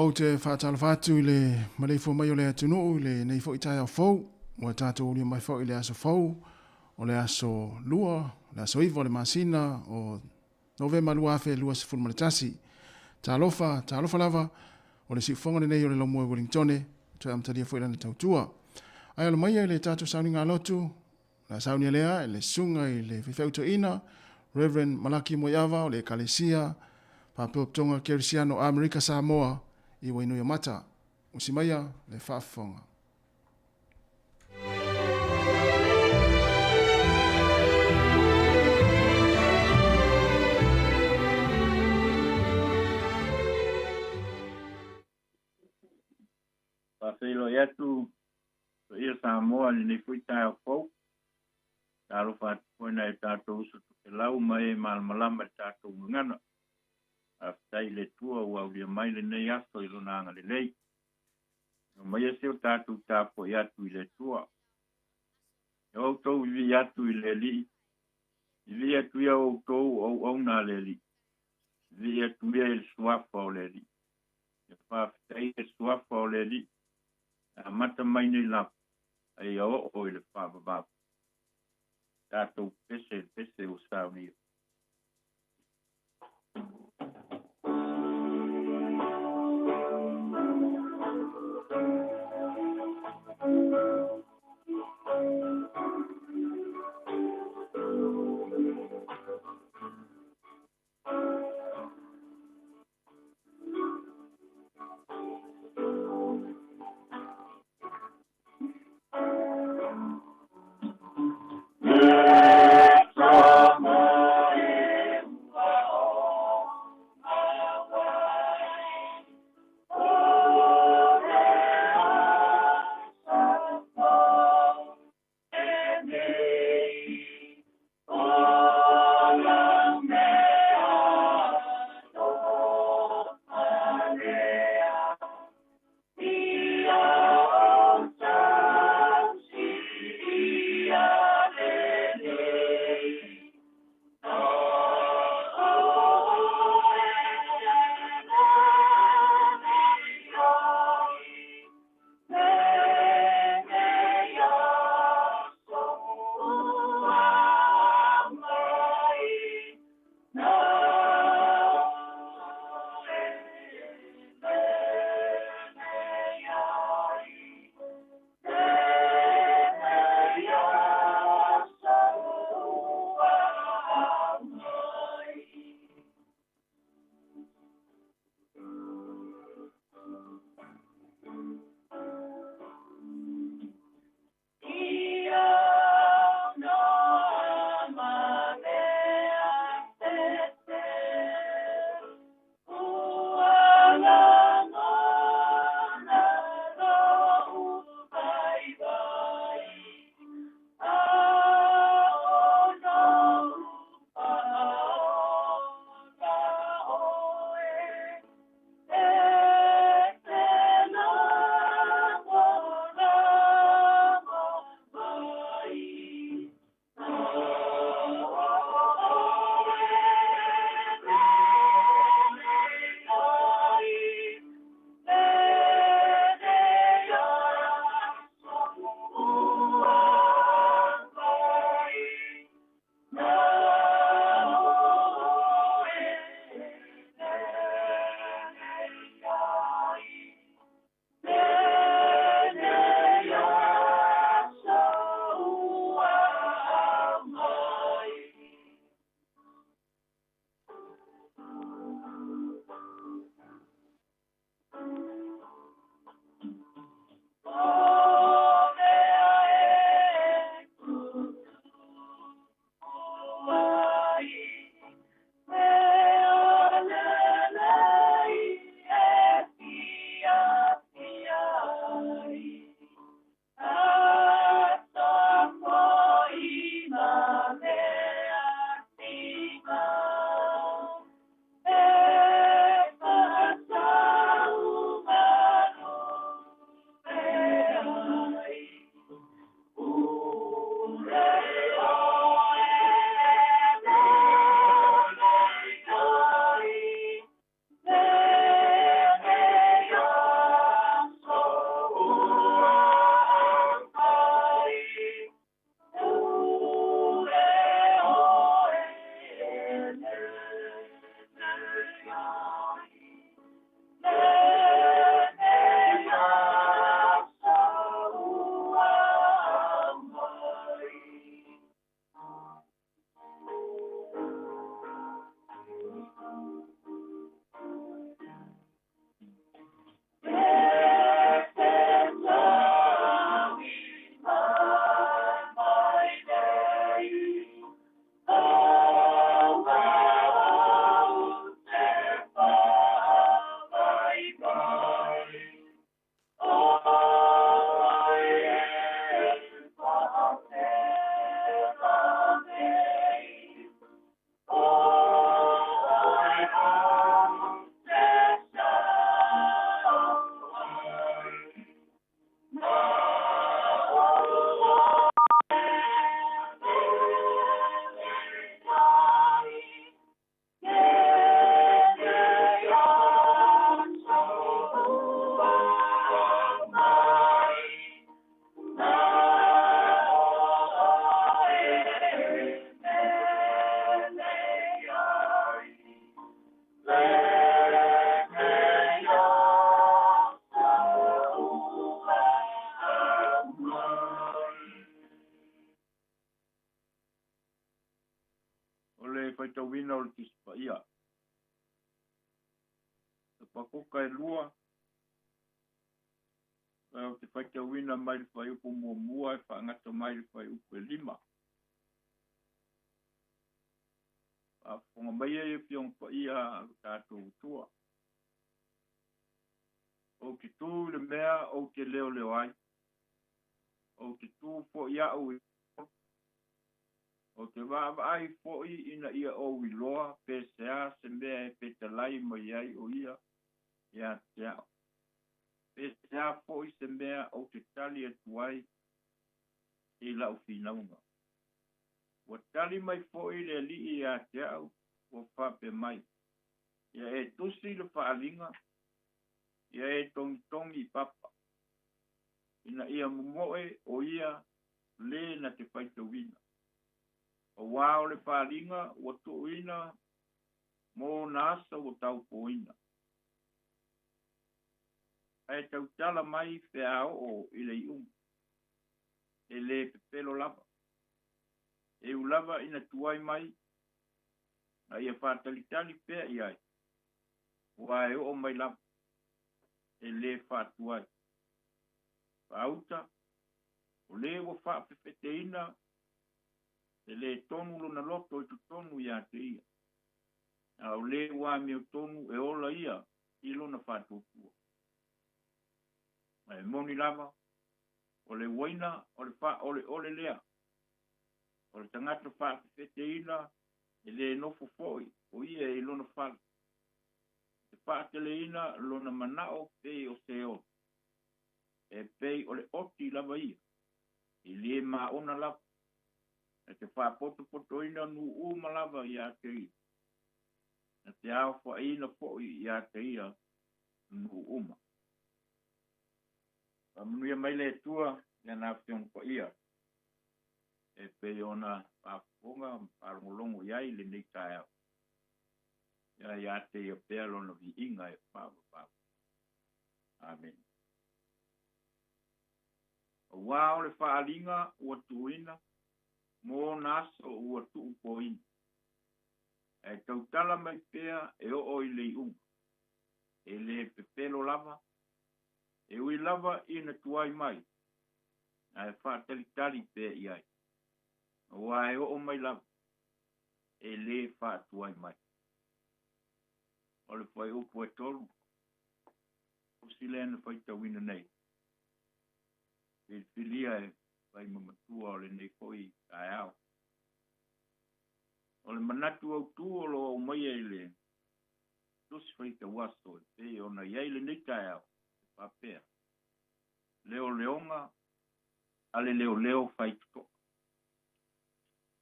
Ou te faatalofa atu i le maleifua mai o le atunuu i lenei foi taeao fou, ua tatou aulia mai foi i le aso fou, o le aso Lua, le aso 9 o le masina o Novema 2021. Talofa, talofa lava, o le siufofoga lenei o le Laumua i Wellingtone, toe amatalia foi lana tautua. Ae alo maia i le tatou sauniga lotu, o le a saunia lea e le susuga i le faifeau toeaina, Reverend Malaki Moeava o le Ekalesia Faapotopotoga Kerisiano Amerika Samoa i Wainuiomata. Usi maia le faafofoga. Faafeiloai atu paia Samoa i lenei foi taeao fou. Talofa atu foi nai o tatou uso tokelau ma e malamalama i le tatou gagana. Faafetai i le Atua ua aulia mai lenei aso i Lona agalelei. Aumaia se o tatou tapuai atu i le Atua. E outou vivii atu i le Alii, vivii atu ia outou o auauna a le Alii, vivii atu ia i le suafa o le Alii. Ia faafetai le suafa o le Alii, e amata mai nei lava, a ia oo i le faavavau. Tatou pese i le pese ua saunia. Sapakuka e 2, ou te faitauina mai le fuaiupu muamua e faagata mai le fuaiupu e 5. Faafofoga mai e Afioga Paia a lo tatou Atua. Ou te tu i le mea ou te leoleo ai. Ou te tu foi au i Ou te vaavaai foi ina ia ou iloa pe sea se mea e fetalai mai ai o ia ia te au. Pe sea foi se mea ou te tali atu ai i lau finauga. Ua tali mai foi le Alii ia te au, ua faapea mai, Ia e tusi le faaaliga, ia e togitogi i papa, ina ia momoe o ia lē na te faitauina. Auā o le faaaliga ua tuuina mo ona aso ua taupoina. Ae tautala mai pe a oo i le iuga, e lē pepelo lava. E u lava ina tuai mai, a ia faatalitali pea i ai, aua e oo mai lava, e lē faatuai. Faauta, o lē ua faafefeteina, e lē tonu lona loto i totonu ia te ia, a o lē ua amiotonu e ola ia i lona faatuatua. Ae moni lava, o le uaina o le faaoleole lea, o le tagata faafefeteina e lē nofo foi o ia i lona fale, e faateleina lona manao pei o Seol, e pei o le oti lava ia, e lē maona lava, na te faapotopotoina nuu uma lava ia te ia, na te aofaiina foi ia te ia nuu uma. Faamanuia mai le Atua i Lana Afioga Paia e pei ona faafofoga ma faalogologo i ai lenei taeao. Ia ia te ia pea lona viiga e faavavau. Amene. Auā o le faaaliga ua tuuina mo ona aso ua tuupoina, ae tautala mai pea e oo i le iuga, e lē pepelo lava, e ui lava ina tuai mai, ae faatalitali pea i ai, auā e oo mai lava, e lē faatuai mai. O le fuaiupu e 3, tusi lea na faitauina nei, filifilia e fai ma matua o lenei foi taeao. O le manatu autū o lo o aumaia i le tusi faitauaso e pei ona i ai lenei taeao, e faapea, leoleoga a le leoleo faitotoa.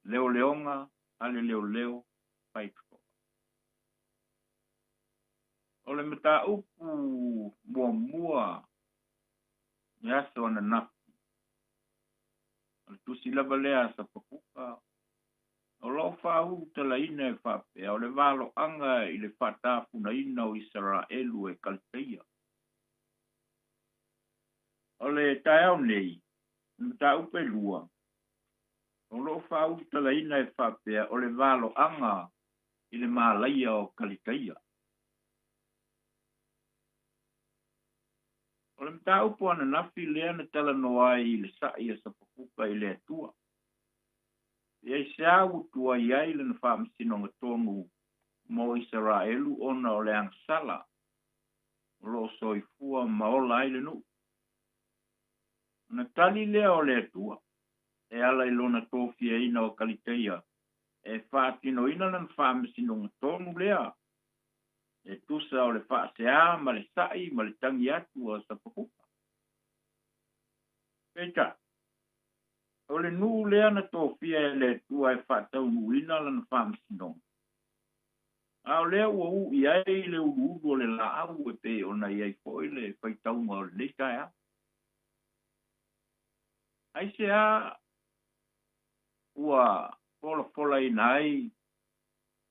Leoleoga a le leoleo faitotoa. O le mataupu muamua i aso ananafi, o le tusi lava lea a Sapakuka, o lo o faaulutalaina e faapea, o le valoaga i le faatafunaina o Isaraelu e Kaliteia. O le taeao nei, o le mataupu e 2, o lo o faaulutalaina e faapea, o le valoaga i le malaia o Kaliteia. O le mataupu ananafi lea na talanoa ai i le sa'i a Sapakuka i le Atua. E aisea ua tuai ai lana faamasinoga tonu mo Isaraelu ona o le agasala o lo o soifua ma ola ai le nuu. Ona tali lea o le Atua e ala i lona tofiaina o Kaliteia e faatinoina lana faamasinoga tonu lea e tusa o le faaseā ma le sa'i ma le tagi atu a Sapakuka. Peitai, o le nuu lea na tofia e le Atua e faataunuuina lana faamasinoga, a o lea ua u'i ai le uluulu o le laau e pei ona i ai foi le faitauga o lenei taeao. Aisea ua folafolaina ai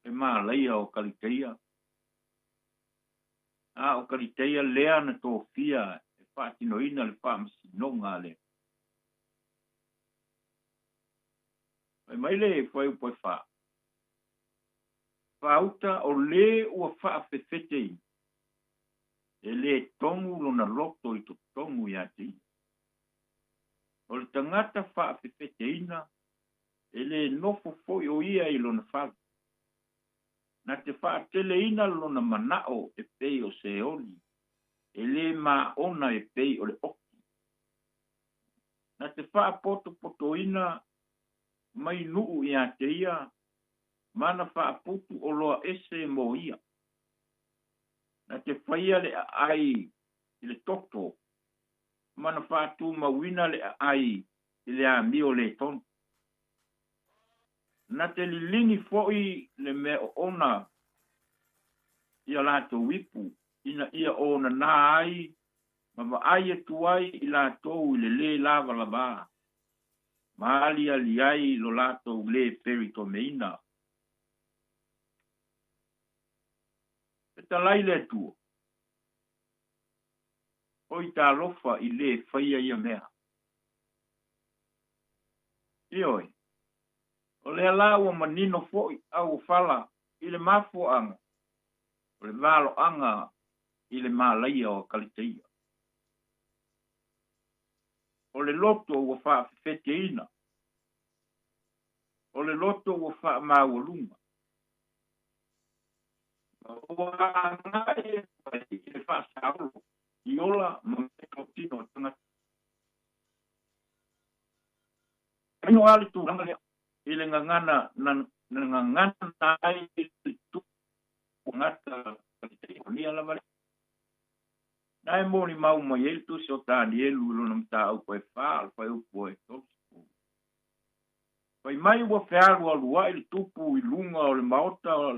le malaia o Kaliteia, a o Kaliteia lea na tofia e faatinoina le faamasinoga a le Atua. Fai mai le fuaiupu e 4, Faauta o lē ua faafefeteina, E lē tonu lona loto i totonu iā te ia. O le tagata faafefeteina, e lē nofo foi o ia i lona fale. Na te faateleina lona manao e pei o Seoli, e lē maona e pei o le oki. Na te faapotopotoina mai nuu iā te ia, ma na faaputu oloa ese mo ia. Na te faia le aai i le toto, ma na faatumauina le aai i le amio lē tonu. Na te liligi foi le mea oona i a latou ipu, ina ia onanā ai ma vaai atu ai i latou i le lē lavalavā, ma aliali ai lo latou lē pelitomeina. Fetalai le Atua, Oi talofa i lē faia ia mea. Ioe, o lea la ua manino foi auofala i le mafuaaga o le valoaga i le malaia o Kaliteia. O le loto ua faafefeteina, o le loto ua faamaualuga, ma ua agai ai i le faasaolo i ola ma meatotino a tagata. Manino lava le tulaga lea i le gagana na gagana ai le tugata ia lava lea. Na e molimau mai ai le tusi o Tanielu i lona mataupu e 4 o le fuaiupu e 30. Fai mai ua fealualuai le tupu i luga o le maota o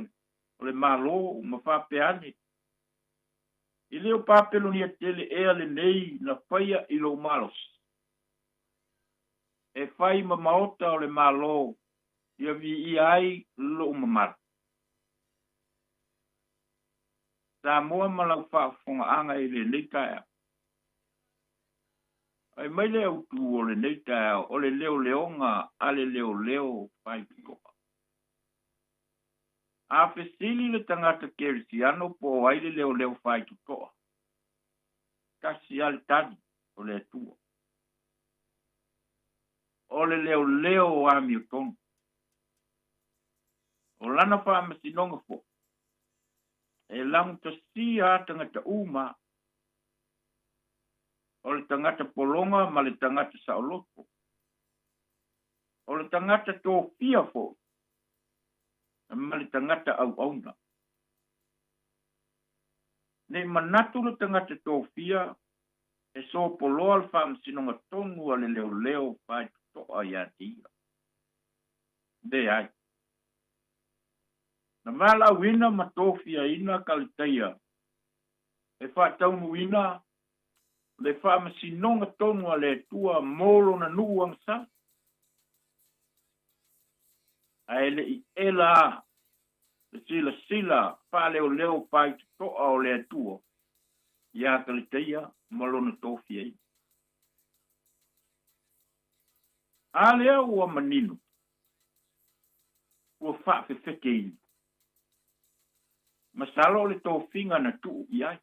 le Malo ma faapea ane, E le o Papelonia tele ea lenei na faia i lou malosi, e fai ma maota o le Malo ia viia ai lou mamalu. Samoa ma lau faafofogaaga i lenei taeao. Fai mai le autu o lenei taeao o le leoleoga a le leoleo faitotoa. A fesili le tagata kerisiano po o ai le leoleo faitotoa, tasi lava le tali, o le Atua. O le leoleo amiotonu. O lana faamasinoga foi, e lagutasia lava tagata uma, o le tagata pologa ma le tagata saoloto, o le tagata tofia foi ma le tagata auauna. Nei manatu le tagata tofia e sopoloa le faamasinoga tonu a le leoleo faitotoa iā te ia. Leai. Na valaauina ma tofiaina Kalitaia e faataunuuina le faamasinoga tonu a le Atua mo lona nuu agasala. Ae le i ela le silasila faaleoleo faitotoa o le Atua iā Kalitaia ma lona tofiaina. A lea ua manino, ua faafefeteina. Masalo o le tofiga na tuu i ai.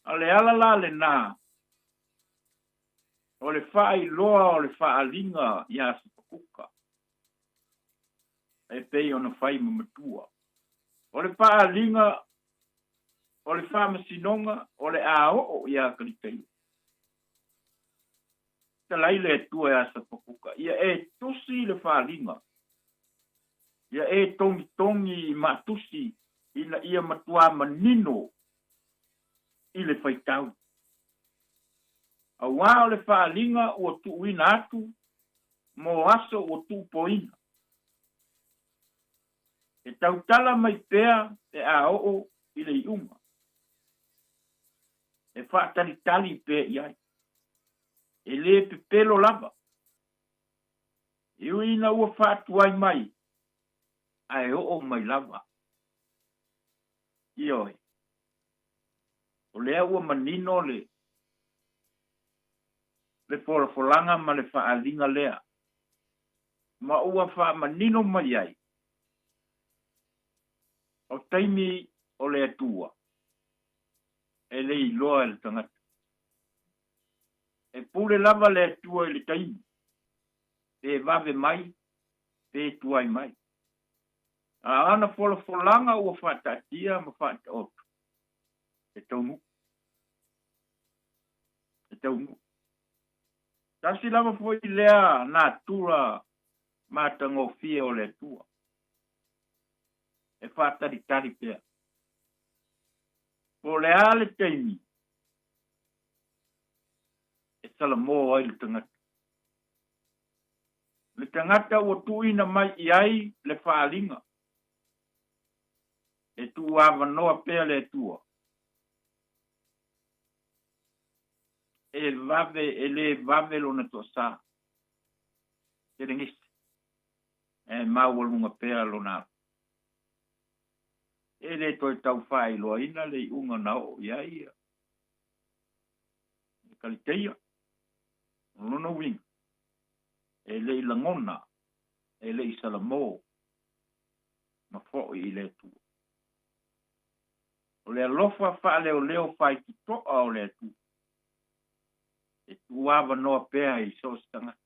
A o le ala la lenā o le faailoa o le faaaliga iā Sipakuka e pei ona fai ma matua. O le faaaliga o le faamasinoga o le a oo iā Kalitaia. Fetalai le Atua iā Sapakuka, ia e tusi le faaaliga, ia e togitogi i maatusi ina ia matuā manino i le faitau. Auā o le faaaliga ua tuuina atu mo aso ua tuupoina. E tautala mai pea pe a oo i le iuga. E faatalitali pea i ai. E lē pepelo lava. E ui ina ua faatuai mai, ae oo mai lava. Ioe. O lea ua manino le le folafolaga ma le faaaliga lea, ma ua faamanino mai ai, o taimi o le Atua. E le iloa e le tagata. E pule lava le Atua i le taimi, pe vave mai, pe tuai mai. A o ana folafolaga ua faataatia ma faataoto, e taunuu. E taunuu. Tasi lava foi lea natura matagofie o le Atua, e faatalitali pea. Po o le a le taimi e salamo ai le tagata. Le tagata ua tuuina mai i ai le faaaliga, e tuuavanoa pea le Atua e vave, e le vave lona toasā, telegese, ae maualuga pea lona alo. E le toe tau faailoaina le iuga na oo i ai ia le Kaliteia. O lona uiga, e le i lagona, e le i salamo ma foi i le Atua. O le alofa faaleoleo faititoa o le Atua, e tuuavanoa pea i so o se tagata.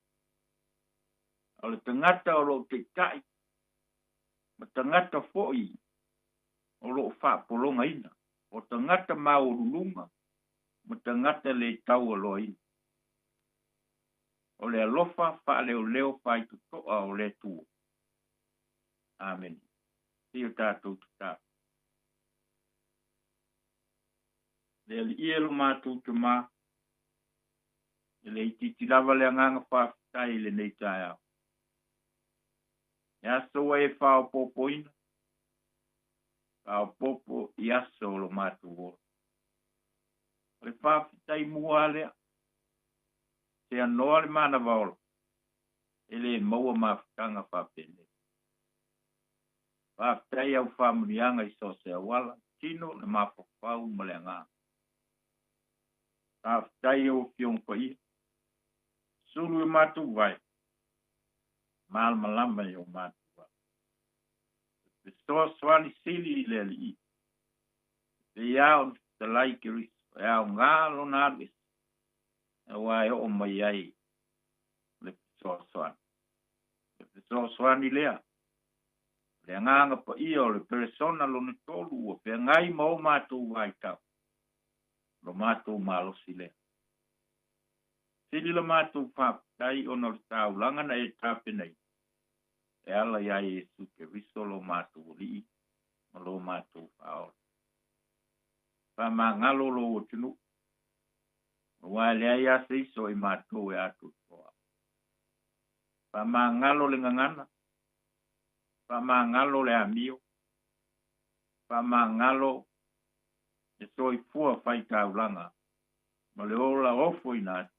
O le tagata o lo o taitai ma tagata foi o lo o faapologaina, o tagata maualuluga ma tagata le taualoaina. O le alofa faaleoleo faitotoa o le Atua. Amene. Seia o tatou tatalo. Le Alii e lo matou Tama, e le itiiti lava le agaga faafetai i lenei taeao. E aso ua e faaopoopoina, faaopoopo i aso o lo matou ola. O le faafetai mua lea, seanoa le manava ola, e le maua mafutaga faapenei. Faafetai au faamanuiaga i so o se auala, tino, le mafaufau ma le agaga. Faafetai au Afioga Paia, sulu i matou vae, malamalama i o matou ala. Fesoasoani sili i le Alii, e pei lava ona fetalai Keriso, e aoga lona alu ese, aua e oo mai ai le fesoasoani. Le fesoasoani lea, o le Agaga Paia o le Peresona lona tolu ua feagai ma o matou vaitau, lo matou malosi lea. Sili la matou faafetai ona o le taulaga na e tapenaina, e ala iā Iesu Keriso lo matou Alii ma lo matou Faaola. Faamagalo lou atunuu, aua e leai lava se isi o i matou e atoatoa. Faamagalo le gagana, faamagalo le amio, faamagalo le soifua faitaulaga ma le ola ofoina atu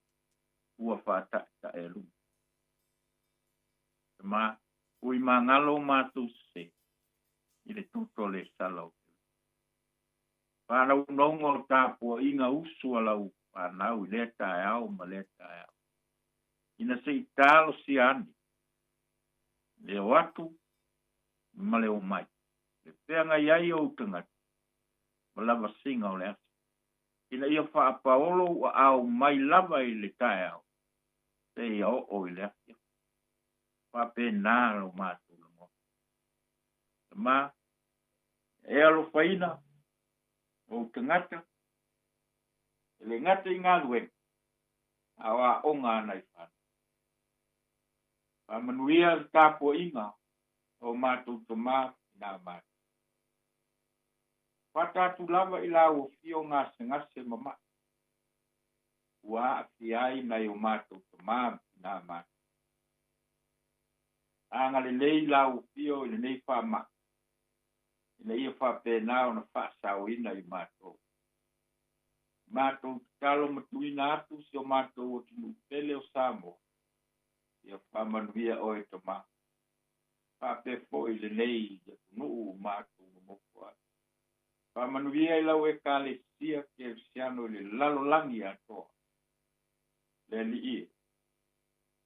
ua faataetaealuga. Tama, ui magalo o matou sese i le toto le sala o Keriso. Faanaunauga o tapuaiga usu a lau fanau i lea taeao ma lea taeao. Ina se i talosia ane le o atu ma le omai, le feagai ai ou tagata ma lavasiga o le aso, ina ia faapaolo ua ao mai lava i le taeao seia oo i le afiafi. Faapena lo matou lagona. Tama, e alofaina ou tagata, e le gata i galuega, a o aoga a nai fanau. Faamanuia le tapuaiga o matou tama i nā matou. Fata atu lava i lau afio gasegase ma ma'i, ua aafia ai nai o matou tama ma tinā matou. Agalelei lau afio i lenei faamai, ina ia faapena ona faasaoina i matou. Matou tatalo ma tuuina atu si o matou atunuu pele o Samoa, ia faamanuia oe Tama, faapea foi lenei atunuu ua matou nonofo ai. Faamanuia i lau Ekalesia Kerisiano i le lalolagi atoa. Le Alii e,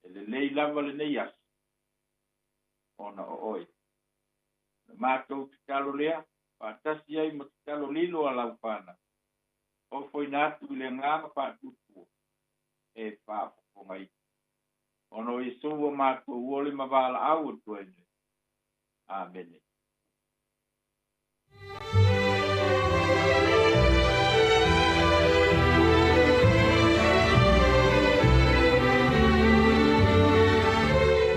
e lelei lava lenei aso ona o oe. O le matou tatalo lea, faatasi ai ma tatalo lilo a lau fanau. Ofoina atu i le agaga faatuatua e faafofogaina. Ona o Iesu ua matou ole ma valaau atu ai nei. Amene.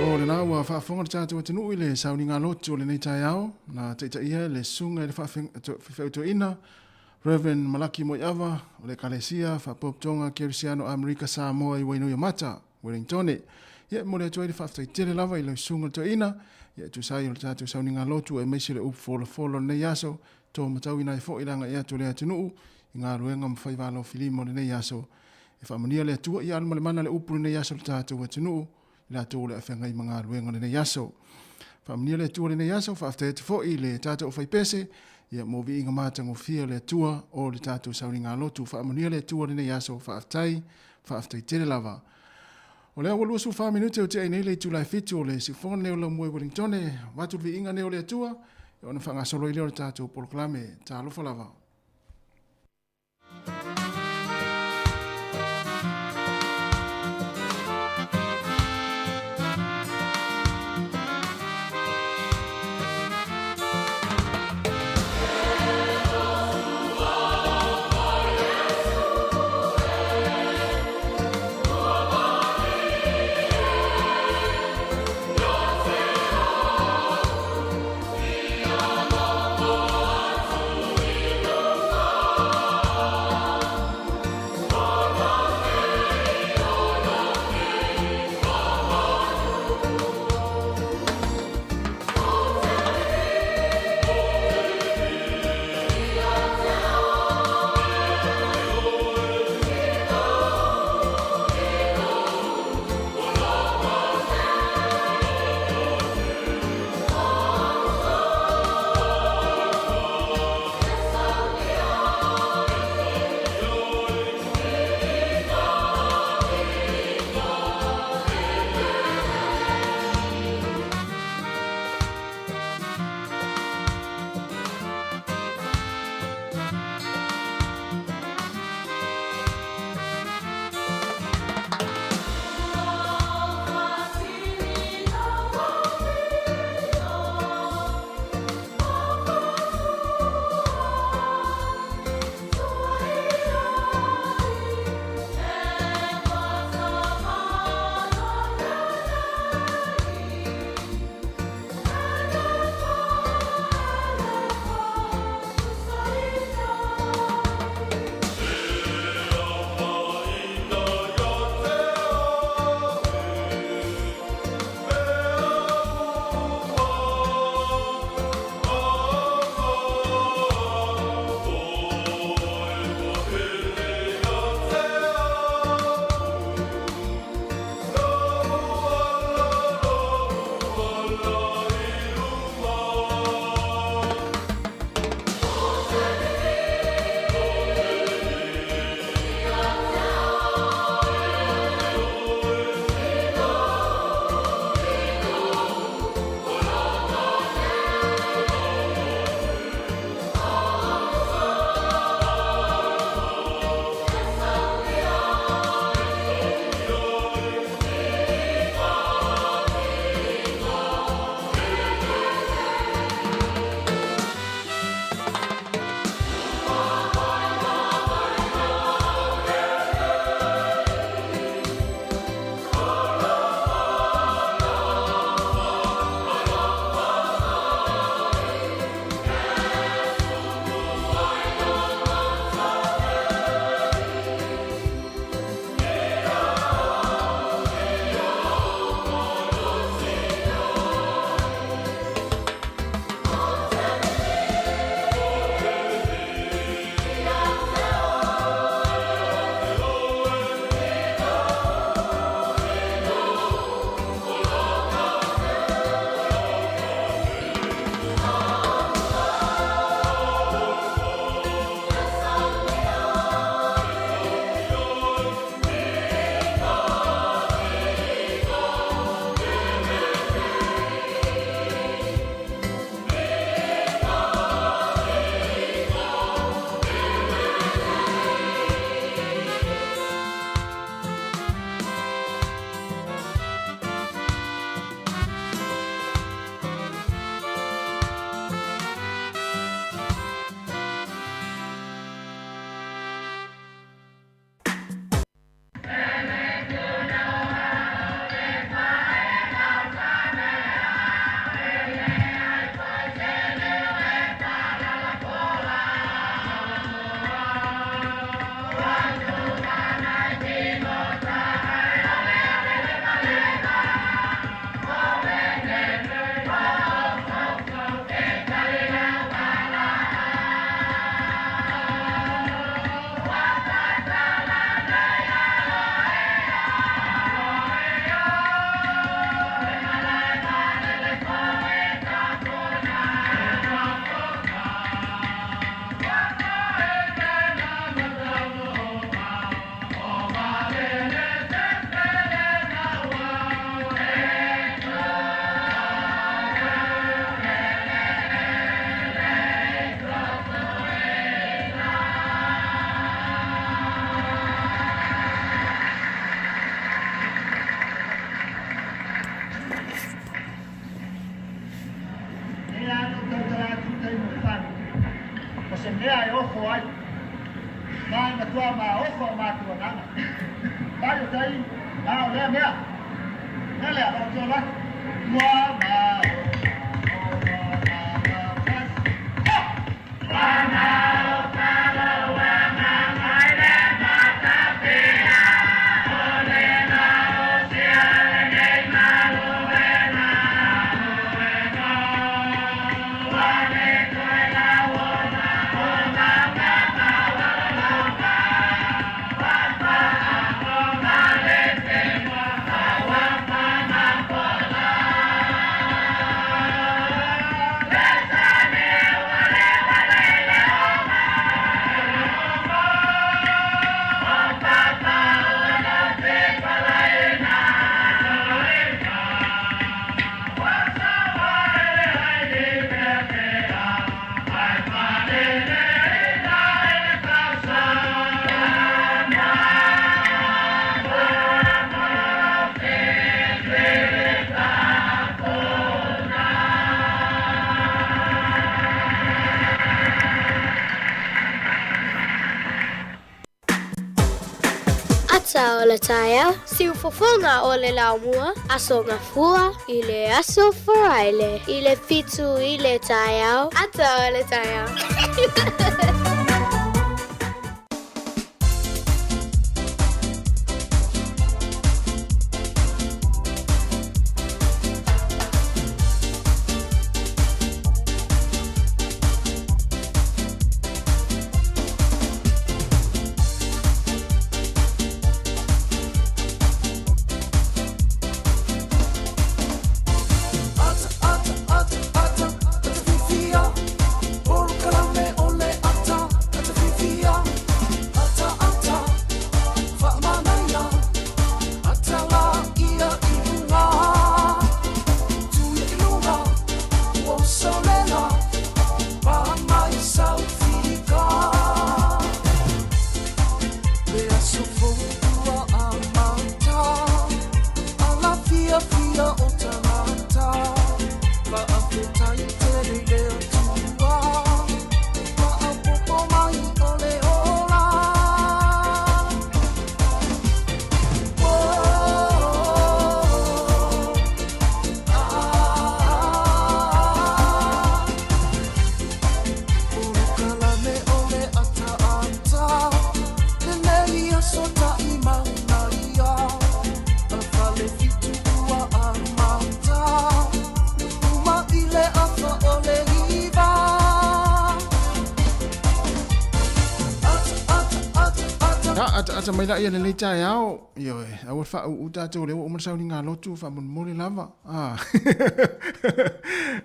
O lena ua faafofoga le tatou atunuu i le sauniga lotu o lenei taeao, na taitaia e le Susuga i le Faafeutoeina Rev. Malaki Moeava o le Ekalesia Faapotopotoga Kerisiano Amerika Samoa i Wainuiomata, Wellingtone. Ia e momoli atu ai le faafetai tele lava i lau Susuga le Toeaina, ia e tusa ai o le tatou sauniga lotu aemaise le upu folafola o lenei aso, to matauina ai foi le agai atu o le atunuu i galuega ma faiva alofilima o lenei aso. E faamanuia le Atua ia alu ma le mana le upu i lenei aso i le tatou atunuu, i latou o le a feagai ma galuega o lenei aso. Faamanuia le Atua i lenei aso, faafetai atu foi i le tatou aufaipese, ia mo viiga matagofie o le Atua o le tatou sauniga lotu. Faamanuia le Atua i lenei aso, faafetai, faafetai tele lava. O lea ua 24 minute o tea ai nei le itula e 7 o le siufofoga lenei o Laumua i Wellingtone, avatu le viiga nei o le Atua, ona faagasolo ai lea o le tatou polokalame. Talofa lava. mea e ofo ai. Ma e matua maofa o matou agaga. Mai o tai, a o lea mea. Mea lea, lau afioga. Ua maofa o agaga fasi. Ata o le taeao, siufofoga o le laumua, Aso Gafua i le aso Faraile i le 7 i le taeao, ata o le taeao. Ataata mai la ia lenei taeao. Ioe, aua le faauu tatou lea ua uma le sauniga lotu, faamolemole lava. Ah.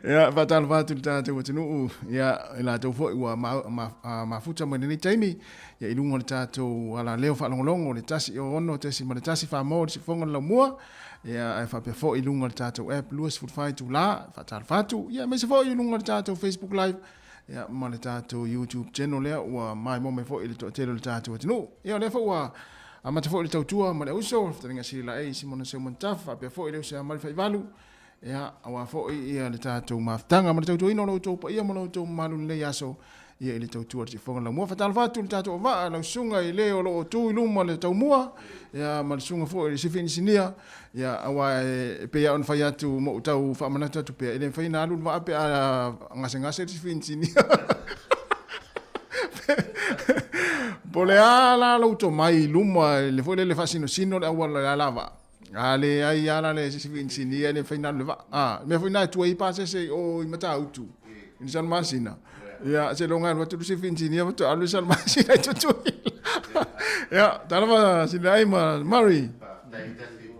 Ia, faatalofa atu i le tatou atunuu, ia, i latou foi ua mafuta mai lenei taimi, ia i luga o le tatou alaleo faalogologo le 106.1 Samoa le siufofoga o le laumua, ia, ae faapea foi i luga o le tatou app 24 itula, faatalofa atu, ia, aemaise foi i luga o le tatou Facebook Live, ia, ma le tatou YouTube channel lea ua maimoa mai foi i le toatele o le tatou atunuu. Ia, o lea foi ua amata foi le tautua ma le uso, le fetalaiga Sili Laei Simona Seuman Tafa, faapea foi le uso ia Mali Faivalu, ia, aua foi ia le tatou mafutaga ma le tautuaina o lo outou paia ma lo outou mamalu i lenei aso, ia i le tautua i le siufofoga laumua. Faatalofa atu i le tatou auvaa, lau susuga i le o lo o tu i luma le taumua, ia, ma le susuga foi i le sifi inisinia, ia, aua e pei lava ona fai atu ma ou tau faamanatu atu pea, e le mafai ona alu le vaa pe a gasegase le sifi inisinia. Po o le a la lou tomai i luma i le foi lele faasinosino le auala i le alavaa, a leai lava la le sifi inisinia e le mafai ona alu le vaa. A, le mea foi lena e tuai ai pasese i o i Matautu i le Salamasina, ia seiloga e alu atu le sifi inisinia faatoa alu le Salamasina i Tutuila. Ia, talofa Silaai ma Murray. Faafetai tasi,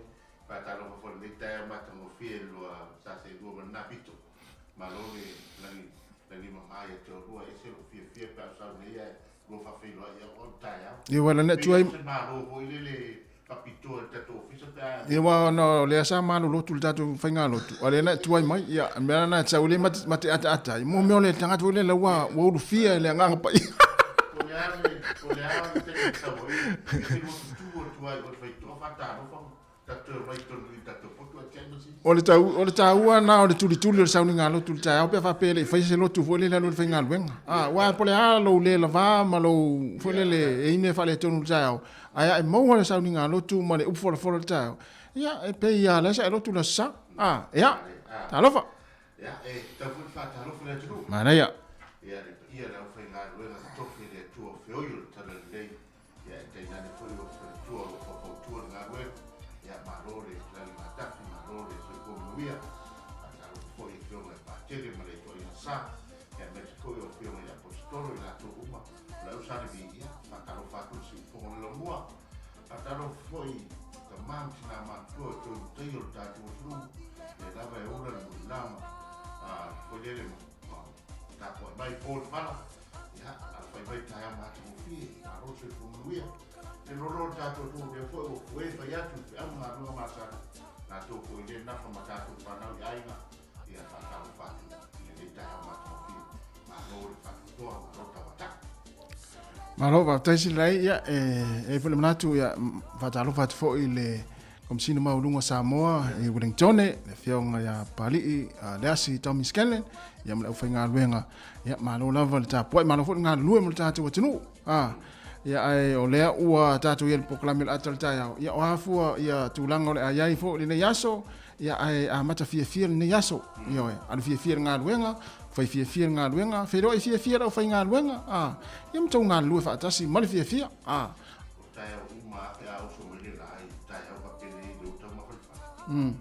faatalofa foi i lenei taeao matagofie i le lua sa seelua ma lena pito. Malo le lagi lagi mama ia te oulua, e ese lou fiafia pe a ou sau nei ae lua faafeiloai ia oe le taeao. Ia ua lana Pei tuai. o se malo foi lele faapitoa i le tatou ofisa pe a. Ia ua ona o lea sa malolotu le tatou faigalotu, a o lea na tuai mai, ia o le mea lena e sau lea ma te ataata ai, mo mea o le tagata foi lele ua ulufia e le Agaga Paia. Po o le a le po o le a le taimi e sau ai, e te lua tutu atu ai o le faitoa faatalofa. O le tau, o le taua na o le tulituli o le sauniga lotu i le taeao pe a faapea e le i faia se lotu foi lele alu i le faigaluega. A, aua po o le a lou le lava ma lou foi lele e i ai mea faaletonu i le taeao, ae a e maua le sauniga lotu ma le upu folafola i le taeao, ia, e pei lava o la e sa e lotu i le Aso Sa. A, ia, talofa. Ia, e tatau foi ona faatalofa le atunuu. Manaia. Ia, le paia o le aufaigaluega totofi a le Atua o feoi o le Talalelei. Ia e tainane foi o faletua o lo o faufautua le galuega. Ia malo le lalimataki, malo le soifua manuia. Faatalofa foi i Afioga i Patele ma le ituaiga sa, ia aemaise foi o Afioga i Aposetolo i latou uma o le au sa Levi. Ia faatalofa atu i le siufofoga o le Laumua. Faatalofa foi i tama ma tina matutua o toe ulutaia o le tatou atunuu, lea lava e ola le mulilama, a foi lele ma tapuai mai po le fala. Ia, alafai mai taeao matagofie, malo le soifua manuia. Le lolo le tatou atunuu lea foi ua fue fai atu i feau ma galuega masani, latou foi le nafa ma tatou fanau i aiga, ia faatalofa atu i lenei taeao matagofie. Malo le faatoatoa, malo tauatai. Malo, faafetai Silai. Ia, e i ai foi le manatu, ia, faatalofa atu foi i le Komesina Maualuga o Samoa i Wellingtone, le Afioga ia Papalii Leasi Tommy Scanlan, ia ma le aufaigaluega. Ia, malo lava le tapuai, malo foi le galulue mo le tatou atunuu. Ah, ia, ae o lea ua tatou i ai i le polokalame o le ata o le taeao. Ia, o a fua ia tulaga o le a i ai foi lenei aso, ia, ae amata fiafia lenei aso. Ioe, alu fiafia i le galuega, fai fiafia le galuega, feiloai fiafia le aufaigaluega, ah, ia ma tou galulue faatasi ma le fiafia. Ah, O taeao uma a pe a oso mai le la i taeao faapelei i le uta ma falefale.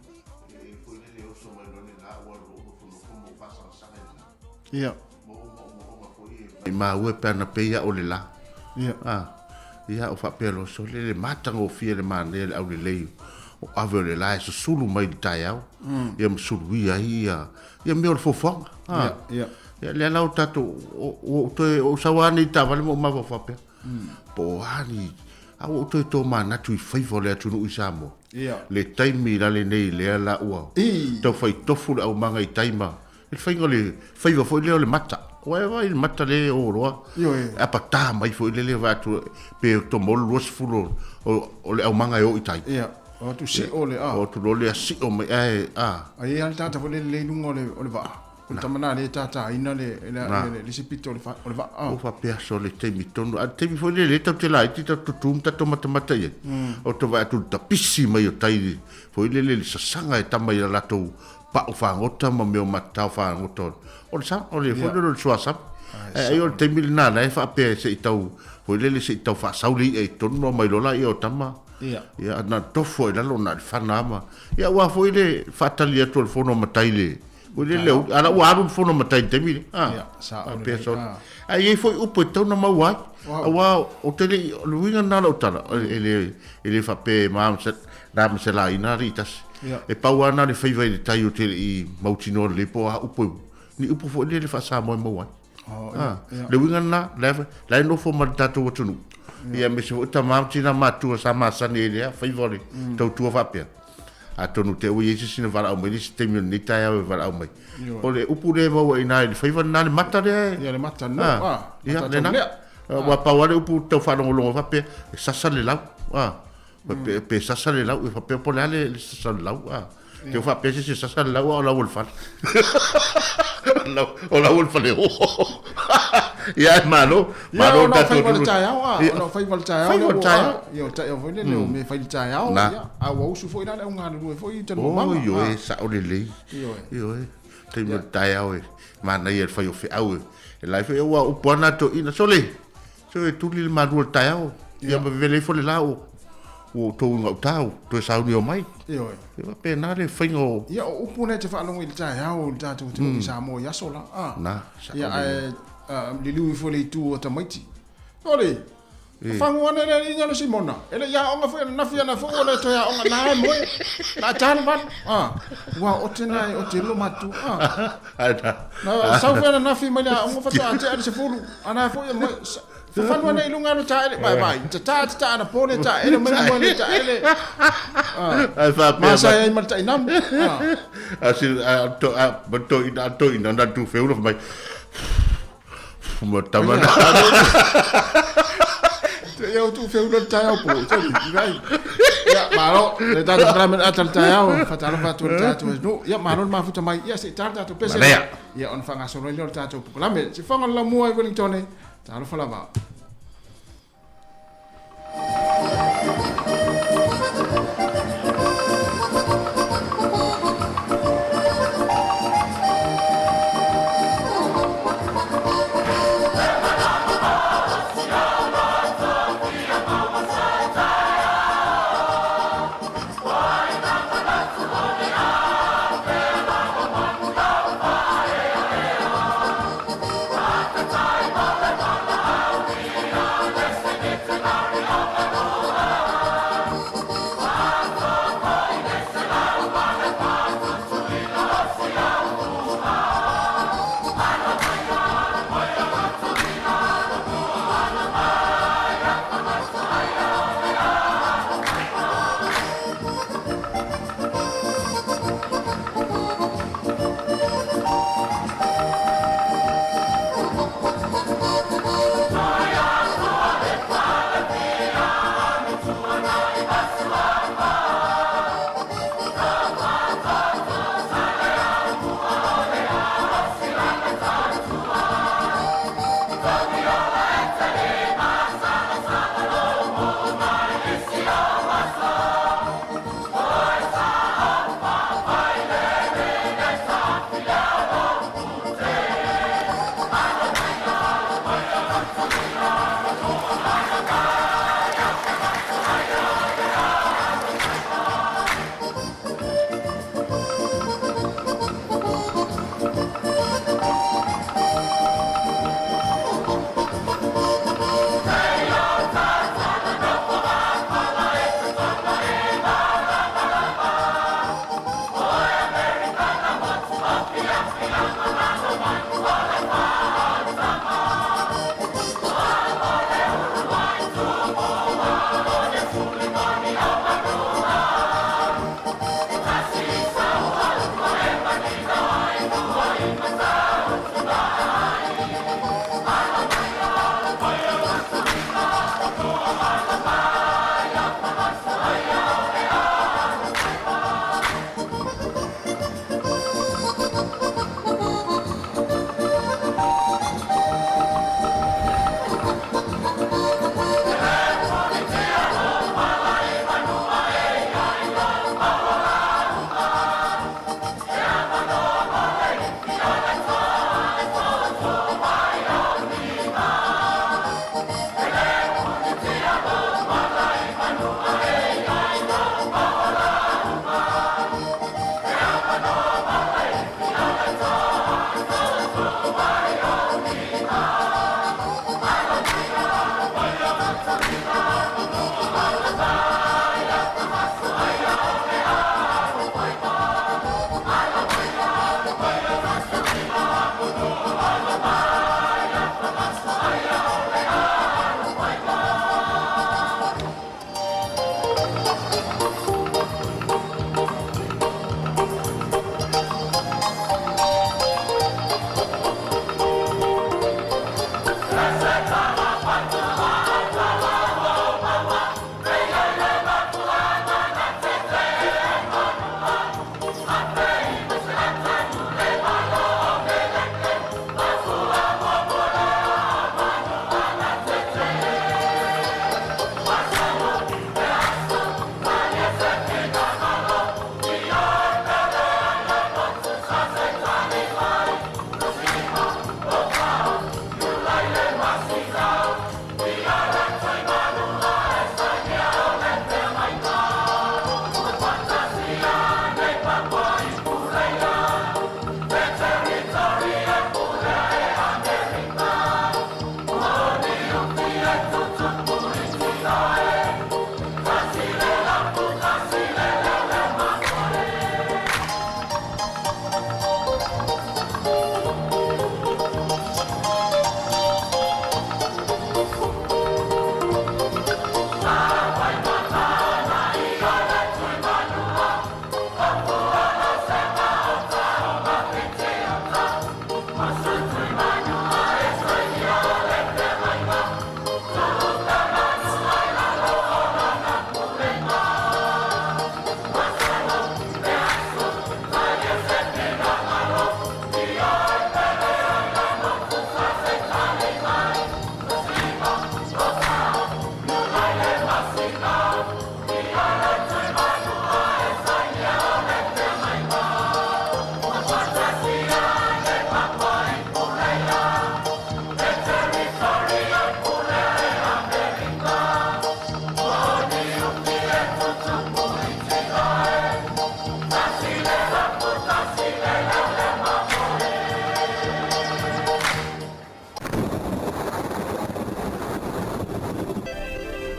E foi lele e oso mai loa le la ua lou nofonofo ma ou faasagasag i le la. Ia. Ma ou maomaoga foi e maua pe ana pei a o le la. Ia. A, ia o faapea loa sole le matagofie le manaia le aulelei o ave o le la e susulu mai i le taeao. Ia ma suluia ai ia ia mea o le foafoaga. Ia, ia. Ia lea la o tatou o ou toe o ou sau lava nei i taavale ma ou mafaufau faapea. Po o a ni, a ua ou toe tomanatu i faiva o le atunuu i Samoa. Ia. Le taimi la lenei lea la ua I. tau fai tofu le aumaga i tai ma le faiga o le faiva foi lea o le mata. Ua e vaai i le mata lea e o loa. Ioe. E apata mai foi lele vaai atu pe tomolu 20 o le aumaga e o i tai. Ia. O atu sio le a. O atu loa lea sio mai ae a. Ai e i ai le tagata foi lele lea i luga o le vaa. O le tama na lea e tātāina le, le, le, le isi pito o le, o le vaa. Ua faapea so le taimi tonu. A le taimi foi lea, lea tatou te laiti, tatou tutu ma tatou matamata i ai. O te vaai atu i le tapisi mai o tai foi lele i le sasaga e tama i a latou pau fagota ma mea o matatao fagota o le sa, o le foi lele o le suasami. Ae ai o le taimi lena la e faapea se i tau foi lele se i tau faasau le i'a i totonu ona omai loa laia o tama. Ia, na tofu ai i lalo na o le fana lava ma, ia aua foi le faatali atu a le fono a matai i le Ua le leo, ala ua alu le fono matai i le taimi lea. Ah, Ia, sa ah, ole pea lei, sa ole. ah. Ae i ai foi upu e tatau ona maua ai. Wow. Aua o te le i, o le uiga lena o lau tala, e le, e le faapea e ma ma se, na ma se laina alii tasi. Ia. E pau lava na o le faiva i le tai o te le i mautinoa lelei po o a upu e, ni upu foi lea le faa-Samoa e maua ai. Oh, Ah, ia, ia. le uiga lena, la e, la e nofo ma le tatou atunuu. Ia aemaise foi tama ma tina matua sa masani ai i lea faiva o le tautua faapea. Atonu te ua i ai se isi na valaau mai le isi taimi o lenei taeao e valaau mai. O le upu lea e maua i ina i le faiva lena, le mata lea e... Ia, le mata no, ah, Ia, mata lena. tau lea. Ua pau lava le upu tau faalogologo faapea, e sasa le lau. Ah, pe, pe sasa le lau, e faapea po o le a le, le sasa o le lau. Ah. Te faapea se isi e sasa le lau a o lau o le fale. O lau o le fale Ia, e malo, Ia, malo ona o tatou faiva le atunuu. taeao, a, Ia. ona o faiva le taeao Faiva lea le ua, taeao. a, ia, o taeao foi lele o mea fai le taeao, Na. ia, a ua usu foi la le augalulue foi i O, Tanugamama, ioe, a. sao lelei. Ioe. Ioe. Taimi o le taeao e manaia le fai o feau e. E lai foi ua upu ana toeaiina, sole, sole e tuli le malu o le taeao. Ia ma vevela ifo le la ua ua outou i gauta ua toe sauni omai. Ioe. E faapena le faiga o... Ia, o upu na e te faalogo i le taeao i le tatou atunuu i Samoa i aso la. A. Na, sao Ia, lelei. ae liliu ifo i le itu o tamaiti. Sole, fagu ane le alii le Simona, e le i aoga foi ananafi ana foi ua le toe aoga, na e moe, na ta le valu. A, ua o te na e o te lo matu. A, Ai na. na sau foi ananafi mai le aoga faatoa tea le 10, ana foi e moe, Fafanu ana i luga alo taele, vai vai, tata tata ana pole taele, mai mua le taele. Ai faapea Ma sa mai. ai ma le tainamu. A si a to a ma to ina to ina na tu feula mai. Ma tama na. Te iau tu feula le taeao po, tau, vai. Ia, malo, le tatou polokalame o le ata o le taeao, faatalofa atu i le tatou atunuu. Ia, malo le mafuta mai. Ia, se i ta le tatou pese. Manaia. Ia, ona faagasolo ai lea o le tatou polokalame. Sifoga o le Laumua i Wellington, talofa lava.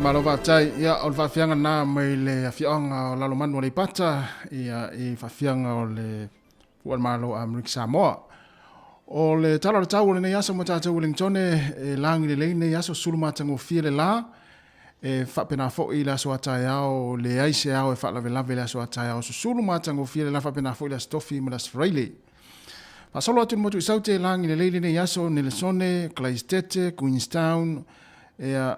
Malo faafetai. Ia, o le faafiaga lena mai le afioaga o Lalomanu Aleipata, ia, i faafiaga o le Pu'a o Amerika Samoa. O le tala o le tau o lenei aso mo tatou Wellingtone, e lagi lelei lenei aso, sulu matagofie le la, e faapena foi le aso a taeao, leai se ao e faalavelave le aso a taeao, susulu matagofie le la, faapena foi le aso Tofi ma le aso Faraile. Faasolo atu le motu i Saute, lagi lelei lenei aso, Nelesone, Kalaistete, Queenstown, ia,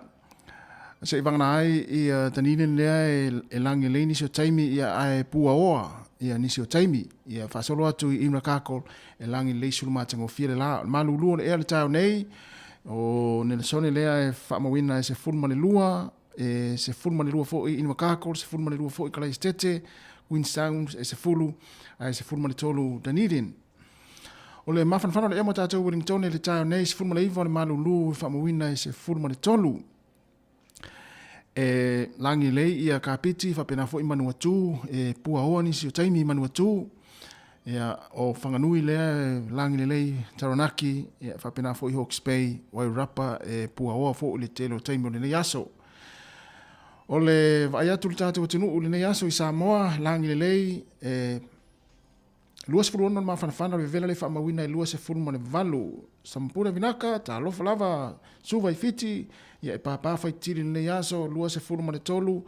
se i vagana ai ia Dunedin lea e lagi lelei nisi o taimi, ia ae puaoa ia nisi o taimi. Ia faasolo atu i Invercargill e lagi lelei sulu matagofie le la. O le malulu o le ea le taeao nei, o Nelesone lea e faamauina e 12, e 12 foi Invercargill, 12 foi Kalaistete, Queenstown e 10, ae 13 Dunedin. O le mafanafana o le ea mo tatou Wellington i le taeao nei, 19 o le malulu e faamauina e 13. E lagi lelei ia Kapiti faapena foi Manuatu, e puaoa nisi o taimi i Manuatu. Ia, o Whanganui lea e lagi lelei Taranaki, ia, faapena foi Hawke's Bay, Wairarapa, e puaoa foi le tele o taimi o lenei aso. O le vaai atu le tatou atunuu i lenei aso i Samoa, lagi lelei, e 26 le mafanafana o le vevela le faamauina e 28. Samapuna Vinaka, talofa lava, Suva i Fiti, ia e pāpā faitili lenei aso, 23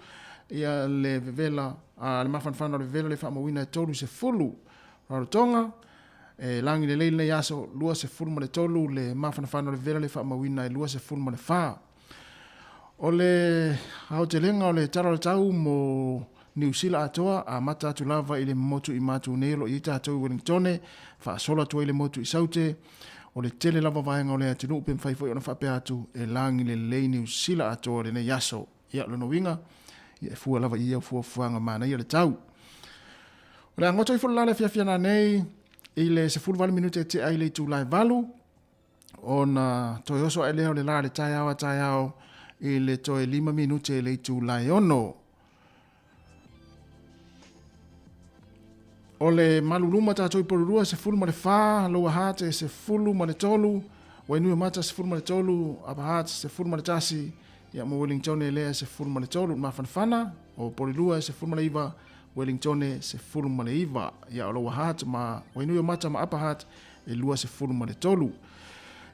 ia le vevela, a, le mafanafana o le vevela le faamauina e 30. Rarotonga, e lagi lelei lenei aso, 23 le mafanafana o le vevela le faamauina e 24. O le aotelega o le tala o le tau mo Niu Sila atoa, amata atu lava i le motu i Matu nei o lo o i ai tatou i Wellingtone, faasolo atu ai le motu i Saute. O le tele lava vaega o le atunuu pe mafai foi ona faapea atu e lagi lelei Niu Sila atoa lenei aso. Ia, o lona uiga, ia e fua lava i ia fuafuaga manaia le tau. O le a goto ifo le la le afiafi nanei i le 18 minute e tea i le itula e 8, ona toe oso ae lea o le la le taeao a taeao i le toe 5 minute i le itula e 6. O le maluluma tatou i Porirua 14, Lower Hutt e 13, Wainuiomata 13, Upper Hutt 11, ia mo Wellington e lea 13, mafanafana o Porirua e 19, Wellington 19, ia o Lower Hutt ma Wainuiomata ma Upper Hutt e 23.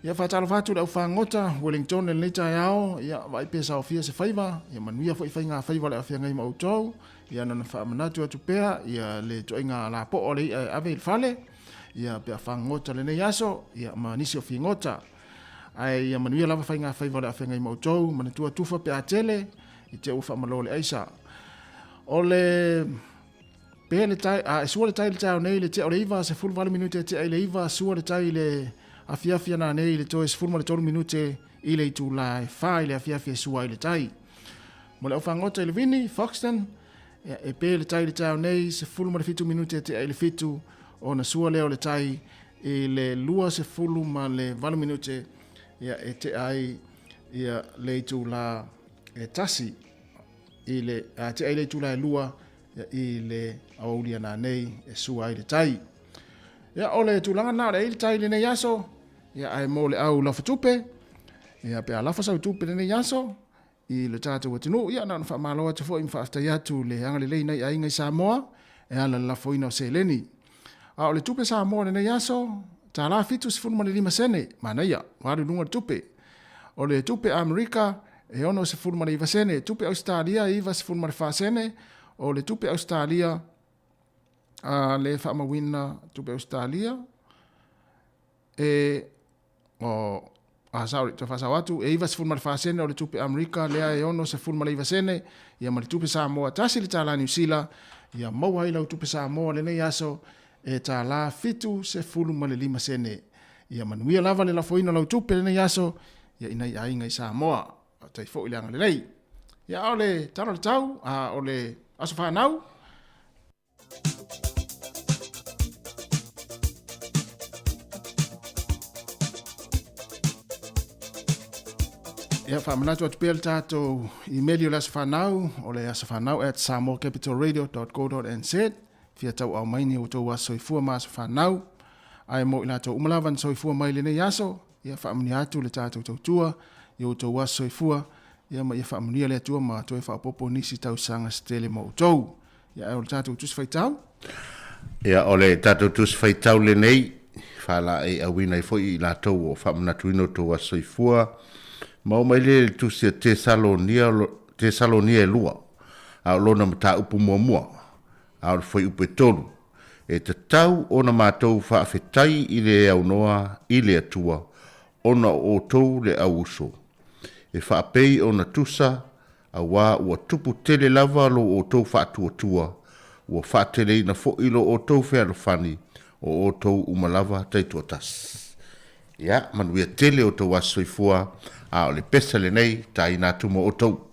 Ia faatalofa atu le au fagota Wellington i lenei taeao, ia vaai pe saofia se faiva, ia manuia foi faiga faiva le afeagai ma outou, ia nona faamanatu atu pea, ia le toaiga lapoa o le i'a e ave i le fale, ia pe a fagota lenei aso, ia ma nisi o figota. Ae ia manuia lava faiga faiva le afeagai ma outou, manatua tufa pe a tele, i te ua faamalo le aisa. O le Pe le tai, a e sua le tai le taeao nei le tea o le 9, 18 minute e tea i le 9, sua le tai i le afiafi ana nei i le toe 13 minute i le itula e 4 i le afiafi e sua ai le tai. Mo le aufagota i le Vini, Foxton, e, e pe le tai i le taeao nei, 17 minute e tea i le 7, ona sua lea o le tai i le 28 minute ia, e tea ai ia, le itula e tasi i le, a tea i le itula e lua i le aoauli ana nei e sua ai le tai. Ia, o le tulaga na o le ai le tai lenei aso, ia, ae mo le au lafo tupe, ia, pe a lafo sau tupe lenei aso, i le tatou atunuu, ia, na ona faamalo atu foi ma faafetai atu le agalelei nai aiga i Samoa, e ala le lafoina o seleni. A o le tupe Samoa lenei aso, tala 75 sene, manaia, ua alu i luga le tupe. O le tupe Amerika, e 69 sene, tupe Ausetalia e 94 sene, o le tupe Ausetalia a le faamauina tupe Ausetalia e o ah, sorry, toe faasao atu, e 94 sene o le tupe Amerika, lea e 69 sene, ia ma le tupe Samoa, tasi le tālā Niu Sila, ia maua ai lau tupe Samoa lenei aso, e tālā 75 sene. Ia manuia lava le lafoina o lau tupe lenei aso, ia inai aiga i Samoa. Faafetai foi le agalelei. Ia a o le tala o le tau, a o le aso fanau, Ia, faamanatu atu pea le tatou imeli o le aso fanau, o le aso fanau at samoacapitalradio.co.nz. Fia tauau mai ni outou aso soifua ma aso fanau. Ae mo i latou uma lava na soifua mai lenei aso, ia faamanuia atu le tatou tautua i outou aso soifua. Ia ma ia faamanuia le Atua ma toe faaopoopo nisi tausaga se tele mo outou. Ia ae o le tatou Tusi Faitau. Ia o le tatou Tusi Faitau lenei, faalaeiauina ai foi i latou o faamanatuina o outou aso soifua, ma oo mai lea i le Tusi a Tesalonia, Tesalonia e lua, a o lona mataupu muamua, a o le fuaiupu e tolu, E tatau ona matou faafetai i le aunoa i le Atua ona o outou le au uso, e faapei ona tusa, auā ua tupu tele lava lo outou faatuatua, ua faateleina foi lo outou fealofani, o outou uma lava taitoatasi. Ia, manuia tele outou aso soifua, a o le pesa lenei, taina atu mo outou.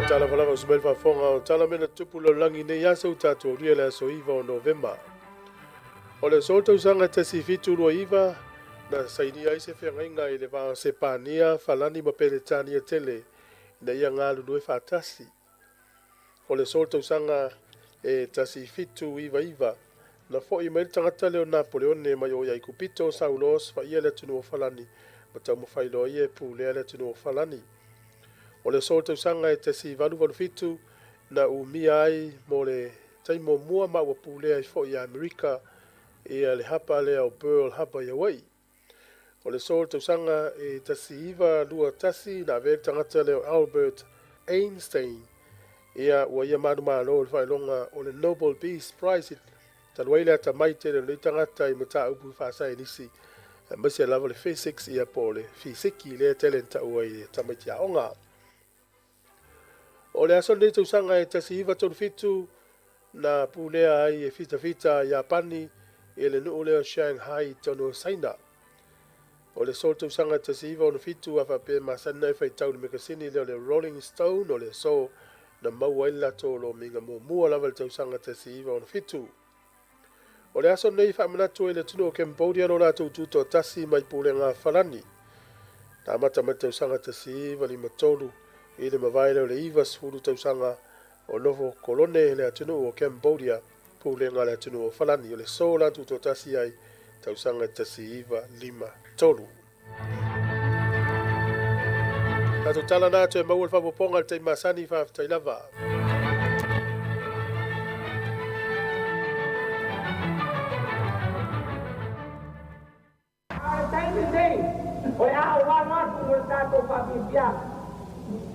Faatalofa lava usu mai le faafofoga o tala mea na tutupu i le lalolagi i nei aso ua tatou aulia le aso 9 o Novema. O le aso tausaga 1729 na sainia ai se feagaiga i le va o Sepania, Falani ma Peretania tele ina ia galulue faatasi. O le aso tausaga e 1799 na fo'i mai le tagata lea o Napoleone mai o i Aikupito sa uloa osofaia le atunuu o Falani ma taumafai loa ia e pulea le atunuu o Falani. O le aso tausaga e 1887 na umia ai mo le taimi muamua ma ua pulea ai foi e Amerika ia le hapa lea o Pearl Harbor i Hawaii. O le aso tausaga e 1921 na avea le tagata lea o Albert Einstein ia ua ia manumalo i le faailoga o le Nobel Peace Prize talu ai le atamai tele o lenei tagata i mataupu faasaenisi aemaise lava le physics ia po o le fisiki lea tele na taua i tamaiti aoga. O le aso lenei tausaga e 1937 na pulea ai e fitafita a Iapani i le nuu lea o Shanghai i totonu o Saina. O le aso tausaga 1967 a faapea e masani ona e faitau i le mekasini lea o le Rolling Stone o le aso na maua ai le latou lomiga muamua lava i le tausaga 1967. O le aso lenei faamanatu ai le atunuu o Cambodia lo latou tutoatasi mai pulega Falani. Na amata mai le tausaga 1953 i le mavae lea o le 90 tausaga o nofo kolone le atunuu o Cambodia, pulega le atunuu o Falani. O le aso la tutoatasi ai tausaga 1953. Tatou tala na atu e maua le faaopoopoga i le taimi masani, faafetai lava. A o le taimi lenei, o le a ou alo atu mo le tatou faafiafiaga.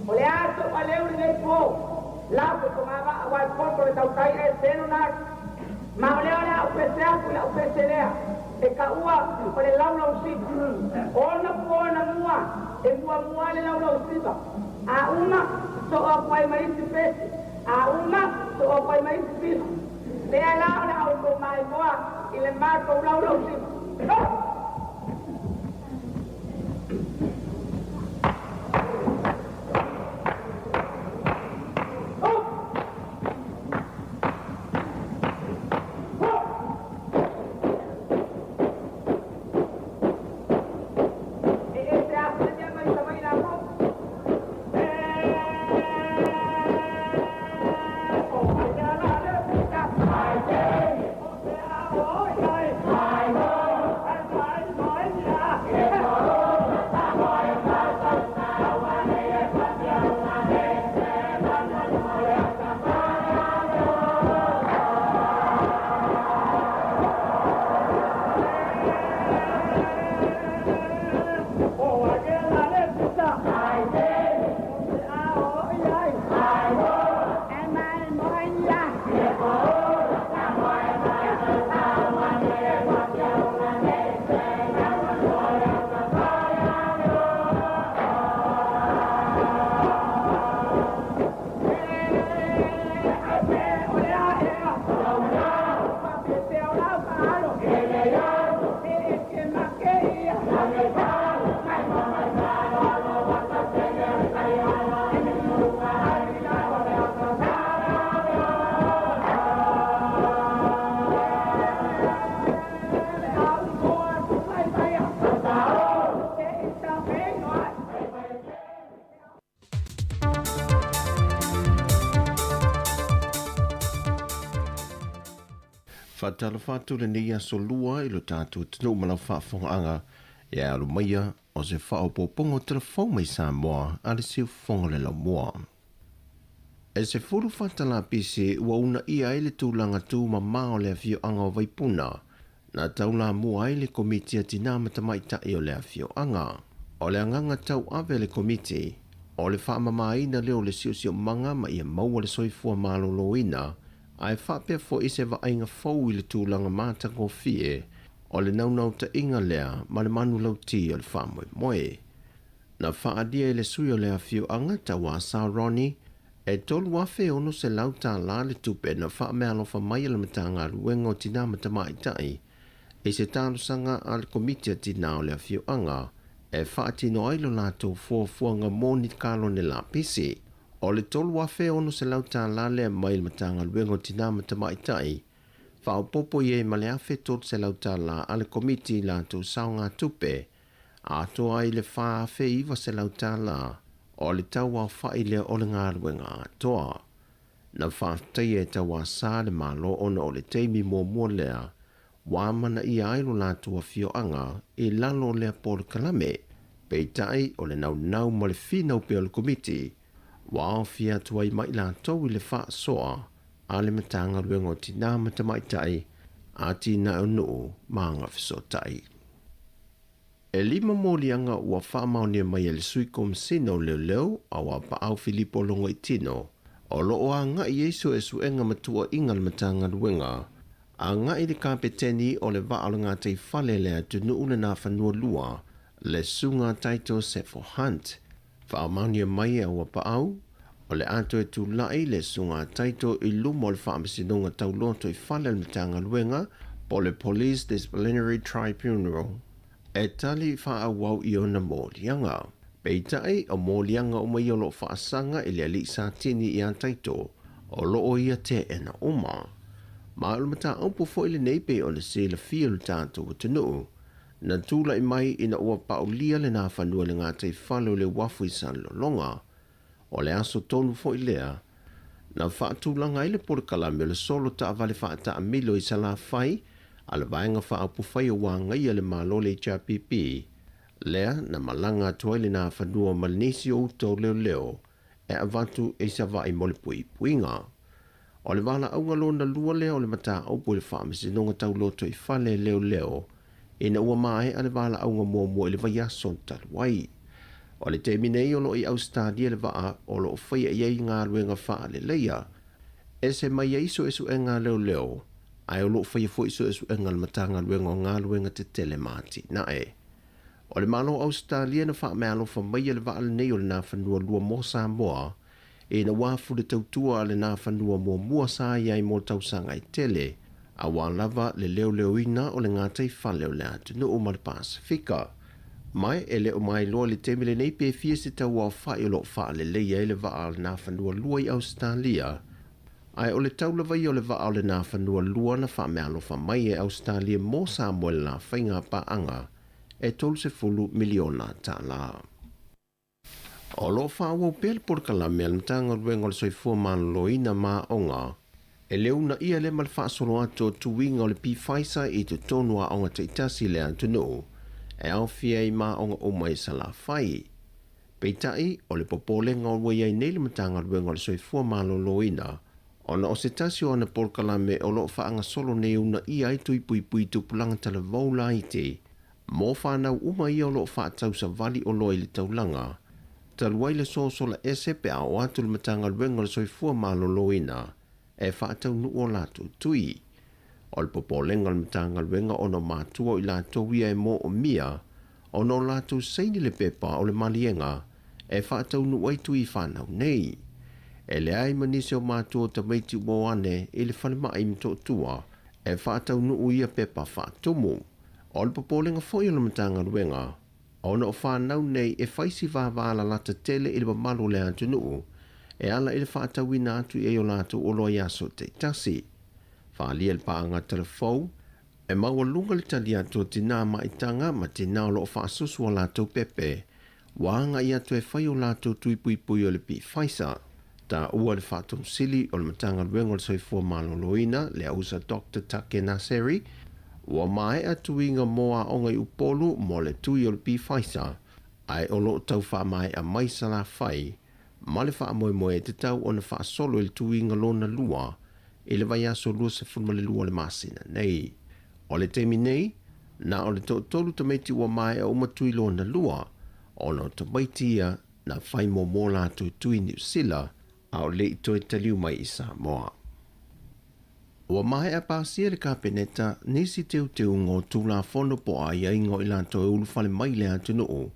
O le a toʻaleu lenei po, lau ke togavaʻa aua e poto le tautai ae selo na atu. Ma o lea o le a ou pese atu i la'u pese lea, e taua o le laulausiva. Ono po na mua, e muamua le laulausiva. A uma, soo atu ai ma isi pese. A uma, soo atu ai ma isi pisi. Lea la o le a outou maimoa i le matou laulausiva. Oh! Oh! Oh! E ese afu le mea mai Savaii latou. Faatalofa atu lenei aso lua i lo tatou atunuu ma lau faafofogaaga e alo maia o se faaopoopoga o telefou mai Samoa a le siufofoga o le laumua. E 10 fata lapisi ua uunaia ai le tulaga tumamā o le afioaga o Vaipuna na taulamua ai le Komiti a Tinā ma Tamaitai o le afioaga. O le agaga tauave a le Komiti o le faamamāina lea o le siosiomaga ma ia maua le soifua malōlōina ae faapea fo'i se vaaiga fou i le tulaga matagofie o le naunautaiga lea ma le manulautī o le faamoemoe. Na faaalia e le sui o le afioaga Tauasa Ronnie e $3,600 le tupe na faameaalofa mai e le Matagaluega o Tinā ma Tamaitai i se talosaga a le Komiti a Tinā o le afioaga e faatino ai lo latou fuafuaga mo ni kalone lapisi. O le $3,600 lea mai le Matagaluega o Tinā ma Tamaitai, faaopoopo i ai ma le $1,300 a le Komiti i latou saogatupe, atoa ai le $4,900 o le tauaofa'i lea o le galuega atoa. Na faafetaia e Tauasa le Malo ona o le taimi muamua lea ua amanaia ai lo latou afioaga i lalo o lea polokalame. Peitai, o le naunau ma le finau pea o le Komiti ua aofia atu ai ma i latou i le faasoa a le Matagaluega o Tinā ma Tamaitai, Atinae o Nuu ma Agafesootai. E lima moliaga ua faamaonia mai e le Sui Komesina o Leoleo Auapaau Filipo Logoitino o lo o agai i ai suesuega ma tuuaiga a le Matagaluega agai i le Kapeteni o le Vaa o le Gataifale le atunuu le Nafanua Lua, le Susuga Taito Sefo Hunt. Faamaonia mai e Auapaau, o le a toe tulai le Susuga Taito i luma o le Faamasinoga Tauloto i fale o le Matagaluega po o le Police Disciplinary Tribunal e tali faaauau i ona moliaga. Peitai, o moliaga uma ia o lo o faasaga i le alii Satini ia Taito, o lo o ia teena uma. Ma o le mataupu foi lenei pei ona silafia e lo tatou atunuu, na tulai mai ina ua paulia le Nafanua i le gataifale o le uafu i Salelologa. O le aso tonu foi lea na faatulaga ai le polokalame o le solo taavale faataamilo i Salafai a le Vaega Faaupufai o Agaia le Malo le HRPP, lea na malaga atu ai le Nafanua ma nisi o uta o leoleo e avatu i Savaii mo le puipuiga. O le valaauga lona lua lea o le mataupu i le Faamasinoga Tauloto i fale leoleo ina ua maea le valaauga muamua i le vaiaso talu ai. O le taimi nei o lo o i Ausetalia le vaa o lo o faia i ai galuega faaleleia. Ese mai ai suesuega a leoleo, ae o lo o faia foi suesuega a le Matagaluega o Galuega Tetele ma Atinae. O le Malo o Ausetalia na faameaalofa maia le vaa lenei o le Nafanua Lua mo Samoa ina ua afu le tautua a le Nafanua muamua sa i ai mo tausaga e tele, aua lava le leoleoina o le gataifale o le atunuu ma le Pasefika. Ma e le o mailoa i le taimi lenei pe fia se tauaofa'i o lo o faaleleia ai le vaa o le Nafanua Lua i Ausetalia, ae o le tau lava ia o le vaa o le Nafanua Lua na faameaalofa mai e Ausetalia mo Samoa i le la faiga paaga e $30 miliona tala. O lo o faaauau pea le polokalame a le Matagaluega o le Soifua Maloloina ma Aoga e le uunaia lea ma le faasolo atu o tuiga o le Pfizer i totonu o aoga taitasi i le atunuu e aofia ai ma aoga uma i Salafai. Peitai, o le popolega ua i ai nei le Matagaluega o le Soifua Maloloina ona o se tasi o ana polokalame o lo o faagasolo nei e uunaia ai tui puipui tupulaga talavou laiti mo fanau uma ia o lo o faatausavali oloa i le taulaga, talu ai le sosola ese pe a oo atu le Matagaluega o le Soifua Maloloina e faataunuu o latou tui. O le popolega o le Matagaluega ona o matua o i latou ia e moomia ona o latou saini le pepa o le maliega e faataunuu ai tui fanau nei. E leai ma nisi o matua o tamaiti ua o ane i le falemai i Motootua e faataunuu ia pepa faatumu. O le popolega foi o le Matagaluega ona o fanau nei e fai si vāvālalata tele i le mamalu o le atunuu e ala i le faatauina atu i ai o latou oloa i aso taitasi. Faaalia le paaga talafou e maualuga le tali atu o tinā maitaga ma tinā o lo o faasusu o latou pepe ua agai atu e fai o latou tui puipui o le Pfizer. Taua le Faatonusili o le Matagaluega o le Soifua Maloloina, le ausa Doctor Take Naseri, ua maea tuiga mo aoga i Upolu mo le tui o le Pfizer, ae o lo o tau faamaea mai Salafai ma le faamoemoe e tatau ona faasolo i le tuiga lona lua i le vaiaso 22 o le masina nei. O le taimi nei, na o le toatolu tamaiti ua maea uma tui lona lua, ona o tamaiti ia na fai muamua latou tui Niu Sila a o le i toe taliu mai i Samoa. Ua maea pasia e le Kapeneta nisi teuteuga o Tulafono po o aiaiga o i latou e ulufale mai i le atunuu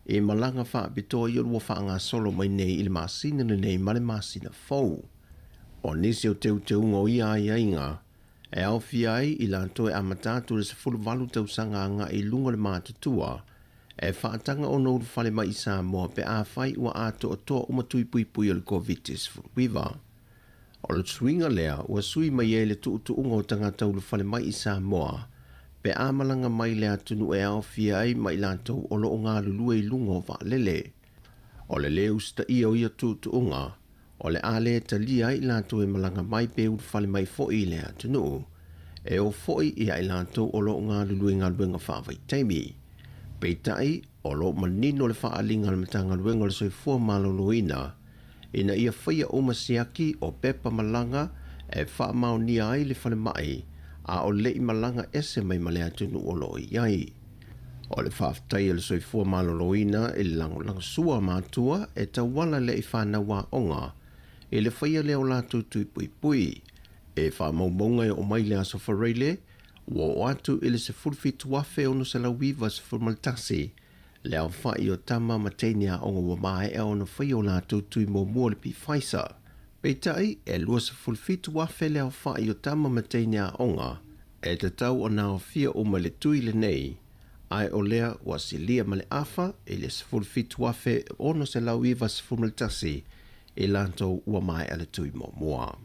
i malaga faapitoa ia ua faagasolo mai nei i le masina lenei ma le masina fou. O nisi o teuteuga o ia aiaiga e aofia ai i latou e amata atu i le 18 tausaga agai i luga o le matutua. e faataga ona ulufale mai i Samoa pe afai ua atoatoa uma tui puipui o le Koviti-19. O le suiga lea ua sui mai ai le tuutuuga o tagata ulufale mai i Samoa pe a malaga mai le atunuu e aofia ai ma i latou o lo o galulue i luga o vaalele. O le lē usitaia o ia tuutuuga, o le a lē talia ai i latou e malaga mai pe ulufale mai foi i le atunuu, e oo foi ia i latou o lo o galulue i galuega faavaitaimi. Peitai, o lo o manino le faaaliga a le Matagaluega o le Soifua Maloloina ina ia faia uma siaki o pepa malaga e faamaonia ai le falemai a o le i malaga ese mai ma le atunuu o lo o i ai. O le faafetai a le Soifua Maloloina i le lagolagosua a matua e tauala lea i fanau aoga i le faia lea o latou tui puipui. E faamaumauga e oo mai le Aso Faraile ua oo atu i le 17,691 le aofai o tama ma teine aoga ua maea ona faia o latou tui muamua o le Pfizer. Peitai, e 27,000 le aofai o tama ma teine aoga e tatau ona aofia uma i le tui lenei, ae o lea ua silia ma le afa i le 17,691 i latou ua maea le tui muamua.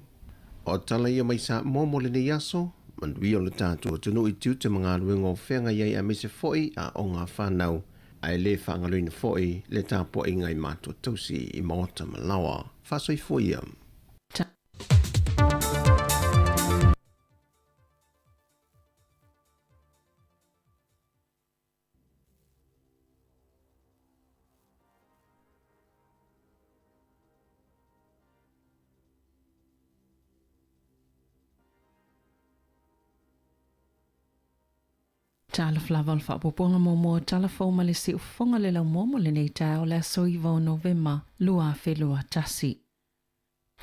O tala ia mai Samoa mo lenei aso, manuia o le tatou atunuu i tiute ma galuega o feagai ai aemaise foi aoga a fanau, ae le faagaloina foi le tapuaiga i matua tausi i maota ma laoa. Faasoifua ia. Talofa lava o le faaopoopoga muamua o Tala Fou ma le Siufofoga le Laumua mo lenei taeao le aso 9 o Novema 2021.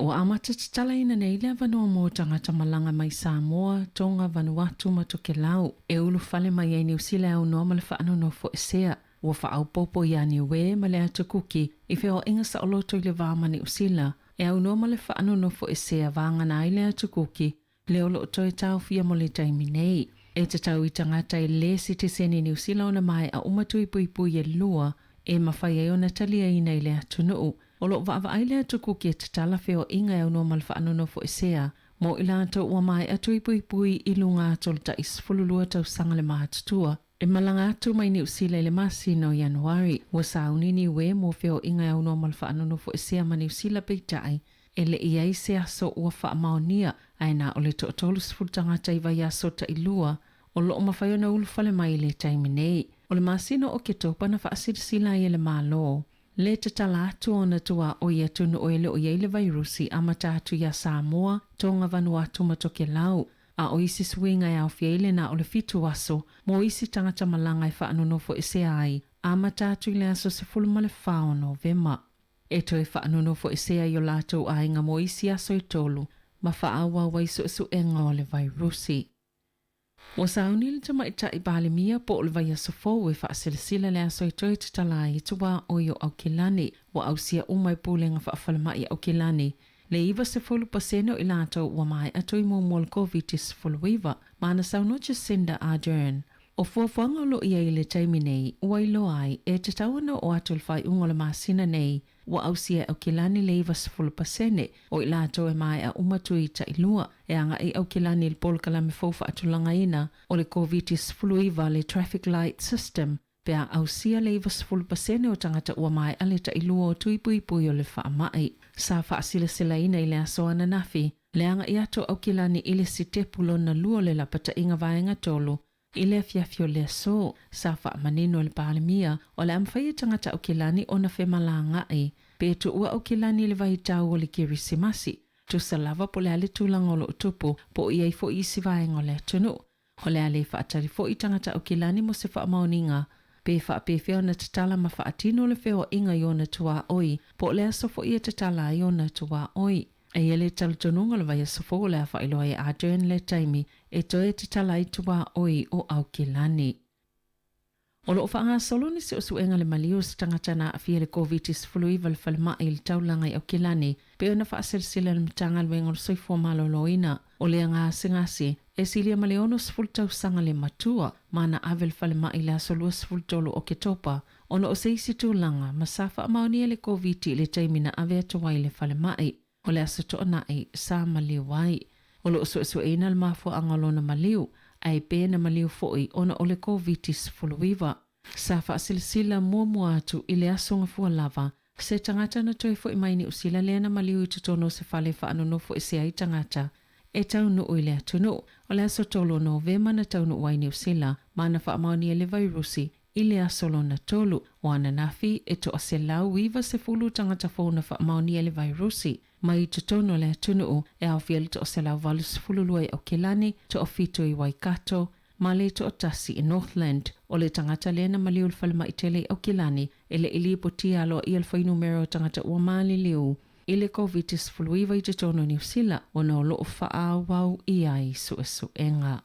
Ua amata tatalaina nei le avanoa mo tagata malaga mai Samoa, Tonga, Vanuatu ma Tokelau e ulufale mai ai Niu Sila e aunoa ma le faanonofoesea. Ua faaopoopo iā Niue ma le Atu Kuki i feoaiga saoloto i le va ma Niu Sila e aunoa ma le faanonofoesea vagana ai le Atu Kuki le o lo o toe taofia mo le taimi nei. E tatau i tagata e lē sitiseni Niu Sila ona maea uma tui puipui e lua e mafai ai ona taliaina i le atunuu. O lo o vaavaai le atu Kuki e tatala feoaiga e aunoa ma le faanonofoesea mo i latou ua maea tui puipui i luga atu o le tai 12 tausaga le matutua e malaga atu mai Niu Sila i le masina o Ianuari. Ua sauni Niue mo feoaiga e aunoa ma le faanonofoesea ma Niu Sila peitai E le i ai se aso ua faamaonia, ae na o le toa-30 tagata i vaiaso tailua o lo o mafai ona ulufale mai i le taimi nei. O le masina o Oketopa na faasilasila ai e le Malo le tatala atu ona tuaoi atunuu e le o i ai le vairusi amata atu iā Samoa, Tonga, Vanuatu ma Tokelau. A o isi suiga e aofia ai le na o le fitu aso mo isi tagata malaga e faanonofoesea ai, amata atu i le aso 14 o Novema. E toe faanonofoesea i o latou aiga mo isi aso e tolu ma faaauau ai suesuega o le vairusi. Ua sauni le tamaitai Palemia po o le vaiaso fou e faasilasila le aso e toe tatala ai i tuaoi o Aukilani. Ua ausia uma e Pulega Faafalemai Aukilani le 90% o i latou ua maea tui muamua o le Koviti-19, ma na saunoa Jacinda Ardern. O fuafuaga o lo o i ai i le taimi nei, ua iloa ai, e tatau ona oo atu i le faaiuga o le masina nei, ua ausia e Aukilani le 90% o i latou e maea uma tui tailua e agai i Aukilani i le polokalame fou faatulagaina o le Koviti-19 le Traffic Light System pe a ausia le 90% o tagata ua maea le tailua o tui puipui o le faamai. Sa faasilasilaina i le aso ananafi le agai atu o Aukilani i le sitepu lona lua o le lapataiga vaega tolu i le afiafi o le aso. Sa faamanino e le Palemia o le a mafai e tagata Aukilani ona femalagaai pe tuua Aukilani i le vaitau o le Kerisimasi, tusa lava po o le a le tulaga o lo o tupu po o i ai foi isi vaega o le atunuu. O le a le faatali foi tagata Aukilani mo se faamaoniga pe faapefea ona tatala ma faatino le feoaiga i ona tuaoi, po o le aso foi e tatala ai ona tuaoi. E i ai le talitonuga o le vaiaso fou o le a faailoa ai e Ardern le taimi e toe tatala ai tuaoi o Aukilani. O lo o faagasolo ni suesuega le maliu o se tagata na aafia i le Koviti-19 i le falemai i le taulaga i Aukilani, pei ona faasilasila e le Matagaluega o le Soifua Maloloina. O lea gasegase, E silia ma le 60 tausaga le matua, ma na ave i le falemai i le aso 23 o Oketopa ona o se isi tulaga ma sa faamaonia le Koviti i le taimi na ave atu ai i le falemai. O le Aso Toonai sa maliu ai. O lo o suesueina le mafuaaga o lona maliu, ae pe na maliu foi ona o le Koviti-19. Sa faasilasila muamua atu i le aso Gafua lava se tagata na toe foi mai Niu Sila lea na maliu i totonu o se fale e faanonofo ese ai tagata e taunuu i le atunuu. O le aso 3 o Novema na taunuu ai Niu Sila ma na faamaonia le vairusi i le aso lona tolu. O ananafi e 190 tagata fou na faamaonia le vairusi mai totonu o le atunuu, e aofia le 182 i Aukilani, 7 i Waikato, ma le 1 i Northland. O le tagata lea na maliu i le falemai tele i Aukilani e le i lipotia aloaia le fuainumera o tagata ua maliliu i le Koviti-19 i totonu o Niu Sila ona o lo o faaauau i ai suesuega.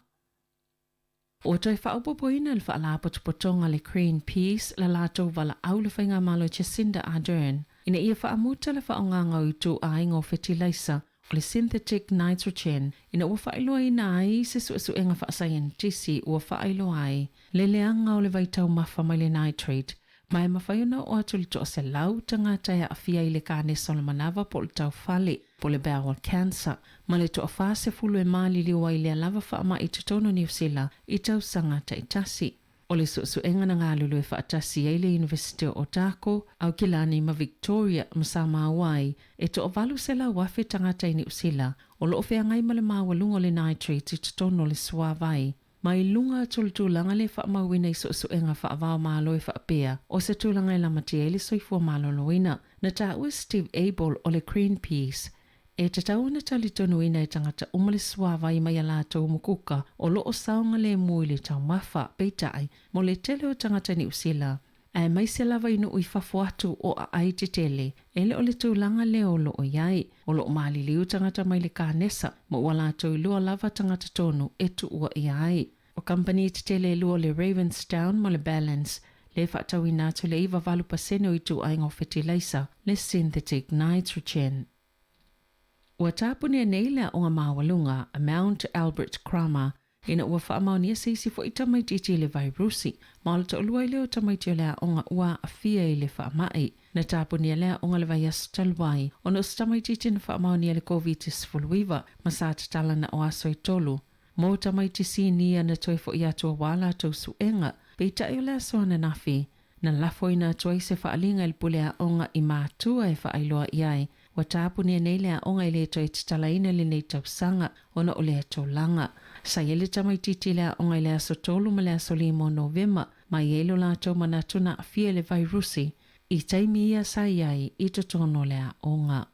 Ua toe faaopoopoina e le Faalapotopotoga a le Greenpeace le latou valaau i le Faigamalo Jacinda Ardern ina ia faamuta le faaaogaga o ituaiga o fetilaisa o le synthetic nitrogen ina ua faailoaina ai se suesuega faasaienitisi ua faailoa ai le leaga o le vaitaumafa mai le nitrate ma e mafai ona oo atu i le 100 tagata e aafia i le kanesa o le manava po o le taufale, po o le bowel cancer, ma le 40 e maliliu ai i lea lava faamai i totonu o Niu Sila i tausaga taitasi. O le suesuega na galulue faatasi ai le Iunivesite o Otago, Aukilani ma Victoria ma sa maua ai e 800,000 tagata i Niu Sila o lo o feagai ma le maualuga o le nitrate i totonu o le suavai. Mai luga atu o le tulaga lea e faamauina i suesuega faava-o-Malo e faapea, o se tulaga e lamatia ai le soifua maloloina. Na taua e Steve Abel o le Greenpeace, e tatau ona talitonuina e tagata uma le suavai mai a latou mukuka o lo o saogalemu i le taumafa, peitai, mo le tele o tagata Niu Sila, aemaise lava i nuu i fafo atu o aai tetele, e le o le tulaga lea o lo o i ai. O lo o maliliu tagata mai le kanesa, ma ua latou iloa lava tagata tonu e tuua ʻia ai. O kamupani tetele e lua o le Ravensdown ma le Ballance, lea e faatauina atu le 98% o ituaiga o fetilaisa, le synthetic nitrogen. Ua tapunia nei le aoga maualuga a Mount Albert Grammar ina ua faamaonia se isi foi tamaitiiti i le vairusi, ma o le toalua ai lea o tamaiti o le aoga ua aafia i le faamai. Na tapunia le aoga le vaiaso talu ai ona o se tamaitiiti na faamaonia i le Koviti-19 ma sa tatala na o aso e tolu mo tamaiti sinia na toe foi atu aua latou suega. Peitai o le aso ananafi, Na lafoina atu ai se faaaliga i le pule aoga i matua e faailoa i ai, ua tapunia nei le aoga e le toe tatalaina lenei tausaga ona o lea tulaga. Sa i ai le tamaitiiti i le aoga i le aso 3 ma le aso 5 o Novema, ma i ai lo latou manatu na aafia i le vairusi i taimi ia sa i ai i totonu o le aoga.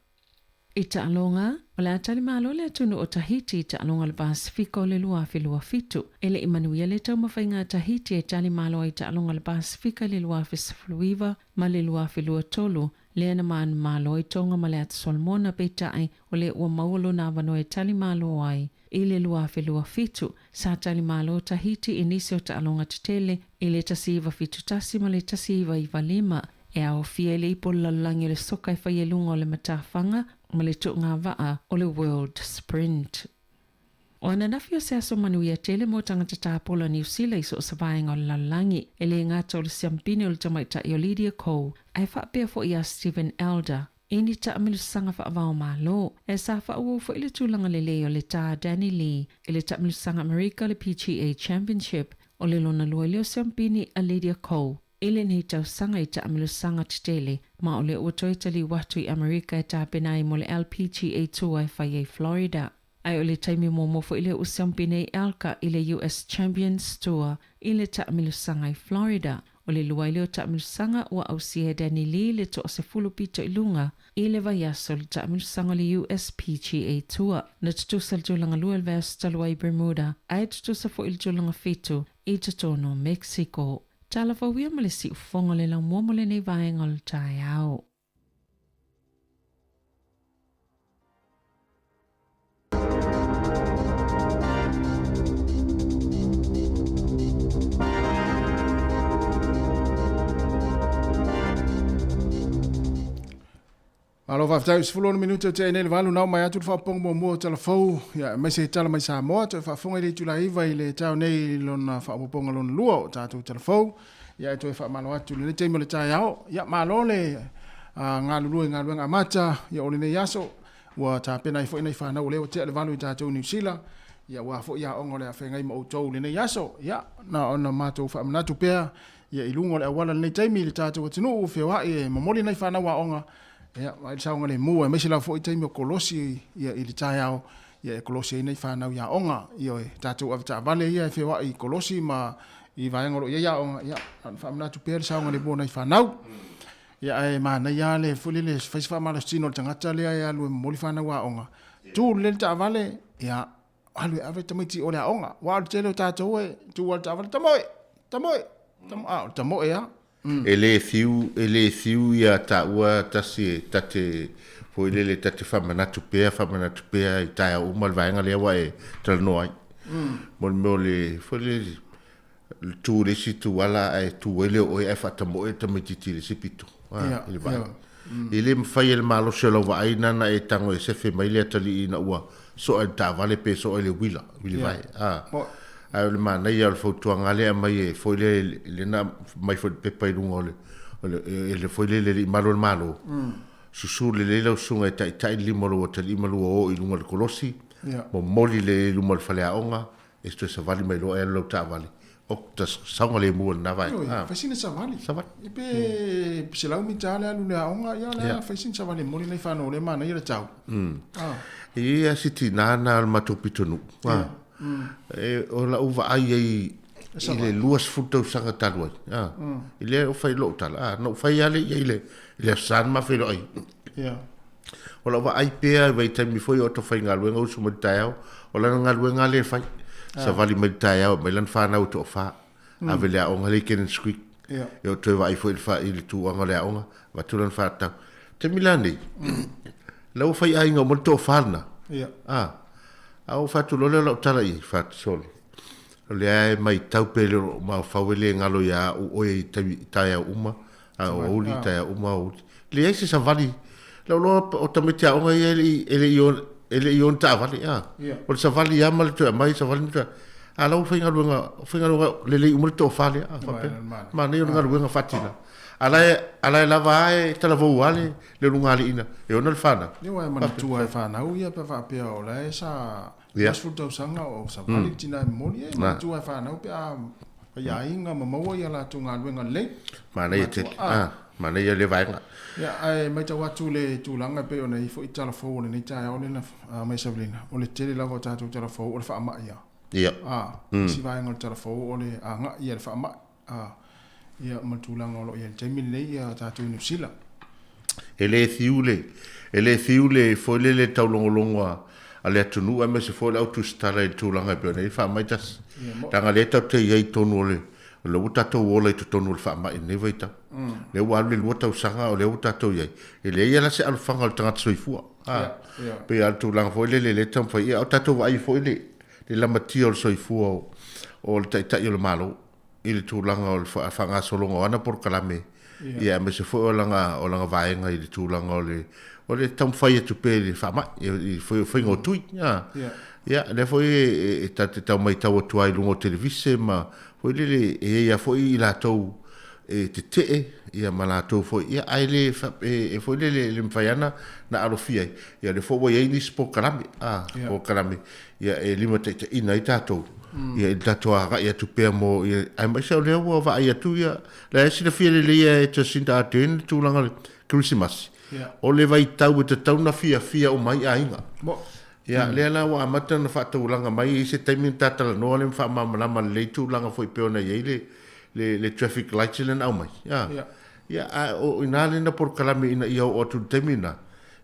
I taaloga, o le a talimalo le atunuu o Tahiti i taaloga o le Pasefika o le 2027. E le i manuia le taumafaiga a Tahiti e talimalo ai i taaloga o le Pasefika i le 2019 ma le 2023, lea na manumalo ai Tonga ma le Atu Solomona, peitai, o lea ua maua lona avanoa e talimalo ai i le 2027. Sa talimalo Tahiti i nisi o taaloga tetele i le 1971 ma le 1995, E aofia i le ipu o le lalolagi o le soka e fai ai luga o le matafaga ma le tuugavaa o le World Sprint. O ananafi o se aso manuia tele mo tagata tapola o Niu Sila i so o se vaega o le lalolagi. E le gata o le siampine o le tamaitai o Lydia Ko, ae faapea foi ia Steven Elder i ni taamilosaga faava-o-Malo. E sa faaauau foi le tulaga lelei o le tā Danny Lee i le taamilosaga Amerika o le PGA Championship o le lona lua i lea o siampine a Lydia Ko. I lenei tausaga i taamilosaga tetele, ma o lea ua toe taliu atu i Amerika e tapena ai mo le LPGA Tour e fai ai i Florida. Ae o le taimi muamua foi lea ua siampi nei Elka i le US Champions Tour i le taamilosaga i Florida. O le lua ai lea o taamilosaga ua ausia e Danny Lee le toasefulu pito i luga i le vaiaso i le taamilosaga o le US PGA Tour. Na tutusa le tulaga lua i le vaiaso talu ai i Bermuda, ae tutusa foi le tulaga fitu i totonu o Mexico. Talafauia ma le siufofoga o le laumua mo lenei vaega o le taeao. Malo faafetai, 16 minute o tea nei le 8 na oo mai atu le faaopoopoga muamua o Tala Fou, ia aemaise i tala mai Samoa, toe faafofoga i le itula 9 i le taeao nei i lona faaopoopoga lona lua o tatou Tala Fou. Ia e toe faamalo atu i lenei taimi o le taeao. Ia malo le galulue i galuega amata ia o lenei aso. Ua tapena ai foi nai fanau o lea ua tea le 8 i tatou i Niu Sila, ia aua foi aoga o le a feagai ma outou i lenei aso. Ia na ona matou faamanatu pea Ia i luga o le auala i lenei taimi i le tatou atunuu ua feoai e momoli nai fanau aoga, ia vaai le saogalemu aemaise lava foi taimi o kolosi ia i le taeao, ia e kolosi ai nai fanau i aoga. Ioe, tatou avetaavale ia e feoai i kolosi ma i vaega o lo o i ai aoga, ia na ona faamanatu pea le saogalemu o nai fanau. Ia ae manaia lava le foi lele fai se faamalositino a le tagata lea e alu e momoli fanau aoga, tu lelei le taavale, ia alu e ave tamaiti o le aoga. Aua o le tele o tatou e tu lava i le taavale, tamoe, tamoe, tamoe, a o le tamoe lava. E le fiu, e le fiu ia taua tasi e ta te, foi lele, ta te faamanatu pea, faamanatu pea i taeao uma le vaega lea ua e talanoa ai. Mo le mea o le, foi lele, le tu i le isi ituala ae tu ai lea o oe ae faatamoe le tamaitiiti i le isi pito, a, i le vaai. E le mafai e le malosi o lau vaai na ona e tago e sefe mai le atalii ina ua soa i le taavale pe soa i le uila, uilivae, a. Ae o le manaia o le fautuaga lea e aumai e foi lea, lea na aumai foi i le pepa i luga o le, o le, e le foi lea i le alii malu o le Malo, susu lelei lau susuga e taitai le lima o lou atalii ma lua o i luga o le kolosi, momoli lelei i luma o le faleaoga, E toe savali mai loa e alu lau taavale. O ta saogalemu o lena vaega. Ioe, fai sina savali. Savali. E pe 100 mita le alu i le aoga, ia o le a fai sina savali e momoli nai fanau o lea e manaia le tau. E i ai lava si tina na o le matou pitonuu. E, o lau vaai ai i le 20 tausaga talu ai. I lea o fai lou tala. Na ou fai lava lea i ai i le Aso Sa na ma feiloai. O lau vaai pea i vaitaimi foi o faigaluega usu mai le taeao, o lana galuega lava lea e fai. Savali mai le taeao e aumai lana fanau e toafa, ave i le aoga lea i Cannons Creek. E oo toe vaai foi i le tulaga o le aoga, avatu lana faatau. Taimi la nei, la ua faiaiga uma le toafa lena. A ou fai atu loa lea o lau tala i ai, fai atu, sole, o lea e matau pea i le mafaufau e le galo ia au oe i taimi, taeao uma, A o aoauli, taeao uma aoauli. Leai se savali. Lau loa o tamaiti aoga ia e le i, e le i o, e le i o ni taavale, a. O le savali lava ma le toe aumai, savali ma le toe. A la ua faigaluega, faigaluega lelei uma le toafa lea, a faapea. Manaia o le galuega faatina. A la e, a la e lava a e talavou lava le, le ulugalii e ona le fanau. Ia aua e manatua e fanau ia pe faapea o la e sa 20 tausaga o savali le tina e momoli, e manatua e fanau pe a faiaiga ma maua ia latou galuega lelei. Manaia tele. Ah, manaia lea vaega. Ia, ae matau atu le tulaga e pei ona i ai foi tala fou o lenei taeao lea na aumai e Savelina, o le tele lava o tatou tala fou o le faamai lava. Ia. Ah, isi vaega o le tala fou o le agai ia le faamai. Ah, ia ma le tulaga o lo o i ai i le taimi lenei ia tatou i Niu Sila. E le fiu le, e le fiu le foi lele taulogologo a, a le atunuu aemaise foi le au tusitala i le tulaga e pei ona i ai le faamai tasi. Leaga lea tatou te i ai i totonu o le, o lea ua tatou ola i totonu o le faamai i lenei vaitau. Lea ua alu le 2 tausaga o lea ua tatou i ai. E leai lava la se alofaga o le tagata soifua. A, pei lava o le tulaga foi lele lea e taumafai, ia o tatou vaai foi le, le lamatia o le soifua o, o le Taitai o le Malo. i le tulaga o le faagasologa o ana polokalame, ia aemaise foi o lana, o lana vaega i le tulaga o le, o le taumafai atu pea i le faamai, i le faiga o tui. Ia, lea foi e ta te tau matau atu ai i luga o televise ma foi lele, e i ai lava foi i latou e tetee, ia ma latou foi, ia ae le, e foi lele e le mafai lava ona alofia ai. Ia lea foi ua i ai nisi polokalame, polokalame ia e limataitaiina ai tatou ia i le tatou agai atu pea mo ia aemaise o lea ua vaai atu ia la e silafia lelei e Jacinda Ardern le tulaga o le Kerisimasi o le vaitau e tatau ona fiafia uma ai aiga. Ia lea la ua amata ona faatulaga mai i se taimi ona ta talanoa lea ma faamalamalama lelei tulaga foi pei ona i ai le le le traffic lights lea na aumai. Ia a o i ina lena polokalame ina ia oo atu i le taimi lena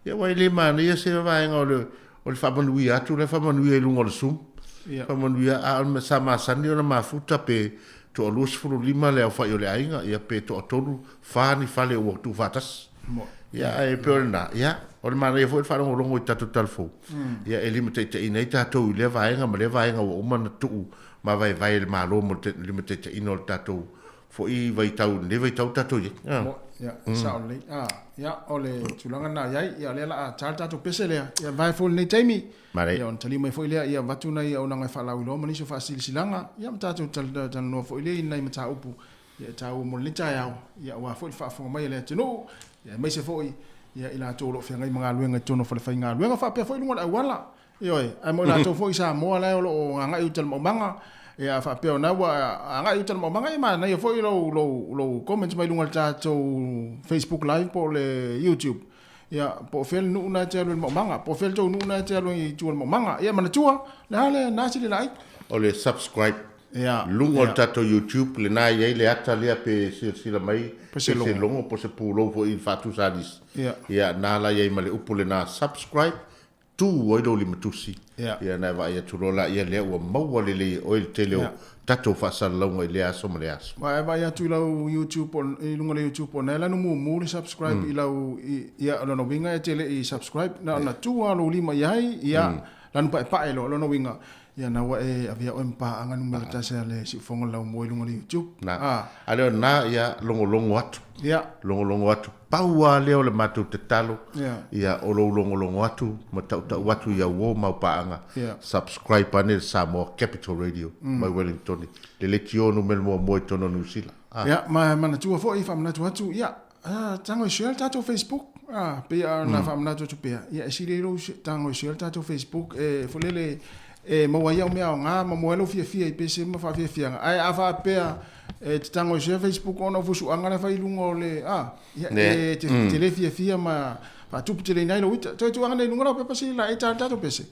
ia aua e le manaia se vaega o le O le faamanuia atu la e faamanuia i luga o le Zoom. Yeah. Faamanuia, a o le sa masani ona mafuta pe toa 25 le aofai o le aiga, ia pe toa 3, 4 ni fale ua tuufaatasi. Ia, ae pei o lena, ia, o le manaia foi le faalogologo i tatou tala fou. Ia, e limataitaiina ai tatou i lea vaega ma lea vaega ua uma ona tuu mavaevae e le Malo mo le limataitaiina o le tatou. foi vaitau i lenei vaitau tatou i ai. Mo, ia, e sao lelei. A, ia, o le tulaga lena i ai, ia, o lea o le a ta le tatou pese lea, ia, vae foi lenei taimi, ia, ona taliu mai foi lea, ia, avatu nai auaunaga e faalauiloa ma nisi o faasilasilaga, ia, ma tatou talanoa foi lea i nai mataupu, ia, e taua mo lenei taeao, ia, aua foi le faafofoga mai a le atunuu, ia, aemaise foi, ia, i latou o lo o feagai ma galuega i totonu o falefaigaluega, faapea foi i luga o le auala. Ioe, ae mo i latou foi i Samoa la o lo o agai i uta i le maumaga, ia faapea o na ua agai i uta i le maumaga, ia manaia foi lou, lou, lou comments mai luga o le tatou Facebook Live po o le YouTube. Ia, po o fea le nuu na e te alu i le maumaga, po o fea le tou nuu na e te alu i tua i le maumaga. Ia manatua, le a le na sili laai. O le subscribe Ia, luga o le tatou YouTube, lena e i ai le ata lea pe silasila mai pe se logo po o se pulou foi i le faatusa a nisi. Ia, ia na la i ai ma le upu lena subscribe tu ai lou limatusi, ia ona e vaai atu loa laia lea ua maua lelei e oe le tele o tatou faasalalauga i lea aso ma lea aso. Aua e vaai atu i lau YouTube i luga o le YouTube o na e lanu mumu le subscribe i lau ia o lona uiga e te le i subscribe na ona tu lava o lou lima i ai ia lanu paepae loa o lona uiga ia na ua e avea oe ma paaga numera tasi a le siufofoga o le laumua i luga o le YouTube. Na. A lea o lena ia logologo atu. Ia. Logologo atu. Pau lava lea o le matou tatalo, ia o lou logologo atu ma tautau atu i au uo mau paaga, subscribe ane le Samoa Capital Radio mai Wellingtone, le leitio numera muamua i totonu o Niu Sila. Ia, ma e manatua foi, faamanatu atu, ia, tago e share le tatou Facebook, pei ona faamanatu atu pea, ia e sili ai lou tago e share le tatou Facebook, e foi lele e maua ai au mea aoga ma maua ai lou fiafia i pese ma faafiafiaga, ae a faapea E te tago i sea Facebook ona o fusuaga la e fai i luga o le, a, ia, e te, te le fiafia ma faatupu tele ai lou ita. Toe tuaga nei i luga lau pepa sili la e ta le tatou pese.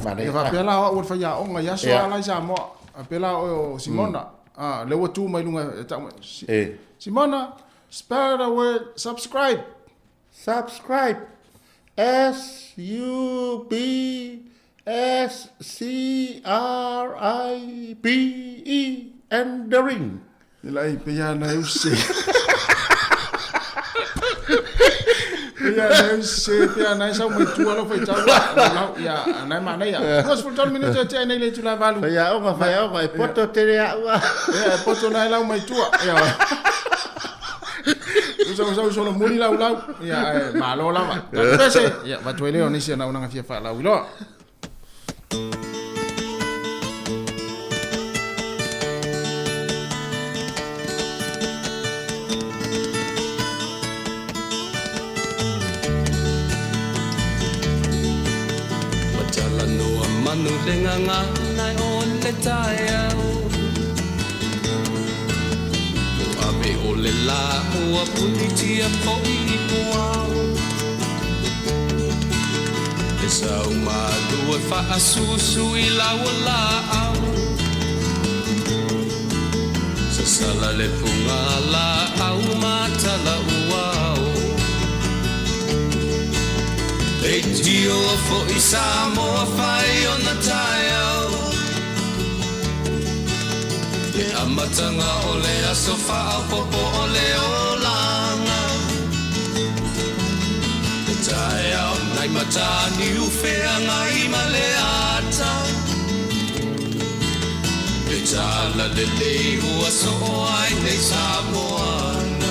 Ia faapea la o au o le faiaoga i aso a la i Samoa. Faapea la oe o Simona. A, lea ua tu mai luga e tau mai, Simona, spell the word subscribe. Subscribe S U B S C R I B E and the ring. Ila i pei ana e use. Pei ana e use, pei ana e sau mai tua lau faitau lau, ia, ana e manaia. 23 minute e tea nei le itula e valu. Faiaoga, faiaoga, e poto tele au a. Ia, e poto nai lau mai tua. Ia. Usa usa usa lo muli lau lau. Ia, ae malo lava. Tatou pese. Ia, avatu ai lea o nisi anaunaga fia faalauiloa. Ua talanoa manu le gagana o le taeao Ua ave o le lā ua punitia foi i puao E sau malu e faasusu i lau laau Sasala le puga laau ma tala uao Leitio foi Samoa fai ona taeao Le amataga o le aso faaopoopo o le olaga Le taeao nai Mataniu feagai ma le ata Le tala lelei ua soo ai nei Samoana.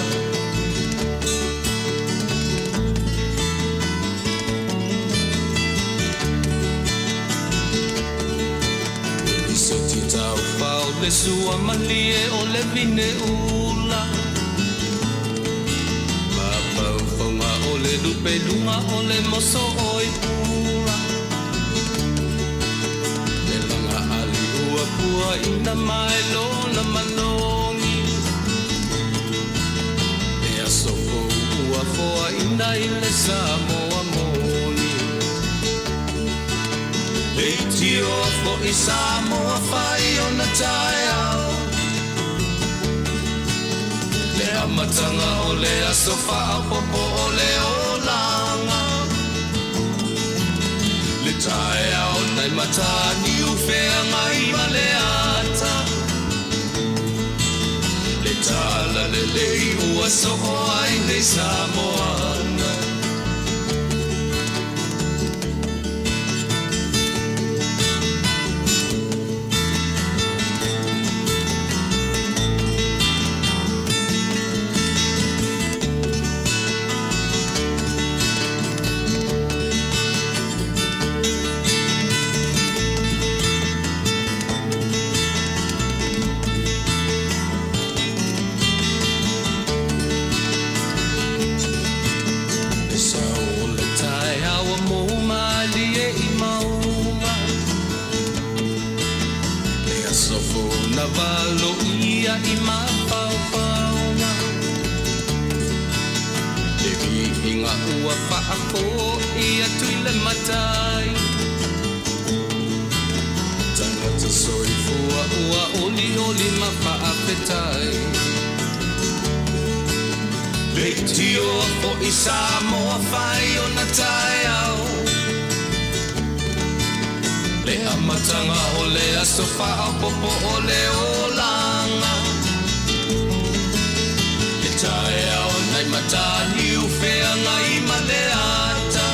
E lisoti taufao le sua malie o le vine ula Mafaufauga o le lupe luga o le moso oi pula Le laga ali ua pua ina mai lona manogi Le aso fou ua foaina i le Samoa moni Leitioa foi Samoa fai ona taeao Le amataga o le aso faaopoopo o le olaga Le taeao nai Mataniu feagai ma le ata Le tala lelei ua soo ai nei Samoana. Ina ua faafo'i atu i le matai. Tagata soifua ua olioli ma faafetai. Leitioa fo'i Samoa fai ona taeao. Le amataga o le aso faaopoopo o le olaga. Le taeao nai Mataniu Feagai ma le ata.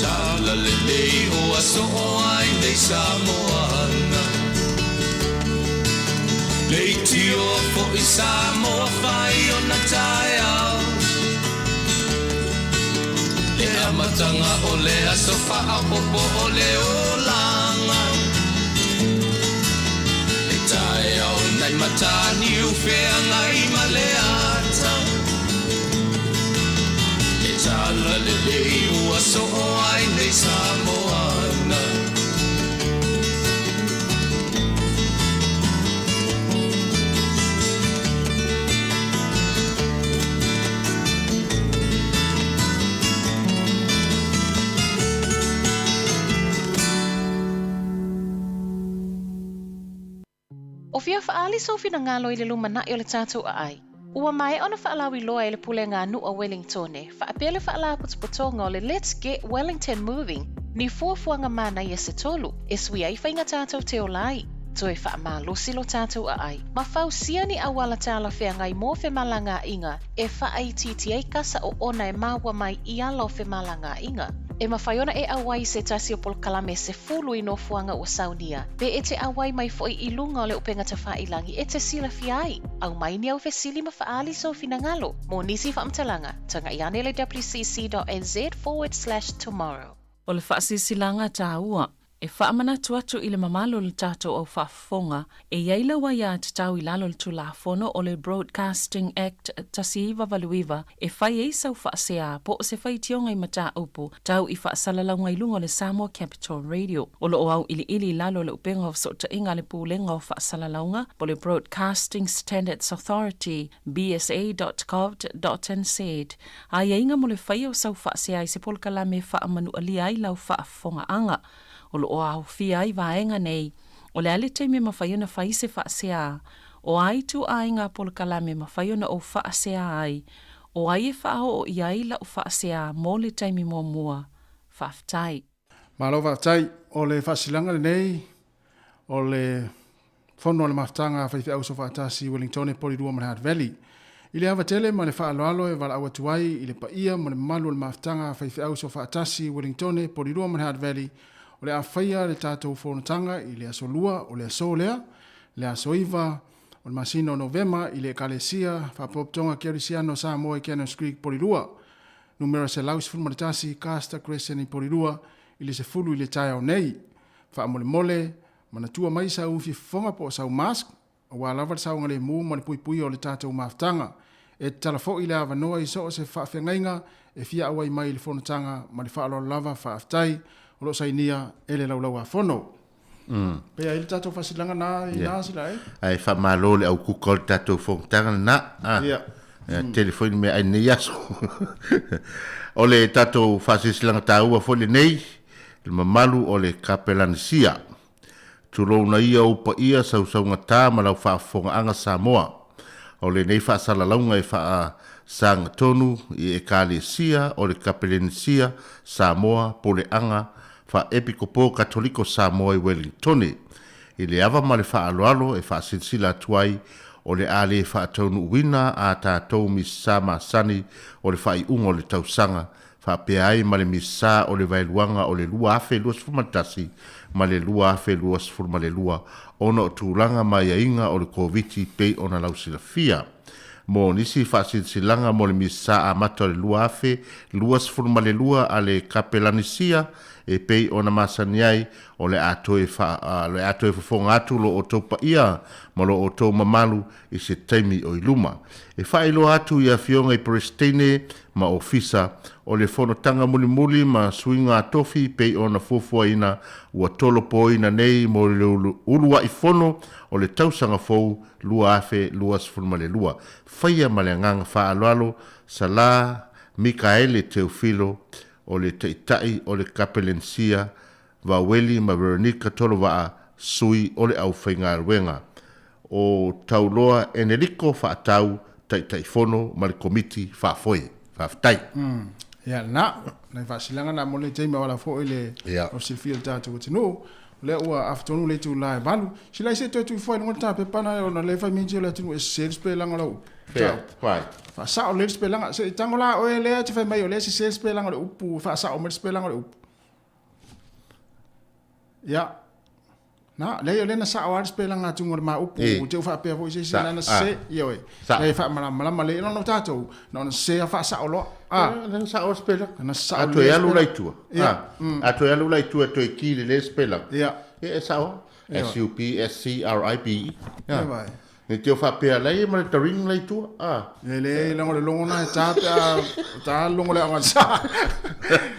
Talalelei o aso o ai nei Samoana. Leitioa fo'i Samoa fai ona taeao. Le amataga o le aso faaopoopo o le olaga. Le taeao nai Mataniu Feagai ma le ata. Le talalelei ua soo ai nei Samoana. O fia faaali sou finagalo i le lumanai o le tatou aai? Ua maea ona faalauiloa e le Pulega a Nuu o Welingtone faapea le Faalapotopotoga o le Let's Get Wellington Moving ni fuafuaga manaia se tolu e sui ai faiga tatou te ola ai, toe faamalosi lo tatou aai, ma fausia ni auala talafeagai mo femalagaaiga e faaitiiti ai kasa oona e maua mai i ala o femalagaaiga. E mafai ona e auai i se tasi o polokalame 10 i nofoaga ua saunia, pe e te auai mai foi i luga o le upega tafailagi e te silafia ai. Aumai ni au fesili ma faaali sou finagalo. Mo nisi faamatalaga, tagai ane i le wcc.nz/tomorrow. O le faasilasilaga taua E faamanatu atu i le mamalu o le tatou au faafofoga, e i ai lau aiatatau i lalo o le Tulafono o le Broadcasting Act 1989 e fai ai sau faasea po o se faitioga i mataupu tau i faasalalauga i luga o le Samoa Capital Radio. O lo o auiliili i lalo o le upega o fesootaiga a le Pulega o Faasalalauga po o le Broadcasting Standards Authority, bsa.govt.nz, aiaiga mo le faia o sau faasea i se polokalame e faamanualia ai lau faafofogaaga. O lo o aofia ai vaega nei, o le a le taimi e mafai ona fai se faasea, o a ituaiga polokalame e mafai ona ou faasea ai, o ai e faaoo i ai lau faasea mo le taimi muamua. Faafetai. Malo faafetai. O le faasilaga lenei o le Fono a le Mafutaga a Faifeau Soofaatasi i Wellingtone, Porirua ma le Hutt Valley. I le ava tele ma le faaaloalo e valaau atu ai i le paia ma le mamalu o le Mafutaga a Faifeau Soofaatasi i Wellingtone, Porirua ma le Hutt Valley, o le a faia le tatou fonotaga i le aso Lua o le aso lea, le aso 9 o le masina o Novema i le Ekalesia Faapotopotoga Kerisiano Samoa i Cannons Creek, Porirua, numera 111 Caster Crescent i Porirua i le 10 i le taeao nei. Faamolemole, Manatua mai sau fifofoga po o sau mask, aua lava le saogalemu ma le puipuia o le tatou mafutaga. E tatala foi le avanoa i so o se faafeagaiga e fia auai mai i le fonotaga ma le faaaloalo lava faafetai o lo o sainia e le Laulau-a-Fono. Pei ai le tatou faasilaga na i na sila e? Ae faamalo le au kuka o le tatou fonotaga lena. Ia. Tele foi ni mea ai lenei aso. O le tatou faasilasilaga taua foi lenei, le mamalu o le Kapelanisia. Tulouna ia ou paia sausaugata ma lau faafofogaaga Samoa. O lenei faasalalauga e faasagatonu i Ekalesia o le Kapelenisia Samoa Poleaga Faa-Epikopo Katoliko Samoa i Welingtone. I le ava ma le faaaloalo e faasilasila atu ai o le a le faataunuuina a tatou Misa masani o le faaiuga o le tausaga faapea ai ma le Misa o le Vaeluaga o le 2021 ma le 2022 ona o tulaga ma aiaiga o le Koviti pei ona lausilafia. Mo nisi faasilasilaga mo le Misa amata o le 2022 a le Kapelanisia, E pei ona masani ai, o le a toe fa, o le a toe fofoga atu lo outou paia ma lo outou mamalu i se taimi o i luma. E faailoa atu i Afioga i Peresetene ma Ofisa o le Fonotaga Mulimuli ma Suiga Tofi pei ona fuafuaina ua tolopoina nei mo le uluai fono o le tausaga fou 2022. Faia ma le agaga faaaloalo, Sala Mikaele Teofilo o le Taitai o le Kapelensia Vaueli ma Veronica Tolovaa, sui o le aufaigaluega o Tauloa Eneliko Faatau, Taitaifono ma le Komiti Faafoe. Faafetai. Ia lena, nai faasilaga na mo le taimi aua lava foi le o silafia e le tatou atunuu. O lea ua afa tonu le itula e 8. Sila se toe tuifua i luga o le tapepa na ona lea e fai mai o le atunuu e sese le sipelaga o lau upu. Fea, why? Faasao lelei le sipelaga. Se i tago la oe lea e te fai mai o lea e sese le sipelaga o le upu, faasao mai le sipelaga o le upu. Ia. Na, leai o lea na sao lava le sipelaga atu o le ma upu, E. te i ua faapea foi se isi Sa, na na a. sese, ioe. Sao. Leai e faamalamalama lelei ona o tatou, na ona sese lava faasao loa. A. Na na sao le sipelaga. Na sao A lelei toe le alu la i sipelaga. tua. Ia. A. A toe alu la i tua e toe ki lelei le sipelaga. Ia. Ia e sao lava. Ioe. S U B S C R I B E. Ia A. vai. Ne te o faapea lai ma le taring lai tua. Ah. Le le longo le longo na ta ta ta longo le anga sa.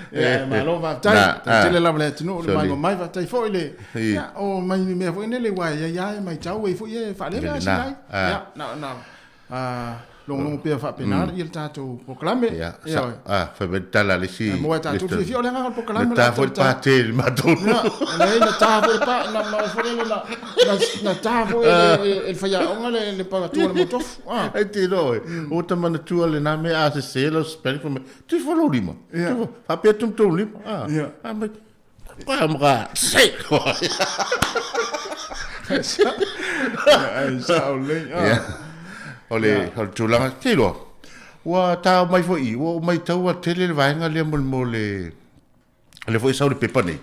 E malo va tai. Tele lava le tinu le mai mai va tai foi le. Ya o mai mea foi ne le wa ya ya mai tau e foi e fa le la sinai. Ya na na a logologo pea faapena ia le tatou polokalame. Ia, sa, a, fai mai le tala a le isi. Mo ai tatou fiafia o le agaga o le polokalame. Na ta foi le pate i le matou. Ia, leai na ta foi le pa, na ma foi le na na ta foi e le faiaoga le le pagatua o le motofu. Ah. Ai te iloa oe, ua ta manatua lena mea a sese lau spelling fai mai, tuifo lou lima. Tuifo, faapea atu ma tou lima. Ah. Ah, mai, pa ma ka, se. Ai sao lelei. Ia. O le, o le tulaga, te iloa, ua ta mai foi i, ua ou matau a tele le vaega lea mo le, mo le, lea foi e sau i le pepa nei.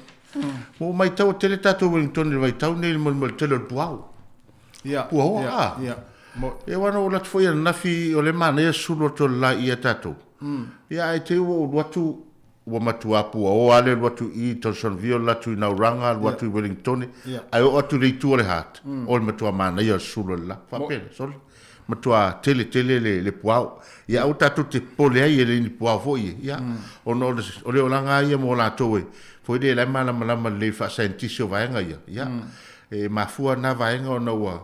Ua ou matau a tele tatou Wellington i le vaitau nei mo le, mo le tele o le puao. Ia. Puaoa, a. Ia. Mo. Ia aua na ou alu atu foi ananafi, o lea e manaia sulu atu o le laei ia tatou. Ia ae te i ua ou alu atu, Ua matua puaoa lava le alu atu i Johnsonville, alu atu i Nauranga, alu atu i Wellingtone, ae oo atu i le itu o le Hart, o le matua manaia o le sulu o le la. Faapea lea, sole, matua tele tele le, le puao. Ia aua tatou te popole ai e le ni puao foi e, ia, ona o le, o le olaga lava ia mo latou e, foi lea la e malamalama lelei i le faasaienitisi o vaega ia, ia, e mafua na vaega ona ua,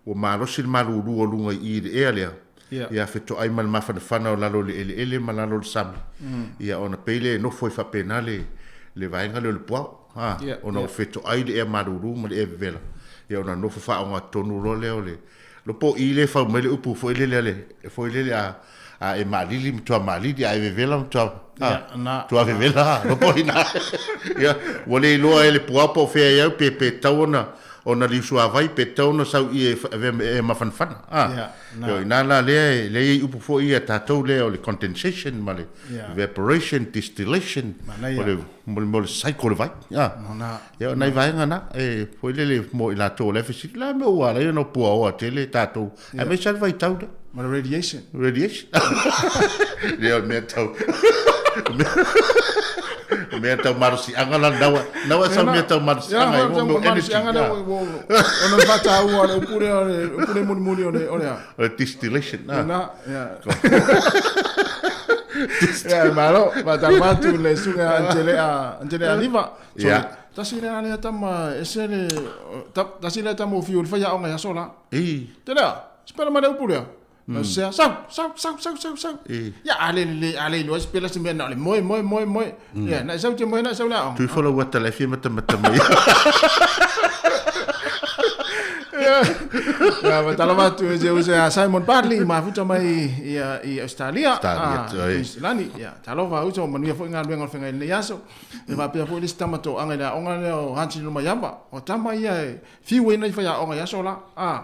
Ua malosi le malulu o luga i i i le ea lea, ia fetoai ma le mafanafana o lalo o le eleele ma lalo o le sami, ia ona pei lea e nofo ai faapena le, le vaega lea o le puao, a, ona ua fetoai le ea malulu ma le ea vevela, ia ona nofo faaogatotonu loa lea o le, lo po o i lea e fau mai le upu foi lele a le, foi lele a, a e maalili matua maalili, a e vevela matua, a, matua vevela, lo po i ina, ia, ua le iloa e le puao po o fea e au pe, pe tatau ona, Ona liu suavai pe tatau ona sau i e avea ma ea mafanafana. A, Yeah, na. io ina la lea e lea i ai upu foi ia tatou lea o le condensation ma le Yeah. evaporation, distillation, Manaia. o le mo le mo le cycle o le vai. A, No, na. ia o nai vaega na e foi lele mo i latou o la e fesili, la mea ua ala ai ona puaoa tele tatou, Yeah. aemaise lava le vaitau lea. Ma le radiation. Radiation. Lea o le mea tau o mea tau malosiaga la naua naua sau mea tau malosiaga i mo energy. Malosiaga lea ona le faataua le upu lea o le upu lea mulimuli o le o le a. O le distillation. Na, ia. Ia, malo, faatalofa atu i le susuga Angelea, Angelea Liva. Ia. Tasi lea lea tama ese le tasi lea tama o fiu i le faiaoga i aso la. I. Te lea, sipela mai le upu lea. Sea, sau, sau, sau, sau, sau, sau. Ia, a le le a le iloa sipela se mea na o le moe, moe, moe, moe. Ia, na e sau te moe, na e sau le aoga. Tui fola ua tala e fia matamata mai. Ia, faatalofa atu i si uso ia Simon Bartley i mafuta mai ia i Australia. Australia, Ah, New Zealand. Ia, talofa uso, manuia foi galuega o le feagai i lenei aso. E faapea foi le isi tama toaga i le aoga lea o Hansi Lumaiava. O tama ia e fiu ai nai faiaoga i aso la. A,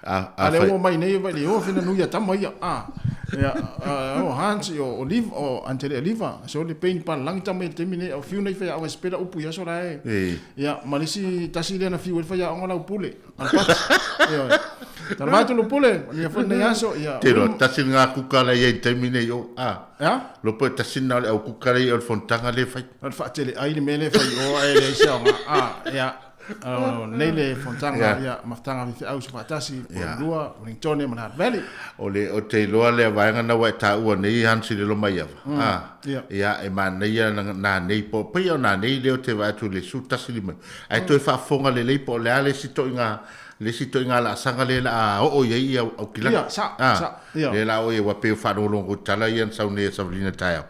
A, a lea ua omai nei e le o fina nui a tama ia. A, ia, o Hansi, o, o Liv, o Antelea Liva, so le peini palalagi tama ia i le taimi nei, o fiu nai faiaoga e sepela upu i aso la e. E. Ia, ma le isi tasi lea na fiu ai le faiaoga lau pule, a le pati. Ioe. Talofa atu Lupule, manuia foi lenei aso, ia. Te iloa, tasi lena kuka la i ai i le taimi nei i o, a. Ea? Iloa po e tasi lena o le au kuka la i ai o le fonotaga lea e fai. O le faatele ai le mea lea e fai i o ae leai se aoga, a, ia. O lenei le fonotaga, ia, mafutaga a faifeau soofaatasi, Porirua, Wellingtone ma le Hutt Valley. O le, ou te iloa lea vaega na ua e taua nei Hans i le Lomaiava, a, ia, e manaia nanei po o pei o nanei lea ou te vaai atu i le 15, ae toe faafofoga lelei po o le a le isi toaiga le isi ituaiga laasaga lea la a oo i ai ia Aukilani. Ia, sa, sa, ia. Lea la a oo i ai, aua pei o faalogologo i tala ia na sau nei a Savalina taeao.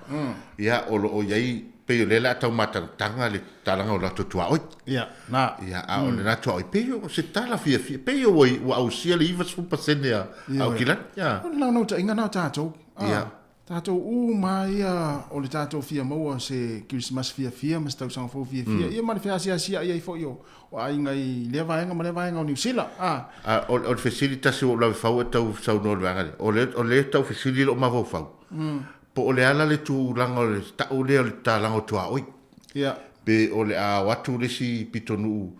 Ia, o lo o i ai, pei o lea la a tau matagataga le talaga o latou tuaoi. Ia, na. Ia, a o lena tuaoi, pei o se tala fiafia, pei o ua ausia le 90% a Aukilani. Ia. O le naunautaiga na o tatou. Ia. Tatou uma ia o le tatou fia maua o se Kerisimasi fiafia ma se tausaga fou fiafia, ia ma le feasiasia'i ai foi o aiga i lea vaega ma lea vaega o Niu Sila. A. A, o, o le fesili tasi ua ou lave fau e tau saunoa i le vaega lea, o le, o lea e tau fesili lou mafaufau, po o le a la le tulaga o le tau lea o le tatalaga o tuaoi? Ia. Pe o le a o atu le isi pitonuu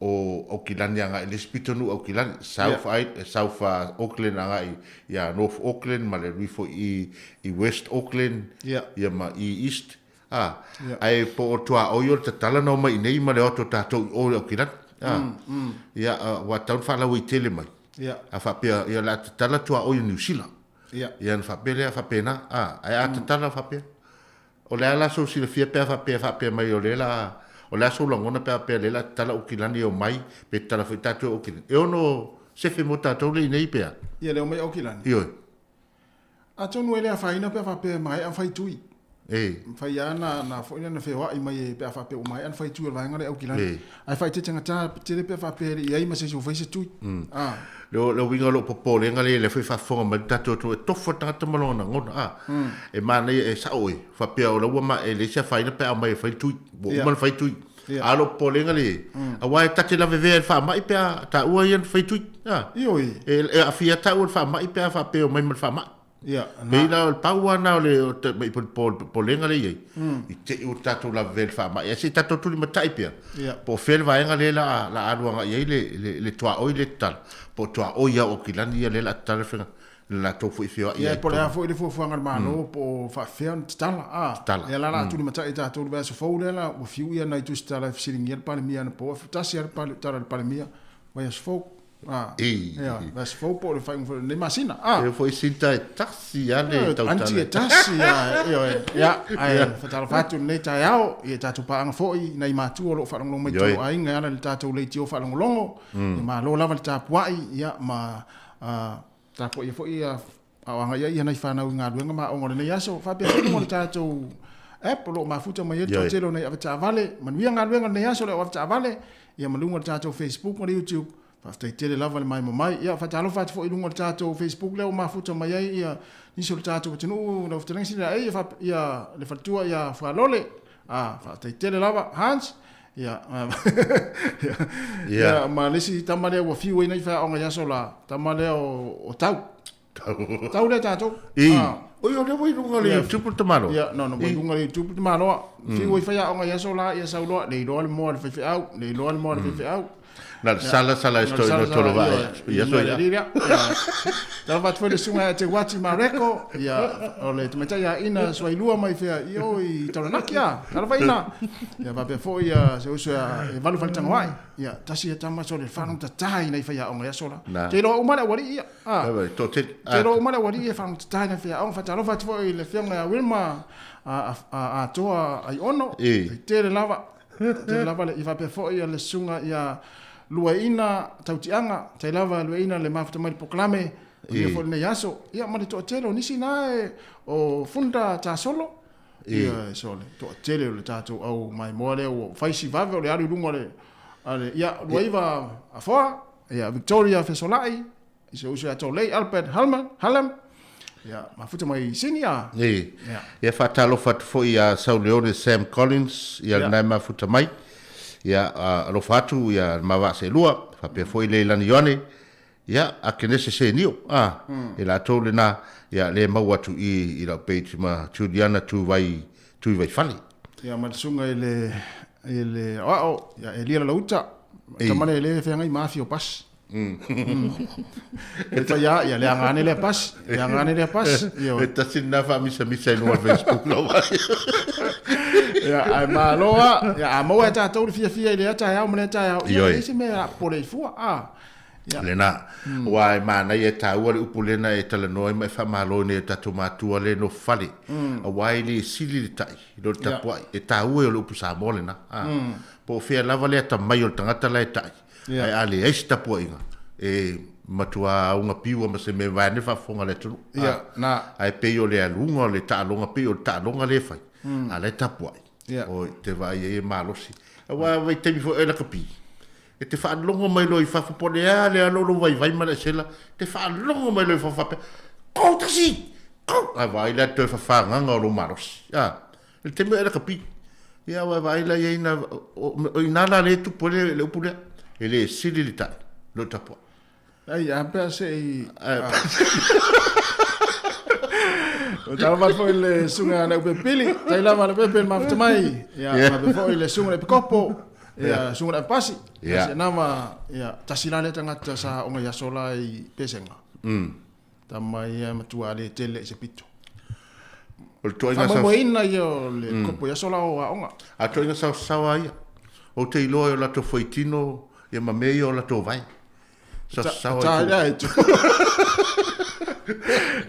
o Aukilani agai i le isi pitonuu Aukilani, South yeah. South Auckland agai ia North Auckland ma le alu ifo i i West Auckland yeah. ia ma i East. Ah, yeah. Ae po o tuaoi o le tatala na omai i nei ma le o atu o tatou i o i Aukilani. Ah. Ia, ua tatau ona faalauaitele mai. Yeah. A faapea, ia o le a tatala tuaoi o Niu Sila. Yeah. Ia ona faapea lea, faapena. Ah, ae a tatala faapea. O le a la sou silafia pe a faapea faapea mai o lea la o le a sou lagona pe a faapea lea la tatala Aukilani e omai pe tatala foi tatou e Aukilani. E ono sefe mo tatou le inei pe a? Ia le omai Aukilani. Ioe. Atonu e le afaina pe a faapea e maea ona fai tui. E. Mafai lava na na foi na feoai mai e pe a faapea ua maea ona fai tui o le vaega lea i Aukilani. E. Ae faaeteete gata tele pe a faapea e le i i ai ma se isi ua fai se tui. A. Le le uiga o lou popolega lea, lea foi e faafofoga mai le tatou atunuu, e tofu le tagata ma lona lagona, a. E manaia, e sao oe, faapea o la ua ma, e leai se afaina pe a aumai e fai le tui, ua uma ona fai tui. A o lou popolega lea, aua e ta te lavevea i le faamai pe a taua ia na fai tui, a. Ioe. E aafia taua i le faamai pe a faapea e omai ma le faamai. Ia, na. Pei la o le pau lava lena o le o te, popolega lea e i ai, i te i ua tatou lavevea i le faamai, ae se i tatou tulimatai pea, po o fea le vaega lea la a, la a alu agai i ai le, le, le tuaoi lea e tatala, po o tuaoi lava o Aukilani ia lea la a tatala le faiga, le latou foi feoai ai. Ia, po o le a foi le fuafuaga a le Malo, po o faapefea ona tatala, a. Tatala. Ia la la a tulimatai e tatou i le vaiaso fou lea la ua fiu ia nai tusitala e fesiligia le Palemia anapo, tasi lava le tala a le Palemia, vaiaso fou. Ah, ia, vaiaso fou po o le faaiuga foi o lenei masina. Ah. E foi sinta e tasi lava le tautala. Anti e tasi lava, ioe. Ia, ae faatalofa atu i lenei taeao i a tatou paaga foi i nai matua o lo o faalogologo mai i totonu o aiga e ala i le tatou leitio faalogologo. Ia malo lava le tapuai, ia, ma tapuaia foi a o agai ai nai fanau i galuega ma aoga o lenei aso. Faapea foi luga o le tatou app o lo o mafuta mai ai le toatele o nai avetaavale. Manuia galuega o lenei aso le au avetaavale, ia ma luga o le tatou Facebook ma le YouTube. Faafetai tele lava le maimoa mai. Ia faatalofa atu foi i luga o le tatou Facebook lea ua mafuta mai ai ia nisi o le tatou atunuu, lau fetalaiga Sina Ei, ia le faletua ia Fualole. Ah, faafetai tele lava Hans. Ia, ia, ma le isi tama lea ua fiu ai nei faiaoga i aso la, tama lea o Tau. Tau. Tau lea tatou. I. Ah. Oi, o lea ua i luga o le YouTube le tamaloa. Ia, no, no, ua i luga o le YouTube le tamaloa. Fiu ai faiaoga i aso la, ia sau loa, le iloa le moa a le faifeau, le iloa le moa a le faifeau. Na le sala sala e stoi no tolo vae. Ia so ia. Talofa atu foi le susuga ia te Uati Mareko, ia o le tamaitai ia Ina Suailua mai fea i o i Taranaki a. Talofa Ina. Ia faapea foi ia se uso ia e Valu Faletanoai. Ia tasi ia tama so le faalogotata i nai faiaoga i aso la. Te iloa uma le aualii ia. Te iloa uma le aualii e faalogotata i nai faiaoga. Faatalofa atu foi i le afioga ia Wilma Atoa Aiono. E tele lava. Tele lava le, ia faapea foi le susuga ia Luaina Tautiaga, tai lava Luaina le mafuta mai le polokalame, o ia foi lenei aso. Ia ma le toatele o nisi na e, o Funda Tasolo, ia sole, toatele o le tatou au maimoa lea ua fai si vave o le alu i luga o le, ale, ia Luaiva Afoa, ia Victoria Fesolai, I se uso ia Tolei Albert Halman, Hallam, ia, mafuta mai i Sini a. I. Ia faatalofa atu foi ia Sauleone Sam Collins, ia lena e mafuta mai. Ia alofa atu ia le ma vaa seelua, faapea foi Leilani Ioane, ia Akenese Senio, a, e latou lena, ia le maua atu i i lau page ma Juliana Tuvai, Tuivaifale. Ia ma le susuga i le i le aoao, ia Elia Lalauta, tama lea e le feagai ma afi o pasi. E fai a, ia leaga ane lea pasi, leaga ane lea pasi. Ioe. E tasi lena faamisamisa i luga o le Facebook lau vaai. Ia, ae malo lava. Ia, a maua e tatou le fiafia i lea taeao ma lea taeao, ia, e leai se mea e popole ai fua. A, ia. Lena. Aua e manaia e taua le upu lea na e talanoa ai ma e faamalo ai nei o tatou matua lea e nofo fale. Aua e le sili le tai i lo le tapuai. E taua ia o le upu Samoa lena. A. Po o fea lava le atamai o le tagata la e tai. Ae a leai se tapuaiga, e matua augapiua ma se mea vaeane le faafofoga a le atunuu. Ia, na. Ae pei o le aluga o le taaloga, pei o le taaloga lea e fai, a o la e tapuai. Oi, te vaai ai e malosi. Aua vaitaimi foi e lakapi, e te faalogo mai loa i fafo, po o le a le alo o lou vaivai ma le sela, te faalogo mai loa i fafo faapea, Go tasi! Go! Ae vaai la i le toe fafagaga o lou malosi. A, I le taimi o lakapi, ia aua e vaai la i ai na, o ina la lea e tupu ai le upu lea, e le sili le tai, lou tapuai. Ai, a pea se i... O tau mai foi le suga le upe pili, tai lava le pepe le mafuta mai, ia, yeah. foi le suga le pekopo, ia, suga le pasi, ia, se nama, ia, tasi la le tangata sa onga ia sola i pesenga. Tama ia matua le tele i se pito. O le tuaiga sa... Faamaumauina ia o le kopo i aso la o aoga. A tuaiga saosaoa ia. Ou te iloa i o latou fuaitino ia ma mea ia o latou vae. Saosaoa i tu.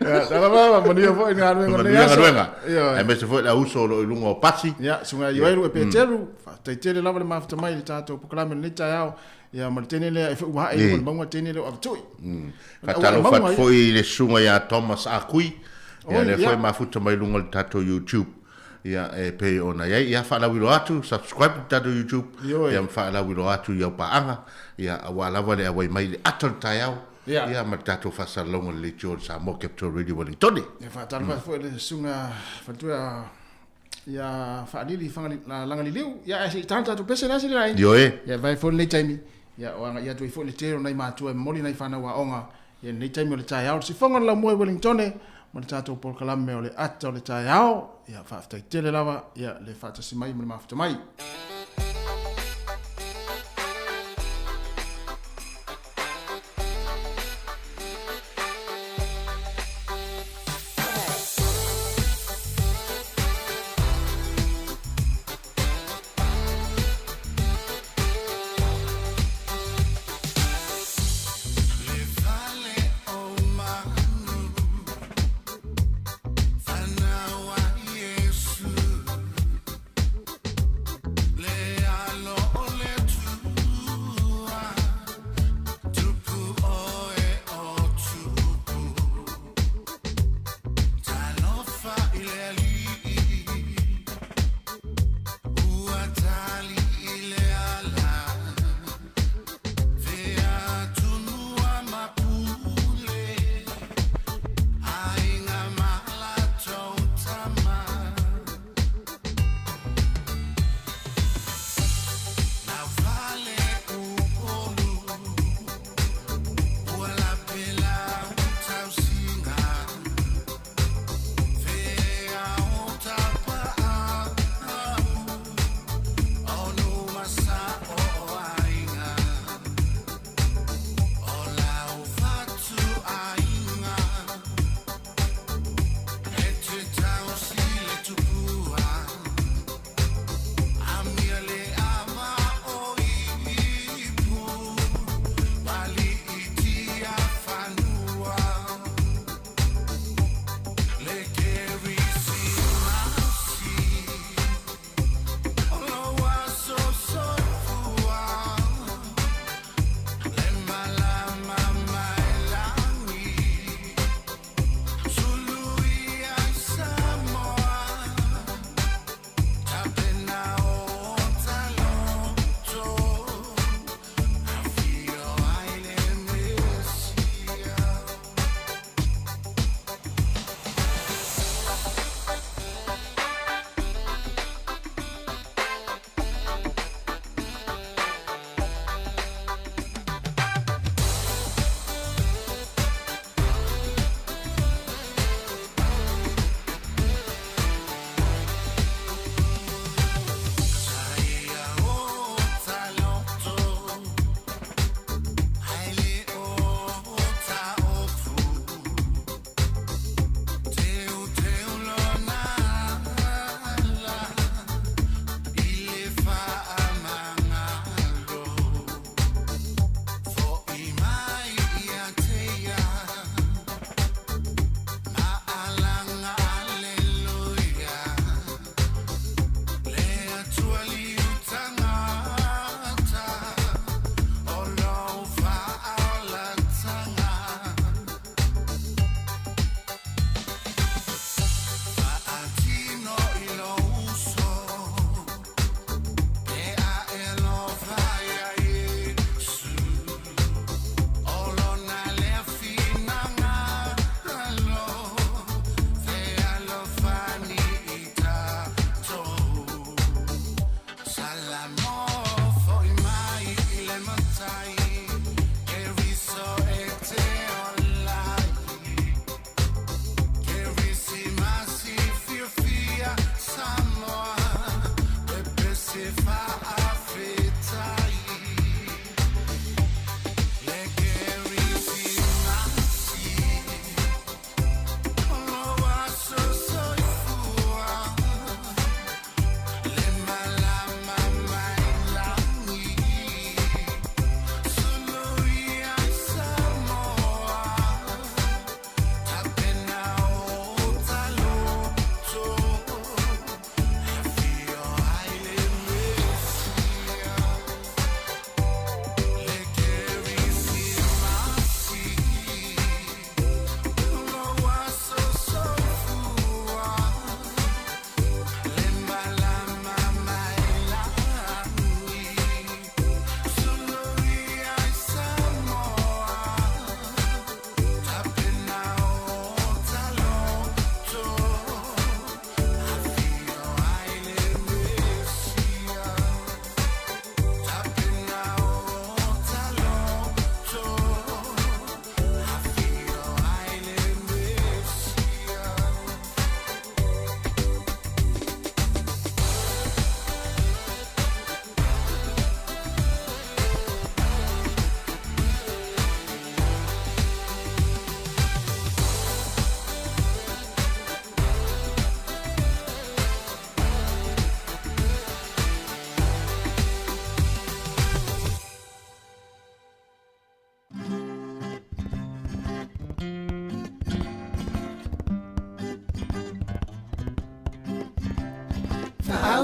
Ia, tala lava, manuia foi galuega o lenei aso. Manuia galuega. Aemaise foi le auso o lo o i luga o pasi. Ia, susuga ia Ioelu e Peteru, faafetai tele lava le mafuta mai i le tatou polokalame i lenei taeao. Ia ma le teine lea e ua hae i le mauga teine lea o Avatui. Faatalofa atu foi i le susuga ia Thomas Akui. Ia lea foi mafuta mai luga o le tatou YouTube. Ia e pei ona i ai. Ia faalauiloa atu, subscribe i le tatou YouTube. Ia ma faalauiloa atu i au paaga. Ia aua lava le auai mai i le ata o le taeao. Ia ma le tatou faasalalauga o le leitio o le Samoa Capital Radio Wellingtone. Ia faatalofa atu foi i le susuga faletua ia faalili Lagaliliu, ia ae se i tala tatou pese le asi le ai. Ioe. Ia vai foi lenei taimi, ia o agai atu ai foi le tele o nai matua e momoli nai fanau aoga, ia lenei taimi o le taeao, le sifoga o le laumua i Wellingtone, ma le tatou polokalame o le ata o le taeao, ia faafetai tele lava, ia le faatasi mai ma le mafuta mai.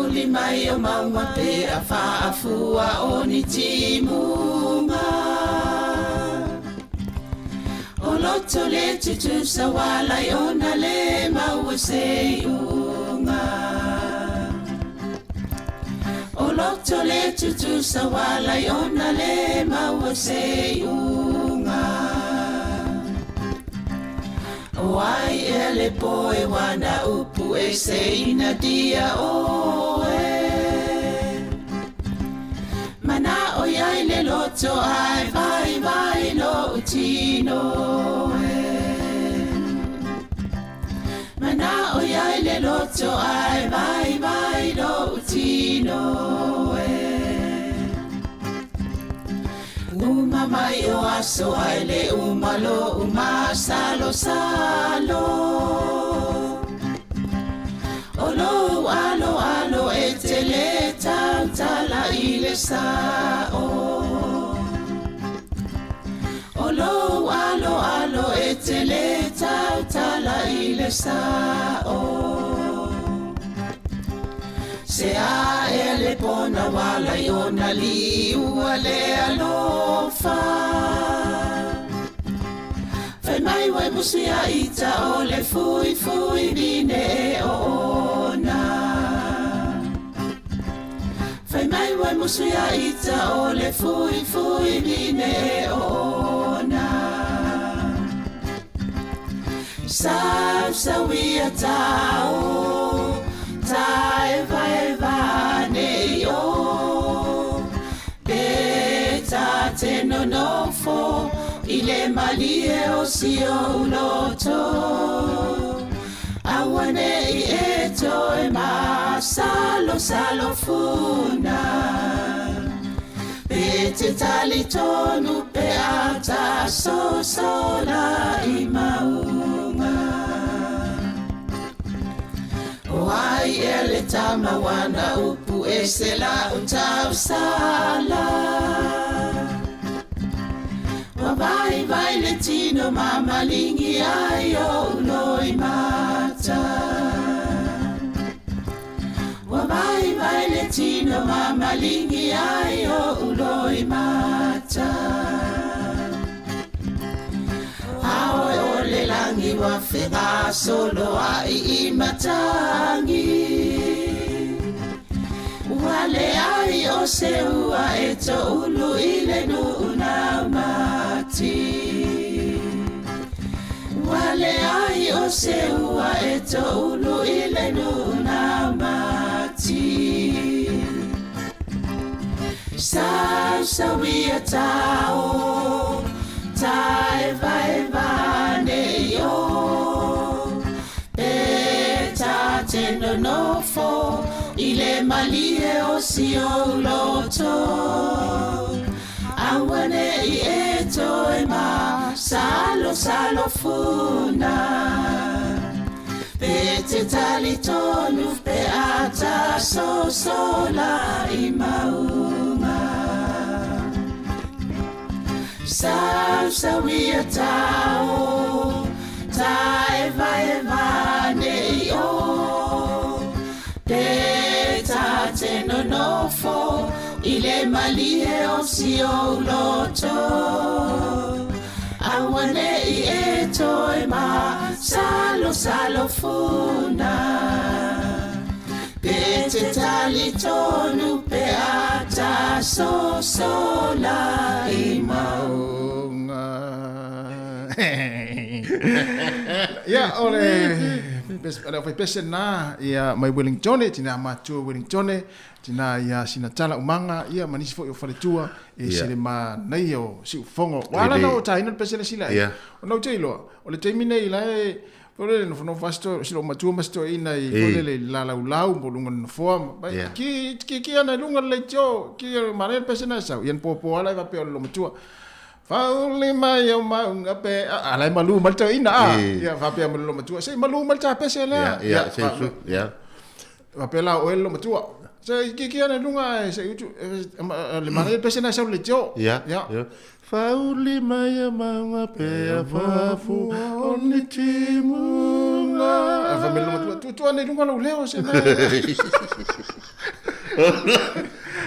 Fauli mai o mauga pe a faafua o ni timuga. O loto le tutusa walai ona le maua se iuga. O loto le tutusa walai ona le maua se iuga. O ai ea le poe wana upu e se ina dia oe. Mana o iai le loto ai vai vai lo utino e. Mana o iai le loto ai vai vai lo utino e. Uma mai o aso ai le uma lo uma salo salo. O lo alo alo e te le tautala i le sao. O lo alo alo e te le tautala i le sao. Se a e le pona wala i ona liua le alofa. Fai mai wai musia ita o le fui fui vine e o ona. Fai mai wai musia ita o le fui fui vine e o ona. Sau sau ia tau, tae vai vane i o. Pe ta te nonofo, i le malie o si o uloto. Aua ne i e toe ma salo salo funa. Pe te tali tonu pe ata so sola i maunga. O ai e le tama wana upu e se la utau sala. Wa vai vai le tino mamalingi ai o uloi mata. Wa vai vai le tino mamalingi ai o uloi mata. Aoe o le langi wa whenga solo ai i matangi. Ua le ai o se ua e to ulu i le nuu na mati. Ua le ai o se ua e to ulu i le nuu na mati. Sau sau ia tau, tae vai vane i o. Pe ta te nonofo, i le malie o si o loto. Aua ne i e toe ma, salo salo funa. Pe te tali tonu pe ata so sola i maunga. Sau sau ia tau, tae vai vane i o. Pe ta te nonofo, i le malie o si o loto. Aua ne i e toe ma, salo salo funa. Pe te tali tonu pe ata so sola i maunga. Ia, o le o le fai pese na ia mai Wellington, tina matua Wellington, tina ia sina tala umanga, ia manisi foi o faletua, e sele ma nei o si ufongo. Wala na o taina le pese le sila. O nau te iloa, o le taimi nei la e, Fole le nofo nofo asto, silo matua ma sto ina i fole le la lau lau mo lunga nofoa. Ki ki ki ana lunga le tio, ki mare le pese na sau. Ian po po ala i vape o le matua. Fauli mai o maunga pe ala i malu mal tau ina a. Ia vape a lo matua. Se malu mal ta pese le. Ia, se su, ia. Vape la o lo matua. Se ki ki ana lunga se utu le mare le pese na sau le tio. Ia. Ia. Fauli mai o maunga pe a fafu o ni timunga. A fa me lo matua tu tu ana lunga lo leo se na.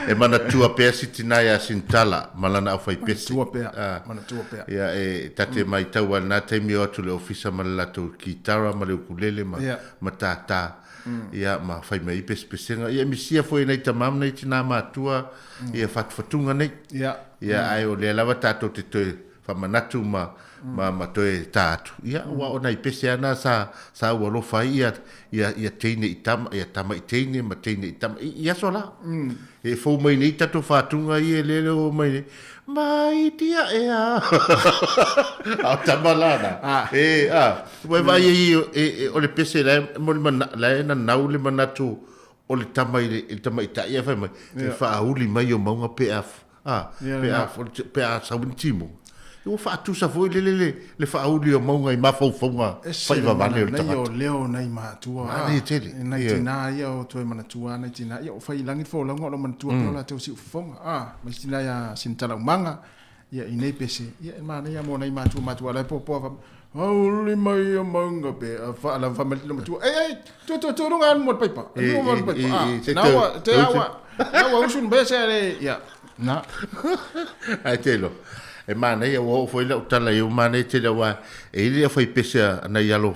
E manatua pea si tina iā Sintala ma lana aufaipese. Manatua pea, manatua pea. Ia, e ta te maitau a i lena taimi o atu le ofisa ma le latou kitara ma le ukulele ma, ma tātā, ia, ma fai mai ai pesepesega. Ia, e misia foi e nai tama ma nai tinā matua ia fatufatuga nei. Ia. Ia, ae o lea lava tatou te toe faamanatu ma, ma, ma toe tā atu. Ia, ua o nai pese ana sa, sa ou alofa ai ia, ia, ia teine i tama, ia tama i teine ma teine i tama, i, i aso la. E fou mai nei tatou fatuga ia e lele o mai nei, mai tia ea. A o tama la na. E, a, ua e vaai ai e, e, o le pese la e, mo le mana, la e nanau le manatu o le tama i le, i le tamaitai ae fai mai, e faauli mai o mauga pe a, a, pe a, pe a sau ni timu. Ua faatusa foi lele le, le faauli o mauga i mafaufauga faivavale o le tagata. Ese le manaia o leo o nai matua. Manaia tele. E nai tina ia o toe manatua nai tina ia o fai i lagi le folauga o lo manatua pea o latou siufofoga. A, ma isi tina ia Sinitalaumaga, ia i nei pese, ia e manaia mo nai matua matua la e poapoa fa, Auli mai o mauga pe a fa la fa mai matua. Ei ei, tu tu tu runga mo le paipa. Runga mo le paipa. A, na ua te aua. Na ua usu ni se le ia. Na. Ai te lo. E manaia ua oo foi lau tala i o manaia tele aua e i le fai pese a nai alo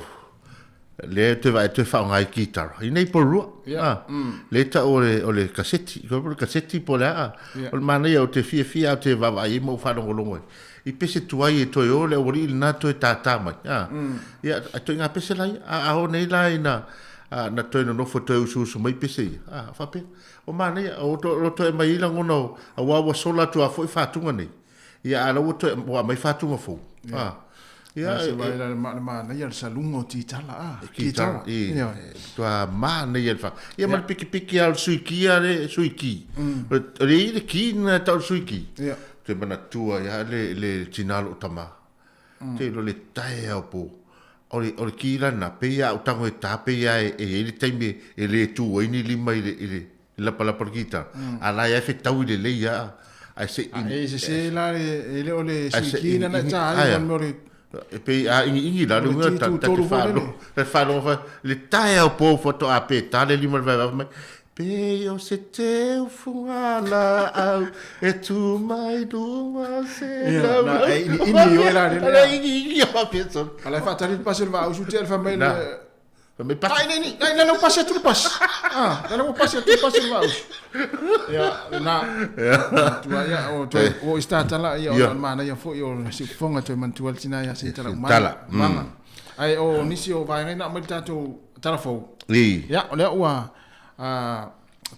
le toe vaai toe faaaoga ai kitara i nei porua. Ah, le tau o le o le kaseti, ko le kaseti po le a. O le manaia o te fiafia o te vaavaai ai ma ou faalogologo ai. I pese tuai e toe o le aualii lena toe tātā mai. Ah. Ia, a toe ngā pese la ia. A, a o nei la ina a, na toe nonofo toe usuusu mai pese ia. Ah, faapea. O manaia, o to, o toe mai i lagona o, auā ua sola atu a foi fatuga nei. Ia, a la ua toe, ua aumai fatuga fou. Ah. Ia, se vai la ma manaia le saluga o titala a. Kitara. I, toa manaia le fa. Ia ma le pikipiki a o le sui ki a le sui ki. O le i le ki na tau le sui ki. Ia. Te manatua ia le, le tina loo tama. Te ilo le tae au po. O le, o le ki lana, pe ia au tango e tā, pe ia e, e i le taimi e le tū ai ni lima i le, i le, lapalapa le kitara. A la ia e fetau i lelei a, ae se i. E sese la e le o le sui ki na na ta ai mo le e pei a ingi ingi la le unga ta ta te whalo te whalo fa le tae au po foto a pe ta le lima le vai mai pe o se te ufunga la au e tu mai lunga se la na e ini ini o la le ingi ingi o pe so ala fa tali pase le va usu te fa mai le Fai mai pasi. Ai, nei, nei, nei, lau pasi atu le pasi. Ah, nei, lau pasi atu le pasi le vaausu. Ia, na, tua ia, o toe, o i statala, ia, o manaia foi, o siufofoga toe manatua le tina ia Sintala Umaga. Tala. Umaga. Ai, o nisi o vaega ina aumai le tatou tala fou. I. Ia, o lea ua,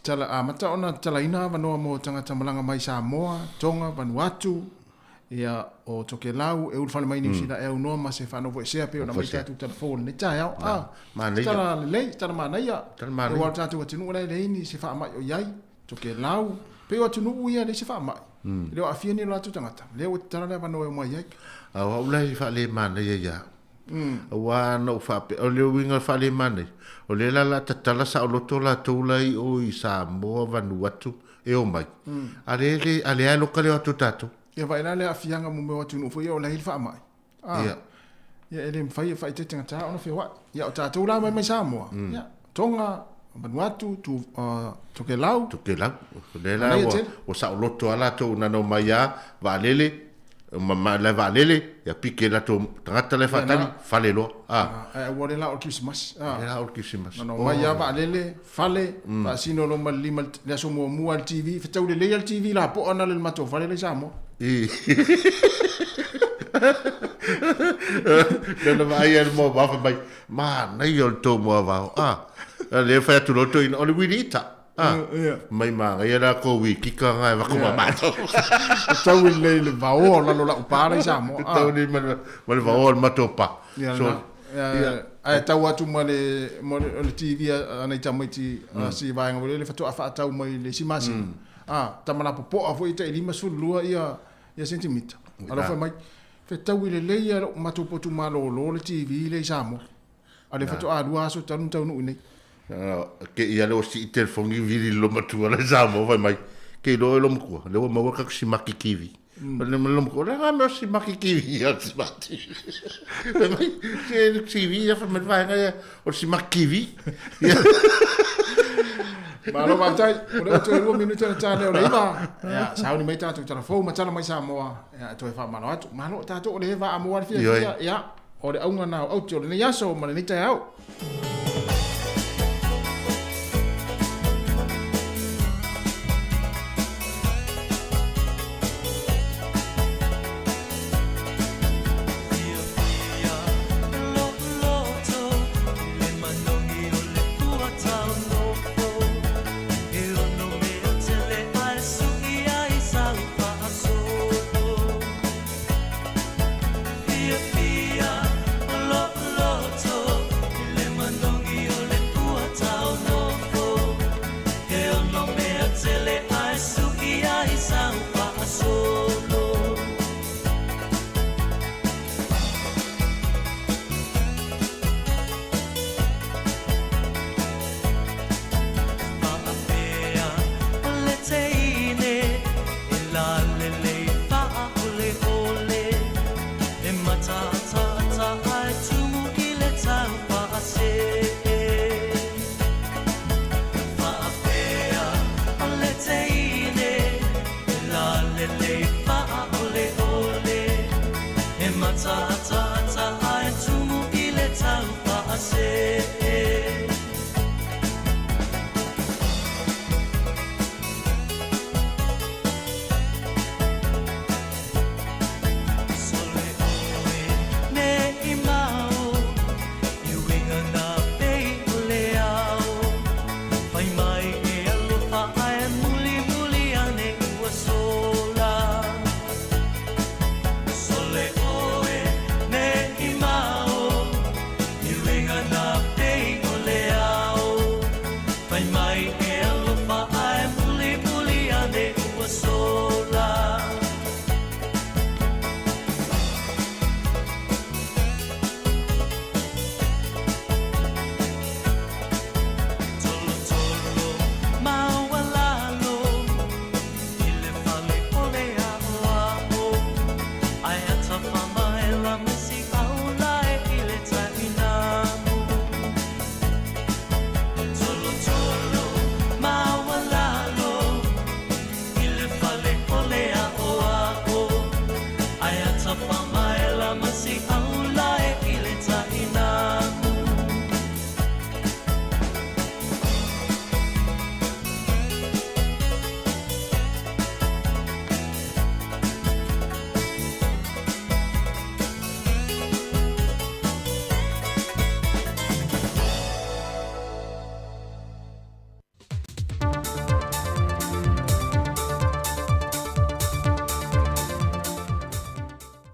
tala, amata ona tatalaina avanoa mo tagata malaga mai Samoa, Tonga, Vanuatu, Ia, o Tokelau, e ulufale mai Niu Sila e aunoa ma se faanofoesea pei ona aumai tatou tala fou o lenei taeao. A, Manaia. tala lelei, tala manaia. Tala manaia. Aua o le tatou atunuu la e leai ni se faamai o i ai. Tokelau, pei o atunuu ia e leai se faamai. E le o aafia ni o latou tagata. Lea ua tatala le avanoa e omai ai. A o au la e faale manaia ia au. Aua na ou faapea, o le uiga o le faale manaia, o lea la o le a tatala saoloto latou la i o i Samoa, Vanuatu, e omai. A lea le, a lea e loka le o atu o tatou. Ia vaai la le aafiaga mo mea o atunuu foi ia o la e i ai le faamai. A, Ia. ia e le mafai e faaeteete-gata ona feoai. Ia o tatou la mai mai Samoa, ia, Tonga, Vanuatu, tu, Tokelau. Tokelau. O lea la ua, ua saoloto lava latou na ona omai lava, vaalele, ma, ma le vaalele, ia pike latou tagata la e faatali, fale loa. A. Ae aua le la o le Kirisimasi. A. Le la o le Kirisimasi. Na ona omai lava vaalele, fale, faasino loa ma le lima le aso muamua le TV, fetau lelei lava le TV lapoa na le matou fale la i Samoa. I. Lea na vaai ai le moavao fai mai, manaia o le tou moavao. A. Lea fai atu loa le toeaina, o le wili ita. Ah, mai manaia la kou wikika nga e vako ma matou. Tau i le le vaoa o lalo lau pa la i Samoa. Tau ni ma le vaoa o le matou pa. So, ae tau atu ma le ma le TV a nai tamaiti si vaega foi lele faatoa faatau mai le isi masina. Ah, tama lapopoa foi tai 52 ia ia sentimita. Alofa mai, fetaui lelei lou matou potu malolo le TV lea i Samoa. A lea faatoa lua aso talu ona taunuu i nei. Ke ia le o sii telefoni vili lo matua le Samoa fai mai. Ke iloa e lo matua, lea ua maua ka simaki kiwi. O le lo matua, le nga mea o simaki kiwi ia o simaki. Fai mai, se le TV ia fai mai le vaega ia o le simaki kiwi. Malo faafetai. O lea ua toe 2 minute ona ta lea o le 9. Ia, sauni mai tatou tala fou ma tala mai Samoa. Ia, e toe faamalo atu. Malo tatou o lea e vaamua le fiafia. Ia, o le auga na o auti o lenei aso ma lenei taeao.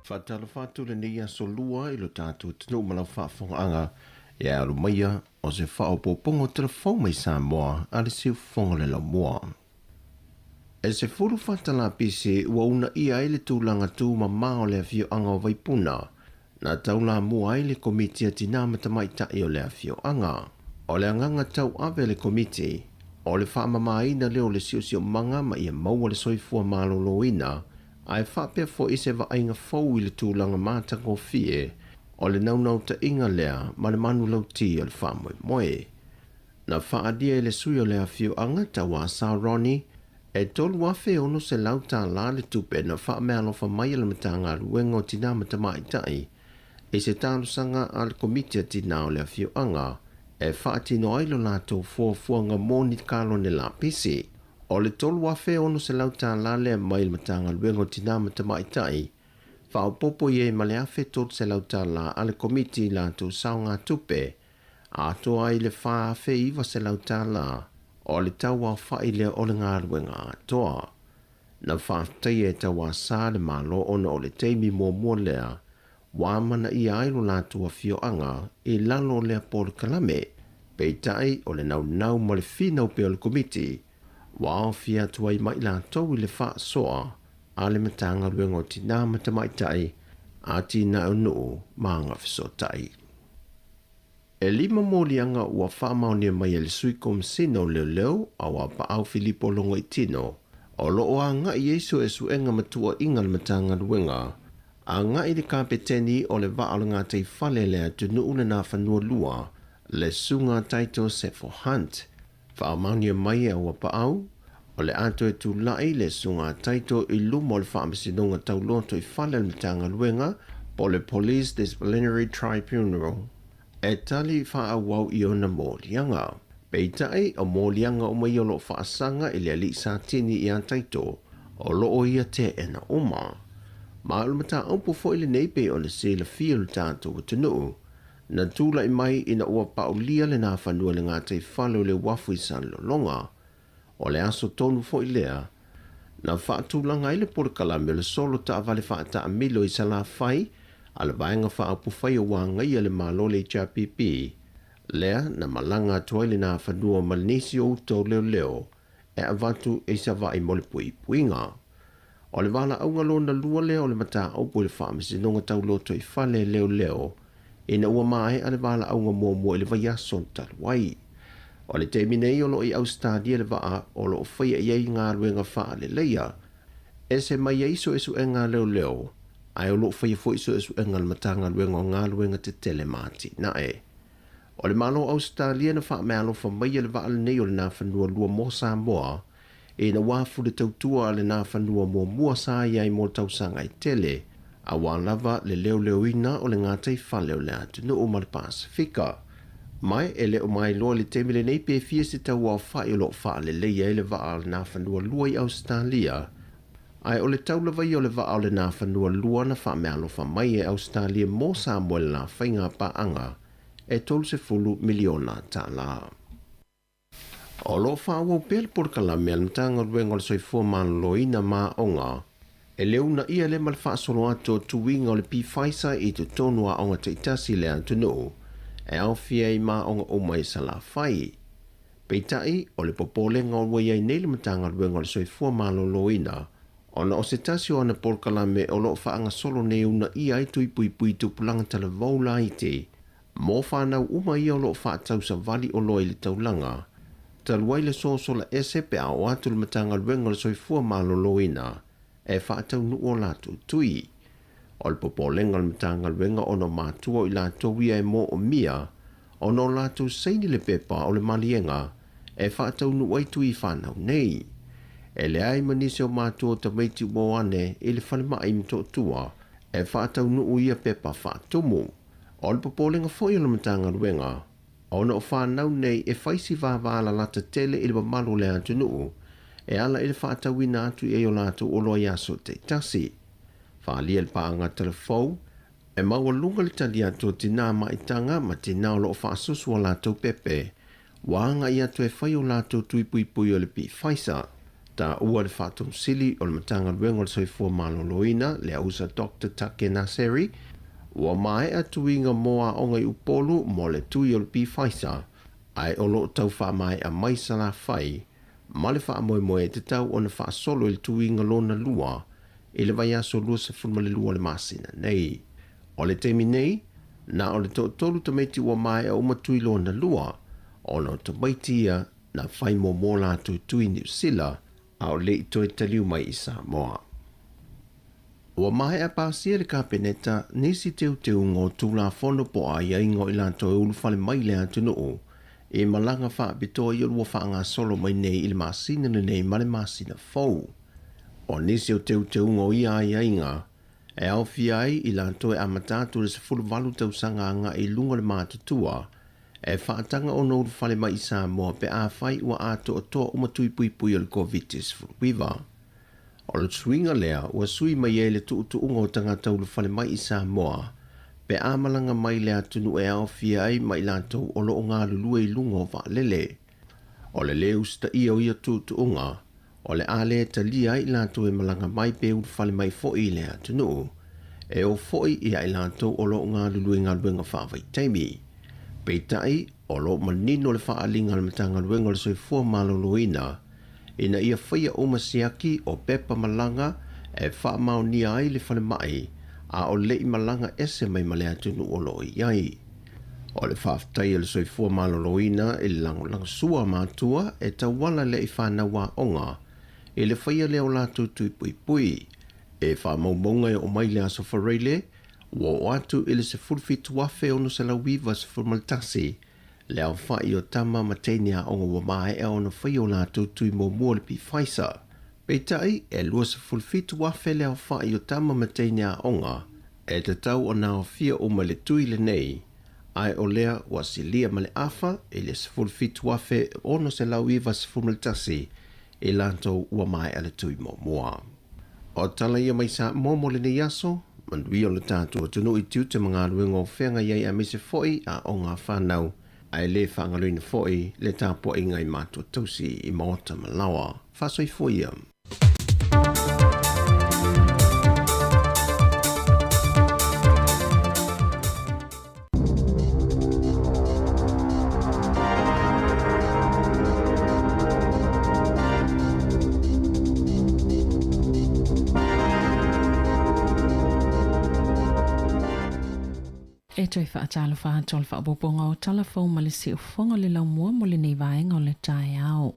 Faatalofa atu lenei aso lua i lo tatou atunuu ma lau faafofogaaga e alu maia o se faaopoopoga o telefou mai Samoa a le siufofoga o le laumua. E 14 talapisi ua uunaia ai le tulaga tumamā o le afioaga o Vaipuna na taulamua ai le Komiti a Tinā ma Tamaitai o le afioaga. O le agaga tauave a le Komiti, o le faamamāina lea o le siosiomaga ma ia maua le soifua maloloina ae faapea foi se vaaiga fou i le tulaga matagofie o le naunautaiga lea ma le manulauti o le faamoemoe. Na faaalia e le sui o le afioaga Tauasa Ronnie e $3,600 le tupe na faameaalofa mai e le Matagaluega o Tinā ma Tamaitai i se talosaga a le Komiti a Tinā o le afioaga e faatino ai lo latou fuafuaga mo ni kalone lapisi. O le $3,600 lea mai le Matagaluega o Tinā ma Tamaitai, faaopoopo i ai ma le $1,300 a le Komiti i latou saogatupe, atoa ai le $4,900 o le tauaofa'i lea o le galuega atoa. Na faafetaia e Tauasa le Malo ona o le taimi muamua lea ua amanaia ai lo latou afioaga i lalo o lea polokalame. Peitai o le naunau ma le finau pea o le Komiti ua aofia atu ai ma i latou i le faasoa a le Matagaluega o Tinā ma Tamaitai, Atinae o Nuu ma Agafesootai. E lima moliaga ua faamaonia mai e le Sui Komesina o Leoleo Auapaau Filipo Logoitino o lo o agai ai suesuega ma tuuaiga a le Matagaluega agai i le Kapeteni o le Vaa o le Gataifale le atunuu le Nafanua Lua, le Susuga Taito Sefo Hunt. Faamaonia mai e Auapaau, o le a toe tulai le Susuga a Taito i luma o le Faamasinoga Tau Lotoifale a le Matagaluega po o le Police Disciplinary Tribunal e tali faaauau i ona moliaga. Peitai, o moliaga uma ia o lo o faasaga i le alii Satini ia Taito, o lo o ia teena uma. Ma o le mataupu foi lenei pei ona silafia e lo tatou atunuu, na tulai mai ina ua paulia le Nafanua i le gataifale o le uafu i Salelologa. O le aso tonu foi lea na faatulaga ai le polokalame o le solo taavale faataamilo i Salafai a le Vaega Faaupufai ua Agaia le Malo le HRPP, lea na malaga atu ai le Nafanua ma nisi o uta o leoleo e avatu i Savaii mo le puipuiga. O le valaauga lona lua lea o le mataupu i le Faamasinoga Tau Lotoifale Leoleo ina ua maea le valaauga muamua i le vaiaso talu ai. O le taimi nei o lo o i Ausetalia le vaa o lo o faia i ai galuega faaleleia. Ese mai ai suesuega a leoleo, ae o lo o faia foi suesuega a le Matagaluega o Galuega Tetele ma Atinae. O le Malo o Ausetalia na faameaalofa maia le vaa lenei o le Nafanua 2 mo Samoa ina ua afu le tautua a le Nafanua muamua sa i ai mo tausaga e tele, aua lava le leoleoina o le gataifale o le atunuu ma le Pasefika. Ma e le o mailoa i le taimi lenei pe fia se tauaofai o lo o faaleleia ai le vaa o le Nafanua 2 i Ausetalia, ae o le tau lava ia o le vaa o le Nafanua 2 na faameaalofa mai e Ausetalia mo Samoa i le la faiga paaga e $30 miliona tala. O lo o faaauau pea le polokalame a le Matagaluega o le Soifua Maloloina ma Aoga e le uunaia lea ma le faasolo atu o tuiga o le Pfizer i totonu o aoga taitasi i le atunuu e aofia ai ma aoga uma i Salafai. Peitai, o le popolega ua i ai nei le Matagaluega o le Soifua Maloloina ona o se tasi o ana polokalame o lo o faagasolo nei e uunaia ai tui puipui tupulaga talavou laiti mo fanau uma ia o lo o faatausavali oloa i le taulaga, talu ai le sosola ese pe a oo atu le Matagaluega o le Soifua Maloloina e faataunuu o latou tui. O le popolega o le Matagaluega ona o matua o i latou ia e moomia ona o latou saini le pepa o le maliega e faataunuu ai tui fanau nei. E leai ma nisi o matua o tamaiti ua o ane i le falemai i Motootua e faataunuu ia pepa faatumu. O le popolega foi o le Matagaluega, ona o fanau nei e fai si vāvālalata tele i le mamalu o le atunuu e ala i le faatauina atu i ai o latou oloa i aso taitasi. Faaalia le paaga talafou, e maualuga le tali atu o tinā maitaga ma tinā o lo o faasusu a latou pepe ua agai atu e fai o latou tui puipui o le Pfizer. Taua le Faatonusili o le Matagaluega o le Soifua Maloloina, le ausa Doctor Take Naseri, ua maea tuiga mo aoga i Upolu mo le tui o le Pfizer, ae o lo o tau faamaea mai Salafai ma le faamoemoe e tatau ona faasolo i le tuiga lona lua i le vaiaso 22 o le masina nei. O le taimi nei, na o le toatolu tamaiti ua maea uma tui lona lua, ona o tamaiti ia na fai muamua latou tui Niu Sila a o le i toe taliu mai i Samoa. Ua maea pasia e le Kapeneta nisi teuteuga o Tulafono po o aiaiga o i latou e ulufale mai i le atunuu i malaga faapitoa ia ua faagasolo mai nei i le masina lenei ma le masina fou. O nisi o teuteuga o ia aiaiga e aofia ai i latou e amata atu i le 18 tausaga agai i luga o le matutua e faataga ona ulufale mai i Samoa pe afai ua atoatoa uma tui puipui o le Koviti-19. O le suiga lea ua sui mai ai le tuutuuga o tagata ulufale mai i Samoa pe a malaga mai le atunuu e aofia ai ma i latou o lo o galulue i luga o vaalele. O le lē usitaia o ia tuutuuga, o le a lē talia ai i latou e malaga mai pe ulufale mai foi i le atunuu, e oo foi ia i latou o lo o galulue i galuega faavaitaimi. Peitai, o lo o manino le faaaliga a le Matagaluega o le Soifua Maloloina ina ia faia uma siaki o pepa malaga e faamaonia ai le falemai a o le i malaga ese mai ma le atunuu o lo o i ai. O le faafetai a le Soifua Maloloina i le lagolagosua a matua e tauala lea i fanau aoga i le faia lea o latou tui puipui. E faamaumauga e oo mai le Aso Faraile, ua oo atu i le 17,691 Le aofa'i o tama ma teine aoga ua maea ona faia o latou tui muamua o le Pfizer. Peitai, e 27,000 le aofa'i o tama ma teine aoga e tatau ona aofia uma i le tui lenei, ae o lea ua silia ma le afa i le 17,691 i latou ua maea le tui muamua. O tala ia mai Samoa mo lenei aso, manuia lo tatou atunuu i tiute ma galuega o feagai ai aemaise foi aoga a fanau, ae le faagaloina foi le tapuaiga i matua tausi i maota ma laoa. Faasoifua ia. E toe faatalofa atu o le faaopoopoga o Tala Fou ma le Siufofoga o le Laumua mo lenei vaega o le taeao.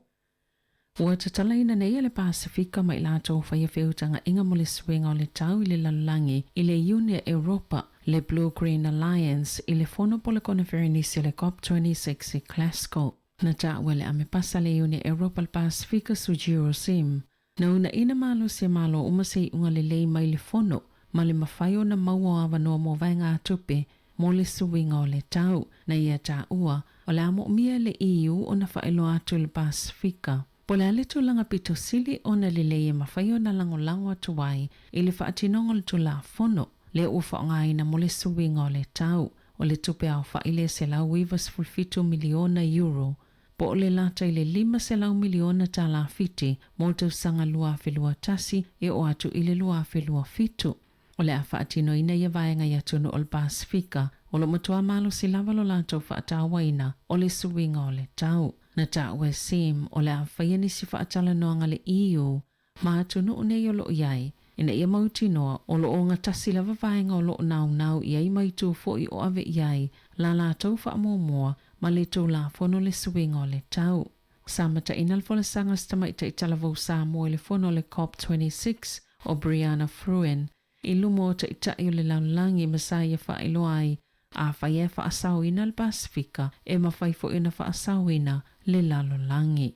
Ua tatalaina nei e le Pasefika ma i latou faia feutagaiga mo le suiga o le tau i le lalolagi i le Iuni a Europa, le Blue Green Alliance, i le fono po le koneferenisi o le Cop 26 i Glasgow. Na taua e le Amepasa le Iuni a Europa le Pasefika Sujiro Sim, na uunaina malosi e Malo uma se iuga lelei mai le fono ma le mafai ona maua o avanoa mo vaegatupe mo le suiga o le tau. Na ia taua, o le a moomia e le EU ona faailoa atu i le Pasefika po o le a le tulaga pito sili ona lelei e mafai ona lagolago atu ai i le faatinoga o le Tulafono lea ua faaaogaina mo le suiga o le tau o le tupe aofa'i lea $197 miliona euro po o le lata i le $500 miliona tala Fiti mo le tausaga 2021 e oo atu i le 2027. O le a faatinoina ia vaega i atunuu o le Pasefika o lo o matua malosi lava lo latou faatauaina o le suiga o le tau. Na taua e Sim o le a faia nisi faatalanoaga a le EU ma atunuu nei o lo o i ai, ina ia mautinoa o lo o ogatasi lava vaega o lo o naunau i ai ma itu foi o ave i ai la latou faamuamua ma le Tulafono le suiga o le tau. Sa mataina le folasaga a si tamaitai talavou Samoa i le fono a le Cop 26 o Brianna Fruean i luma o taitai o le lalolagi ma sa ia faailoa ai afai e faasaoina le Pasefika e mafai foi ona faasaoina le lalolagi.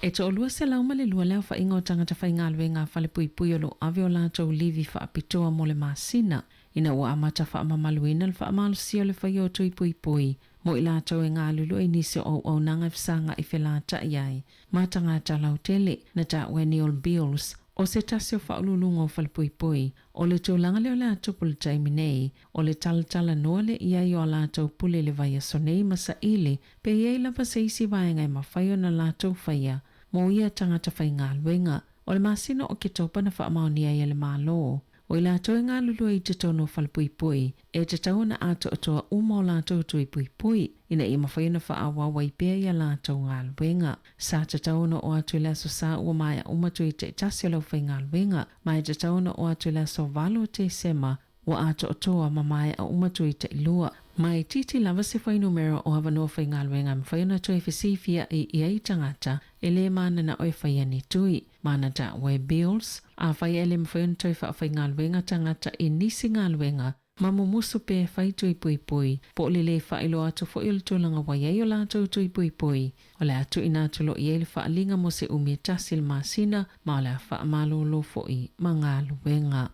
E 202 le aofaiga o tagata faigaluega a falepuipui o lo o ave o latou livi faapitoa mo le masina ina ua amata faamamaluina le faamalosia o le faia o tui puipui mo i latou e galulue i nisi o auaunaga e fesagai felata'i ai ma tagata lautele. Na taua e Neil Beals, o se tasi o faauluuluga o falepuipui, o le tulaga lea o le a tupu i le taimi nei, o le talatalanoa lea i ai o a latou pule i le vaiaso nei ma saili Pe i ai lava se isi vaega e mafai ona latou faia mo ia tagata faigaluega. O le masina o Oketopa na faamaonia ai e le Malo, o i latou e galulue i totonu o falepuipui, e tatau ona atoatoa uma o latou tui puipui ina ia mafai ona faaauau ai pea i a latou galuega. Sa tatau ona oo atu i le aso Sa ua maea uma tui taitasi o le aufaigaluega, ma e tatau ona oo atu i le aso 8 o Tesema Ua atoatoa ma maea uma tui tailua. Ma e iti lava se fuainumera o avanoa faigaluega e mafai ona toe fesifia'i i ai tagata e lē manana'o e faia ni tui. Ma na taua e Beals, afai e le mafai ona toe faafaigaluega tagata i nisi galuega ma mumusu pe fai tui puipui, po o le lē faailoa atu foi o le tulaga ua i ai o latou tui puipui, o le a tuuina atu loa i ai le faaaliga mo se umi e tasi i le masina, ma o le a faamalōlō foi ma galuega.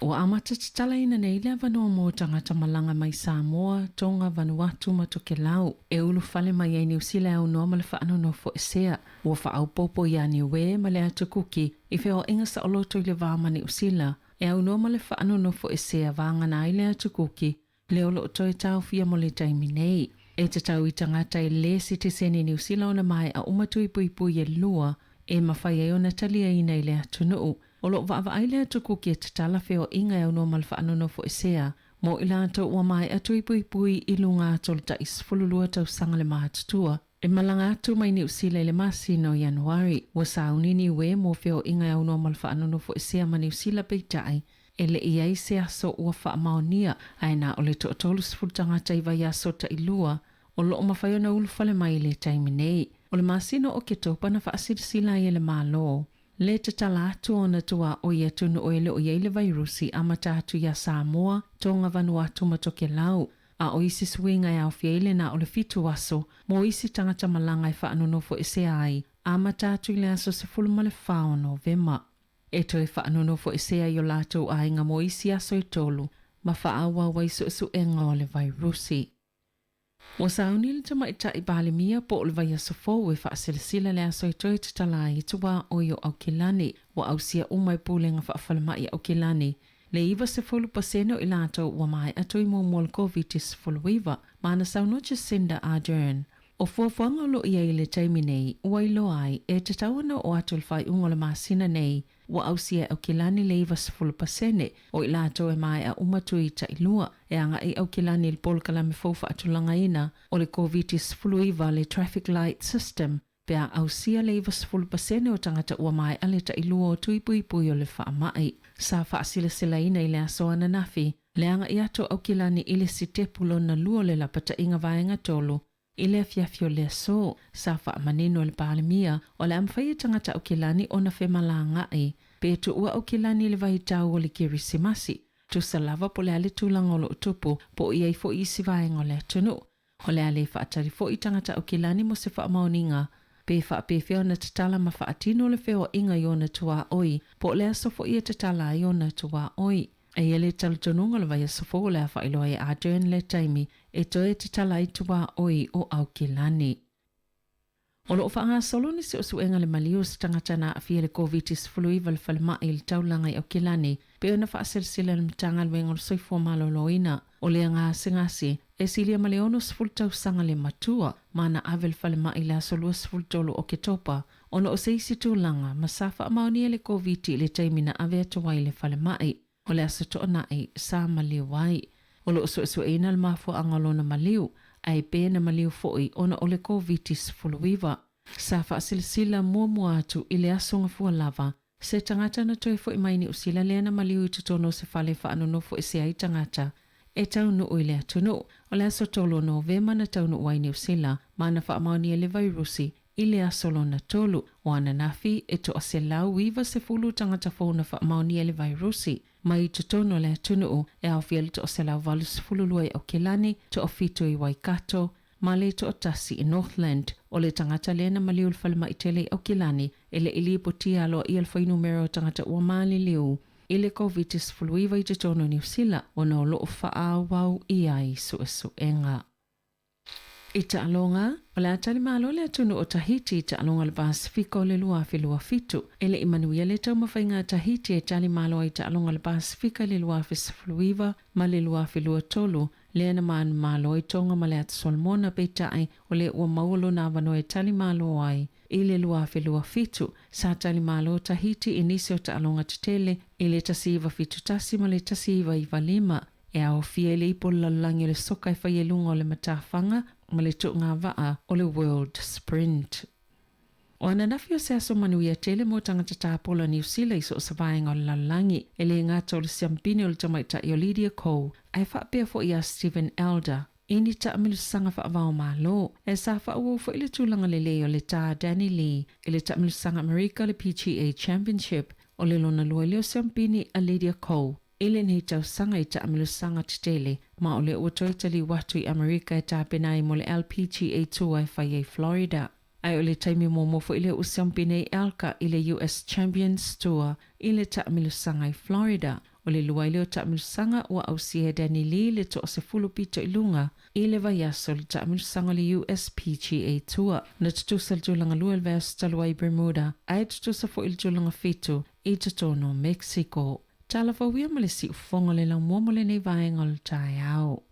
Ua amata tatalaina nei le avanoa mo tagata malaga mai Samoa, Tonga, Vanuatu ma Tokelau e ulufale mai ai Niu Sila e aunoa ma le faanonofoesea. Ua faaopoopo iā Niue ma le Atu Kuki i feoaiga saoloto i le va ma Niu Sila e aunoa ma le faanonofoesea vagana ai le Atu Kuki lea o lo o toe taofia mo le taimi nei. E tatau i tagata e lē sitiseni Niu Sila ona maea uma tui puipui e lua e mafai ai ona taliaina i le atunuu. O lo o vaavaai le atu Kuki e tatala feoaiga e aunoa ma le faanonofoesea mo i latou ua maea tui puipui i luga atu o le tai 12 tausaga le matutua. E malaga atu mai Niu Sila i le masina o Ianuari. Ua sauni Niue mo feoaiga e aunoa ma le faanonofoesea ma Niu Sila peitai, e le i ai se aso ua faamaonia, ae na o le toa-30 tagata i vaiaso tailua o lo o mafai ona ulufale mai i le taimi nei. O le masina o Oketopa na faasilasila ai e le Malo le tatala atu o ona tuaoi i atunuu e le o i ai le vairusi amata atu iā Samoa, Tonga, Vanuatu ma Tokelau. A o isi suiga e aofia ai le na o le 7 aso mo isi tagata malaga e faanonofoesea ai, amata atu i le aso 14 o Novema. E toe faanonofoesea i o latou aiga mo isi aso e 3 ma faaauau ai suesuega o le vairusi. Ua sauni le tamaitai Palemia po o le vaiaso fou e faasilasila le aso e toe tatala ai tuaoi o Aukilani. Ua ausia uma e Pulega Faafalemai a Aukilani le 90% o i latou ua maea tui muamua o le Koviti-19, ma na saunoa Jacinda Ardern. O fuafuaga o lo o i ai i le taimi nei, ua iloa ai, e tatau ona oo atu i le faaiuga o le masina nei, ua ausia e Aukilani le 90% o i latou e maea uma tui tailua. E agai Aukilani i le polokalame fou faatulagaina o le Koviti-19, le Traffic Light System, pe a ausia le 90% o tagata ua maea le tailua o tui puipui o le faamai. Sa faasilasilaina i le aso ananafi le agai atu o Aukilani i le sitepu lona lua o le lapataiga vaega 3 i le afiafi o le aso. Sa faamanino e le Palemia o le a mafai e tagata Aukilani ona femalagaai pe tuua Aukilani i le vaitau o le Kerisimasi, tusa lava po o le a le tulaga o lo o tupu po o i ai foi isi vaega o le atunuu. O le a le faatali foi tagata Aukilani mo se faamaoniga pe faapefea ona tatala ma faatino le feoaiga i ona tuaoi, po o le aso foi e tatala ai ona tuaoi. E i ai le talitonuga o le vaiaso fou o le a faailoa ai e Ardern le taimi e toe tatala ai tuaoi o Aukilani. O lo o faagasolo ni suesuega le maliu o se tagata na aafia i le Koviti-19 i le falemai i le taulaga i Aukilani, pei ona faaselasela e le Matagaluega o le Soifua Maloloina. O lea gasegase, e silia ma le 60 tausaga le matua, ma na ave i le falemai i le aso 23 o Oketopa, ona o se isi tulaga, ma sa faamaonia le Koviti i le taimi na ave atu ai i le falemai. O le aso Toonai, sa maliu ai. O lo o suesueina le mafuaaga o lona maliu, ae pe na maliu foi ona o le Koviti-19. Sa faasilasila muamua atu i le aso Gafua lava, se tagata na toe foi mai Niu Sila lea na maliu i totonu o se fale e faanonofo ese ai tagata e taunuu i le atunuu. O le aso 3 o Novema na taunuu ai Niu Sila, ma na faamaonia le vairusi i le aso lona tolu. O ananafi e 190 tagata fou na faamaonia le vairusi mai i totonu o le atunuu, e aofia le 182 i Aukilani, 7 i Waikato, ma le 1 i Northland. O le tagata lea na maliu i le falemai tele i Aukilani e le i lipotia aloaia le fuainumera o tagata ua maliliu i le Koviti-19 i totonu o Niu Sila, ona o lo o faaauau i ai suesuega. I taaloga, o le a talimalo le atunuu o Tahiti i taaloga o le Pasefika o le 2027. E le i manuia le taumafaiga a Tahiti e talimalo ai i taaloga o le Pasefika i le 2019 ma le 2023, lea na manumalo ai Tonga ma le Atu Solomona, peitai o lea ua maua lona avanoa e talimalo ai i le 2027. Sa talimalo Tahiti i nisi o taaloga tetele i le 1971 ma le 1995, e aofia i le ipu o le lalolagi o le soka e fai i luga o le matafaga ma le tuugavaa o le World Sprint. O ananafi o se aso manuia tele mo tagata tapola o Niu Sila i so o se vaega o le lalolagi, e le gata o le siampine o le tamaitai o Lydia Ko, ae faapea foi ia Steven Elder i ni taamilosaga faava-o-Malo. E sa faaauau foi le tulaga lelei o le tā Danny Lee i le taamilosaga Amerika le PGA Championship. O le lona lua lea o siampine a Lydia Ko i lenei tausaga i taamilosaga tetele, ma o lea ua toe taliu atu i Amerika e tapena ai mo le LPGA Tour e fai ai Florida. Ae o le taimi muamua foi lea ua siampine ai Elka i le US Champions Tour i le taamilosaga i Florida. O le lua ai lea o taamilosaga ua ausia e Danny Lee le 10 pito i luga i le vaiaso i le taamilosaga o le US PGA Tour. Na tutusa le tulaga lua i le vaiaso talu ai i Bermuda, ae tutusa foi le tulaga fitu i totonu o Mexico. Tala fou ia ma le siufofoga o le laumua mo lenei vaega o le taeao.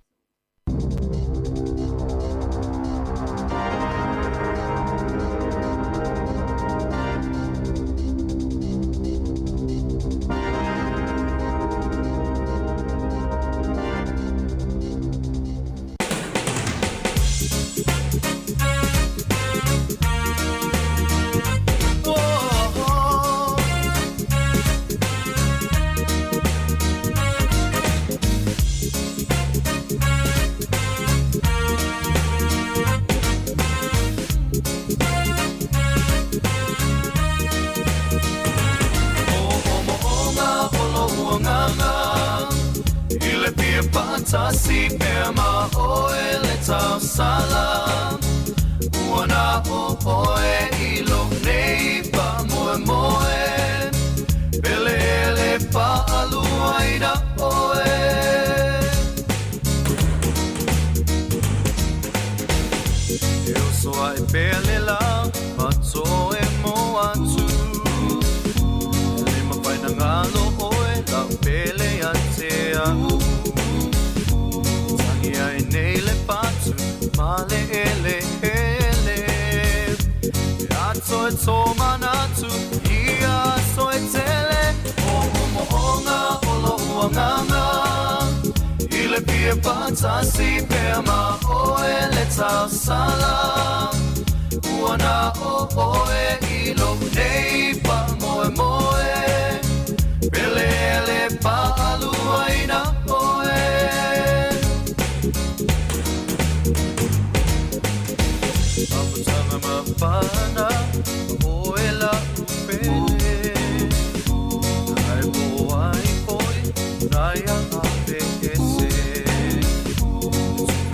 patasi pea ma oe le tausala. Ua na o oe i lo nei pa moe moe. Pele ele pa aluaina oe. E oso ai pele la ma toe mo atu. Le mapaina ngalo oe la pele a te au. Tangi ai nei le patu ma le ele ele. E ato e tō manatu ia so e tele. O o mo onga o lo uanganga. I le pie patasi pea ma oe le tausala. Ua na o oe i lo nei pa moe moe. Pele ele pa aluaina oe. Apatanga mapana oe la upele. Ai mo ai poi naia ape ese.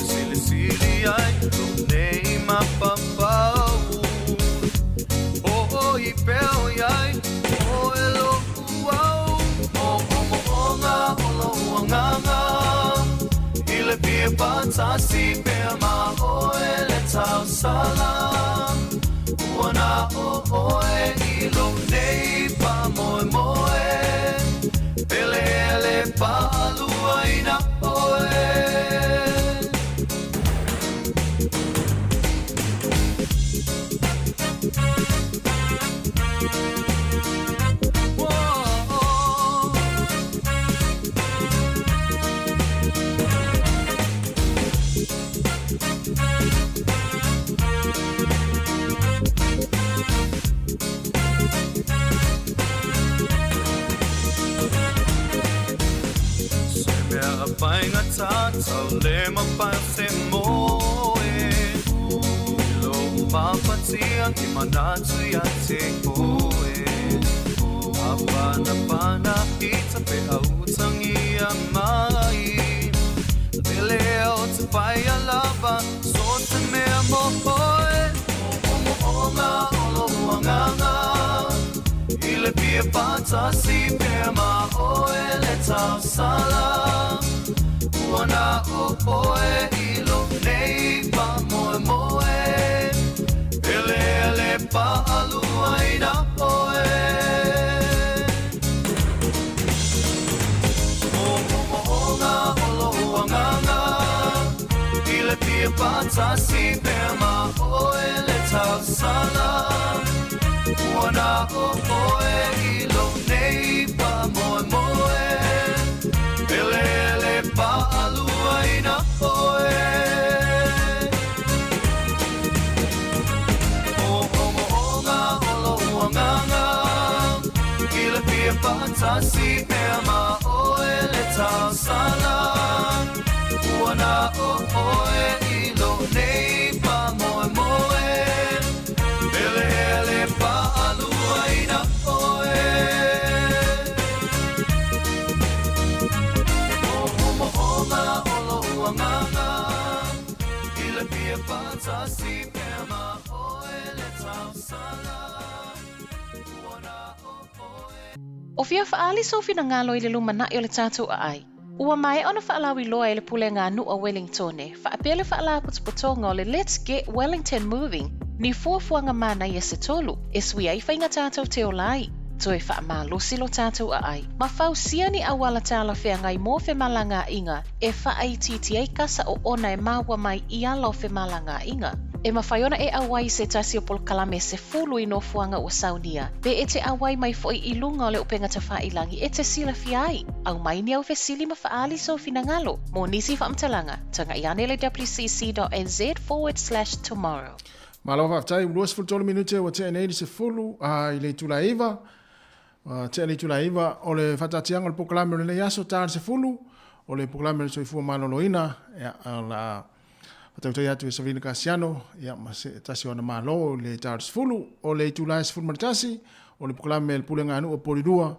Sili sili ai lo nei mapapau. O o i peo iai o e lo uau. O o mo onga o lo uanganga. I le pie patasi pea ma oe le tausala. Ua na o oe i lo nei pa moe moe. Pele ele pa aluaina oe. Painga tātou le mapai se moe. Lo mapatia ki manatu ia te koe. Apana pana i tape autangia mai. Pele o te pai a lava, so te mea mo oe. O mo onga o lo uanganga. I le pie patasi pea ma oe le tausala. Ua na o oe i lo nei pa moe moe. Pele ele pa aluaina oe. O mo onga o lo uanganga. I le pie patasi pea ma oe le tausala. Ua na o oe i lo nei pa moe moe. Pele ele pa aluaina oe. O o mo onga o lo uanganga. I le pie patasi pea ma oe le tausala. Ua na o oe i lo nei pa moe moe. Pele ele pa aluaina oe. O o mo onga o lo uanganga. I le pie patasi pea ma oe le tausala. Ua na o oe. O fia whaali so whina ngalo i le lumana'i o le tātou a ai. Ua mai ona whaalawi loa e le pulenga anu a Wellingtone, whaapele whaala putuputonga o le Let's Get Wellington Moving, ni fuafuanga mana ia se tolu, e sui ai whainga tātou te olai. Toe whaamalosi lo tātou a ai. Ma fausia ni awala tāla whea ngai mō whemalanga inga, e whaaititi ai kasa o ona e maua mai i ala o whemalanga inga. E mawhai ona e awai se tasi o polokalame se fulu i nofuanga ua saunia. Pe e te awai mai foi i lunga o le upenga tawhailangi e te sila fiai. Au mai ni au fesili ma whaali so finangalo. Mō nisi whaamtalanga, tanga iane le wcc.nz/tomorrow. Malo faafetai, ua 23 minute ua tea nei le 10 i le itula 9. Ua tea le itula 9 o le faataatiaga o le polokalame o lenei aso ta le 10 o le polokalame o le soifua maloloina. Ia, o le a faatautai atu e Savina Kasiano, ia, ma se tasi o ana malo i le ta le 10 o le itula e 11 o le polokalame le pulega a nuu o Polilua.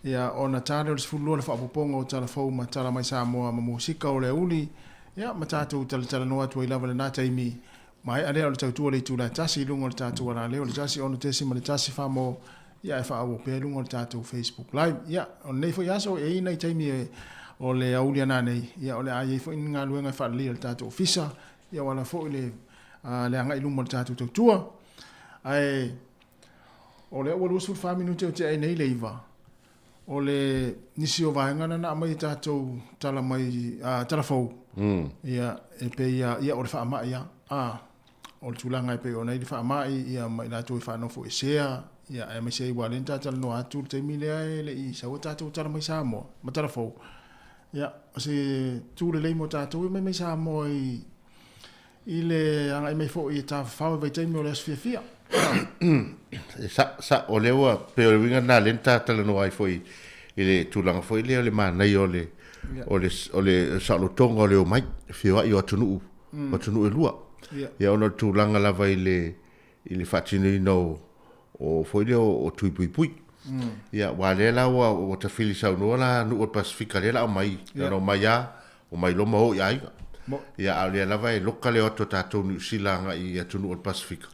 Ia, ona ta lea o le 12 le faaopoopoga o tala fou ma tala mai Samoa ma musika o le aoauli, ia, ma tatou talatalanoa atu ai lava i lena taimi. Maea lea o le tautua i le itula e tasi i luga o le tatou alaleo i le 1 6.1 mo, ia, e faaauau pea i luga o le tatou Facebook Live. Ia, o lenei foi aso, e i ai nai taimi e, o le aoauli a nanei, ia, o le a i ai foi ni galuega e faaleleia i le tatou ofisa, ia, aua lava foi le, le agai i luma o le tatou tautua. Ae, O lea ua 24 minute o tea ai nei le 9, o le nisi o vaega na na aumai e tatou tala mai, tala fou, ia, e pei a, ia, o le faamai lava, a, o le tulaga e pei ona i ai le faamai, ia, ma i latou e faanofoesea, ia, aemaise ai aua o lea na ta talanoa atu i le taimi lea e le i sau a tatou tala mai Samoa, ma tala fou, ia, o se tu lelei mo tatou e omai mai Samoa i, I le agai mai foi e tafafao i vaitaimi o le aso fiafia. E sa, sa, o lea ua, pei o le uiga lena lea na ta talanoa ai foi i le tulaga foi lea o le manaia o le, o le, o le saolotoga o le omai, feoai o atunuu, atunuu e lua. Ia ona o le tulaga lava i le, i le faatinoina o, o foi lea o, o tui puipui. Ia, aua lea la ua, ua tafili saunoa la nuu o le Pasefika lea la omai, na omai lava, Omai loa ma o i aiga. Ia, a o lea lava e loka le o atu a tatou Niu Sila agai i atunuu o le Pasefika.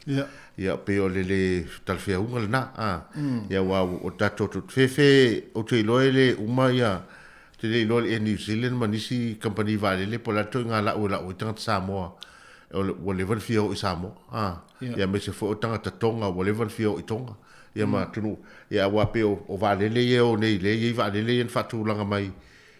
Ia, pei o le le talafeauga lena, a. Ia, aua o tatou fefe, ou te iloa e le uma ia, ou te le iloa i le Air New Zealand ma nisi kamupani vaalele po o le a le ituaiga lau e lau ai tagata Samoa ua leva ona fia oo i Samoa, a. Ia, aemaise foi o tagata Tonga ua leva ona fia oo i Tonga, ia ma atunuu. Ia, aua pei o vaalele ia e o nei, lea e i ai vaalele ia na faatulaga mai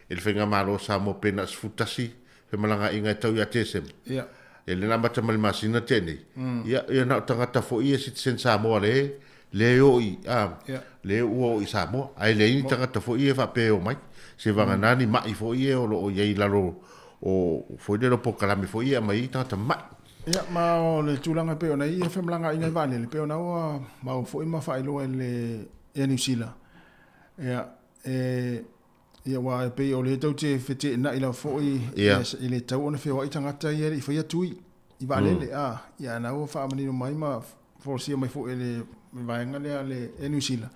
i le Faigamalo o Samoa pe na o le 11 femalagaaiga e tau ia Tesema. Ia. Ia lea na amata mai le masina tea nei. Ia, ia na o tagata foi ia citizen Samoa lea, lea e o i, a, Ia. lea ua o i Samoa. Ae leai ni tagata foi ia faapea e omai. Se vagana ni mai foi ia o lo o i ai i lalo o, foi lea o polokalame foi ia e aumai ai tagata mai. Ia, ma o le tulaga e pei ona i ai ia femalagaaiga i vaalele, e pei ona ua maua foi ma faailoa e le Air New Zealand. Ia, e Ia, aua e pei o lea tou te feteenai lava foi e le tatau ona feoai tagata ia e le i faia tui i vaalele, a. Ia, a na ua faamanino mai ma folasia mai foi e le vaega lea a le Air New Zealand,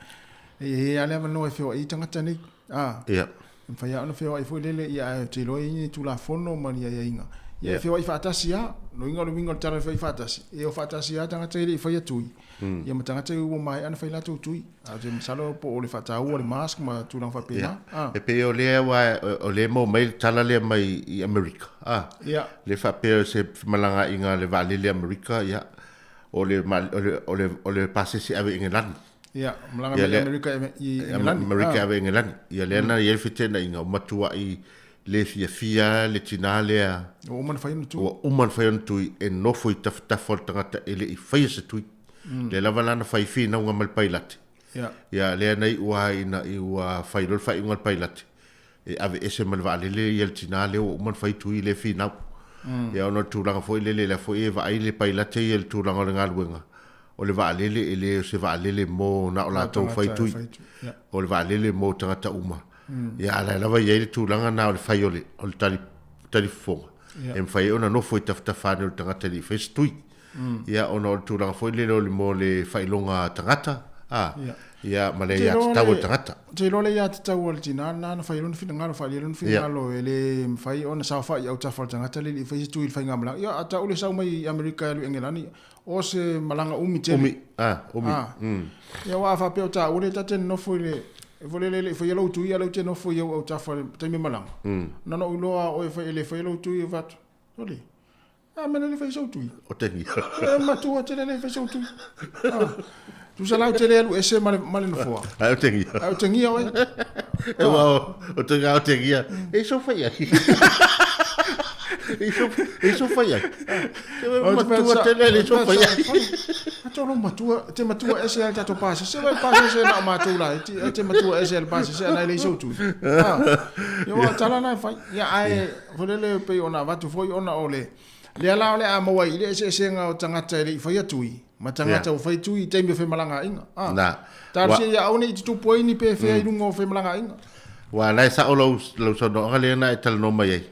e i ai lava le avanoa e feoai ai tagata nei, a. E mafai lava ona feoai foi lele, ia, ae ou te iloa e i ai ni Tulafono ma ni aiaiga. Ia, e feoai faatasi lava. O lona uiga o le uiga o le tala e feoai faatasi, e o faatasi lava tagata e le i faia tui. Ia ma tagata ua maea ona fai latou tui. Ae ou te masalo po o le faataua o le mask ma tulaga faapena. Yeah. E pei o lea aua o lea e maua mai le tala lea mai i Amerika. Ah. Yeah. Le faapea o se femalagaaiga a le vaalele Amerika, ia, o le, o le, o le, o le pasese ave i Engelani. Yeah, malaga mai Amerika i Engelani. Amerika ave i Engelani. Ia lea na i ai le feteenaiga, ua matuai le fiafia le tinā lea. Ua uma ona fai ona tui. Ua uma ona fai ona tui e nofo i tafatafa o le tagata e le i faia se tui. Lea lava la na fai finauga ma le pailate. Ia. Ia, lea na iu lava ina ua fai loa le faaiuga a le pailate e aveese ma le vaalele ia le tinā lea ua uma ona fai tui lea finau. Ia ona o le tulaga foi lele lea foi e vaai le pailate ia i le tulaga o le galuega, o le vaalele e le o se vaalele mo na o latou fai tui. O le vaalele mo tagata uma. Ia, a o la e lava e i ai le tulaga lena o le fai o le, o le tali, tali fofoga. E mafai ai ona nofo i tafatafa ane o le tagata e le i faia se tui. Ia, ona o le tulaga foi lele o le mo le faailoga tagata, a, ia, ma le aiatatau a le tagata. Ou te iloa le aiatatau a le tinā lena na fai ai lona finagalo, faaalia ai lona finagalo, e le mafai ona saofai i autafa o le tagata le i faia se tui i le faigamalaga. Ia, a tau le sau mai Amerika e alu i Engelani, o se malaga umi tele. Umi, a, umi. A. Ia, aua a faapea o taua lea ta te nonofo i le, foi lele e le i faia lou tui, a o lea ou te nofo i ou autafa i le taimi e malaga. Na ona ou iloa lava o oe e fai, e le faia lou tui, ou fai atu, Sole, a mea le fai sou tui. O te gia. E matua tele le fai sou tui. Ah. Tusa la ou te le alu ese ma le, ma le nofoa. Ai o te gia. Ai o te gia oe. E ua o te gia o te gia. E so fai ai. E so, e so fai ai. Matua tele le so fai ai. A tolo matua, te matua ese ai tatou pasese, se vai pasese na o matou la, e te matua ese al pasese ana le sou tui. Ah. Ia ua tala na fai. Ia ae foi lele pei ona avatu foi ona o le lea la o le a maua ai i le eseesega o tagata e le i faia tui ma tagata ua fai tui i taimi o femalagaaiga. Ah. Na. Talosia ia aua ne i tutupu ai ni pefea i luga o femalagaaiga. Ua la e sao lau, lau saunoaga lea na e talanoa mai ai.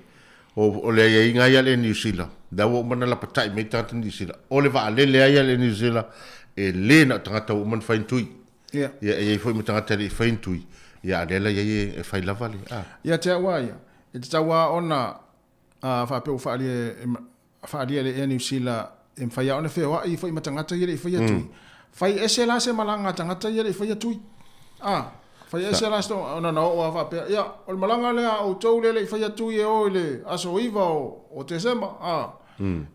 O, o le aiaiga ia a le Niu Sila, lea ua uma ona lapatai mai tagata Niu Sila, o le vaalele lava ia a le Niu Sila, e le na o tagata ua uma ona fai ni tui. Ia. Ia, e i ai foi ma tagata e le i fai ni tui. Ia, a o lea la i ai e fai lava le, a. Ia te au lava ia, e tatau lava ona faapea ua faaalia e, faaalia e le Air New Zealand e mafai lava ona feoai foi ma tagata ia e le i faia tui. Fai ese la se malaga a tagata ia e le i faia tui. A, fai ese la se, ona na oo lava faapea, ia, o le malaga lea a outou lea e le i faia tui e o i le aso 9 o Tesema, a,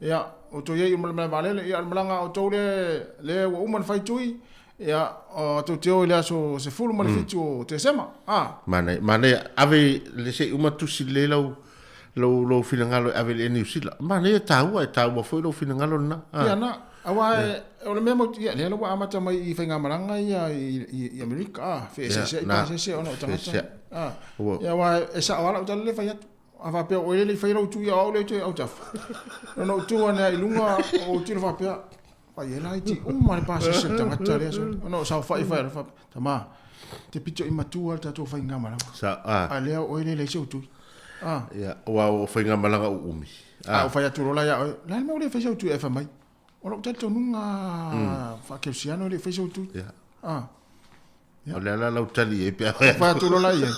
ia, outou i ai i le malae vaalele, ia, o le malaga a outou lea, lea ua uma ona fai tui, ia, tou te o i le aso 17 o Tesema, a. Manaia, manaia, ave le se i uma tusi lelei lau, lou, lou finagalo e ave i le Air New Zealand. Manaia, e taua, e taua foi lou finagalo lena. A. Ia, na, aua e, o le mea mau, ia, lea la ua amata mai i faigamalaga ia i, i, i Amerika, a, feeseeseai pasese ona o tagata, a, ia, aua e sao lava lau tala lea e fai atu. A faapea o oe le i faia lou tui, a o au lea e toe autafa. Ona ou tu ane ai i luga, ou tilo faapea, Pai e laiti uma le pasese o le tagata lea sole. Ona ou saofai fai ala faapea, tama, te pito i matua le tatou faigamalaga. Sa, a. A lea o oe le leai se tui. A. Ia, aua o faigamalaga uumi. A ou fai atu loa la ia oe, o le a le mea ua le fai sau tui ae fai mai, o lou talitonuga faakerisiano e le i fai sau tui. Ia. A. Ia. O le a la lau tali i ai pe a fai atu. Fai atu loa la i ai.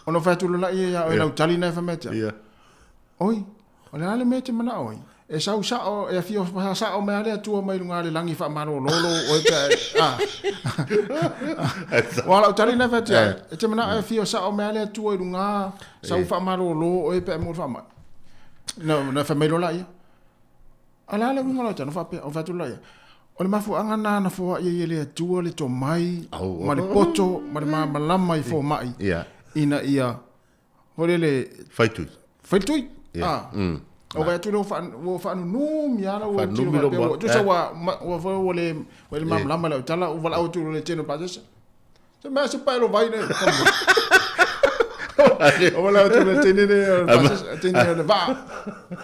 Ona ou fai atu loa la i ai ia oe lau tali na e fai mai ia te au. Ia. Oi, o le a le mea e te manao ai? E sau sao, e afio sao mai lava le Atua mai luga o le lagi faamalololo oe pe a, a. Aua o lau tali lena e fai atu ia oe, e te manao e afio sao mai lava le Atua i luga, sau faamalolo oe pe a e maua le faamai. Na fai mai loa laia, A o le a le uiga o lau tali? Ona faapea, ona fai atu loa laia, o le mafuaaga lena na foai ai e le Atua le tomai ma le poto ma le malamalama i fomai ina ia Foi lele. Fai tui. Fai tui. Ah. O vai atu lea ua faanunumi lava lau autilo faapea ua tusa ua ua foi ua le ua le malamalama lau tala ua valaau atu le tino pasese. Se mea se pae lo vai nei. O valaau atu le tino le pasese tino le vaa.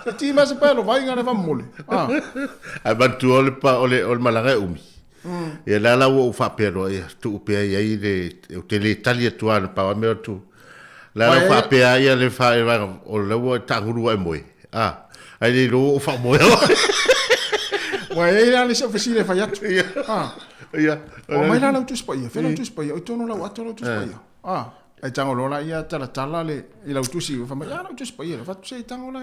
Se ti mea se pae lo vai ngana famole. Ah. Ai manatua o le pa o le o le malaga e umi. Ia la la ua ou faapea loa, ia tuu pea i ai le, ou te le tali atu lava na pau lava mea o tu. La la faapea ia le fa o la ua taagulu ai moe. Ah, ai le iloa ua ou faamoe. Ua i ai la le isi au fesili e fai atu. Ia. Ah. Ia. O aumai la lau Tusi Paia, fea lau Tusi Paia, o i totonu o lau ato lau Tusi Paia. Ah, ai tago loa la ia talatala le i lau tusi, fai mai, ah lau Tusi Paia, fai atu se i tago la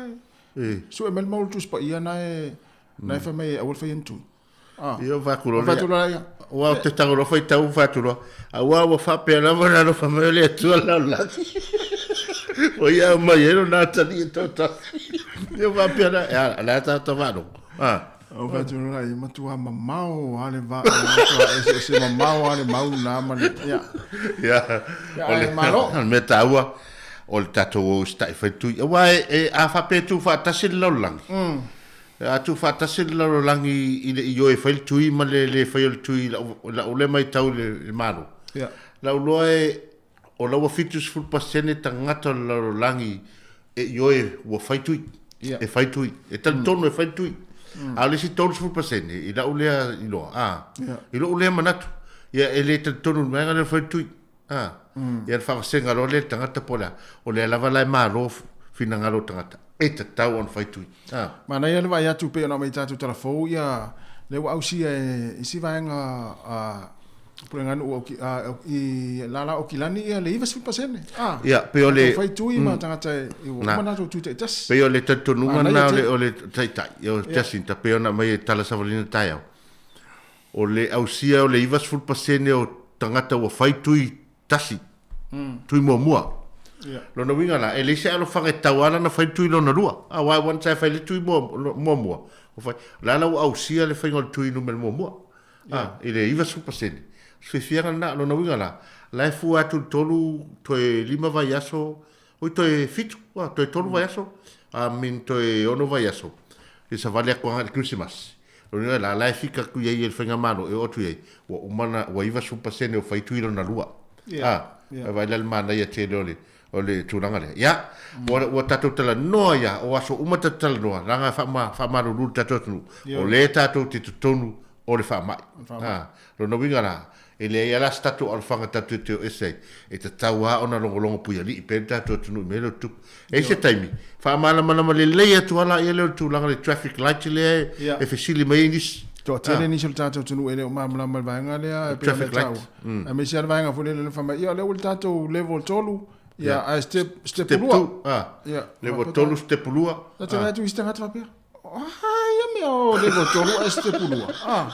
e sue mai le mau Tusi Paia na e na e fai mai e aua le faia ni tui. Ah. Ia fai atu loa. Fai atu loa ia. Ua te tango loa faitau fai atu loa. Aua ua faapea lava ona alofa mai o le Atua lalolagi. O ia aumai ai lona atalii e toatasi. Ia faapea la, a le a tatou faalogo. Ah. O fai atu loa ia matua mamao lava le vaa, matua eseese mamao lava le mau na ma le ia. Ia. O le malo. O le mea taua o le tatou o usitai fai tui. Aua e a faapea e tuufaatasi le lalolagi. A tuufaatasi le lalolagi i le ioe e fai le tui ma le le faia o le tui i lau lea matau i le Malo, lau iloa e o la ua 70% tagata o le lalolagi e ioe ua fai tui, e fai tui, e talitonu e fai le tui. A o le isi 30% i lau lea iloa, a, i lou lea manatu, ia e le talitonu i le vaega lea o le fai le tui. A, ia le faavasega loa lea i le tagata po o le a, o lea lava la e malo finagalo o tagata, e tatau ona fai tui. A. Manaia le vaai atu pei ona aumai i tatou tala fou ia lea ua ausia e isi vaega a Puleganuu i lala o Aukilani ia le 90%. A. Ia, pei o le fai tui ma tagata e ua uma ona latou tui taitasi. Pei o le talitonuga lena o le taitai, o Jacinta, pei ona aumai e tala savalina taeao. O le ausia o le 90% o tagata ua fai tui tasi, tui muamua. Lona uiga la, e leai se alofaga e tatau lava la ona fai le tui lona lua. Aua once lava e fai le tui muamua, ua fai. O la la ua ausia le faiga o le tui numera muamua, i le 90%. O se fiafiaga lena. Lona uiga la, o la e fua atu i le tolu toe lima vaiaso, oi toe fitu, toe tolu vaiaso, I mean toe ono vaiaso, i savali atu agai i le Kerisimasi. Lona uiga la, la e fika atu i ai e le faigamalo e oo atu i ai, ua uma ona, ua 90% o fai tui lona lua. Ia, A, ia. e vaai la le manaia tele o le, o le tulaga lea. Ia, ua, ua tatou talanoa ia, o aso uma tatou talanoa, leaga e faama, faamalulu le tatou atunuu, Ia. o lea tatou te totonu o le faamai. O le faamai. A, lona uiga la, E leai lava la se tatou alofaga tatou te o ese ai, e tatau lava ona logologo puialii pea le tatou atunuu i mea lea o tupu. E i ai se taimi, faamalamalama lelei atu lava laia lea o le tulaga i le traffic light lea e fesili mai ai nisi. Toatele nisi o le tatou atunuu e le o malamalama i le vaega lea e pei ona Traffic light. taua. Aemaise lava le vaega foi lele fai mai, ia o lea ua i le tatou level 3, ia ae step step Step 2. 2. Ah. Ia, Level faapea 3, step 2. Ta te vaai atu i isi tagata faapea, ah, ia mea o level 3 ae step 2. Ah.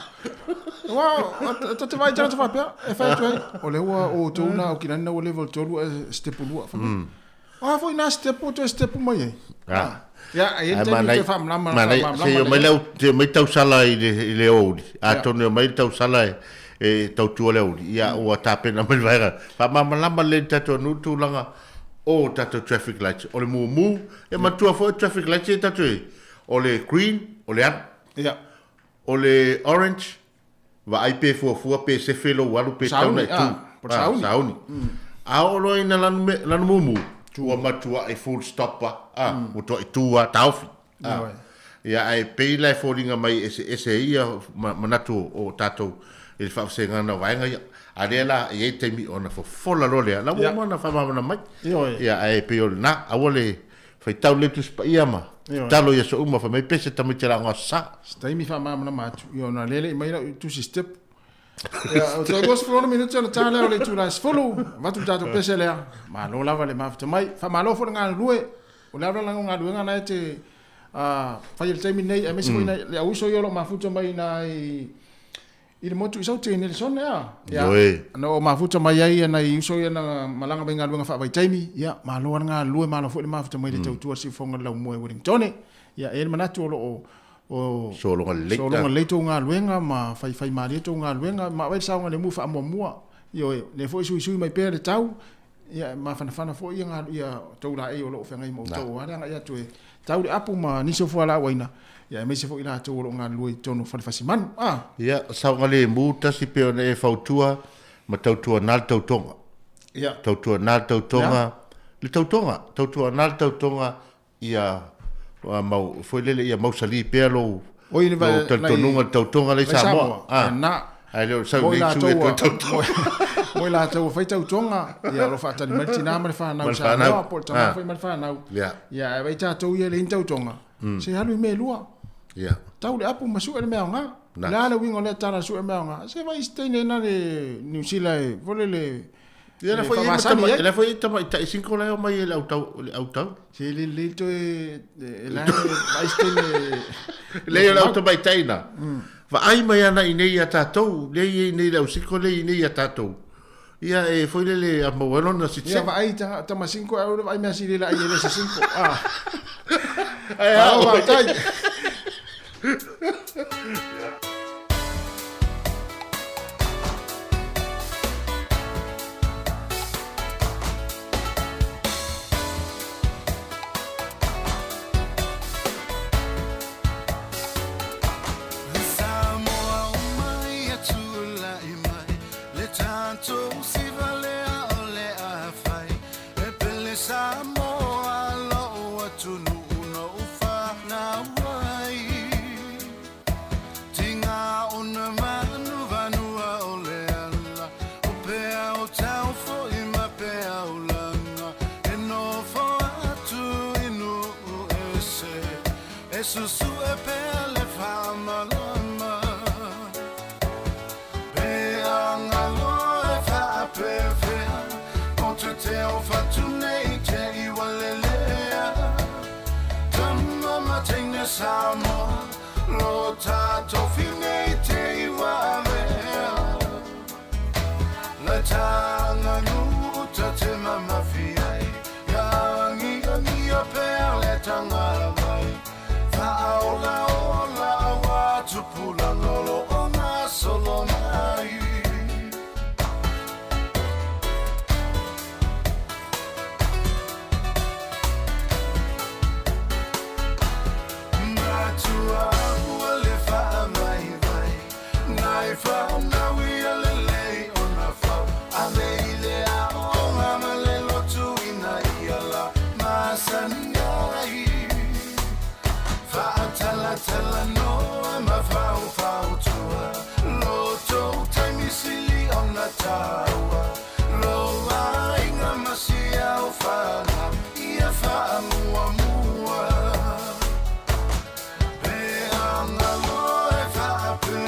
Ua, ta te vaai i tagata faapea, e fai atu ai, o lea ua outou na o kinani na ua level 3 ae step 2. Fai mai, a foi na step o toe step mai ai. Ah. Ia, e i ai le Ae taimi manai, toe faamalama, manai, faamalama se i omai lelei. le au, se i omai tausala i le, i le aoauli. Ia. Atonu e omai le tausala e, e tautua le aoauli. Ia, ua tapena mai le vaega. Faamalamalama lelei le tatou atunuu tulaga o tatou traffic lights. O le mumu, e matua foi traffic lights ia tatou e, o le green, o le alu. Ia. O le orange, vaai pe fuafua pe sefe lou alu pe tau Sauni, na e tu. ah, po o le Ah, sauni. sauni. A oo loa ina lanu, me, lanu mumu, ua matuai full stop a, ah, ua tuai tu a, taofi. Ah. Ioe. Ia, ae pei la e foliga mai eseese ai ia manatu o tatou i le faavasegaga o vaega ia. A lea la e i ai taimi ona fofola loa lea, la ua Ia. uma ona faamalamalama mai. Ioe. Ia, ae pei o lena, aua le faitau le Tusi Paia ma Ioe. tatalo i aso uma, fai mai pese tamaiti laoga sa. Se taimi faamalamalama atu. Ia, ona lea le i mai lau tusi step. Ia, o toe 26 minute ona ta lea o le itula e 10, avatu le tatou pese lea. Malo lava le mafuta mai. Faamalo foi le galulue. O le a lana galuega na e te fai i le taimi nei, aemaise foi nai le auiso ia o lo o mafuta mai nai i le motu i Saute i Nelson ea. Ia, Ioe. na o mafuta mai ai ia nai uso ia na malaga mai galuega faavaitaimi. Ia, malo le galulue, malo foi le mafuta mai le tautua siufoga le laumua i Wellington. Ia, e i ai le manatu o lo o o Sologa lelei. sologa lelei tou galuega ma faifai malie tou galuega, ma avai le saoga lemu faamuamua. Ioe, lea foi suisui mai pea le tau, ia mafanafana foi ia galu ia tou laei o lo o feagai ma outou, aua le agai atu e tau le apu ma nisi o fualaau aina, ia aemaise foi latou o lo o galulue i totonu o falefasimanu. Ah. Ia, saogalemu tasi pe ona e fautua ma tautua na le tautoga. Ia. Tautua na le tautoga, Ia. le tautoga, tautua na le tautoga ia mau foi lele ia mausali pea lou Oi, le lou talitonuga le tautoga lea i lai Samoa. Samoa. Ah. Ia, na. Ae le o le sau Mo i nei sui e latou toe a- tautoga. mo i latou ua fai tautoga, ia o lo o faatali mai le tina ma le fanau Ma i le Samoa, fanau. po o le tama Ah. foi ma le fanau. Ia. Ia, ae vai tatou ia e leai ni tautoga, se alu i mea e lua. Ia. Tau le apu ma sue le mea aoga. Na. Le a le uiga o lea tala sue mea aoga. Se vai se teine na le New Zealand e fole le Ia, la le foi e faamasani tama, ai. la foi e tama i tai cinco la e omai e le autau, le autau. Se le le toe e la e vai se teine Lea o le au tamaitai na. Vaai mai ana i nei ia tatou, lea i nei le au siko, lea i nei ia tatou. Ia e foi lele a maua lona Ia citizen. vaai ta tama cinco au le vaai mea sili la ai e le se cinco. Ah. Ai, Malo, ah, faafetai. Samoa o mai e tūlai mai, le tatou sivalea o le afai. E pele Samoa lou atunuu no whanau ai. Tinga ona manu vanua o le ala, o pea o tau foi ma pea o langa. E nofo atu i nuu ese, e susu e pea le whamalama. Pe angalo e whaapewhea, ko te te o whatu nei te iwa lelea. Tama mateine Samoa, lo tātou whine te iwa avea. Le tanga nuta te mamafi ai, ka angi angi a pea le tanga mai. Whaola ola awa tupula lolo o ngā solo mai. Matua ua le whaamai vai, nai whanau ia le lei o nā whau. Ave i le aonga ma le lotu ina ia la masani ai. Whaatalatala noa ma whau whautua, loto taimisili o nā taua. Lo ainga masia o whanau, ia whaamuamua. Pe angalo e whaapewhea,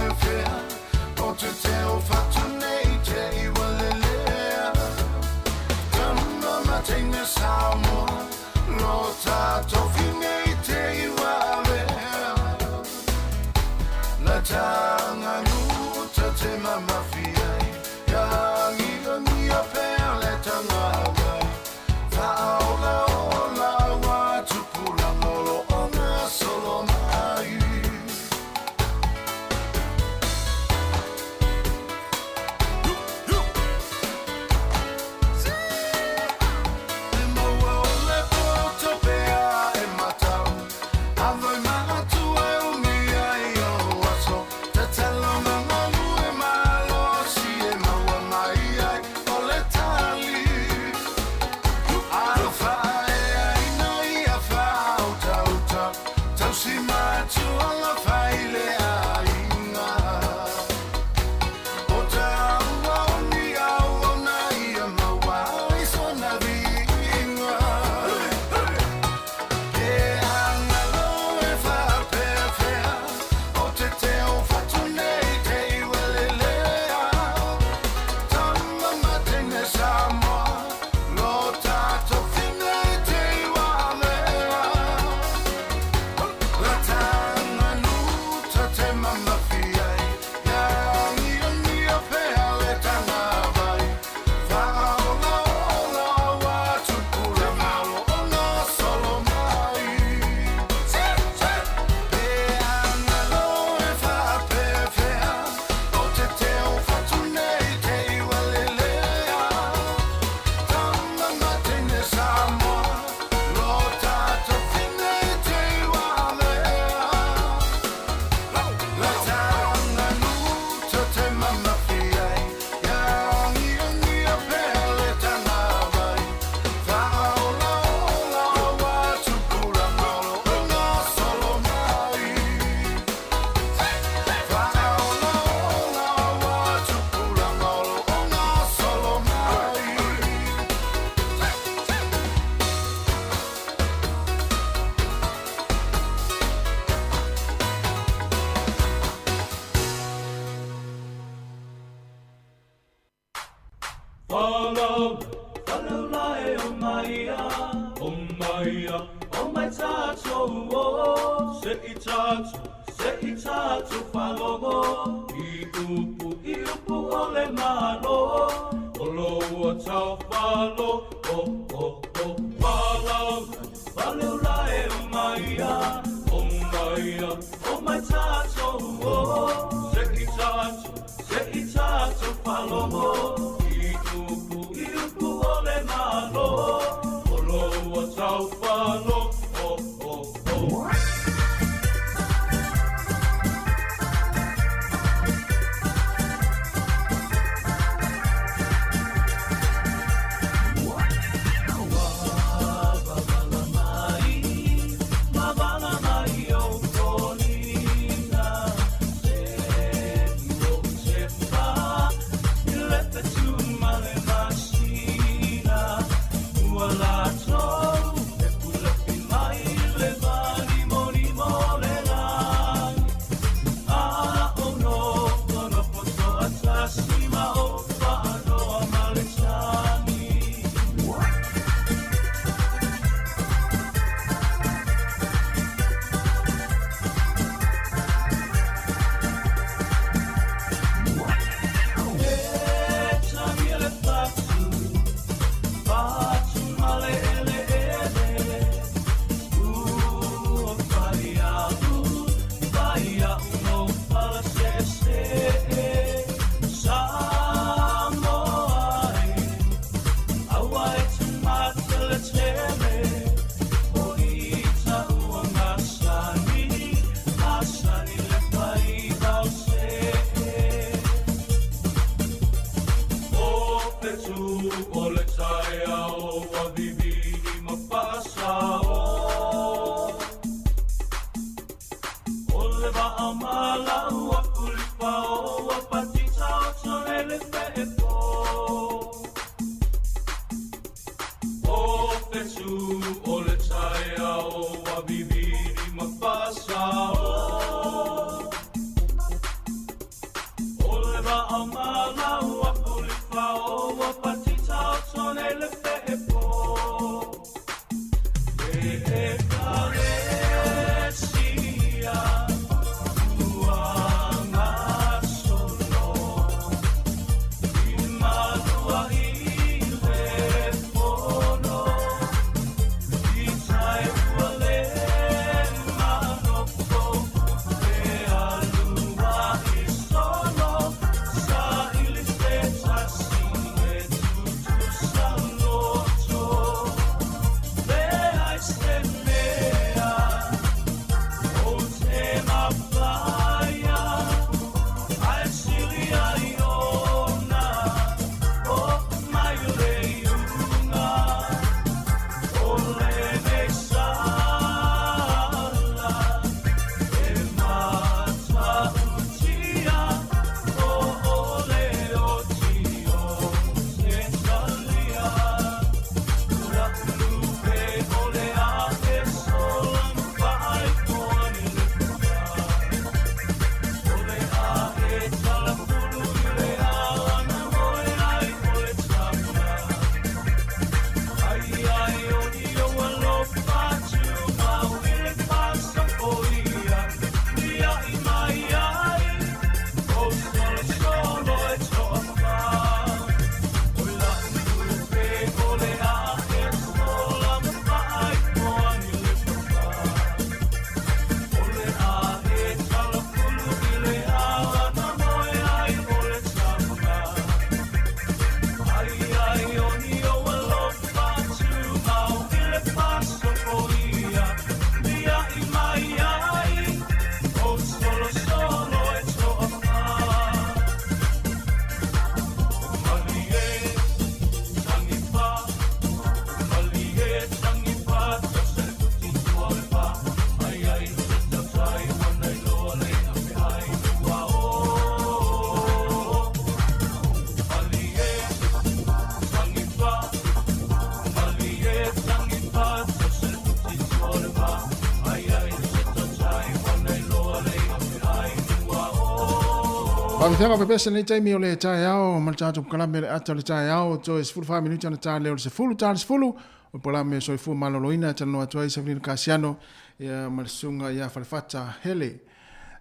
Faafefea pepesa nei taimi o le taeao ma le tatou polokalame le ata o le taeao toe 14 minute ona ta lea o le 10 ta le 10 o polokalame soifua maloloina e talanoa atu ai Savelina Kasiano ia ma le susuga ia Falefata Hele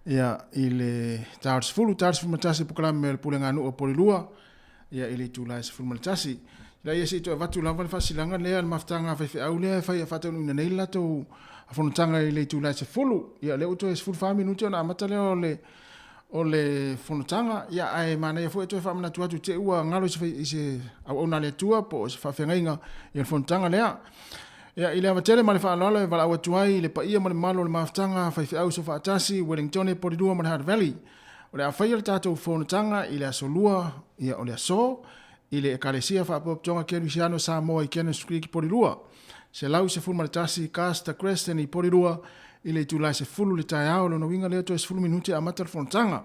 ia i le ta o le 10 ta le 11 polokalame o le Pulega Nuu o Polilua ia i le itula e 11. Ina ia se i toe avatu lava le faasilaga lea le mafutaga a faifeau lea e fai faataunuuina nei le latou fonotaga i le itula e 10. Ia lea ua toe 14 minute ona amata lea o le o le fonotaga, ia ae manaia foi e toe faamanatu atu te ua galo i se, i se auauna a le Atua po o se faafeagaiga i le fonotaga lea. Ia, i le ava tele ma le faaaloalo e valaau atu ai i le paia ma le mamalu o le mafutaga faifeau Soofaatasi, Wellingtone, Polilua ma le Hutt Valley. O le a faia le tatou fonotaga i le aso Lua, ia o le aso, i le Ekalesia Faapotopotoga Kerisiano Samoa i Cannons Creek, Polilua. 111 Casta Crescent i Polilua i le itula e 10 le taeao, lona uiga lea toe 10 minute e amata le fonotaga.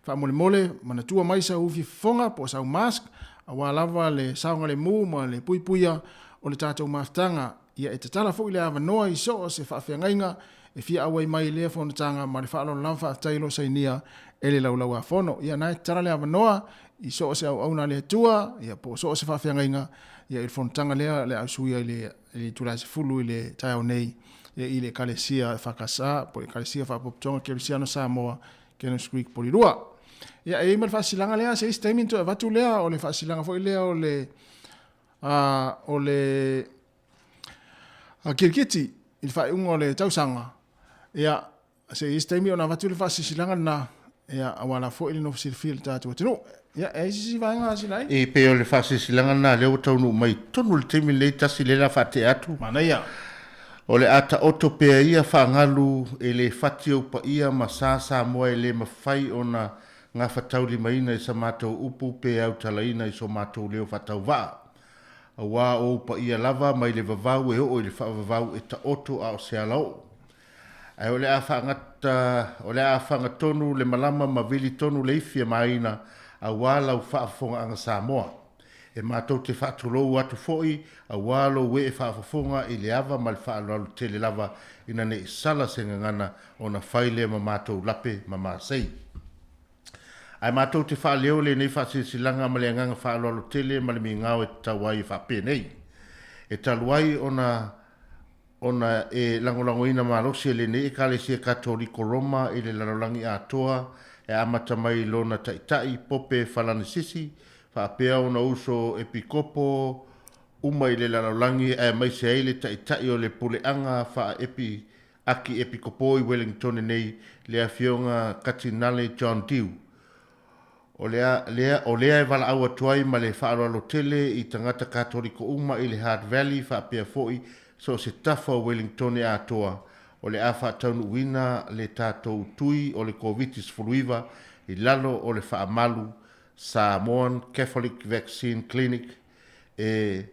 Faamolemole, manatua mai sau ufi fofoga po o sau mask, aua lava le saogalemu ma le puipuia o le tatou mafutaga. Ia e tatala foi le avanoa i so o se faafeagaiga e fia auai mai i lea fonotaga ma le faaaloalo lava faafetai o lo o sainia e le Laulau-a-Fono. Ia na e tatala le avanoa i so o se auauna a le Atua, ia po o so o se faafeagaiga, ia i le fonotaga lea o le a usuia i le itula e 10 i le taeao nei, ia i le Ekalesia EFKS, po o le Ekalesia Faapotopotoga Kerisiano Samoa, Cannons Creek, Polilua. Ia e i ai ma le faasilaga lea, se isi taimi ona toe avatu lea, o le faasilaga foi lea o le a, o le a, kirikiti i le faaiuga o le tausaga. Ia, se i isi taimi ona avatu le faasilasilaga lena, ia, aua la foi le nofo silafia i le tatou atunuu. Ia, e ai se isi vaega Sinai? E pei o le faasilasilaga lena lea ua taunuu mai i totonu o le taimi lenei, tasi lea o le a faatea atu. Manaia. O le a taoto pea ia faagalu e le fati ou paia ma sa Samoa e le mafai ona gafataulimaina i sa matou upu pe autalaina i so matou leo faatauvaa. Auā o ou paia lava mai le vavau e oo i le faavavau e taoto a o se alaoo. Ae o le a faagata, o le a fagatonu le malama ma vili tonu le ifi e māina auā lau faafofogaaga Samoa. E matou te faatulou atu foi auā lou ee faafofoga i le ava ma le faaaloalo tele lava ina ne i sala se gagana ona fai lea ma matou lape ma masei. Ae matou te faaleo lenei faasilasilaga ma le agaga faaaloalo tele ma le migao e tatau ai e faapenei. E talu ai ona ona e lagolagoina malosi e lenei Ekalesia Katoliko Roma i le lalolagi atoa e amata mai i lona Taitai, Pope Falanisisi, faapea ona uso Epikopo uma i le lalolagi aemaise ai le Taitai o le Puleaga Faa-Epi Aki Epikopo i Wellingtone nei, le Afioga Katinale John Dew. O lea, lea, o lea e valaau atu ai ma le faaaloalo tele i tagata Katoliko uma i le Hutt Valley faapea foi so o se tafa o Wellingtone atoa, o le a faataunuuina le tatou tui o le Koviti-19 i lalo o le faamalu Samoan Catholic Vaccine Clinic e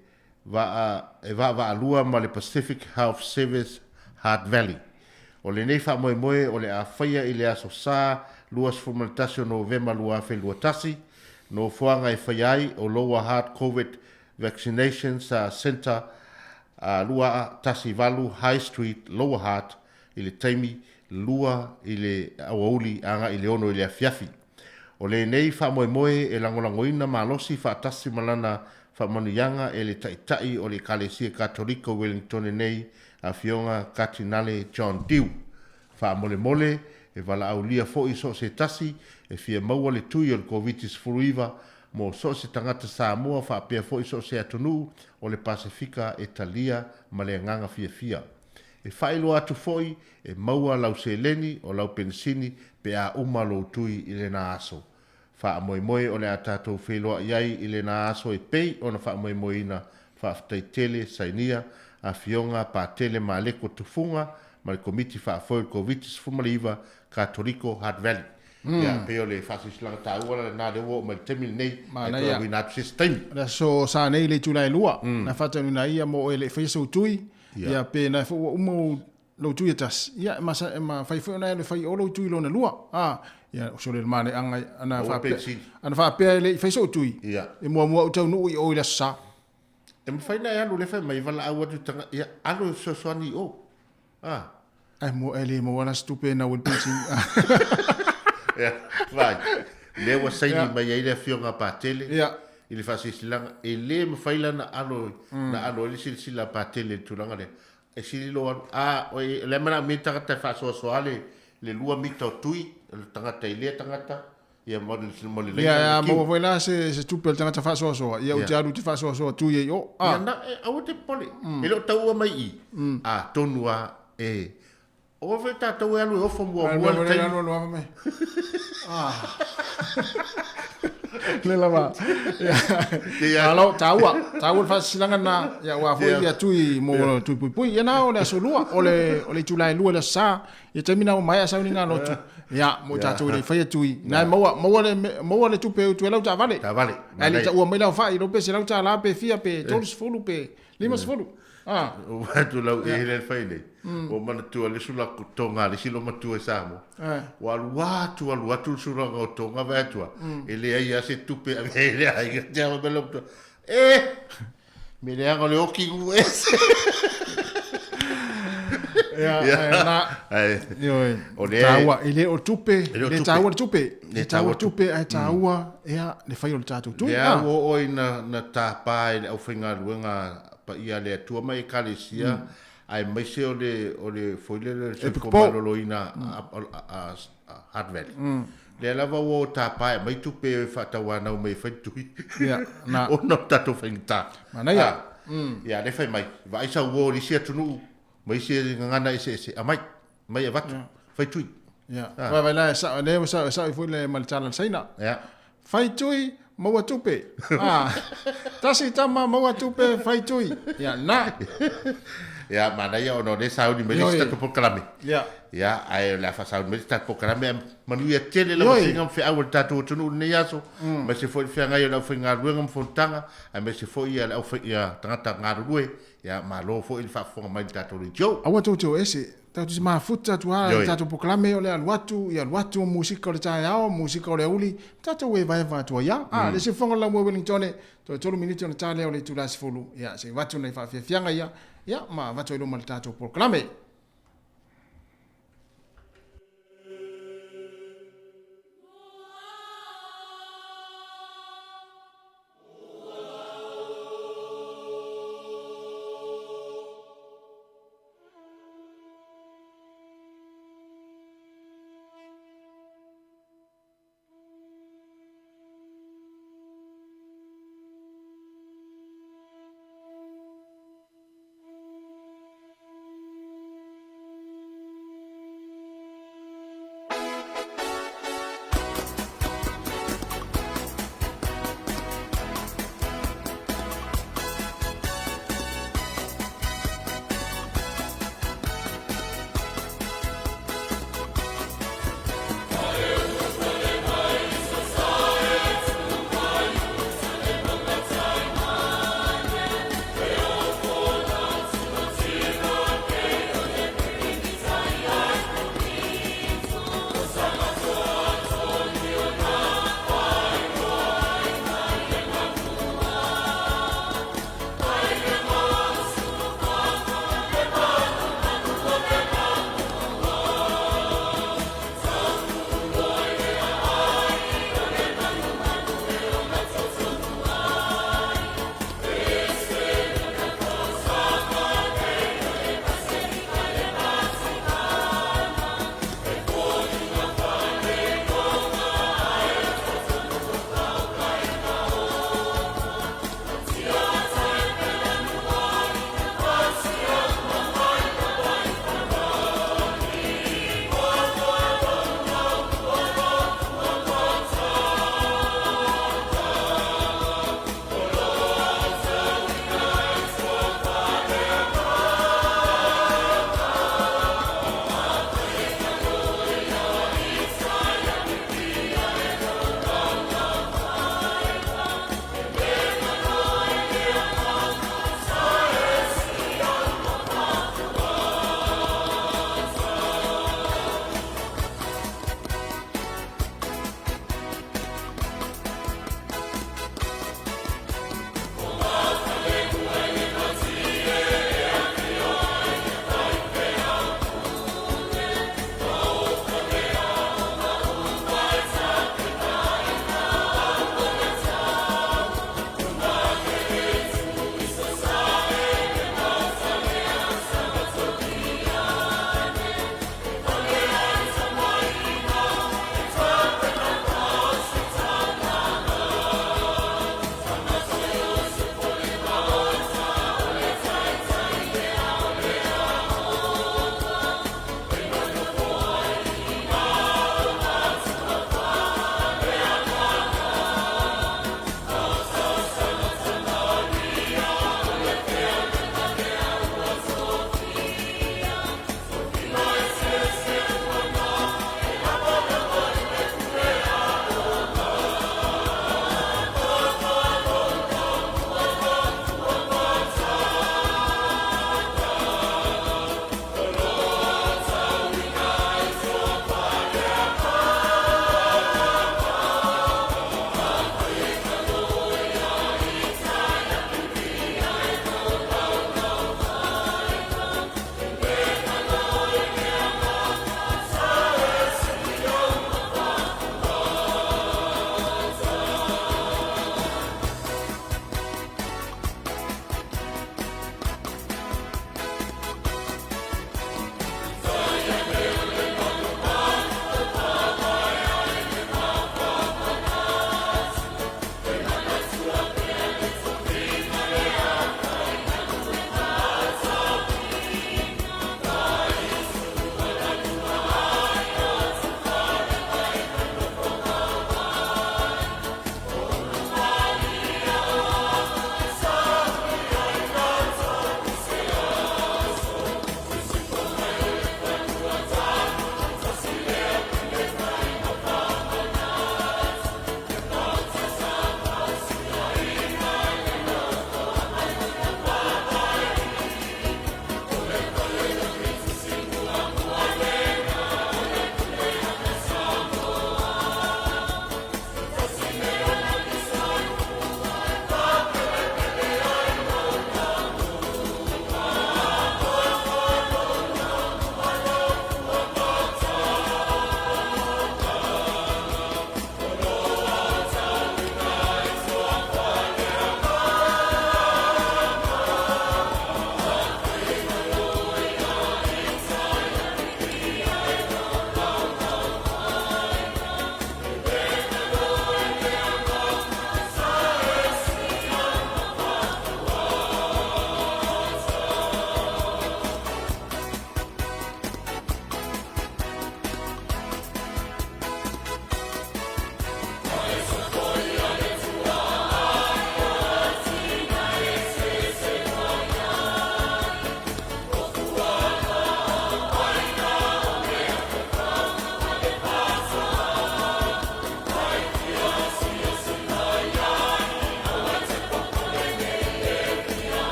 vaa, e vaavaalua ma le Pacific Health Service Hutt Valley. O lenei faamoemoe o le a faia i le aso Sa 21 o Novema 2021, nofoaga e faia ai o Lower Hutt Covid Vaccination sa Centre 218 High Street, Lower Hutt i le taimi 2 i le aoauli agai i le 6 i le afiafi. O lenei faamoemoe e lagolagoina malosi faatasi ma lana faamanuiaga e le Taitai o le Ekalesia Katoliko Wellingtone nei, Afioga Katinale John Dew. Faamolemole, e valaaulia foi so o se tasi e fia maua le tui o le Koviti-19 mo so o se tagata Samoa faapea foi so o se atunuu o le Pasefika e talia ma le agaga fiafia. E faailoa atu foi e maua lau seleni o lau penisini pe a uma lou tui i lena aso. Faamoemoe o le a tatou feiloai ai i lena aso e pei ona faamoemoeina Faafetai tele Sainia, Afioga, Patele Maleko Tufuga ma le Komiti Faafoe o le Koviti-19 Katoliko Hutt Valley. Ia, pei o le faasilasilaga taua la lena lea ua oo mai i le taimi lenei, ae toe auina atu se isi taimi. O le aso sa nei i le itula e 2, na faataunuuina ai ia mo oe e le i faia sou tui, ia pe na foi ua uma ou lou tui e tasi, ia e masa e mafai foi ona e alu e fai i o lou tui lona lua. A, ia o sole le maneaga ana faapea ana faapea e le i fai sou tui, e muamua ou taunuu i o i le aso Sa. E mafai ona e alu lea fai mai valaau atu i tagata, ia alu e fesoasoani i o. A. Ai mo e le maua la se tupe e nau ai le pensini. Ia, vai. Lea ua saini mai ai le Afioga a Patele i le faasilasilaga, e le mafai la na alo, na alo ai le silasila a Patele i le tulaga lea. E sili lou alu, a, o lea e manaomia le tagata e faasoasoa le, le 2 mita o tui, o le tagata i lea tagata, ia ma le, ma le laina. Ia, a maua foi la se, se tupe a le tagata faasoasoa, ia ou te alu ou te faasoasoa tui ai i o. A. Ia, na, aua te popole, e le o taua mai i i, atonu lava e, Aua foi tatou e alu e ofo muamua le taimi. Alu alu alu mai. Ah. Le lava. Ia alo taua, taua le faasilasilaga na ia ua foi ia tui mo tui puipui. Ia na o le aso lua, o le o le itula e lua le aso sa. Ia taimi na ua maea sauniga lotu. Ia mo tatou le faia tui. Na maua maua le maua le tupe utu e lau taavale. Taavale. Ai le taua mai lau fai lo pe $100 pe fia pe 30 pe 50. Ah. Ua atu lau e le fai nei. Ua manatua le sula tonga le silo matua i Samoa. Ua alu atu alu atu le sulaga o tonga vai atua. E leai a se tupe ave ai le aiga te awa me matua. E! Me leaga o le oki gu ese. Ia, na. Ioe. O le taua e le o tupe, le taua le tupe. Le taua tupe ae taua ia le fai o le tatou tui. Lea ua oo ai na tapa e le aufaigaluega paia a le Atua ma Ekalesia, aemaise o le o le foi lele o le soifua maloloina a Hutt Valley. Lea lava ua o tapa e aumai tupe e faatauanau mai e fai le tui. Ia, na. Ona o tatou faigata. Manaia. Ia, lea fai mai, vaai sau uo o le isi atunuu ma isi gagana eseese, aumai, aumai avatu, fai tui. Ia, vaai la, lea ua sao foi le ma le tala a le Saina. Ia. Fai tui, maua tupe. Ah, tasi tama, maua tupe, fai tui. Ia, na. Ia, manaia ona o lea e sauni mai le isi tatou polokalame. Ia. Ia, ae o le a faasauni mai le isi tatou polokalame, ae manuia tele lau asiga ma feau a le tatou atunuu i lenei aso, aemaise foi le feagai o le aufaigaluega ma fonotaga, aemaise foi le aufai, ia, tagata galulue. Ia, malo foi le faafofoga mai i le tatou leitio. Aua tou te o ese. Tatou te mafuta atu lava i le tatou polokalame o le alu atu, ia alu atu musika o le taeao, musika o le aoauli, tatou evaeva atu ai lava. A, le isi fofoga o le Laumua Wellingtone, toe tolu minute ona ta lea o le itula 10, ia se i avatu nai faafiafiaga ia, ia ma avatu ai luma le tatou polokalame.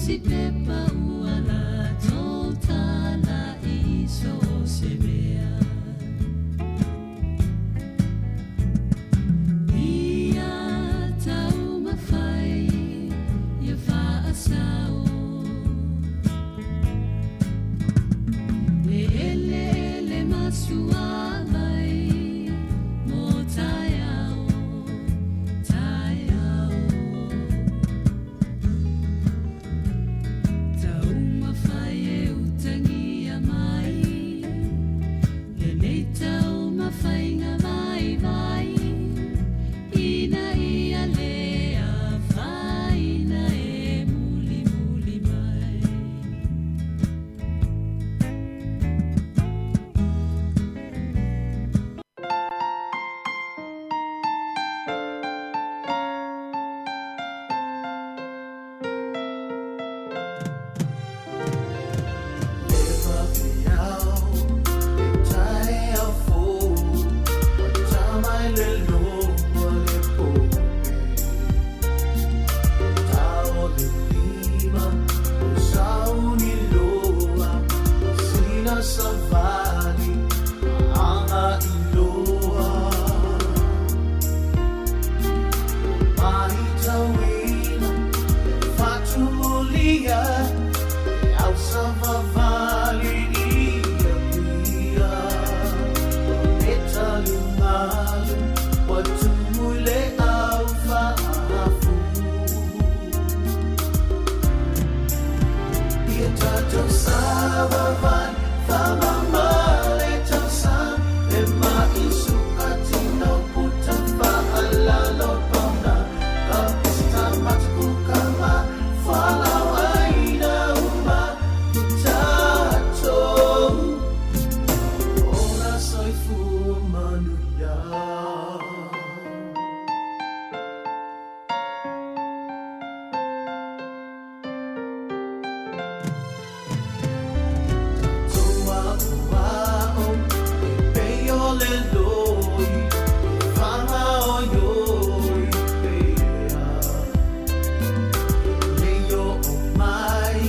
tusi pepa ua latou tala i so o se mea. Ia taumafai ia faasao. Le eleele ma suavai mo taeao, taeao. Taumafai e utagia mai lenei taumafaiga vaivai, ina ia le afaina e mulimuli mai. Savali anga iloa Mahitawina Fatumulia Au savavali ia pia Etalumalu Watumule au faafu Ia tatou savavali Famamale tausan E maisuka tino puta faalalo pauna Ka pista matukukama Falauaina uma i tatou Ola soifua manuia. Toa o ao, e peio le loi, e whanga o ioi pea. Leio o mai,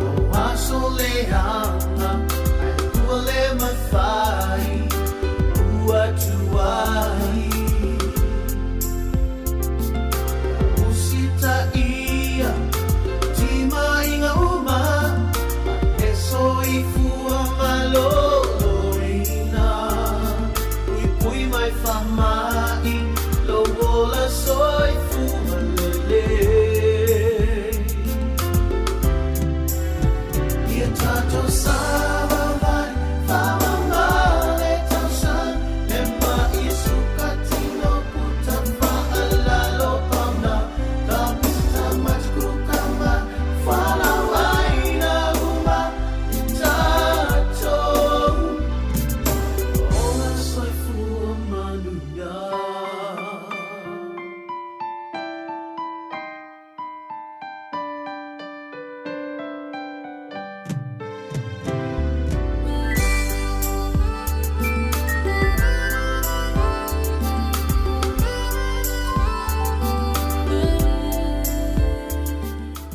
o aso le anga, ai ua le mawhai, ua tuai. Usita ia, tima inga uma, e soifua maloloina. Pui pui mai whamai, lo ola soifua lele. Ia tatou savavali, famamale tausan, e maisuka tino puta faalalo pauna. Ka pista matukukama, falauaina uma i tatou. Ola soifua manuia.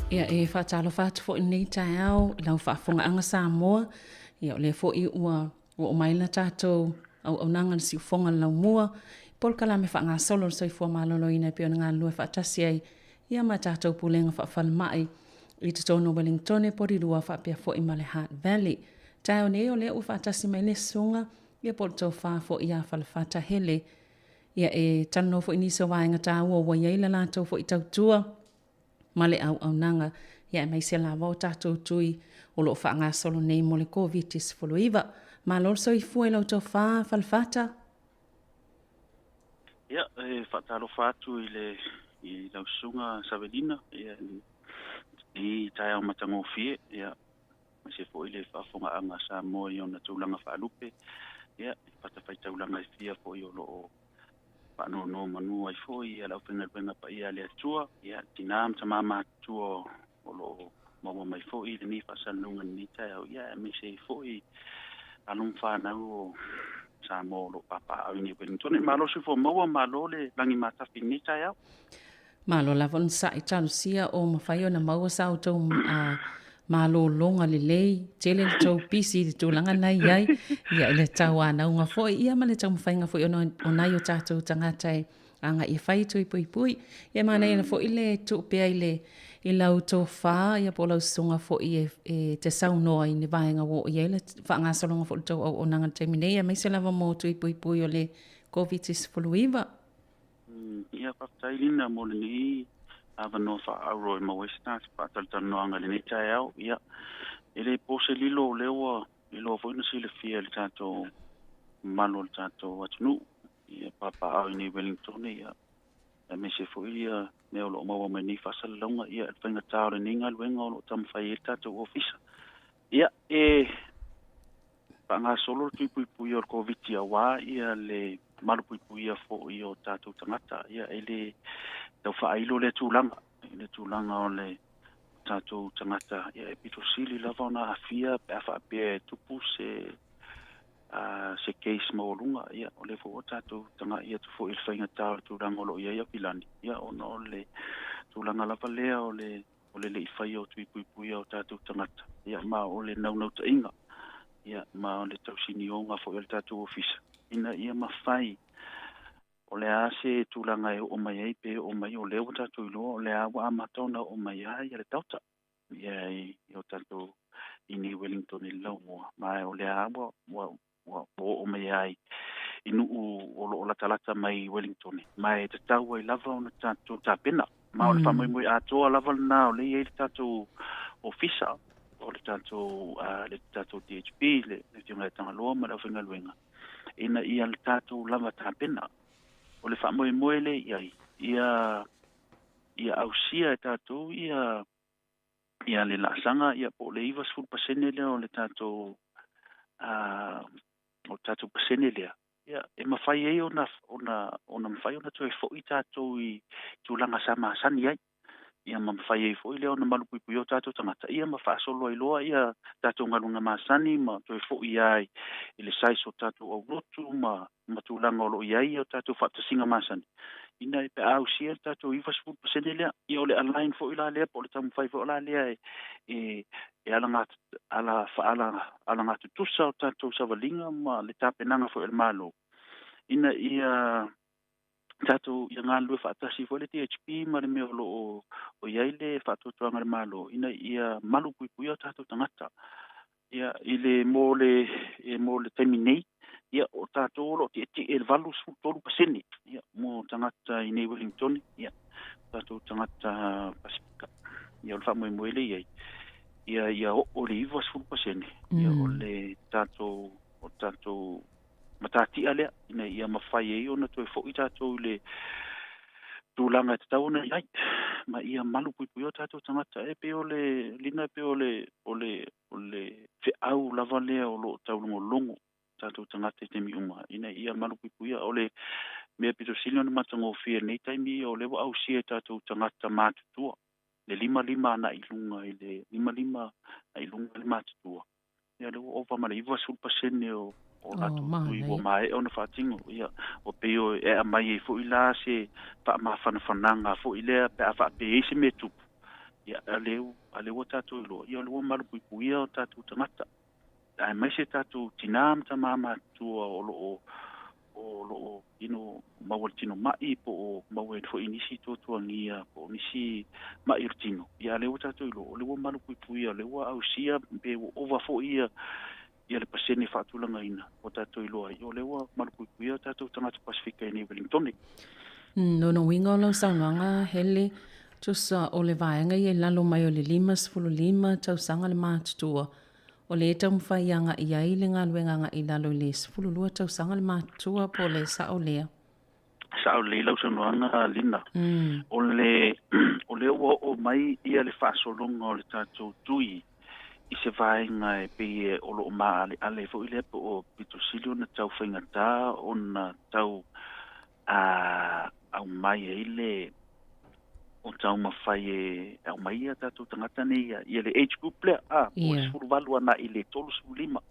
Ia e faatalofa atu foʻi lenei taeao i lau faafofogaaga Samoa. Ia o lea foʻi ua oo mai la tatou auaunaga le siufoga le laumua i polokalame faagasolo le soifua maloloina e pei ona galulue faatasi ai ia ma tatou pulega faafalemai i totonu o Wellingtone, Porirua faapea foʻi ma le Heart Valley. Taeao nei o lea ua faatasi mai le susuga ia po o le tofa foʻi ia Falefata Hele. Ia e talanoa foʻi nisi o vaega taua ua i ai le latou foʻi tautua ma le auaunaga ia aemaise lava o tatou tui o loo faagasolo nei mo le Koviti-19. Malo le soifua i lau tofa Falefata. Ia, e faatalofa atu i le i lau susuga Savelina ia i taeao matagofie ia aemaise foi le faafofogaaga a Samoa i ona tulaga faalupe ia i fatafaitaulaga e fia foi o loo faanonomanu ai foi ia le aufaigaluega paia a le Atua ia tinā ma tamā matutua o loo maua mai foi lenei faasalalauga i lenei taeao ia aemaise ai foi alo ma fanau o Samoa o loo papaaao i nei Wellington. Malo le soifua maua, malo le lagi matafi i lenei taeao. Malo lava onosaʻi talosia o mafai ona maua sa outou malōlōga lelei, tele le tou pisi i le tulaga na i ai, ia i le tauanauga foi, ia ma le taumafaiga foi ona o nai o tatou tagata e agai e fai e tui puipui. Ia e manaia ana foi le tuu pea i le i lau tofa ia po o lau susuga foi e, e te saunoa i ni vaega ua oo i ai le faagasologa foi o le tou auaunaga i le taimi nei, aemaise lava mo tui puipui o le Koviti-19. Ia, faafetai Lina mo lenei avanoa faaauuro e maua ai se tatou faatalatalanoaga i lenei taeao. Ia, e le po se lilo o lea ua iloa foi ona silafia e le tatou mamalu o le tatou atunuu, ia papaaao i nei Wellington, ia, aemaise foi ia mea o lo o maua mai nei faasalalauga, ia, le faigata o lenei galuega o lo o taumafai ai le tatou ofisa. Ia, e faagasolo le tui puipuia o le Koviti aua ia le malupuipuia foi o tatou tagata. Ia, e le tau faailo lea tulaga, i le tulaga o le tatou tagata, ia, e pito sili lava ona aafia pe a faapea e tupu se se case maualuga. Ia, o lea foi ua tatou tagai atu foi i le faigata o le tulaga o lo o i ai Aupilani, ia, ona o le tulaga lava lea o le o le le i faia o tui puipuia o tatou tagata, ia, ma o le naunautaiga, ia, ma o le tausinioga foi o le tatou ofisa, ina ia mafai o le a se tulaga e oo mai ai pe oo mai, o lea ua tatou iloa o lea ua amata ona oo mai ai ia le Delta, ia, i o tatou i nei Wellington i le laumua, ma o lea ua ua ua oo mai ai i nuu o lo o latalata mai i Wellington, ma e tatau ai lava ona tatou tapena. Ma o le faamoemoe atoa lava lena o lea e i ai le tatou ofisa o le tatou, le tatou DHB, le Afioga ia Tagaloa ma le aufaigaluega, ina ia le tatou lava tapena. O le faamoemoe lea i ai, ia, ia ausia e tatou ia, ia le laasaga, ia po o le 90% lea o le tatou, o le tatou pasene lea, ia, e mafai ai ona, ona, ona mafai ona toe foi tatou i tulaga sa masani ai, ia, ma mafai ai foi lea ona malupuipuia o tatou tagata, ia, ma faasolo ai loa ia tatou galuega masani ma toe foi ai i le size o tatou aulotu ma, ma tulaga o lo o i ai o tatou faatasiga masani, ina pe a ausia le tatou 90% lea. Ia, o le align foi la lea, po o le taumafai foi la lea e, e, e ala, faaala, alagatutusa o tatou savaliga ma le tapenaga foi o le Malo, ina ia tatou ia galulue faatasi foi le DHB ma le mea o lo o i ai le faatuatuaga a le Malo, ina ia malupuipuia o tatou tagata. Ia, i le mo le e mo le taimi nei, ia, o tatou o lo o tietie i le 83%, ia, mo tagata i nei Wellington, ia, tatou tagata Pasifika. Ia, o le faamoemoe lea i ai, ia, ia oo i le 90%, ia, o le tatou, o tatou matatia lea, ina ia mafai ai ona toe foi tatou i le tulaga e tatau ona i ai, ma ia malupuipuia o tatou tagata. E pei o le lina, e pei o le, o le, o le feau lava lea o lo o taulogologo tatou tagata i taimi uma, ina ia malupuipuia. O le mea pito sili ona matagofie i lenei taimi, o lea ua ausia e tatou tagata matutua le 55 agai i luga, i le 55 agai i luga le matutua, ia, lea ua ova ma le 90% o o latou tui ua maea ona faatino. Ia, ua pei o e aumai ai foi la se faamafanafanaga foi lea pe a faapea e i ai se mea tupu, ia, a lea ua tatou iloa, ia, o lea ua malupuipuia o tatou tagata, aemaise tatou tinā ma tamā matutua o lo o o lo o ino maua le tino ma'i po o maua foi i nisi tuatuagia po o nisi ma'i o le tino. Ia, a lea ua tatou iloa, o lea ua malupuipuia, o lea ua ausia pe ua ova foi ia ia le pasene faatulagaina ua tatou iloa ai, o lea ua malupuipuia o tatou tagata Pasifika i nei Wellington. Lona uiga o lau saunoaga hele, tusa o le vaega ia i lalo mai o le 55 tausaga le matutua, o lea e taumafai agai i ai le galuega agai i lalo i le 12 tausaga le matutua, po o le sao lea? Sao lelei lau saunoaga Lina. O le o lea ua oo mai ia le faasologa o le tatou tui i se vaega e pei e o lo o maaleale foi lea po o pito sili ona tau faigata ona tau a aumai ai le o taumafai e aumai ia tatou tagata nei ia, ia le age group lea, a, po o le 18 agai i le 35,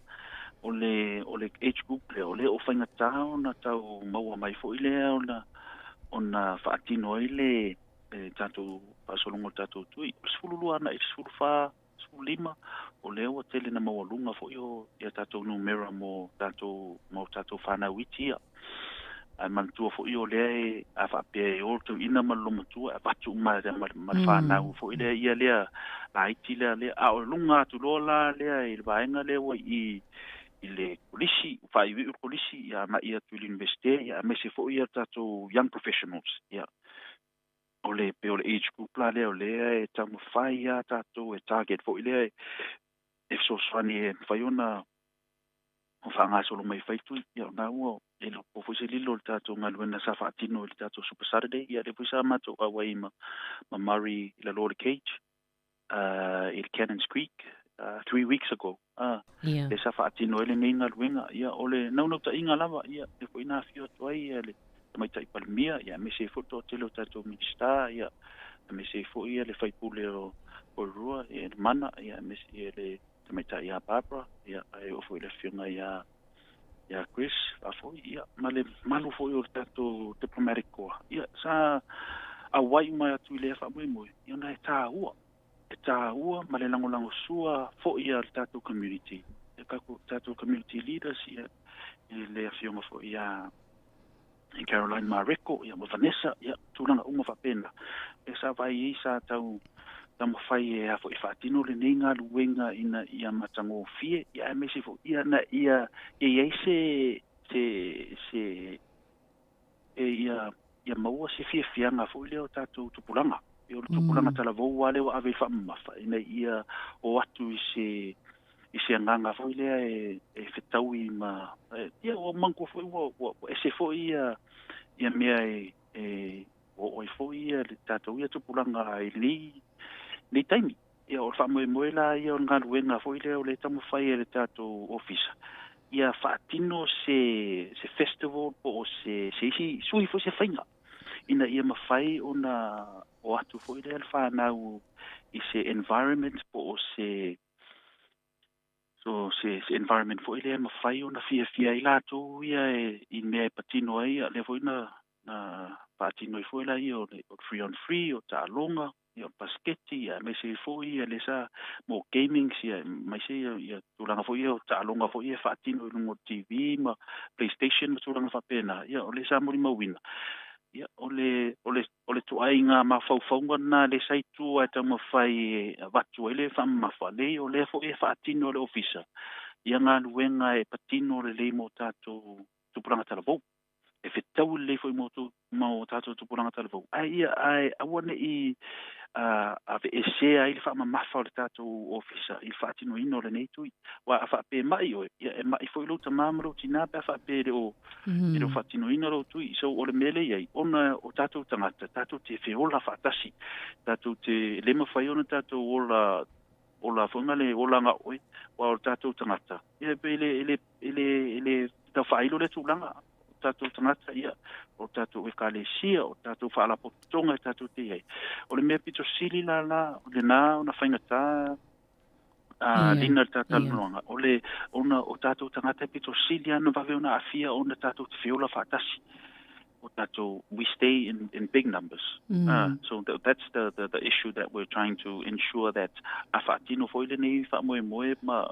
o le, o le age group lea, o lea o faigata ona tau maua mai foi lea ona, ona faatino ai le le tatou faasologa o le tatou tui. O le 12 agai i le 14, 15, o lea ua tele na maualuga foi o ia tatou numera mo tatou mo tatou fanau iti ia. Ae manatua foi o lea e a faapea e o le tauina ma le lomatua e avatu uma ma le fanau foi lea ia lea laiti lea lea. A o luga atu loa la lea i le vaega lea ua i i le kolisi, faaiuiu le kolisi, ia agai atu i le Iunivesite, ia aemaise foi ia tatou young professionals. Ia o le pe o le age group la lea o lea e taumafai lava tatou e target foi lea e fesoasoani e mafai ona faagasolo mai fai tui. Ia ona ua e le o foi se lilo o le tatou galuega sa faatino i le tatou Super Saturday. Ia lea foi sa matou auai ma Murray i lalo o le cage i le Cannons Creek 3 weeks ago. Le sa faatino ai lenei galuega. Ia o le naunautaiga lava, ia lea foi na afio atu ai ia le Tamaitai Palemia, ia aemaise ai foi le toatele o tatou Minisita, ia aemaise ai foi ia le faipule o Porirua, ia le Mana, ia aemaise ia le Tamaitai ia Barbara, ia ae oo foi le afioga ia Chris faafoi, ia ma le malu foi o le tatou diplomatic corps. Ia sa auai uma atu i lea faamoemoe, ia ona e taua ma le lagolagosua foi a le tatou community, le tatou community leaders, ia le afioga foi ia Caroline Mareko, ia ma Vanessa, ia tulaga uma faapena. E sa vaai ai sa tau taumafai e a foi faatino lenei galuega ina ia matagofie, ia aemaise foi ia na ia i ai se e ia ia maua se fiafiaga foi lea o tatou tupulaga. E o le tupulaga talavou lava lea ua ave i le faamamafa ina ia o atu i se agaga foi lea e fetaui ma ia ua manatua foi ua ese foi ia mea e o ai foi ia le tatou ia tupulaga i lenei taimi. Ia o le faamoemoe la ia o le galuega foi lea o le taumafai e le tatou ofisa ia faatino se festival po o se isi sui foi se faiga ina ia mafai ona o atu foi lea le fanau i se environment po o se se environment foi lea mafai ona fiafia ai latou ia i mea e patino ai. Ia lea foi na faatino ai foi la ia o le free on free, o taaloga, ia o basketi, ia aemaise foi ia le sa mo gaming, ia aemaise ia tulaga foi ia o taaloga foi ia faatino i luga o TV ma PlayStation ma tulaga faapena. Ia o le sa molimauina. Ia o le tuaiga mafaufauga lena le sa i tua e taumafai e avatu ai le faamamafa lei, o lea foi e faatino e le ofisa ia galuega e patino lelei mo tatou tupulaga talavou, e fetau lelei foi mo tatou tupulaga talavou. Ae ia ae aua nei aveesea ai le faamamafa o le tatou ofisa i le faatinoina o lenei tui. Ua a faapea mai oe, ia e mai foi lou tamā ma lou tinā pe a faapea e le o faatinoina lou tui. So o le mea lea i ai, ona o tatou tagata, tatou te feola faatasi, tatou te le mafai ona tatou ola foi ma le olaga oe, ua o tatou tagata. Ia pe le taufailo le tulaga tatou tagata, ia o tatou ekalesia, o tatou faalapotopotoga e tatou te i ai. O le mea pito sili la lena ona faigata lina le tatalanoaga, o le ona o tatou tagata e pito sili ana vave ona aafia ona tatou te feola faatasi. O tatou, we stay in big numbers. So that's the issue that we're trying to ensure that a faatino foi lenei faamoemoe ma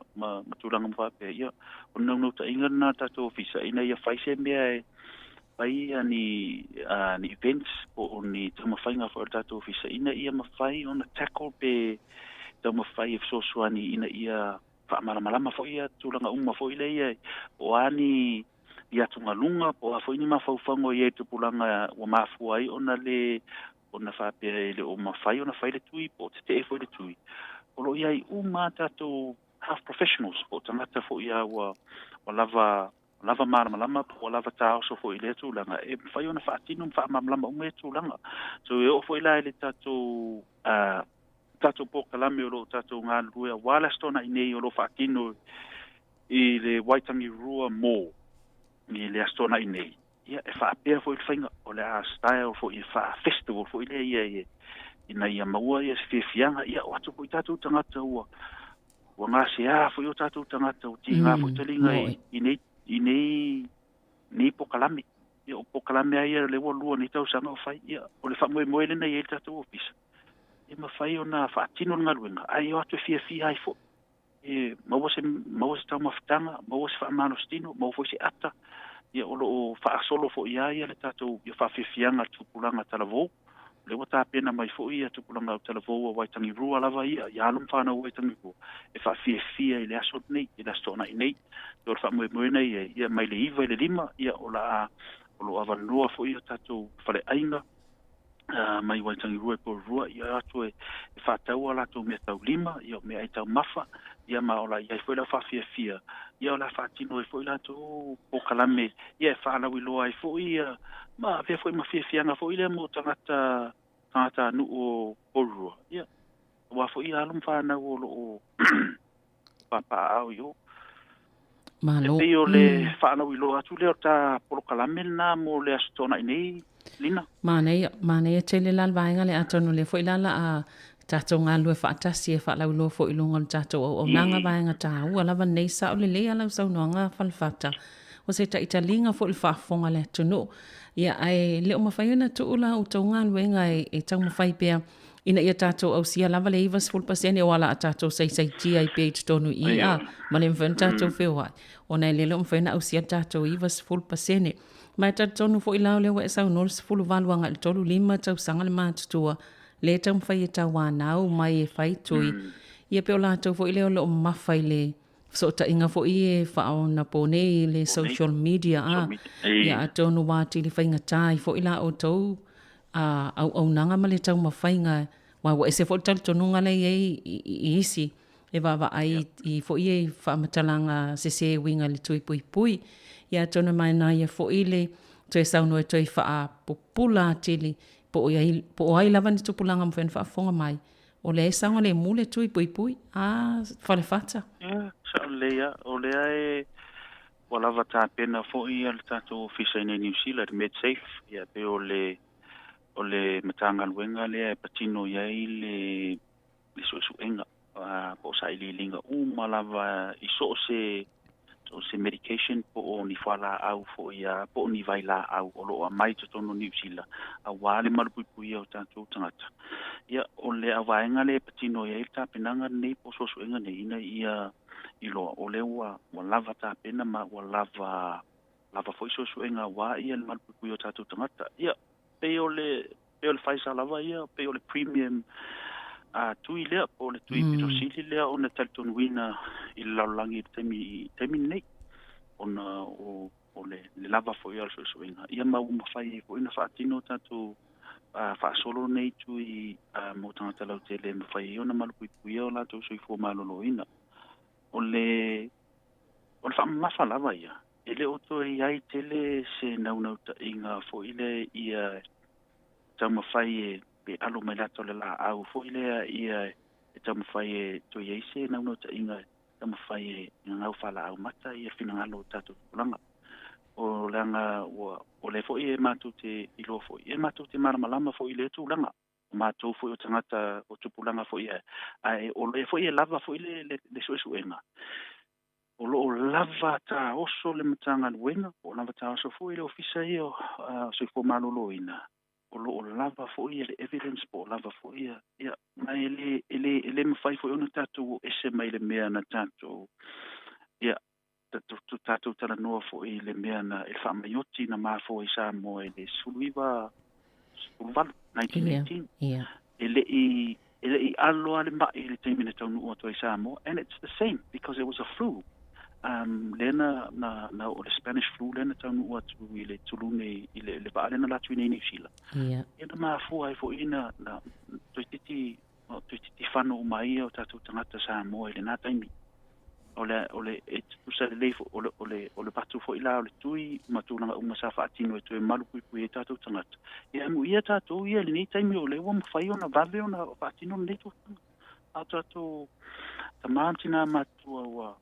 tulaga ma faapea. Ia o le naunautaiga lena tatou ofisa ina ia fai se mea e fai ni events po o ni taumafaiga foi o le tatou ofisa ina ia mafai ona tackle pe taumafai e fesoasoani ina ia faamalamalama foi ia tulaga uma foi lea ia o a ni i atugaluga po o a foi ni mafaufauga i ai tupulaga ua mafua ai ona le ona faapea e le o mafai ona fai le tui po o tetee foi le tui. O lo o i ai uma tatou half professionals po o tagata foi ia ua lava malamalama po o lava taoso foi i lea tulaga e mafai ona faatino ma faamalamalama uma ia tulaga. So e oo foi la i le tatou tatou polokalame o lo o tatou galulue aua le Aso Toonai nei o lo o faatino i le Waitangi Rua Mall i le Aso Toonai nei. Ia e faapea foi le faiga o le a style foi e faa-festival foi lea ia ina ia maua ia se fiafiaga. Ia o atu foi tatou tagata ua gasea foi o tatou tagata ua tiga foi taliga i nei polokalame. Ia o polokalame lava ia lea ua lua nei tausaga o fai, ia o le faamoemoe lena e i ai le tatou ofisa, e mafai ona faatino le galuega, ae o atu e fiafia ai foi. E maua se maua se taumafataga, maua se faamalositino, maua foi se ata, ia o loo faasolo foi lava ia le tatou ia faafiafiaga a le tupulaga talavou. O lea ua tapena mai foi ia tupulaga talavou a Waitangirua lava ia, ia alo ma fanau a Waitangirua, e faafiafia i le aso lenei, i le Aso Toonai nei. O le faamoemoe na i ai, ia mai le 9 i le 5, ia o la o lo o avanoa foi ia tatou faleaiga mai Waitangirua i Porirua, ia atu e faatau a latou mea taulima, ia o mea ai taumafa, ia ma o la i ai foi lau faafiafia, ia o la faatino ai foi latou polokalame, ia e faalauiloa ai foi ia ma avea foi ma fiafiaga foi lea mo tagata tagatanuu o Porirua, ia aua foi ia alo ma fanau o loo papaaao i o. Malo. E pei o le faalauiloa atu lea o ta polokalame lena mo le Aso Toonai nei, Lina. Manaia, manaia tele la le vaega lea, atonu o lea foi la la a tatou galulue faatasi e faalauiloa foi i luga o le tatou auaunaga vaega taua lava lenei. Sao lelei lava lau saunoaga Falefata, o se taitaliga foi i le faafofoga a le atunuu. Ia, ae le o mafai ona tuu la outou galuega e taumafai pea ina ia tatou ausia lava le 90% aua o le a tatou saisaitia ai pea i totonu i i a, ma le mafai ona tatou feoai, ona e le o mafai ona ausia le tatou 90%. Ma e talitonu foi la o lea ua e saunoa le 18 agai i le 35 tausaga le matutua, lea e taumafai e tauanau mai e fai tui, ia pe o latou foi lea o lo o mamafa i le fesootaiga foi e faaonaponei i le social media a, ia atonu ua atili faigata ai foi la outou auaunaga ma le taumafaiga, aua ua ese foi le talitonuga lea e i ai i isi e vaavaai i foi e faamatalaga sese e uiga i le tui puipui. Ia atonu e manaia foi le toe saunoa e toe faapupula atili po o ai lava ni tupulaga mafai ona faafofoga mai, o lea e saogalemu le tui puipui a Falefata. Ia, sao lelei lava. O lea e ua lava tapena foi le tatou ofisa i inei i Niu Sila, le Medsafe, ia pei o le o le Matagaluega lea e patino i ai le le suesuega po o sailiiliga uma lava i so o se so o se medication po o ni fualaau foi a po o ni vailaau o lo o aumai i totonu o Niu Sila aua le malupuipuia o tatou tagata. Ia, o le vaega lea e patino i ai le tapenaga lenei po o suesuega nei ina ia iloa o lea ua ua lava tapena ma ua lava lava foi suesuega aua ia le malupuipuia o tatou tagata. Ia, pei o le pei o le Pfizer lava ia, pei o le premium a tui lea, po o le tui pito sili lea ona talitonuina i le lalolagi i le taimi, i taimi lenei, ona o, o le, le lava foi o le suesuega. Ia ma ua mafai ai foi ona faatino tatou faasolo nei tui mo tagata lautele e mafai ai ona malupuipuia o latou soifua maloloina. O le, o le faamamafa lava ia, e le o toe i ai tele se naunautaiga foi lea ia taumafai e pe alo mai le ata o le laau foi lea ia e taumafai e toe i ai se naunautaiga e taumafai e gagau faalaau mata ia finagalo o tatou tupulaga. O leaga ua o lea foi e matou te iloa foi, e matou te malamalama foi i lea tulaga. O matou foi o tagata o tupulaga foi ae o lea foi e lava foi le, le, le suesuega. O lo o lava taoso le Matagaluega, po o lava taoso foi le Ofisa ia o Soifua Maloloina, o lo o lava foi le evidence po o lava foi ia, ia ma e le, e le, e le mafai foi ona tatou o ese mai le mea na tatou, ia, tatou talanoa foi i le mea na, i le faamaioti na mafua i Samoa i le 19 18, 1918. Yeah. E le i, e le i alo lava le mai i le taimi na taunuu atu ai Samoa, and it's the same because it was a flu. Lea na, na, na o le Spanish flu lea na taunuu atu i le tulu nei, i le, le vaa lea na alu atu i nei Niu Sila. Yeah. Ia na mafua ai foi na, na toeitiiti, toeitiiti fano uma ai o tatou tagata Samoa i lena taimi. O le, o le, e tutusa lelei foi, o le, o le, o le vatu foi la o le tui ma tulaga uma sa faatino e toe malupuipui ai tatou tagata. Ia amuia tatou ia i lenei taimi o lea ua mafai ona vave ona faatino lenei tulaga. A o tatou tama ma tina matutua ua,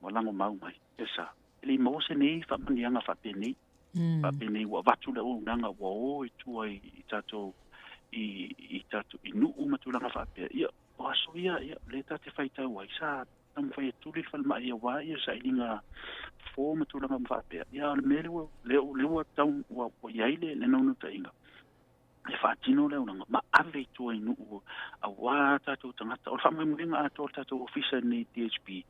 ua lagomau mai, e sa. E le i maua se nei faamanuiaga faapenei. Faapenei ua avatu le auaunaga ua o i tua i, i tatou, i, i tatou, i nuu ma tulaga faapea. Ia, o aso ia, ia, lea ta te faitau ai, sa taumafai e tuli le falemai auā ia sailiga fofō ma tulaga uma faapea. Ia a o le mea lea ua lea ua tau ua ua i ai le le naunautaiga e faatino le auaunaga ma ave i tua i nuu auā tatou tagata. O le faamoemoega atoa o le tatou ofisa lenei DHB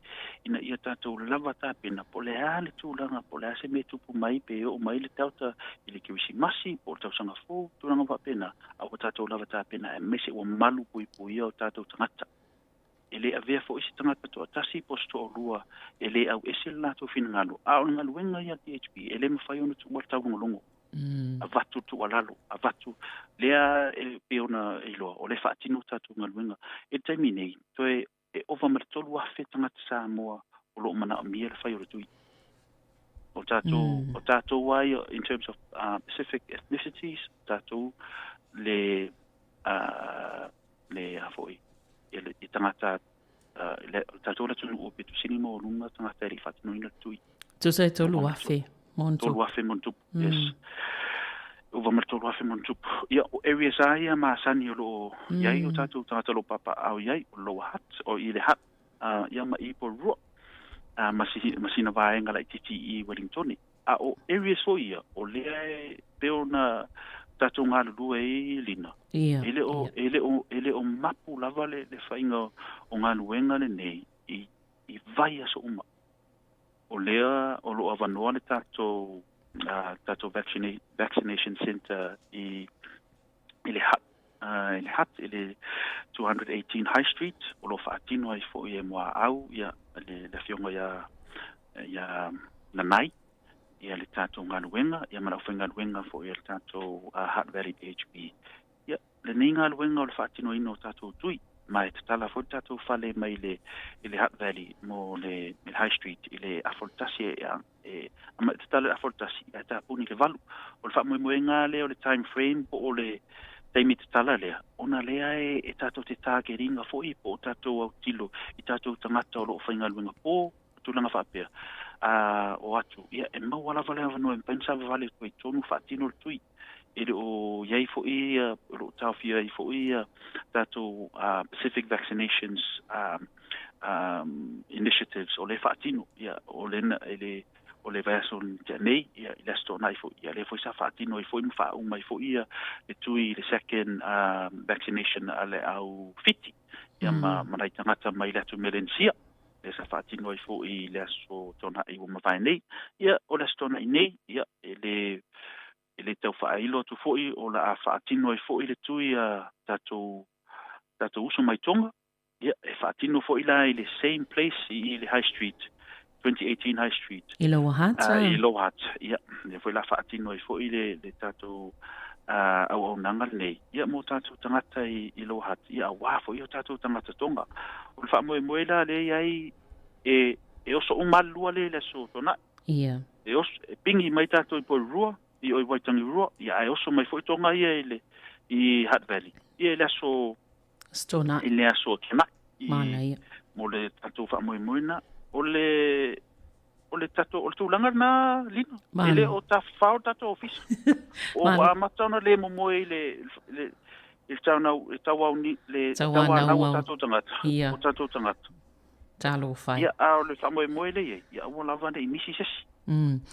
ina ia tatou lava tapena po o le a le tulaga po o le a se mea e tupu mai pe oo mai le Delta i le Kerisimasi po o le tausaga fou, tulaga faapena, a ua tatou lava tapena aemaise ua malupuipuia o tatou tagata. E le avea foi se tagata toatasi po o se toalua e le auese le latou finagalo, a o le galuega ia a le DHB e le mafai ona tuua le taulogologo. Avatu le tuualalo, avatu lea e pei ona iloa o lea e faatino tatou galuega. I le taimi nei, toe e ova ma le 3,000 tagata Samoa o lo o manaomia le fai o le tui. O tatou, o tatou lava ia in terms of Pacific ethnicities, o tatou le le a foi, ia le tagata le tatou le atunuu o pito sili maualuga tagata e le i faatinoina le tui. Tusa e 3,000 ma ona tupu. 3,000 ma ona tupu, yes. Ova ma le 3,000 ma ona tupu. Ia, o areas lava ia masani o lo o i ai o tatou tagata o lo o papaaao i ai, o Lower Hutt, o i le Hutt, ia ma i Porirua, ma sina vaega laitiiti i Wellingtone. A o areas foi ia, o lea e pei ona tatou galulue ai Lina, e le o, e le o, e le o mapu lava le, le faiga o galuega lenei i, i vaiaso uma. O lea o lo o avanoa le tatou, tatou vaccination centre i, i le Hutt, i le Hutt, i le 218 High Street, o lo o faatino ai foi e Muaau, ia, le, le afioga ia, ia Nanai, ia le tatou galuega, ia ma le aufaigaluega foi a le tatou Hutt Valley DHB. Ia, lenei galuega o le faatinoina o tatou tui, ma e tatala foi le tatou fale mai le i le Hutt Valley mo le i le High Street i le afa o le tasi e e ama e tatala i le afa o le tasi ae tapuni i le valu. O le faamoemoega lava lea o le time frame po o le taimi tatala lea, ona lea e e tatou te target ina foi po o tatou autilo i tatou tagata o lo o faigaluega po tulaga faapea, a o atu, ia e maua lava le avanoa e mafai ona savavali atu ai i totonu faatino le tui. E le o i ai foi, o lo o taofia ai foi tatou Pacific Vaccinations Initiatives o lea e faatino, ia o le, le, o le vaiaso na tea nei, ia i le Aso Toonai foi, ia lea foi sa faatino ai foi ma faauma ai foi ia le tui i le second vaccination a le au Fiti, ia ma nai tagata mai le atu Melenesia. Lea sa faatino ai foi i le Aso Toonai ua mavae nei. Ia, o le Aso Toonai nei, ia, e le, e le tau faailo atu foi o le a faatino ai foi le tui a tatou, tatou uso mai Tonga. Ia, e faatino foi la i le same place i le High Street, 2018 High Street. I Lower Hutt. I Lower Hutt, ia. Lea foi la faatino ai foi le, le tatou auaunaga lenei, ia, mo tatou tagata i, i Lower Hutt, ia, auā foi o tatou tagata Tonga. O le faamoemoe la lea i ai, e, e oso uma lava le lua lea i le Aso Toonai. Ia. E oso, e pingi mai tatou i Porirua, i o i Waitangirua, ia, ae oso mai foi Tonga ia i le, i Hutt Valley, ia i le aso, Aso Toonai. I le Aso Toonai. Manaia. Mo le tatou faamoemoe lena. O le, o le tatou, o le tulaga lena, Lina. E le o tafafao le tatou ofisa. O ua amata ona le momoe i le, le, i le taunau, le tauau ni, le tauanau o tatou tagata. Ia. O tatou tagata. Talofa e. Ia, a o le faamoemoe lea i ai, ia aua lava ne i misi se isi.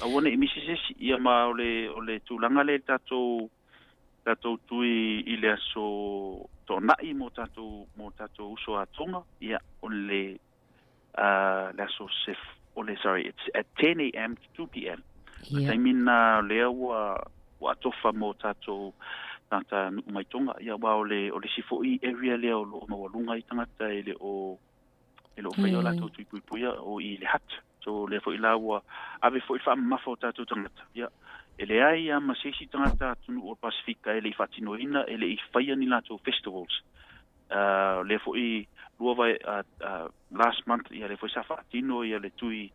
Aua ne i misi se isi. Ia ma o le, o le tulaga lea i le tatou, tatou tui i le aso Toonai mo tatou, mo tatou uso a Tonga, ia, o le, le aso sef, o le, sorry, it's at 10 am to 2 pm. O le taimi lena lea ua, ua atofa mo tatou tagata nuu mai Tonga. Ia, aua o le, o le isi foi area lea o lo o maualuga ai tagata e le o, e le o faia o latou tui puipuia o i le Hutt. So, lea foi la ua ave foi le faamamafa o tatou tagata. Ia, e leai lava ma se isi tagata atunuu o le Pasefika e le i faatinoina, e le i faia ni latou festivals. Lea foi lua vai, last month, ia lea foi sa faatino ia le tui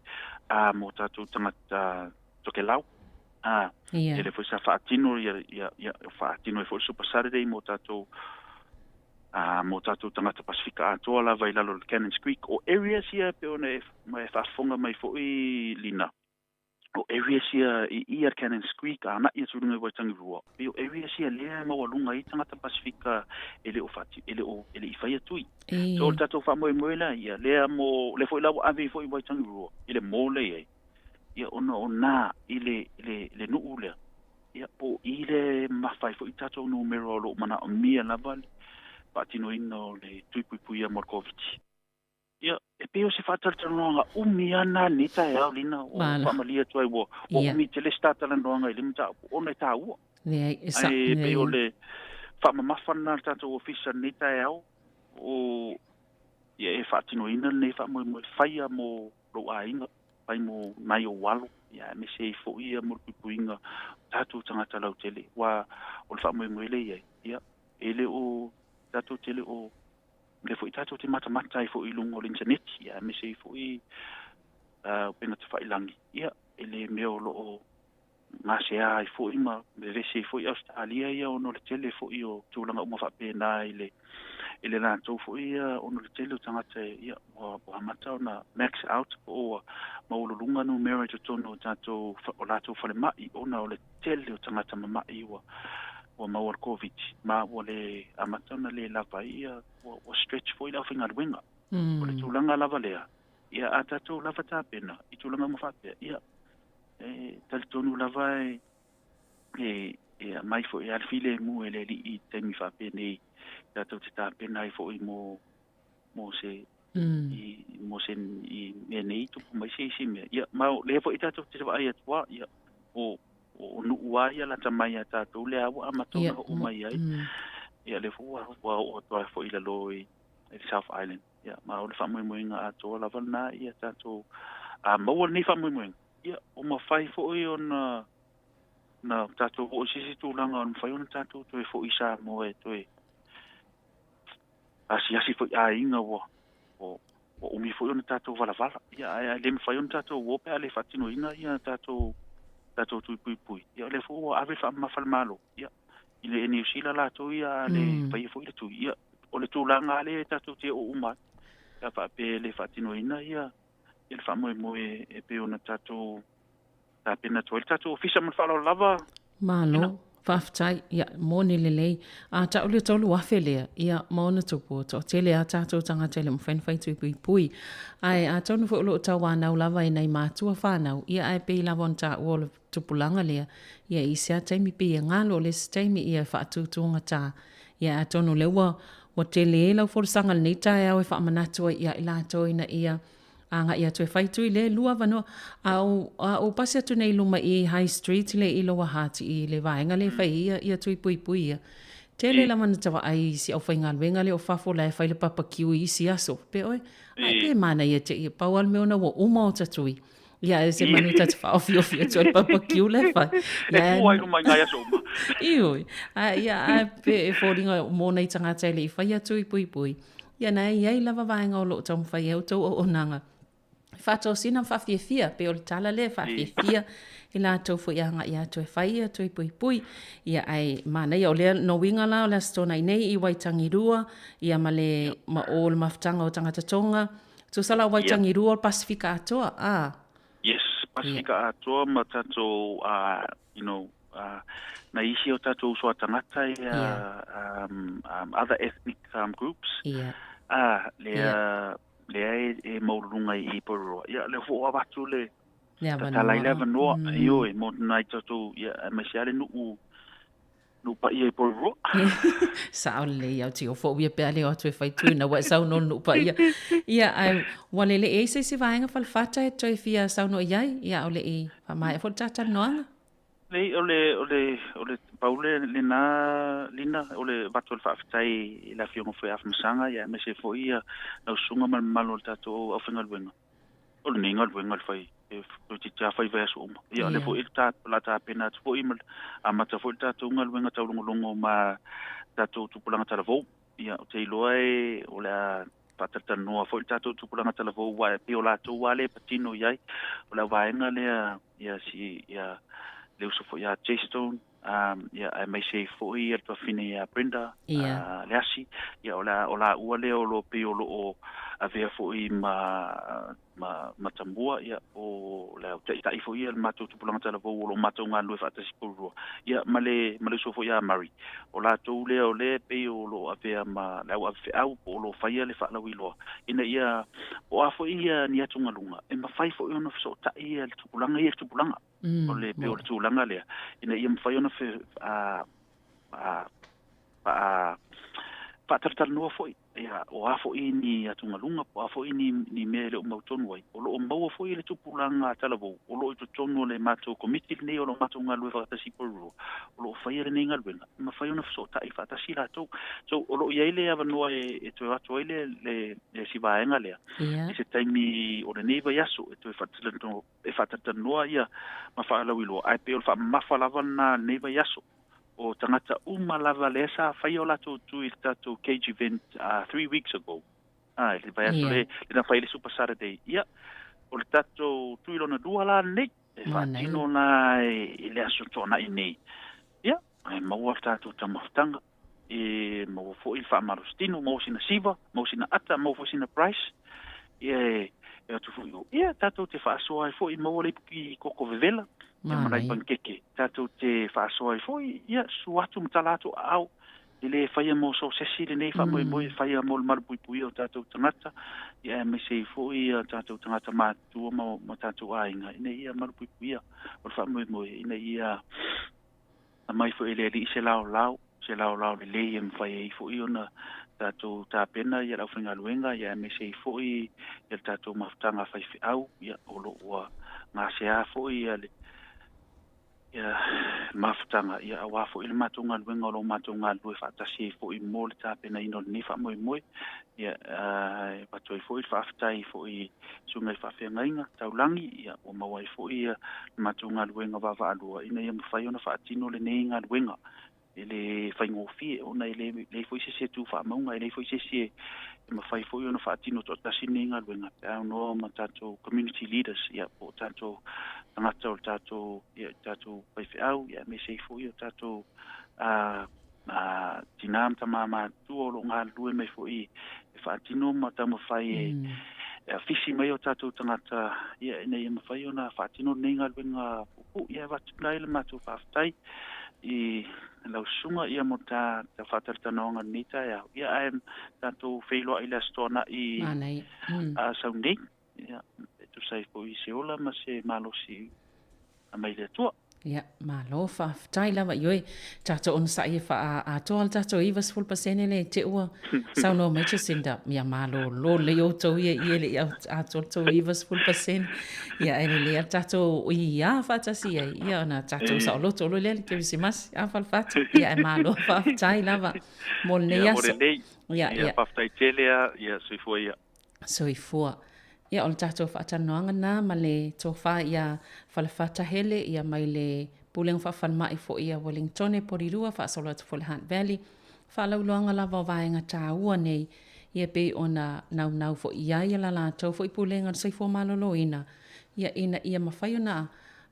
mo tatou tagata Tokelau. Ia lea foi sa faatino ia, ia, ia faatino ai foi le Super Saturday mo tatou mō tātou tagata Pasifika atoa lava i lalo o le Cannons Creek. O areas ia e pei ona e, ma e faafofoga mai foi Lina. O areas ia i ia Cannons Creek anaʻi atu i luga i Waitangirua, pei o areas ia lea e maualuga ai tagata Pasifika e le o faati, e le o, e le i faia tui. So o le tatou faamoemoe la ia, lea mo, lea foi la ua ave ai foi i Waitangirua, i le mall lea i ai, ia ona o na i le, le, le nuu lea, ia po o i lea e mamafa ai foi tatou numera o lo o manaomia lava le faatinoina o le tui puipuia mo le Koviti. Ia, e pei o se faatalatalanoaga umi lava lena i lenei taeao, Lina, ua faamalie atu ai ua umi tele se ta talanoaga i lenei mataupu, ona e taua. Leai, e sao. Ae pei o le faamamafa lena a le tatou ofisa i lenei taeao, o, ia, e faatinoina lenei faamoemoe faia mo lou aiga, fai mo nai ou alo, ia, aemaise ai foi ia mo le puipuiga o tatou tagata lautele, aua o le faamoemoe lea e i ai, ia, e le o tatou te le o lea foi tatou te matamata ai foi i luga o le initaneti, ia, aemaise ai foi upega tafailagi, ia, e le mea o lo o gasea ai foi ma vevesi ai foi Ausetalia ia ona o le tele foi o tulaga uma faapena i le i le latou foi ia ona o le tele o tagata ia ua amata ona max out po o ua maualuluga numera i totonu o tatou o latou falemai ona o le tele o tagata mama'i ua ua maua le Koviti ma ua le amata ona le lava ai ia ua, ua stretch foi le aufaigaluega. O le tulaga lava lea, ia a tatou lava tapena i tulaga uma faapea, ia e talitonu lava e e e aumai foi lava le filemu e le Alii i taimi faapenei tatou te tapena ai foi mo mo se i mo se i mea nei tupu mai se isi mea. Ia, ma o lea foi tatou te vaai atu lava, ia, o, o nuu lava ia lata mai ia tatou lea ua amata ona oo mai ai. Ia, lea foi ua, ua oo atu ai foi i lalo i, i le South Island. Ia, ma o le faamoemoega atoa lava lena ia tatou, a maua lenei faamoemoega, ia, ua mafai foi ona na tatou oo i se isi tulaga o mafai ona tatou toe foi i Samoa e toe asiasi foi aiga ua ua umi foi ona tatou valavala. Ia, ae le mafai ona tatou o pe a le faatinoina ia tatou tatou tui puipui. Ia, o lea foi ua ave le faamamafa a le Malo, ia, i le Niu Sila latou ia a le faia foi le tui. Ia, o le tulaga lava lea tatou te oo uma ai, pe a faapea e le faatinoina ia ia le faamoemoe e pei ona tatou tapena atu ai le tatou ofisa ma le faaaloalo lava. Malo, faafetai, ia, moni lelei. A tau le 3,000 lea, ia, ma ona tupu, toatele a tatou tagata e le mafai ona fai tui puipui. Ae atonu foi o lo o tauanau lava e nai matua whanau, ia ae pei lava ona taua o le tupulaga lea, ia i isi lava taimi pei e galo, o le isi taimi ia e faatutugata. Ia atonu o lea ua, ua tele lau folasaga i lenei taeao e faamanatu ai ia i latou ina ia agai atu e fai tui le lua avanoa. A o, a ou pasi atu nei i luma i High Street le i Lower Hutt i le vaega lea e fai ai ia, ia tui puipui ia. Tele lava na ta vaai i si aufaigaluega lea o fafo la e fai le papakiu i isi aso. Pe oe, ai pe manaia te ia pau lava le mea ona ua uma o ta tui. Ia e se manu ta te whaofiofio atu ai le papakiu le whai. E pua ai luma i ngai aso uma. Ioi. A, ia, a, pe e fōringa mō nei tangata e le i whai atu i puipui. Ia na e iai lava vaega o loo taumafai ai outou auaunaga. Faatosina ma faafiafia, pei o le tala lea, faafiafia i latou foi agai atu e fai ia tui puipui. Ia ae manaia, o lea no uiga la o le Aso Toonai nei i Waitangirua, ia ma le ma o le mafutaga o tagata Tonga. Tusa la o Waitangirua o le Pasifika atoa, a? Yes, Pasifika atoa ma tatou you know, nai isi o tatou uso a tagata ia, other ethnic groups, lea, lea e maualuluga i Porirua. Ia, lea foi ua avatu le tatala ai le avanoa, ioe, mo nai tatou, ia, aemaise lava le nuu, nuu paia i Porirua. Sao lelei au tio fo ia pe a le o atu e fai tui na ua e saunoa le nuu paia. Ia, ae ua lele i ai se isi vaega falefata e toe fia saunoa i ai, ia o le i faamaea foi le ta talanoaga. Leai, o le, o le, o le, pau le, lena, Lina, o le avatu o le faafetai i le Afioga foi ia Afamasaga, ia aemaise foi ia lau susuga ma le mamalu o le tatou aufaigaluega. O lenei galuega le fai, e toeitiiti lava fai vaiaso uma. Ia, o lea foi o le a tapena atu foi ma amata foi le tatou galuega taulogologo ma tatou tupulaga talavou. Ia, ou te iloa e, o le a faatalatalanoa foi le tatou tupulaga talavou, aua e pei o latou lava lea e patino i ai. O le vaega lea, ia, si, ia, le uso foi ia Jaystone, ia, aemaise ai foi ia le tuafafine ia Brenda, Leasi, ia, o, la, o laua lea o lo o pei o lo o avea foi ma ma Matamua, ia, o le au taitai foi ia le matou tupulaga talavou o lo o matou galulue faatasi Porirua, ia, ma le, ma le uso foi ia Murray. O latou lea o lea e pei o lo o avea ma le au ave feau po o lo o faia le faalauiloa ina ia, po o a foi ia ni atugaluga, e mafai foi ona fesootai ia le tupulaga ia i le tupulaga. O le, pei o le tulaga lea, ina ia mafai ona fe, a, a, a, faatalatalanoa foi Ia, o a foi ni atugaluga, po o a foi ni, ni mea e le o mautonu ai, o lo o maua foi e le tupulaga talavou, o lo o i totonu o le matou Komiti lenei o lo o matou galulue faatasi i Porirua, o lo o faia lenei galuega, e mafai ona fesootai faatasi latou. So, o lo o i ai le avanoa e, e toe o atu ai le, le, le si vaega lea, i se taimi o lenei vaiaso e toe faatalatalanoa, e faatalatalanoa ia ma faalauiloa, ae pei o le faamamafa lava lena i lenei vaiaso. O tagata uma lava lea sa faia o latou tui i le tatou cage event 3 weeks ago, i le vaiaso le na fai i le Super Saturday, ia, o le tatou tui lona lua la lenei e faatino la i le Aso Toonai nei. Ia, e maua le tatou taumafataga, e maua foi le faamalositino, maua sina siva, maua sina ata, maua foi sina price, ia, e atu foi ia tatou te faasoa ai foi, maua le ipuki koko vevela ia ma nai panikeke tatou te faasoa ai foi, ia sua atu ma tala atu aao. E le faia mo so se isi lenei faamoemoe, e faia mo le malupuipuia o tatou tagata, ia aemaise ai foi ia tatou tagata matutua ma tatou aiga ina ia malupuipuia. O le faamoemoe ina ia aumai foi e le Alii se laolao, se laolao lelei e mafai ai foi ona tatou tapena ia le aufaigaluega, ia aemaise ai foi ia le tatou mafutaga faifeau, ia o lo o ua gasea foi ia le ia mafutaga, ia aua foi le matou galuega o lo o matou galulue faatasi ai foi mo le tapenaina o lenei faamoemoe. Ia, e avatu ai foi le faafetai foi i susuga i faafeagaiga taulagi, ia ua maua ai foi ia le matou galuega vaavaalua ina ia mafai ona faatino lenei galuega. E le faigofie ona e leai foi se isi e tu faamauga, e leai foi se isi e mafai foi ona faatino toatasi lenei galuega pe a aunoa ma tatou community leaders, ia po o tatou tagata o le tatou, ia, tatou faifeau, ia aemaise ai foi o tatou tinā ma tamā matutua o lo o galulue mai foi e faatino ma taumafai e afisi mai o tatou tagata, ia, ina ia mafai ona faatino lenei galuega puupuu. Ia, e avatu ai le matou faafetai i lau susuga ia mo ta faatalatalanoaga i lenei taeao. Ia, ae tatou feiloai i le Aso Toonai sau nei, ia, e tusa ai foi se ola ma se malosi aumai le Atua. Ia, malo faafetai lava i oe. Tatou onosai e faaatoa le tatou 90% lea i te ua saunoa mai Jacinda. Ia malolo lelei outou ia i e le i atoa le tou 90%. Ia ae lelei lava le tatou iā faatasi ai. Ia ona tatou saoloto loa lea i le Kerisimasi, a Falefata? Ia ae malo faafetai lava mo lenei aso. Ia, mo lenei. Ia, ia. Faafetai tele lava. Ia, soifua ia. Soifua. Ia, o le tatou faatalanoaga lena ma le tofa ia Falefata Hele, ia mai le Pulega Faafalemai foi ia Wellingtone, Porirua, faasolo atu foi i le Hutt Valley. Faalauiloaga lava o vaega taua nei, ia pei ona naunau foi i ai la latou foi Pulega o le Soifua Maloloina, ia ina ia mafai ona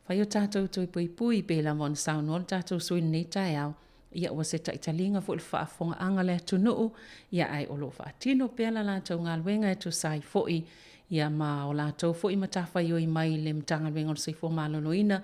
fai o tatou tui puipui, pei lava ona saunoa le tatou sui i lenei taeao, Ia ua se taitaliga foi le faafofogaaga a le atunuu, ia ae o lo o faatino pea la latou galuega e tusa ai foi ia ma o latou foi matafaioi mai le Matagaluega o le Soifua Maloloina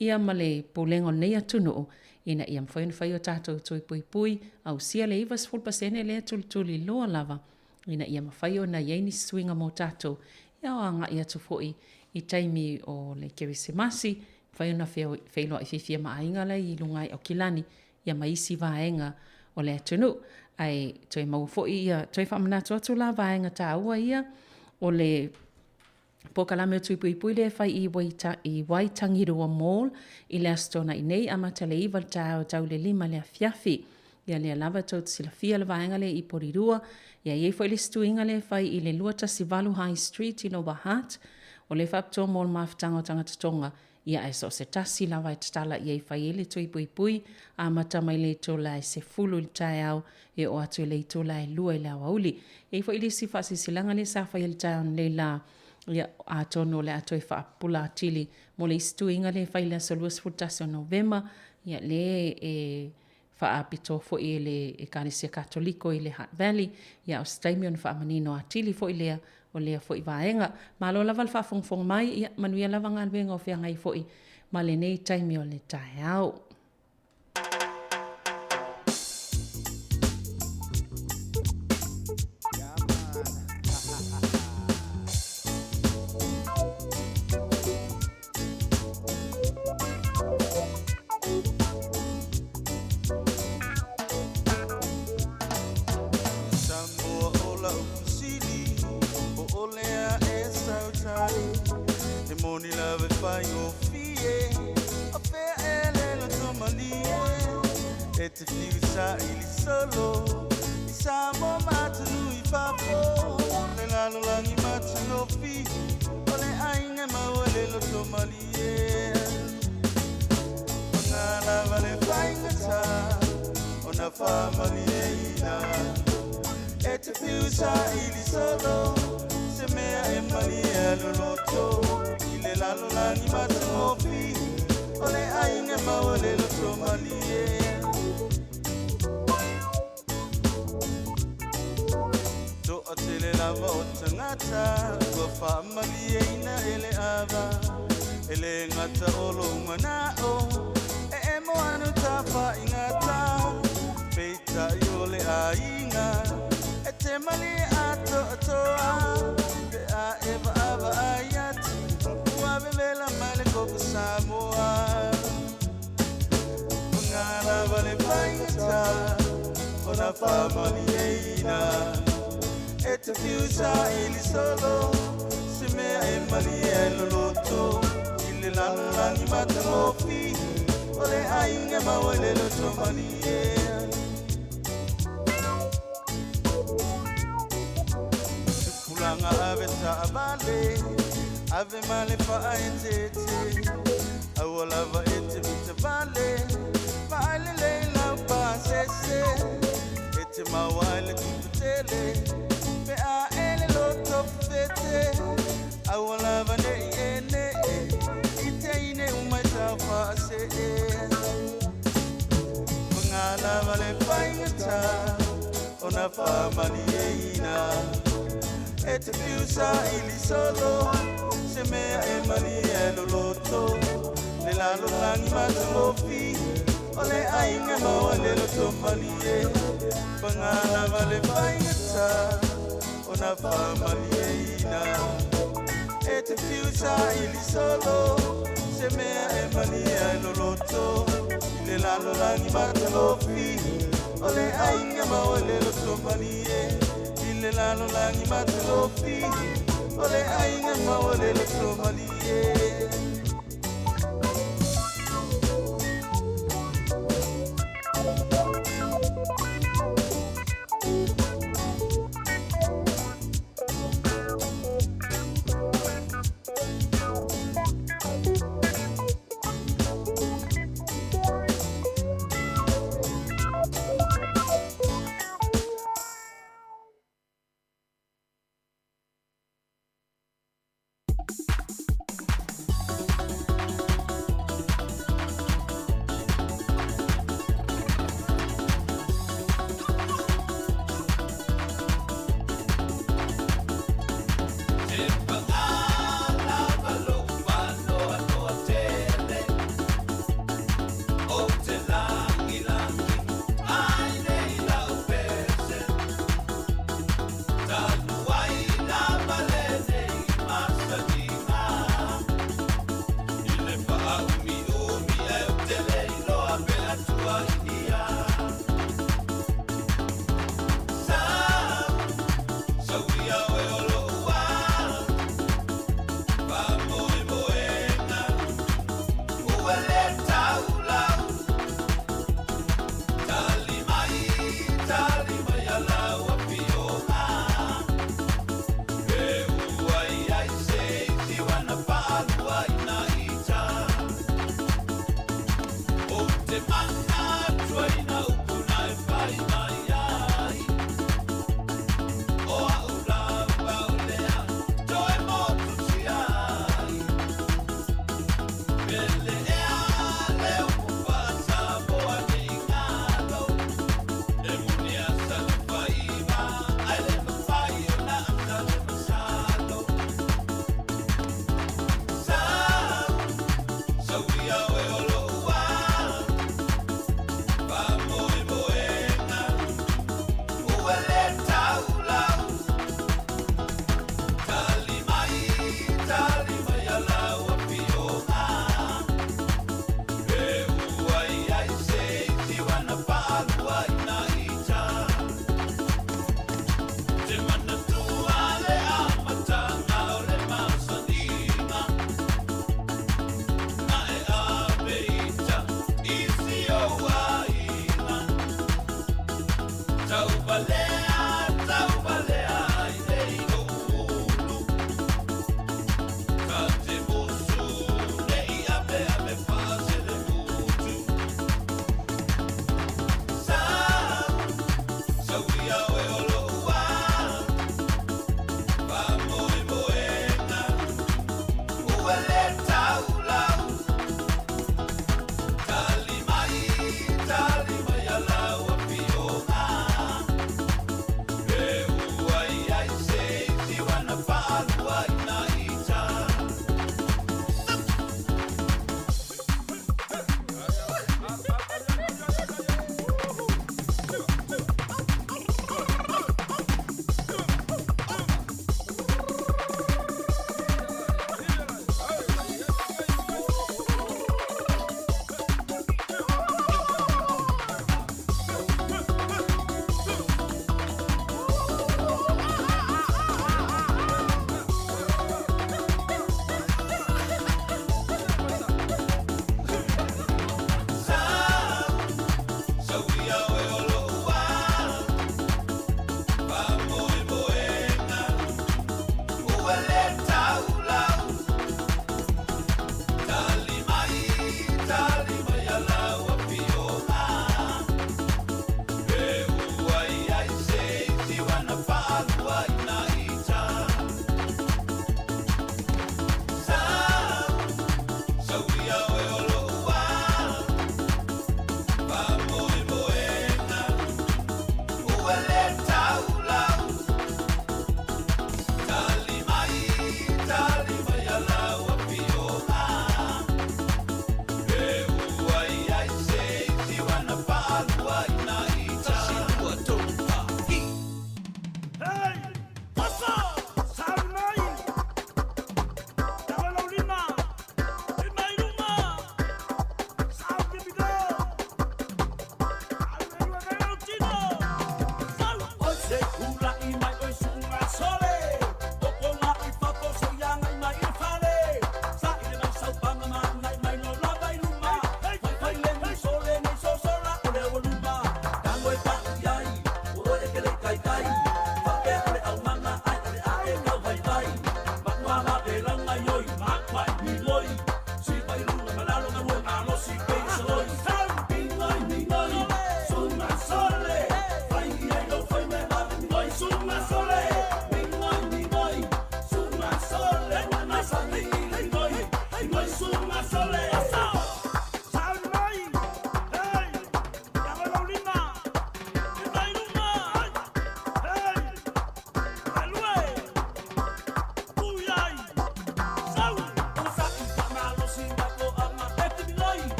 ia ma le Pulega o lenei atunuu ina ia mafai ona fai o tatou tui puipui ausia le 90% lea tulituliloa lava ina ia mafai ona i ai nisi suiga mo tatou ia o agai atu foi i taimi o le Kerisimasi, mafai ona feiloai fiafia ma aiga la i luga i Aukilani ia ma isi vaega o le atunuu. Ae toe maua foi ia, toe faamanatu atu la vaega taua ia o le polokalame o Tui Puipui lea e fai i i Waitangirua Mall i le Aso Toonai nei, amata le 9 le taeao tau le 5 le afiafi. Ia lea lava tou te silafia le vaega lea i Porirua. Ia e i ai foi le isi tuiga lea e fai i le 218 High Street i Lower Hutt. O lea e faapitoa mo le mafutaga o tagata Tonga, ia ae so o se tasi lava e tatala i ai fai ai le tui puipui, amata mai le itula e 10 i le taeao e oo atu i le itula e 2 i le aoauli. E i ai foi le isi faasilasilaga lea sa faia i le taeao nei la, ia atonu o le a toe faapupula atili mo le isi tuiga lea e fai i le aso 21 o Novema, ia lea e. Faapitoa foi e le Ekalesia Katoliko i le Hutt Valley, ia o se taimi ona faamanino atili foi lea o lea foi vaega. Malo lava le faafogafoga mai, ia manuia lava galuega o feagai foi ma lenei taimi o le taeao. Samoa o lau fesili po o lea e sautali E moni lava e faigofie O fea e le loto malie E te fiu saili solo I Samoa ma atunuu i fafo Le lalolagi matagofie O le aiga maua le loto malie Ona lava le faigata Ona faamalieina E te fiu saili solo Se mea e malie ai lou loto I le lalolagi matagofie O le aiga maua le loto malie Toatele lava o tagata ua faamalieina e le ava E lē gata o lou manao e emo anu tafaigata Peitai o le aiga e te malie atoatoa Pe a e vaavaai atu ua vevela mai le koko Samoa Paga lava le faigata ona faamalieina E te fiu saili solo se mea e malie ai lou loto I le lalolagi matagofie o le aiga maua i le loto malie Tupulaga ave taavale ave ma le faaeteete Aua lava e te mitavale vaai lelei lau pasese E te maua ai le tupe tele pe a e le loto fefete Aua lava nei e nee i te ine uma i tau faasee Paga lava le faigata ona faamalieina E te fiu saili solo se mea e malie ai lou loto Le lalolagi matagofie o le aiga maua le loto malie Paga lava le faigata ona faamalieina E te fiu saili solo se mea e malie ai lou loto I le lalolagi matagofie o le aiga maua le loto malie I le lalolagi matagofie o le aiga maua le loto malie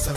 Sa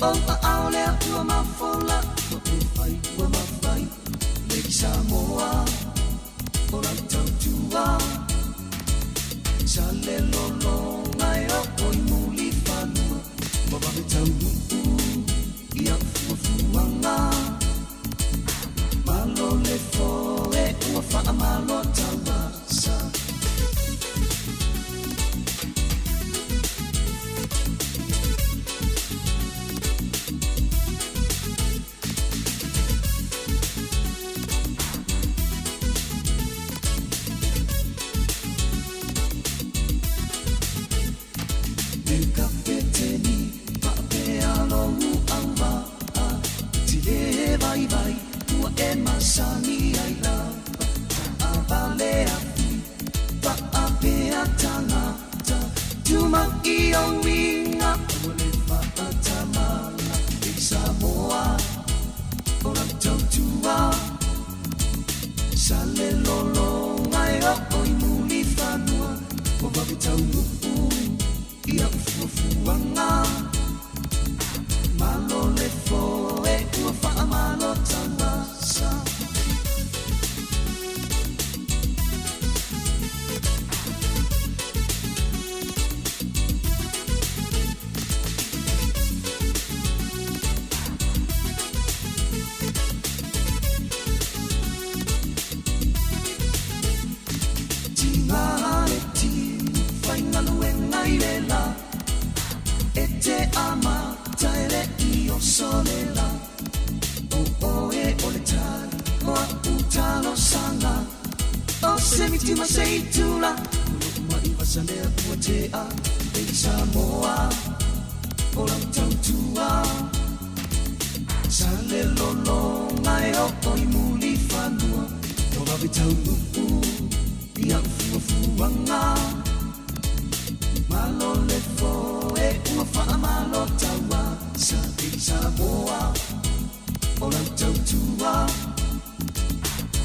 ou aao lea ua mafola, ua e fai ua mafai. Lady Samoa, o lau tautua. Sa le lologa e oo i mulifanua, ua vave taunuu i au fuafuaga. Malo le foe ua faamalo taua sa. E kapeteni faapea lou auvaa, ti le vaivai ua e masani ai lava. Taavale afi faapea tagata, tumau i ou uiga ua le faatamala. I Samoa o lau tautua, sa le lologa e oo i mulifanua, ua vave taunuu i au fuafuaga. Malo le foe ua faamalo taua sa. Tiga le tino faigaluega i le la, e te amata e le i oso le la. O oe o le tali o a'u talosaga, o se miti ma se itula, o lo'u ma'i vasalea ua tea. Lady Samoa, o lau tautua. Sa le lologa e oo i mulifanua, ua vave taunuu i au fuafuaga. Malo le foe ua faamalo taua sa. Lady Samoa, o lau tautua.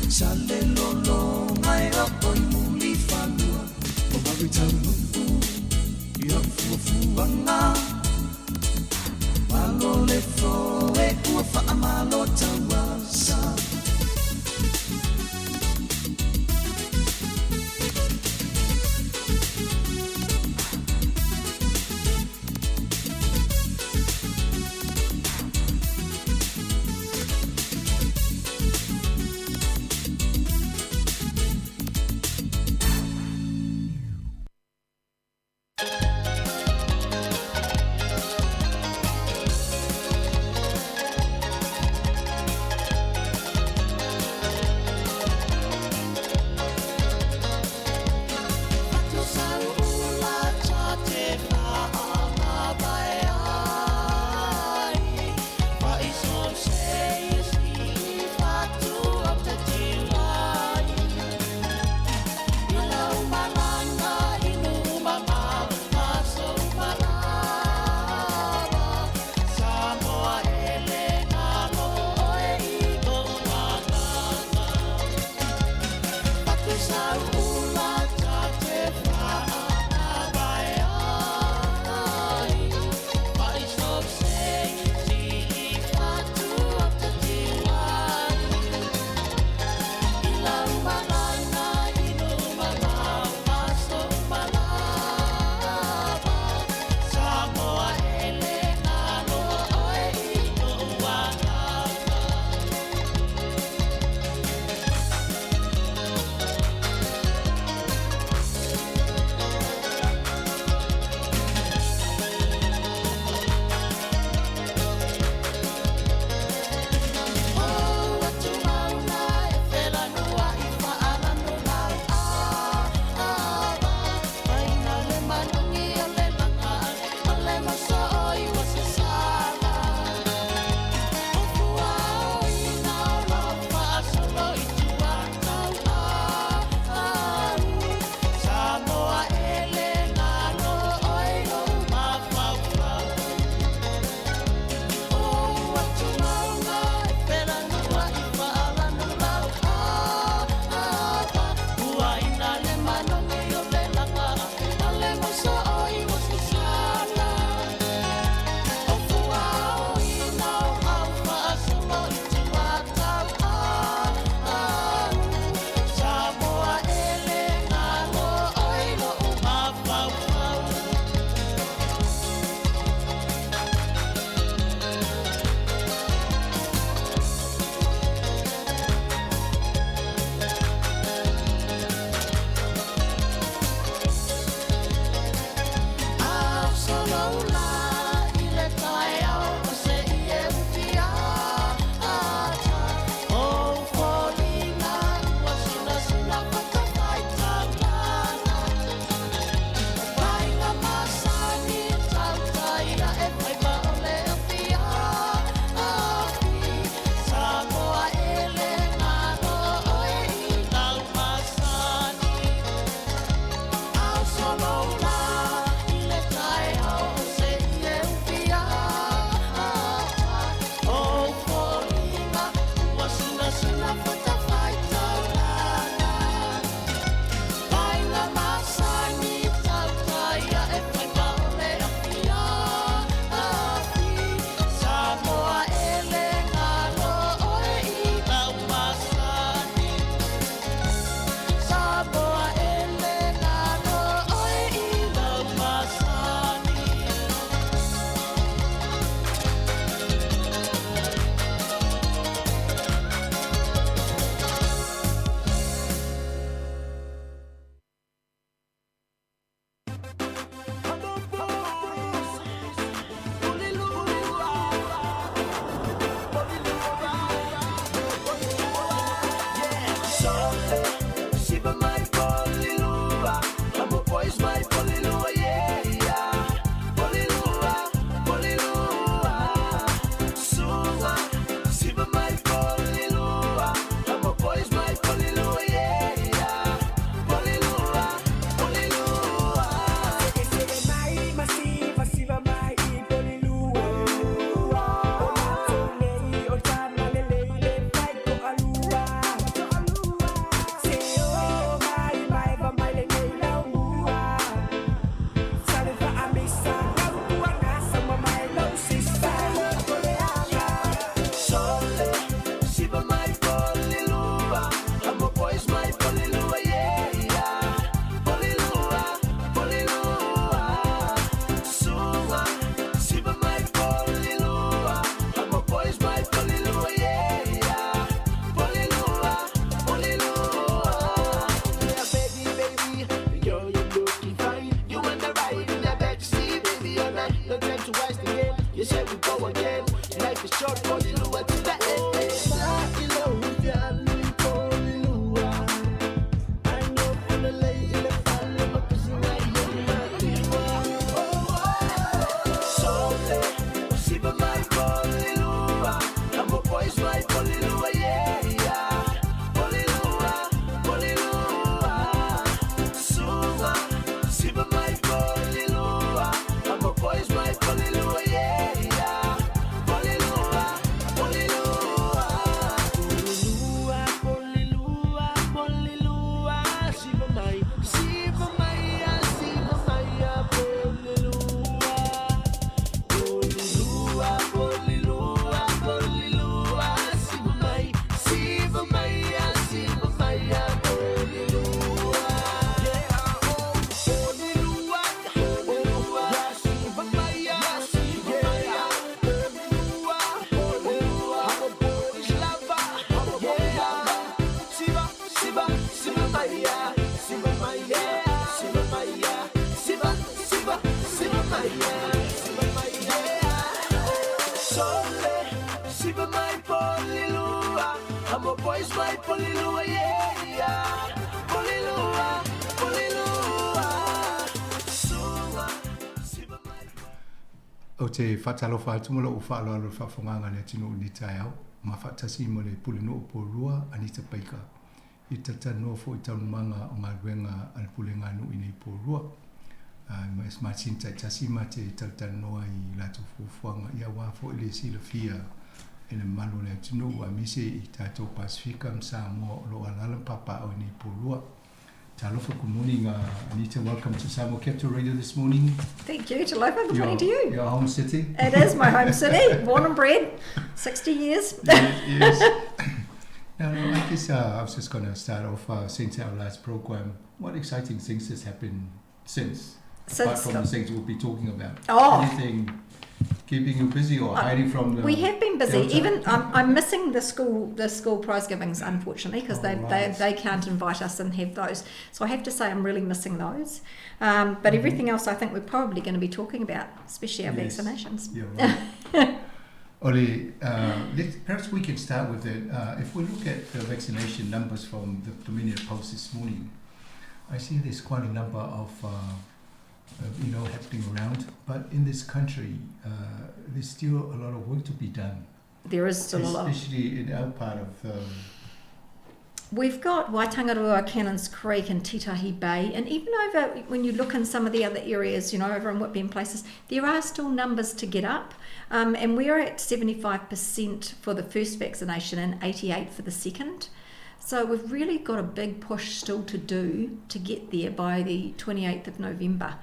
Sa le lologa e oo i mulifanua, ua vave taunuu i au fuafuaga. Malo le foe ua faamalo taua sa. Polilua, yeah, yeah. Polilua, Polilua. Suga, Ou te faatalofa atu ma lou faaaloalo i le faafofogaaga a le atunuu i lenei taeao, ma faatasi ma le Pulenuu o Porirua, Anita Baker, i talatalanoa foi i taualumaga o galuega a le Pulega a Nuu i nei Porirua. Ma i masina taitasi ma te talatalanoa i latou fuafuaga, ia aua foi le silafia e le mamalu o le atunuu aemaise i tatou Pasefika ma Samoa o lo o alaala ma papaaao i nei Porirua. Talofa, good morning, Anita. Welcome to Samoa Capital Radio this morning. Thank you, Talofa. Good morning to you. Your home city. It is my home city, born and bred, 60 years. Yes, yes. Now, no, I guess I was just going to start off since our last program. What exciting things has happened since? Apart Since from the things we'll be talking about. Oh. Anything keeping you busy or hiding from the We have been busy. Delta? Even I'm missing the school prize givings, unfortunately, because Oh, right. they can't invite us and have those. So I have to say I'm really missing those. But everything else I think we're probably going to be talking about, especially our Yes. vaccinations. Yeah, right. Oli, perhaps we can start with it. If we look at the vaccination numbers from the Dominion Post this morning, I see there's quite a number of happening around. But in this country, there's still a lot of work to be done. There is still a lot. Especially in our part of the... We've got Waitangarua, Cannons Creek and Titahi Bay, and even over when you look in some of the other areas, over in Whitby and places, there are still numbers to get up. And we're at 75% for the first vaccination and 88% for the second. So we've really got a big push still to do to get there by the 28th of November.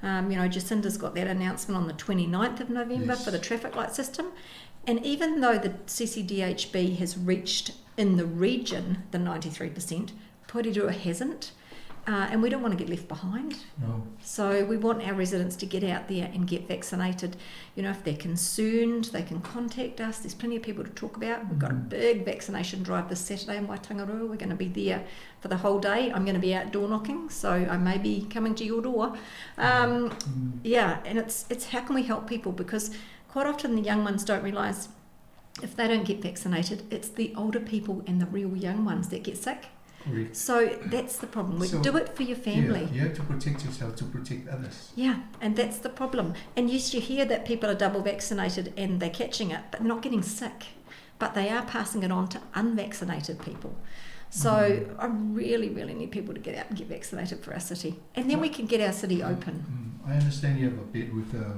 Jacinda's got that announcement on the 29th of November for the traffic light system. And even though the CCDHB has reached in the region the 93%, Porirua hasn't. And we don't want to get left behind. No. So we want our residents to get out there and get vaccinated. If they're concerned, they can contact us. There's plenty of people to talk about. We've got a big vaccination drive this Saturday in Waitangarua. We're going to be there for the whole day. I'm going to be out door knocking, so I may be coming to your door. Yeah, and it's how can we help people? Because quite often the young ones don't realise if they don't get vaccinated, it's the older people and the real young ones that get sick. Correct. So that's the problem. We do it for your family. Yeah, you have to protect yourself to protect others. Yeah, and that's the problem. And yes, you hear that people are double vaccinated and they're catching it, but not getting sick. But they are passing it on to unvaccinated people. So I really, really need people to get out and get vaccinated for our city. And then we can get our city open. I understand you have a bit with the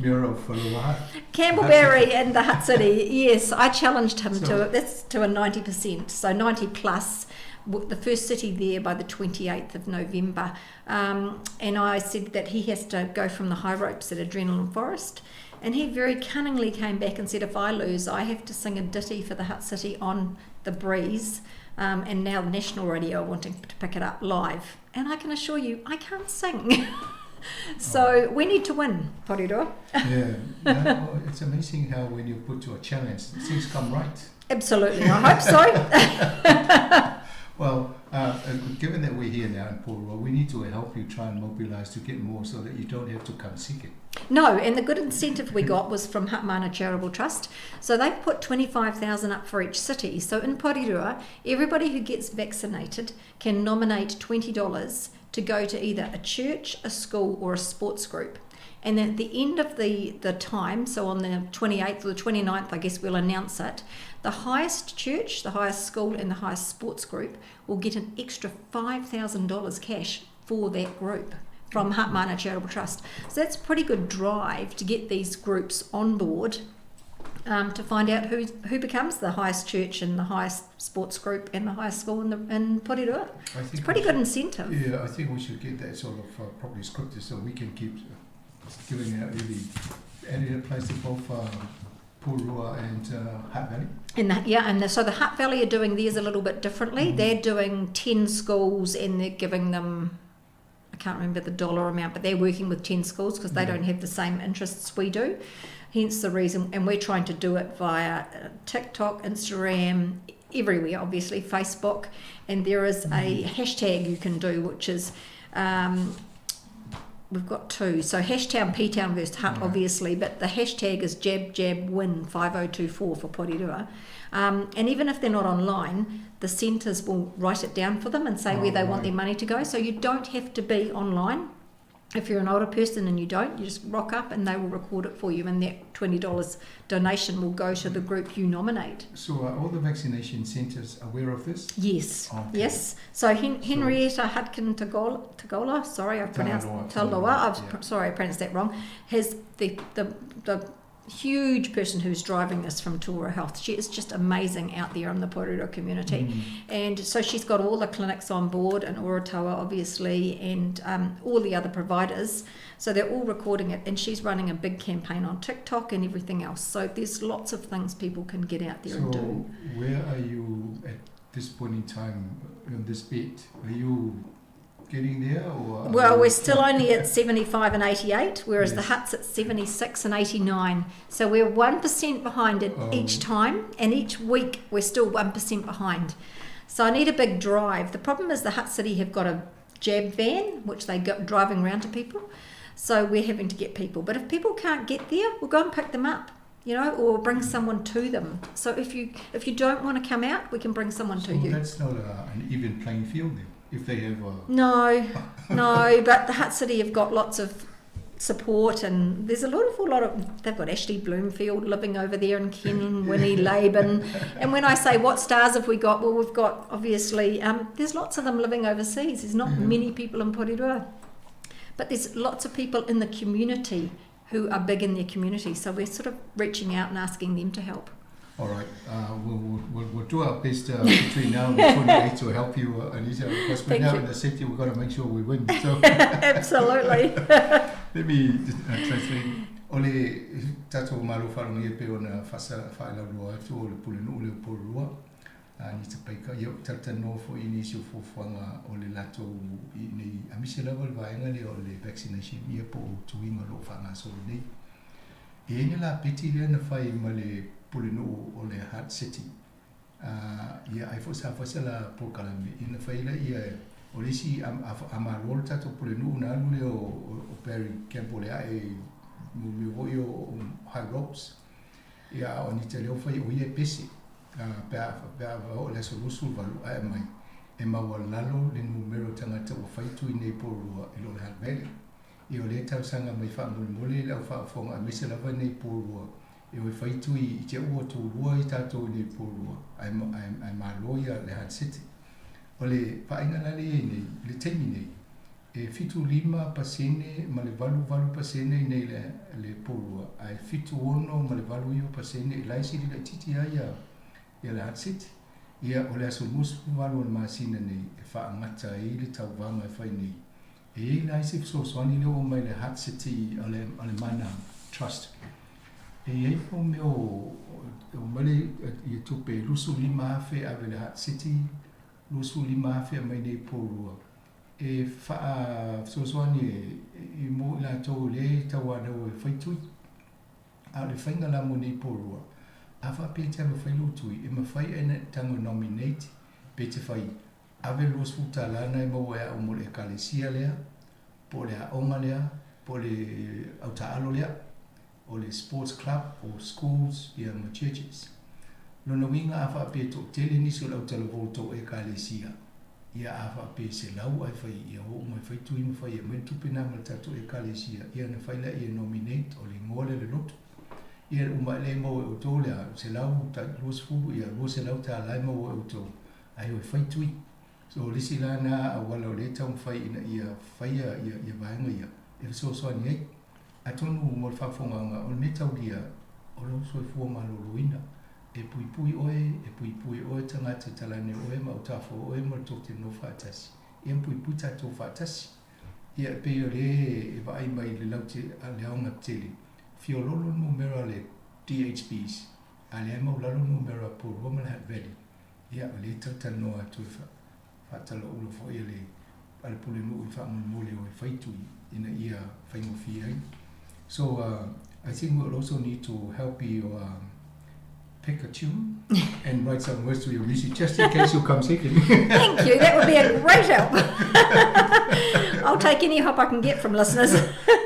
Miro for the Hutt. Campbell Hutt City. Barry and the Hutt City, yes. I challenged him So to a 90%, so 90 plus. The first city there by the 28th of November. And I said that he has to go from the high ropes at Adrenaline Forest. And he very cunningly came back and said, if I lose, I have to sing a ditty for the Hutt City on the breeze. And now the National Radio are wanting to pick it up live. And I can assure you, I can't sing. So we need to win, Porirua. Yeah, no, it's amazing how when you put to a challenge, things come right. Absolutely, I hope so. Well, given that we're here now in Porirua, we need to help you try and mobilise to get more so that you don't have to come seek it. No, and the good incentive we got was from Hutt Mana Charitable Trust. So they've put $25,000 up for each city. So in Porirua, everybody who gets vaccinated can nominate $20 to go to either a church, a school or a sports group. And at the end of the time, so on the 28th or the 29th, I guess we'll announce it, the highest church, the highest school and the highest sports group will get an extra $5,000 cash for that group from Hutt Mana Charitable Trust. So that's a pretty good drive to get these groups on board to find out who becomes the highest church and the highest sports group and the highest school in Porirua. It's a pretty good incentive. Yeah, I think we should get that sort of properly scripted so we can keep giving out really, and it applies to both Porirua and Hutt Valley. So the Hutt Valley are doing theirs a little bit differently. They're doing 10 schools and they're giving them, I can't remember the dollar amount, but they're working with 10 schools because they don't have the same interests we do. Hence the reason, and we're trying to do it via TikTok, Instagram, everywhere, obviously, Facebook. And there is a hashtag you can do, which is We've got two. So hashtown P-Town versus Hutt, obviously, but the hashtag is jab jab win 5024 for Porirua. And even if they're not online, the centres will write it down for them and say where they want their money to go. So you don't have to be online. If you're an older person and you don't, you just rock up and they will record it for you, and that $20 donation will go to the group you nominate. So are all the vaccination centres aware of this? Yes, Okay. yes. So Henrietta Hudkin Tagola, sorry, I pronounced Tagaloa, Taloa, I've yeah. sorry, I pronounced that wrong, has the huge person who's driving this from Tora Health. She is just amazing out there in the Porirua community. And so she's got all the clinics on board, and Orotoa obviously, and all the other providers. So they're all recording it, and she's running a big campaign on TikTok and everything else. So there's lots of things people can get out there and So do. where are you at this point in time on this bit? Are you getting there? Or are Well, you we're still only at 75 and 88, whereas the Yes. Hutt's at 76 and 89. So we're 1% behind it each time, and each week we're still 1% behind. So I need a big drive. The problem is the Hutt City have got a jab van, which they go driving around to people. So we're having to get people. But if people can't get there, we'll go and pick them up, or bring someone to them. So if you don't want to come out, we can bring someone to So you. that's not an even playing field then, if they have a... No, no, but the Hutt City have got lots of support, and there's a lot of, lot of they've got Ashley Bloomfield living over there, and Ken Winnie Laban. And when I say what stars have we got, well, we've got obviously, there's lots of them living overseas. There's not many people in Porirua, but there's lots of people in the community who are big in their community. So we're sort of reaching out and asking them to help. All right, we'll do our best between now and the 28th to help you, Anita. Of course, we're Thank now you. in the city, we've got to make sure we win. So. Absolutely. Let me translate. O le tātou malo wharongi e pe ona whaela atu o le pule nuu le Porirua. Anita Baker, ia tata no fo i nisi o fuafuaga o le latou i nei aemaise lava le vaega lea o le vaccination ia po o tuiga o loo faagasolo nei. E iai le lapeti lea na fai ma le pulenuu o le Hutt City. Ia ai foi sa fai se la polokalame ina fai la ia o le isi a malo le tatou pulenuu na alu lea o Barry Campbell le ae mo foi o High Ropes. Ia o Anita lea o fai o ia e pese. Pe a o le aso 28 ae mai e maualalo le numero o tagata ua faitui nei Porirua i lo le Hutt Valley. Ia o lea tausaga mai faamolemole le au faafofoga aemaise lava nei Porirua e o e faitui i te ua tulua i tatou i nei Porirua ae malo ia le Hutt City. O le vaaiga la lea i nei, i le taimi nei, e 75% ma le 88% i nei le Porirua, ae 76 ma le 89% e la e sili laitiiti ai ia le Hutt City. Ia o le aso 28 o le masina nei e faagata ai le tauvaga e fai nei. E iai la isi fesoasoani lea ua mai le Hutt City o le Mana Trust. E iai po mea o mai le ia tupe 25,000 ave le Hutt City, 25,000 mai nei Porirua. E fesoasoani e mo i latou le tauanau e faitui. A o le faiga la mo nei Porirua, a faapea te alo fai lou tui, e mafai e na tago nominate pe te fai ave $20 na e maua e au mo le ekalesia lea, po o le aoga lea, po o le autaalo lea, o le sports club, o schools, ia ma churches. Lona uiga a faapea e toatele nisi o le autalavou tou ekalesia, ia a faapea 100 ae fai ia oo mai fai tui ma fai e mai le tupe na ma le tatou ekalesia, ia na fai lea ia nominate o le igoa lea le lotu. Ia uma le maua e outou lea, 120, ia $200 e maua e outou, ae o e fai tui. So o le isi la na auala o lea e taumafai ina ia faia ia vaega ia, e fesoasoani ai. Atonu mo le faafofogaga, o le mea taulia, o lou soifua malōlōina. E puipui oe, e puipui oe tagata talane oe ma autafa oe ma le tou te nofo faatasi. Ia ma puipui tatou faatasi. Ia e pei o le e vaai mai le laute le aoga tele. Fiololo numera le DHBs, a lea e maulalo numera Porirua ma le Hutt Valley. Ia o le talatalanoa atu e faatalaula foi a le pulenuu i faamolemole o e faitui ina ia faigofie ai. So I think we'll also need to help you pick a tune and write some words to your music just in case you come second. Thank you, that would be a great help. I'll take any help I can get from listeners.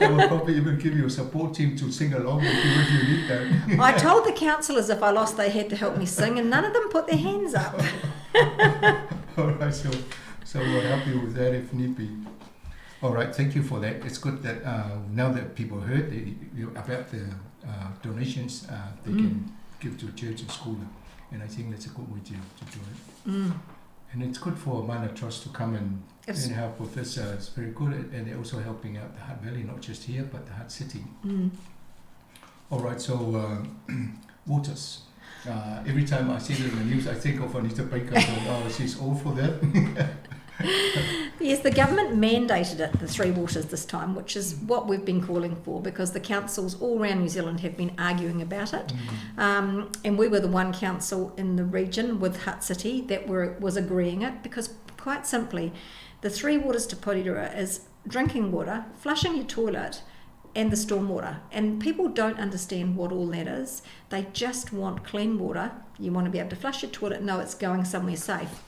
They will probably even give you a support team to sing along with you if you need them. I told the councillors if I lost, they had to help me sing, and none of them put their hands up. All right, so we'll help you with that if need be. All right, thank you for that. It's good that now that people heard about the donations, they can give to church and school, and I think that's a good way to do it. And it's good for Mana Trust to come and help with this. It's very good, and they're also helping out the Hutt Valley, not just here, but the Hutt City. All right, so waters. Every time I see it in the news, I think of Anita Baker. So, oh, she's all for that. Yes, the government mandated it, the three waters this time, which is what we've been calling for, because the councils all around New Zealand have been arguing about it. And we were the one council in the region with Hutt City that was agreeing it, because quite simply, the three waters to Porirua is drinking water, flushing your toilet, and the stormwater. And people don't understand what all that is. They just want clean water. You want to be able to flush your toilet, know it's going somewhere safe.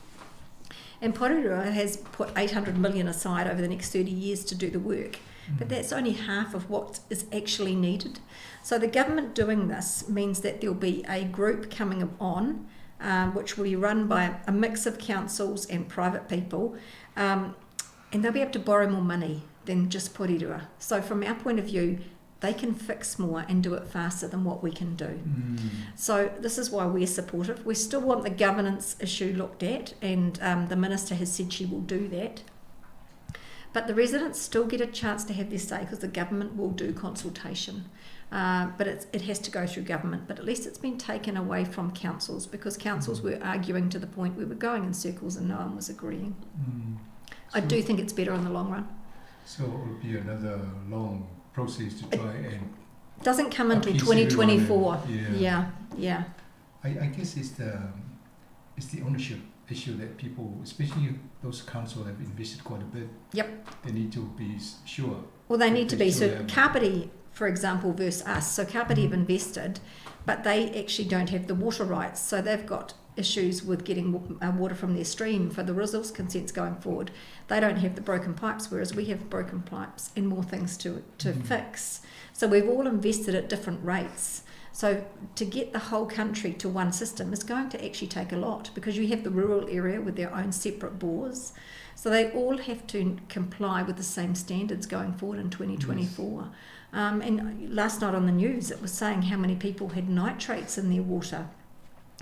And Porirua has put 800 million aside over the next 30 years to do the work. But that's only half of what is actually needed. So the government doing this means that there'll be a group coming on, which will be run by a mix of councils and private people, and they'll be able to borrow more money than just Porirua. So from our point of view, they can fix more and do it faster than what we can do. So this is why we're supportive. We still want the governance issue looked at, and the minister has said she will do that. But the residents still get a chance to have their say, because the government will do consultation. But it has to go through government. But at least it's been taken away from councils, because councils were arguing to the point we were going in circles and no one was agreeing. I do think it's better in the long run. So it will be another long process to try and... Doesn't come until 2024. Yeah. I guess it's the ownership issue that people, especially those council, have invested quite a bit. Yep. They need to be sure. Well, they need to be. So Kapiti, for example, versus us. So Kapiti have invested, but they actually don't have the water rights. So they've got issues with getting water from their stream for the resource consents going forward. They don't have the broken pipes, whereas we have broken pipes and more things to fix. So we've all invested at different rates. So to get the whole country to one system is going to actually take a lot, because you have the rural area with their own separate bores. So they all have to comply with the same standards going forward in 2024. Yes. And last night on the news, it was saying how many people had nitrates in their water.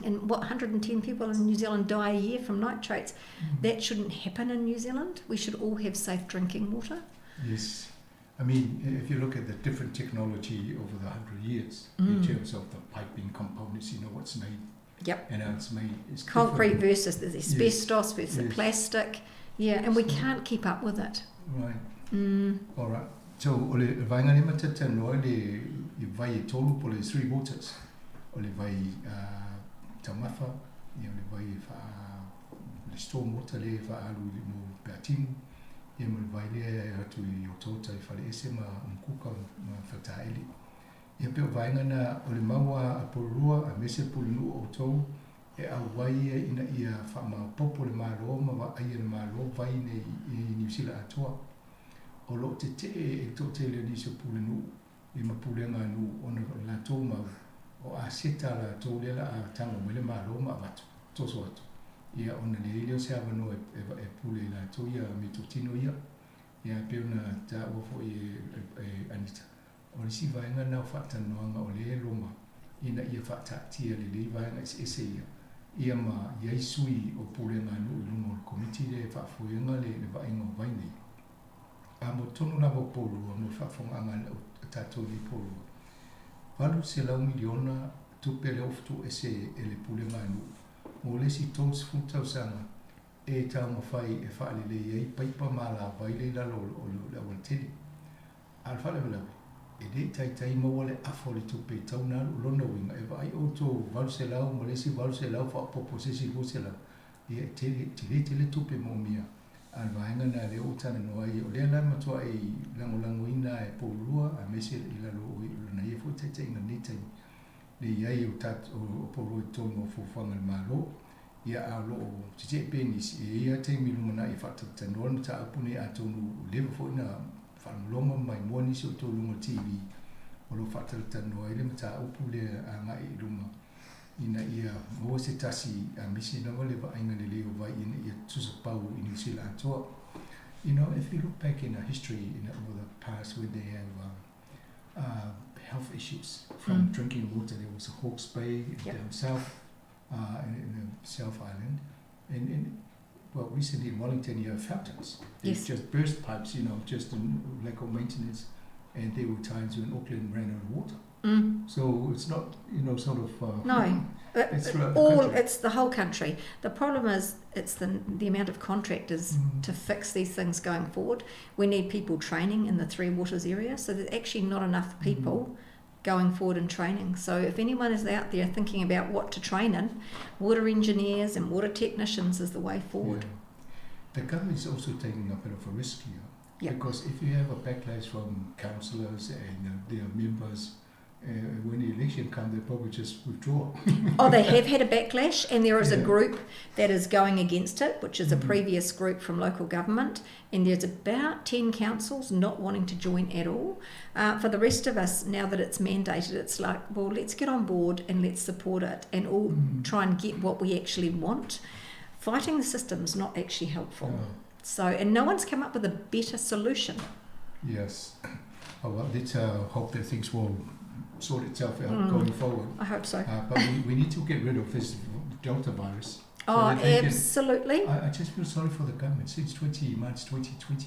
And what, 110 people in New Zealand die a year from nitrates. That shouldn't happen in New Zealand. We should all have safe drinking water. Yes. I mean, if you look at the different technology over the 100 years, in terms of the piping components, you know, what's made. Yep. And how it's made. It's concrete different. Versus the asbestos versus the plastic. Yeah, and we can't keep up with it. Right. All right. So, o le vainga le matata noa le vai e tolu po le three waters. O le vai taumafa, ia le vai le storm water le whaalu i mo peatimu, ia mo le vai lea e atu i o tōta i whare ese ma mkuka ma whataeli. Ia peo vainga na o le maua a Porirua a mese pulunu o tau e au wai e ina ia whaamapopo le malo ma wa ai le malo vai nei i New Zealand atoa. O lo te te e tō te le nisi o pulunu i mapulenga nu ona la tō mau o a seta la tō lela a tango mele malo ma watu, toso atu. Ia ona le ilio se awano e pule la tō ia me tō tino ia. Ia peo na tā uafo i e Anita. O le si vaenga nā whaatanoanga o le loma ina ia whaatatia le le vaenga ese ia. Ia ma iai sui o pulenga nu i lunga o le komiti le whaafuenga le vaenga o vainei. A mo tonu lava o Porirua, mo whaafonga o tātou i Porirua. 800 miliona tupe le ofutu ese e le pulenga nu. Mo le si tōs futausanga e tau mawhai e whaalele ei paipa mā la vaile lalo o le awantele. A le whalewelawe, e le taitai maua le afo le tupe tau nā lona winga e vai o tō 800 mo le si 800 whaapopo se si 200. Ia tele tele tupe mō mia. A le vaenga nā le o tana noa i o lea la matua e langolango ina e Porirua a mese i lalo o lona ia fo taitai inga nei taimi. Le iai o tat o Porirua i tōnu o fufuanga le malo. Ia, a o lo o tetee pea nisi, e i ai lava taimi i lumanai e faatalatalanoa le mataupu lenei, atonu ua leva foi ona faalogologo ma maimoa nisi o outou i luga o le TV o lo o faatalatalanoa ai le mataupu lea agai i luma ina ia maua se tasi aemaise lava le vaaiga lelei o vai ina ia tutusa pau i Niu Sila atoa. You know, if you look back in our history in over the past when they have uh, health issues from drinking water, there was a Hawke's Bay down south, in the South Island, and well, recently in Wellington you have fountains. They just burst pipes, you know, just in lack of maintenance, and there were times when Auckland ran out of water. So it's not, you know, sort of... No, it's throughout the all country. it's the whole country. The problem is it's the amount of contractors to fix these things going forward. We need people training in the Three Waters area, so there's actually not enough people going forward in training. So if anyone is out there thinking about what to train in, water engineers and water technicians is the way forward. Yeah. The government is also taking a bit of a risk here. Because if you have a backlash from councillors and their members, when the election comes, they probably just withdraw. Oh, they have had a backlash, and there is a group that is going against it, which is a previous group from local government, and there's about 10 councils not wanting to join at all. For the rest of us, now that it's mandated, it's like, well, let's get on board and let's support it and all try and get what we actually want. Fighting the system's not actually helpful. No. And no one's come up with a better solution. Yes. Oh, well, let's hope that things will sort itself out going forward. I hope so. But we need to get rid of this Delta virus. So Oh, that they can absolutely. I just feel sorry for the government. Since March 2020,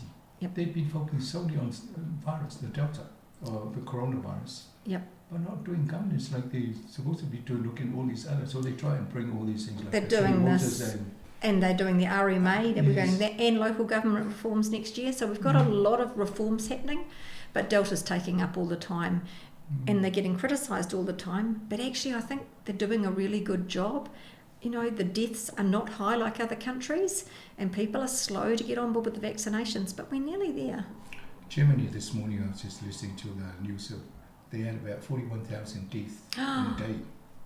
they've been focusing solely on virus, the Delta, or the coronavirus. But not doing governance like they're supposed to be doing, looking at all these other. So they try and bring all these things like They're the doing three waters this. and And they're doing the RMA, that we're going that, and local government reforms next year. So we've got a lot of reforms happening, but Delta's taking up all the time, and they're getting criticised all the time. But actually, I think they're doing a really good job. The deaths are not high like other countries, and people are slow to get on board with the vaccinations, but we're nearly there. Germany this morning, I was just listening to the news, so they had about 41,000 deaths in a day.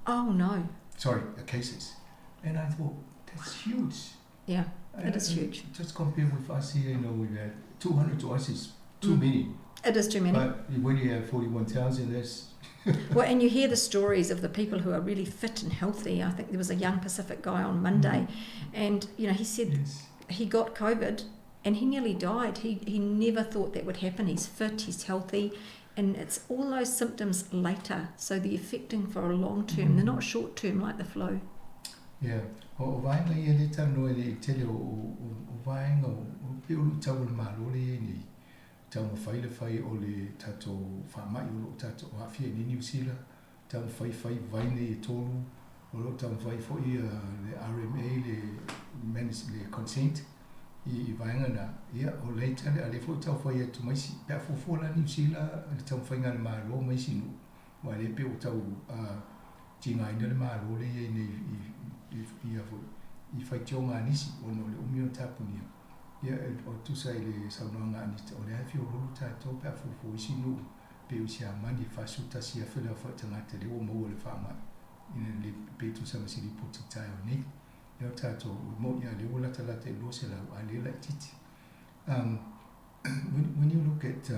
Oh, no. Sorry, the cases. And I thought, that's huge. Yeah, it is huge. Just compare with us here, we had 200 to us is too many. It is too many. But when you have 41,000, that's... Well, and you hear the stories of the people who are really fit and healthy. I think there was a young Pacific guy on Monday, and he said he got COVID and he nearly died. He never thought that would happen. He's fit, he's healthy, and it's all those symptoms later. So they're affecting for a long term. They're not short term like the flu. Yeah. O vaenga ia le tano e le tele o vaenga o pe o lu tau le malo le ia nei. Tau mawhai le whai o le tato whamai o lo tato o hawhia ni New Zealand. Tau mawhai whai vaine i tolu. O lo tau mawhai fo i le RMA, le manage, le consent i vaenga na. Ia, o le tale a le fo tau whai atu maisi. Pea fofo la New Zealand, le tau mawhai ngā le malo maisi nu. Wa le pe o tau tinga ina le malo le ia nei i a fo, i whai tio ngā nisi o no le umio tapunia. Ia, o tusa i le saunoanga anita, o le awhi o rolu tātou pea fofo isi nu, pe o si a mani whasu tasi a whila wha tangata le o maua le whamai. Ina le pe tusa masi li poti tai o nei. Leo tātou, o mo ia le o lata lata e lo se lau a le lai titi. When you look at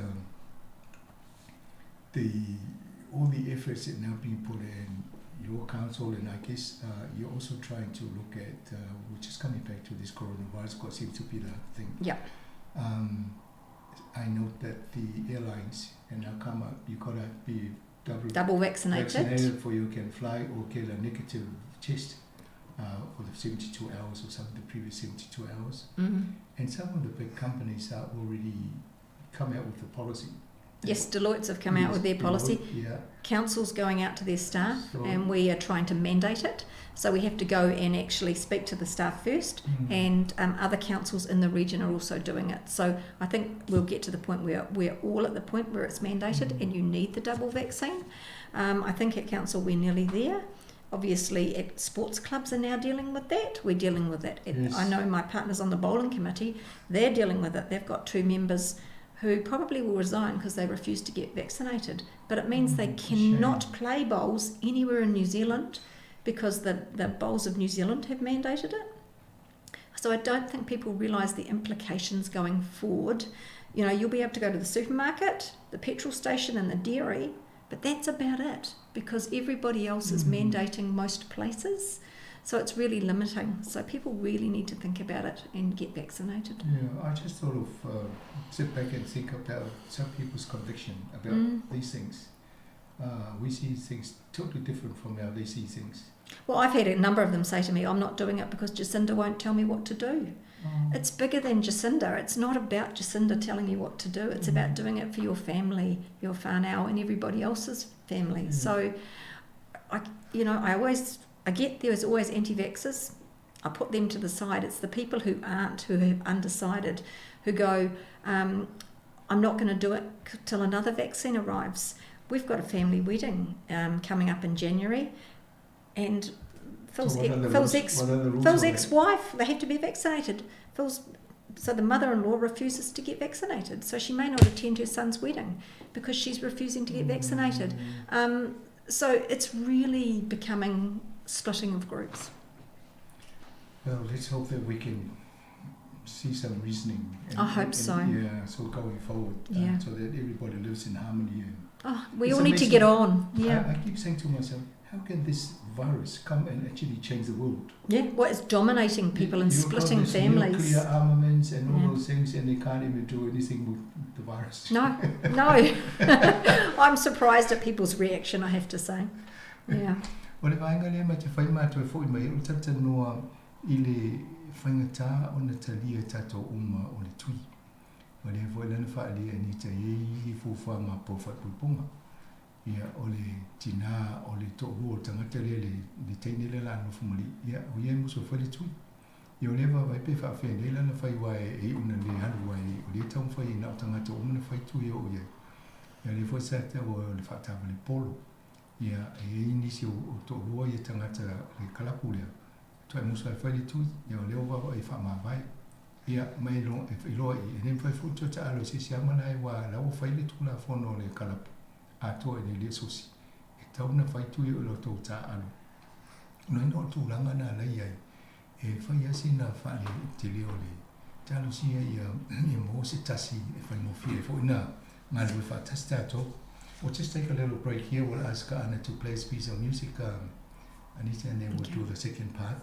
all the efforts that now being put in your council, and I guess you're also trying to look at, which is coming back to this coronavirus, because it seems to be the thing. I note that the airlines and now come up, you got to be double, Double vaccinated. vaccinated before you can fly or get a negative test for the 72 hours or something, the previous 72 hours. And some of the big companies are already come out with the policy. Yes, Deloitte's have come out with their Yes, policy. Deloitte, yeah. Council's going out to their staff, So and we are trying to mandate it. So we have to go and actually speak to the staff first, and other councils in the region are also doing it. So I think we'll get to the point where we're all at the point where it's mandated and you need the double vaccine. I think at council we're nearly there. Obviously, at sports clubs are now dealing with that. We're dealing with it. I know my partners on the bowling committee, they're dealing with it. They've got 2 members who probably will resign because they refuse to get vaccinated. But it means they It's a shame. cannot play bowls anywhere in New Zealand because the, the Bowls of New Zealand have mandated it. So I don't think people realise the implications going forward. You know, you'll be able to go to the supermarket, the petrol station, and the dairy, but that's about it because everybody else is mandating most places. So it's really limiting. So people really need to think about it and get vaccinated. Yeah, I just sort of sit back and think about some people's conviction about these things. We see things totally different from how they see things. Well, I've had a number of them say to me, I'm not doing it because Jacinda won't tell me what to do. It's bigger than Jacinda. It's not about Jacinda telling you what to do. It's about doing it for your family, your whānau, and everybody else's family. So, I, you know, I always, I get there's always anti-vaxxers. I put them to the side. It's the people who aren't, who have undecided, who go, I'm not going to do it till another vaccine arrives. We've got a family wedding coming up in January, and Phil's, So what are the Phil's rules- ex what are the rules Phil's on that? ex-wife, they have to be vaccinated. Phil's so the mother-in-law refuses to get vaccinated, so she may not attend her son's wedding because she's refusing to get vaccinated. So it's really becoming splitting of groups. Well, let's hope that we can see some reasoning. I hope so. Yeah, so going forward, so that everybody lives in harmony. And Oh, we It's all need to amazing. get on. Yeah. I keep saying to myself, how can this virus come and actually change the world? Yeah, well, it's dominating people and You've got splitting this families. Nuclear armaments and all Yeah. those things, and they can't even do anything with the virus. No, no. I'm surprised at people's reaction, I have to say. Yeah. O le vaega lea ma te whai mātou e fo'i mai, o le talatalanoa i le faigata ona talia tatou uma o le tui. O lea foi lana faalia e Anita e i ai fuafuaga po faaipoipoga. Ia, o le tinā, o le toalua o le tagata lea, le, le teine lea la nofo ma alii, ia, o ia e musu e fai le tui. Ia, o lea vaavaai pe faafefea nei lana fai aua e iu ina le alu ai, o lea e taumafai na o tagata uma na fai tui e oo i ai. Ia, o lea foi sa taua o le faataavale polo. Ia, e i ai nisi o, o toalua ia tagata le kalapu lea, faatoa e musu lava e fai le tui, ia, o lea ua vaavaai e faamavae. Ia, ma e iloa i i, e le mafai foi ona toe taalo i se isi lava malae aua o la ua fai le Tulafono a le kalapu atoa i le le sosi, e tatau ona fai tui o lo outou taaalo. No ina o le tulaga na la i ai, e fai lava sina faaletele o le talosia ia, ia maua se tasi e faigofie ai foi ona galulue faatasi tatou. We'll just take a little break here. We'll ask Ana to play a piece of music, Anita, and then we'll do the second part.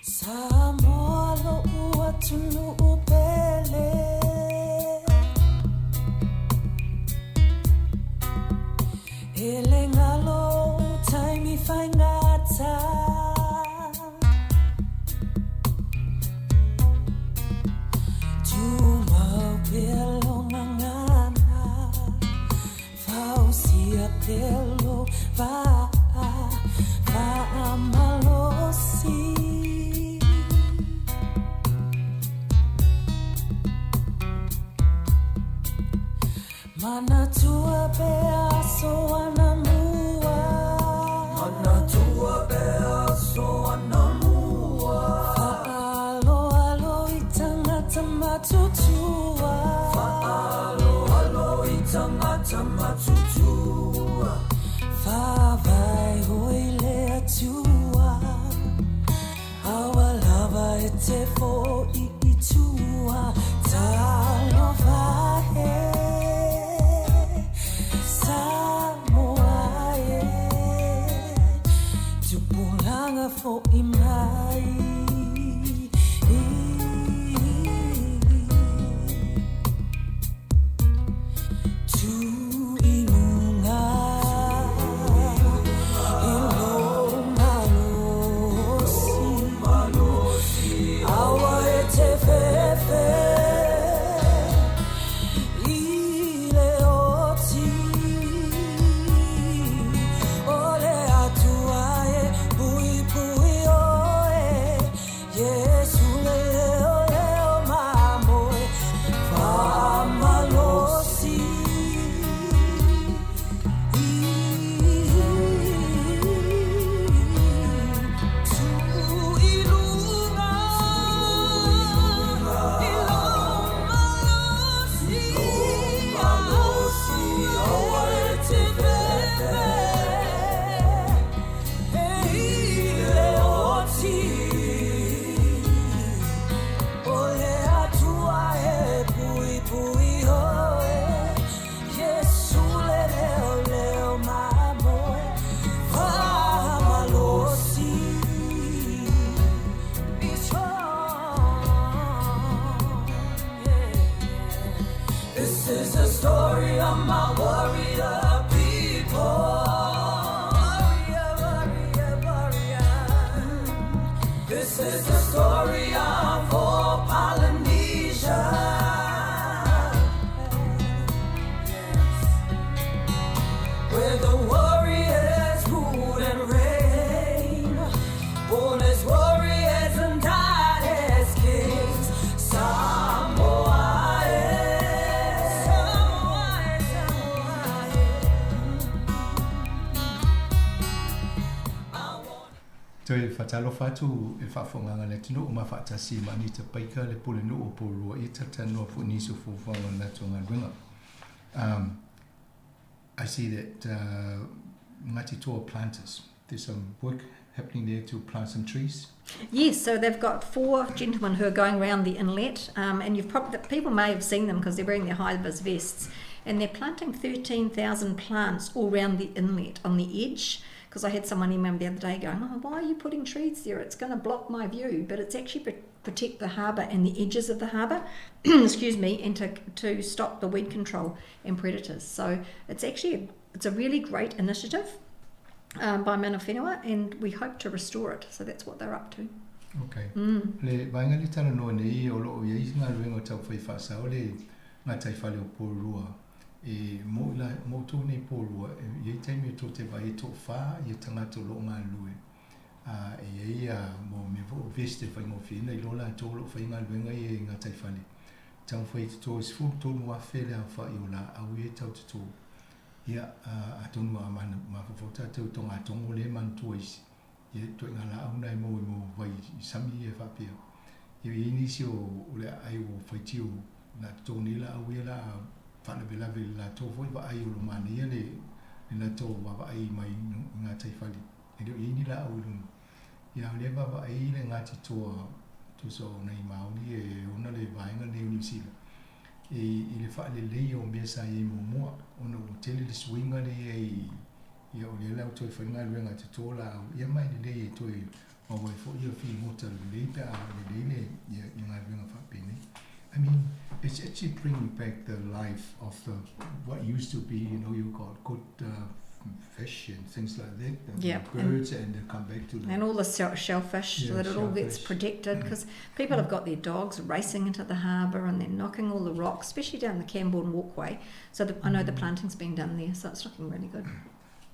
Samoa lo'u atunuu pele E le galo ou taimi faigata Tumau pea lou gagana Fausia pea lou vaa Faamalosi Manatua pea aso anamua Manatua pea aso anamua Fa'aaloalo i tagata matutua Fa'aaloalo i tagata matutua Faavae oi le Atua Aua lava e te fo'i i tua Talofa e Samoa e Tupulaga fo'i mai Tu i luga i lou malosi Aua e te fefe i le oti O le Atua e puipui oe. from my warrior people. Warrior, warrior, warrior. This is the story of all Polynesia. Where the warriors rule and reign, born as warriors and died as kings. Samoa, eh. Samoa, Samoa, Toe faatalofa atu i le faafofogaaga a le atunuu ma faatasi ma Anita Baker le Pulenuu o Porirua e talatalanoa foi i nisi o fuafuaga o le latou galuega. I see that Ngāti Toa planters, there's some work happening there to plant some trees. Yes, so they've got 4 gentlemen who are going round the inlet, and you've probably, people may have seen them because they're wearing their high-vis vests, and they're planting 13,000 plants all round the inlet on the edge. Because I had someone email me the other day going, oh, why are you putting trees there? It's going to block my view. But it's actually protect the harbour and the edges of the harbour, excuse me, and to stop the weed control and predators. So it's actually a really great initiative by mana whenua, and we hope to restore it. So that's what they're up to. Okay. Le vaega le talanoa nei o loo i ai galuega o taufai faasao le gataifale o Porirua e mo i la mo outou nei Porirua e i ai taimi e tou te vaai e toafā ia tagata o loo galulue a e i ai a mo mea foi o vest e faigofieina i loa latou o loo fai galuega ia i gataifale taumafai e totō e 13,000 le aofai o laau ia e tau totō ia atonu a mafaufau tatou i togatogo lea e manatua isi ia ituaiga laau na e maua i mo vai i sami ia e faapea. Ia i ai nisi o o le aai ua faitio na totogi nei laau ia la a faalavelave i le latou foi vaai o lo manaia le le latou vaavaai mai i gataifale. E le o i ai ni laau i luga. Ia a o lea vaavaai le Ngāti Toa tusa o nai Māori e ona le vaega lenei o Niu Sila i i le faalelei o mea sa i ai muamua ona ua tele le suiga lea i ai ia o lea la ua toe fai galuega e toto laau ia ma e lelei e toe maua ai foi ia figota lelei pe a lelei le ia ia galuega faapenei. I mean, it's actually bringing back the life of the what used to be, you know, you got good fish and things like that, and birds, and they come back to the And all the shellfish, so that it all gets shellfish. protected, because people have got their dogs racing into the harbour and they're knocking all the rocks, especially down the Camborne walkway. So I know the planting's been done there, so it's looking really good.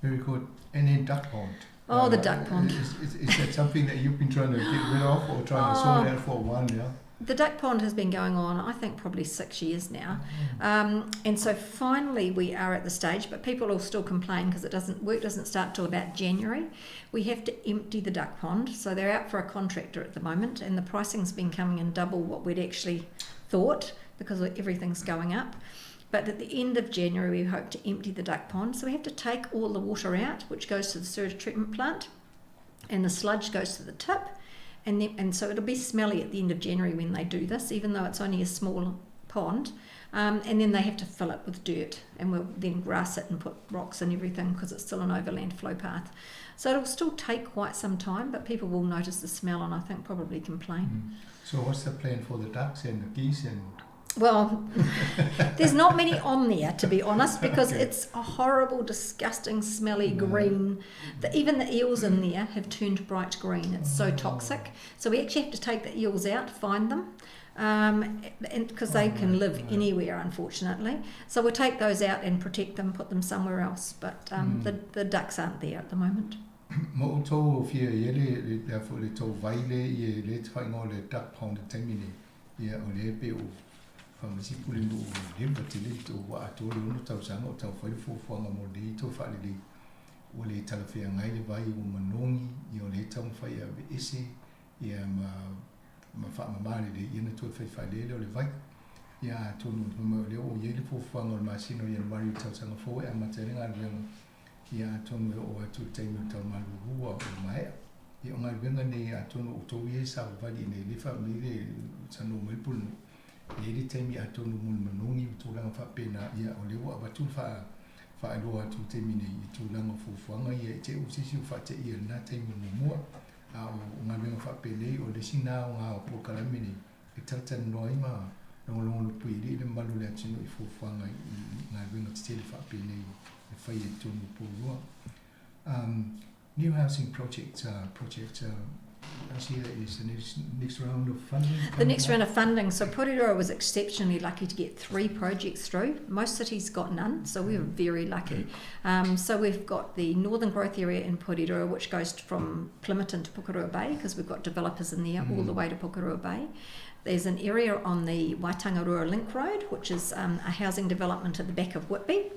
Very good. And then duck pond. Oh, the duck pond. Is that something that you've been trying to get rid of or trying to sort out for a while now? The duck pond has been going on, I think, probably 6 years now. And so finally we are at the stage, but people will still complain because it doesn't work, doesn't start till about January. We have to empty the duck pond, so they're out for a contractor at the moment, and the pricing's been coming in double what we'd actually thought because everything's going up. But at the end of January, we hope to empty the duck pond. So we have to take all the water out, which goes to the sewage treatment plant, and the sludge goes to the tip. And so it'll be smelly at the end of January when they do this, even though it's only a small pond. And then they have to fill it with dirt, and we'll then grass it and put rocks and everything because it's still an overland flow path. So it'll still take quite some time, but people will notice the smell and I think probably complain. So what's the plan for the ducks and the geese and... Well, there's not many on there, to be honest, because it's a horrible, disgusting, smelly green. Even the eels in there have turned bright green. It's so toxic. So we actually have to take the eels out, find them, and because they can live anywhere, unfortunately. So we'll take those out and protect them, put them somewhere else. But the ducks aren't there at the moment. Ma outou fia i ai le le a foi le tou vai le ia le tafaiga o le duck pond i le taimi nei, ia o lea pei o faamasi pulenuu o leva tele le ua atoa le 6 tausaga o taumafai le fuafuaga mo lenei toe faalelei ua le talafeagai le vai ua manogi ia o lea e taumafai e aveese ia ma ma faamama lelei ia na toe fai faalea lea o le vai. Ia atonu fai mai o lea ua i ai le fuafuaga o le masina o Ianuari i le tausaga fou e amata ai le galuega ia atonu e oo atu i le taimi o le taumalulu ua maea. Ia o galuega nei atonu o outou ia e savavali ina ia le faamai le sanoa mai le pulenuu. E i ai le taimi atonu mo le manogi ma tulaga faapena ia o lea ua avatu le faa faailoa atu i le taimi nei i tulaga o fuafuaga ia e te i o se isi o faateia i lena taimi muamua. A o galuega faapenei o le isi na o ga o polokalame nei e talatalanoa ai ma Logologo le puialii le mamalu o le atunuu i fuafuaga i galuega tetele faapenei e faia i totonu o Porirua. New housing project project Asia is the next, next round of funding. The next round of funding. So Porirua was exceptionally lucky to get three projects through. Most cities got none, so we were very lucky. So we've got the Northern Growth Area in Porirua, which goes from Plimmerton to Pukerua Bay, because we've got developers in there all the way to Pukerua Bay. There's an area on the Waitangarua Link Road, which is a housing development at the back of Whitby.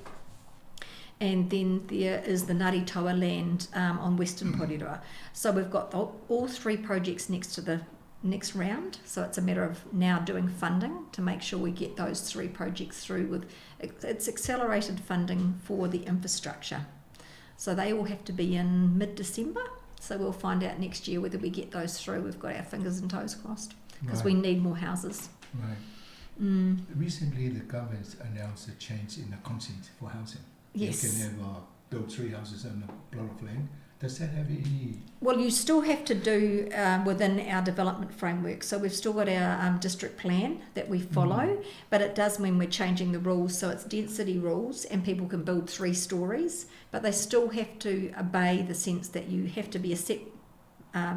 And then there is the Ngāti Toa land on Western Porirua. So we've got all three projects next to the next round. So it's a matter of now doing funding to make sure we get those three projects through with it's accelerated funding for the infrastructure. So they all have to be in mid-December. So we'll find out next year whether we get those through. We've got our fingers and toes crossed because we need more houses. Right. Recently, the government announced a change in the consent for housing. Yes. You can have build three houses on a plot of land. Does that have any... Well, you still have to do within our development framework. So we've still got our district plan that we follow, but it does mean we're changing the rules. So it's density rules and people can build 3 stories, but they still have to obey the sense that you have to be a set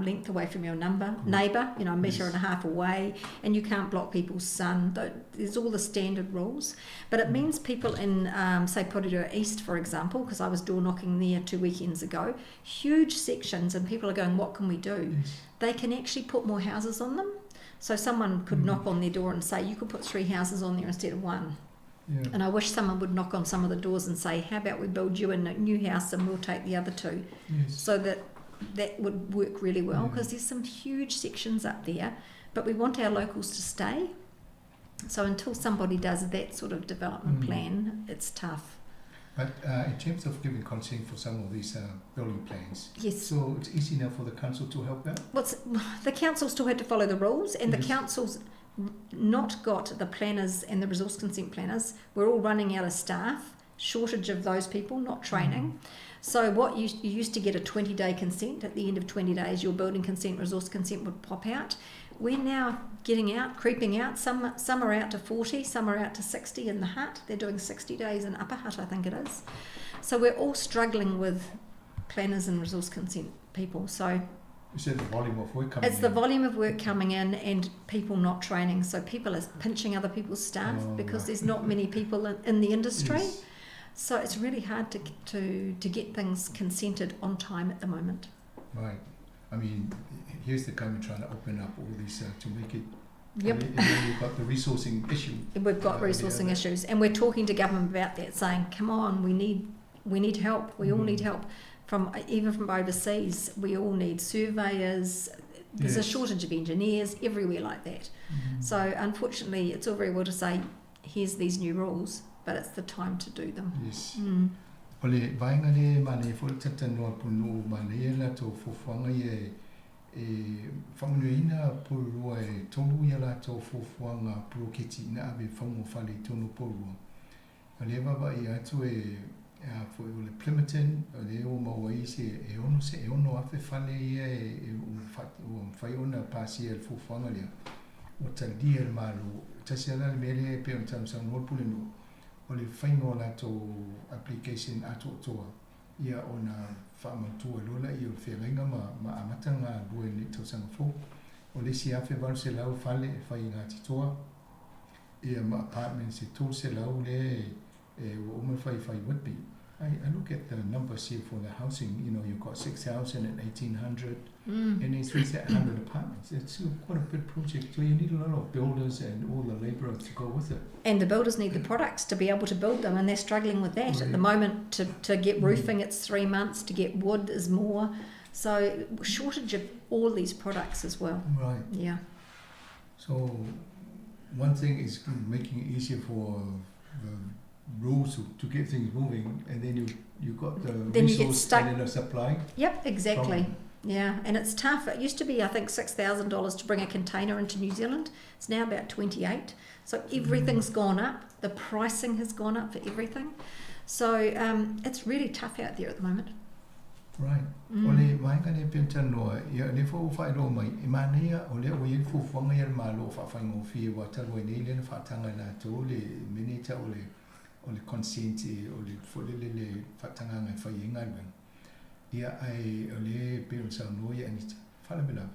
length away from your neighbour, a metre and a half away, and you can't block people's sun. There's all the standard rules. But it means people in, say, Porirua East, for example, because I was door knocking there 2 weekends ago, huge sections, and people are going, what can we do? They can actually put more houses on them. So someone could knock on their door and say, you could put 3 houses on there instead of 1. And I wish someone would knock on some of the doors and say, how about we build you a new house and we'll take the other 2. So that would work really well, because there's some huge sections up there, but we want our locals to stay. So until somebody does that sort of development plan, it's tough. But in terms of giving consent for some of these building plans, Yes. So it's easy now for the council to help out? The council still had to follow the rules, and the council's not got the planners and the resource consent planners. We're all running out of staff, shortage of those people, not training. So what you used to get a 20-day consent. At the end of 20 days, your building consent, resource consent would pop out. We're now getting out, creeping out. Some are out to 40, some are out to 60 in the Hutt. They're doing 60 days in Upper Hutt, I think it is. So we're all struggling with planners and resource consent people. So is it the volume of work coming It's the in? volume of work coming in and people not training. So people are pinching other people's staff because there's not many people in the industry. So it's really hard to get things consented on time at the moment. Right. Here's the government trying to open up all these to make it. And then you've got the resourcing issue. We've got resourcing issues, and we're talking to government about that, saying, Come on, we need help. We all need help, even from overseas. We all need surveyors. There's a shortage of engineers everywhere like that. So unfortunately, it's all very well to say, Here's these new rules, but it's the time to do them. Yes. O le vaenga le mane fo le tatanoa punu mane e la tō fuafuaga ia e whanganuina Porirua e tolu ia la tō fuafuaga puroketi na ave whango whale i tonu Porirua. O le wawa i atu e a fo o le Plimmerton, o le o maua i se e ono se e ono afe whale ia e o mwhai ona pāsia le fuafuaga lea. O talia le malo, tasi ala le mele e pe o tamsa no pule no. O le whainga o lato application atoatoa ia ona whaamautua lola i o le whengainga ma amata ngā lue ni tausaga fou. O le si afe valu se lau fale e whai ngā titoa ia ma apartments e tō se lau le e ua uma whai whai Whitby. I look at the numbers here for the housing, you've got 6,000 and 1,800 and then 300 apartments. It's quite a big project, so you need a lot of builders and all the labourers to go with it. And the builders need the products to be able to build them, and they're struggling with that at the moment. To get roofing, it's 3 months, to get wood is more. So shortage of all these products as well. So one thing is making it easier for the rules to get things moving, and then you got the Then you get resource stuck. and then the supply. Yep, exactly. Problem. Yeah, and it's tough. It used to be, I think, $6,000 to bring a container into New Zealand. It's now about $28. So everything's gone up. The pricing has gone up for everything. So it's really tough out there at the moment. Right. O le vaega lea pei ona talanoa, ia o lea foi ua faailoa mai, e manaia o lea ua i ai le fuafuaga ia a le Malo o faafaigofie aua talu ai nei lea na faataga e latou le mea nei e tau o le o le consent o le foi lele le faatagaga e fai ai galuega. Ia ae o lea e pei ona saunoa ia Anita, faalavelave,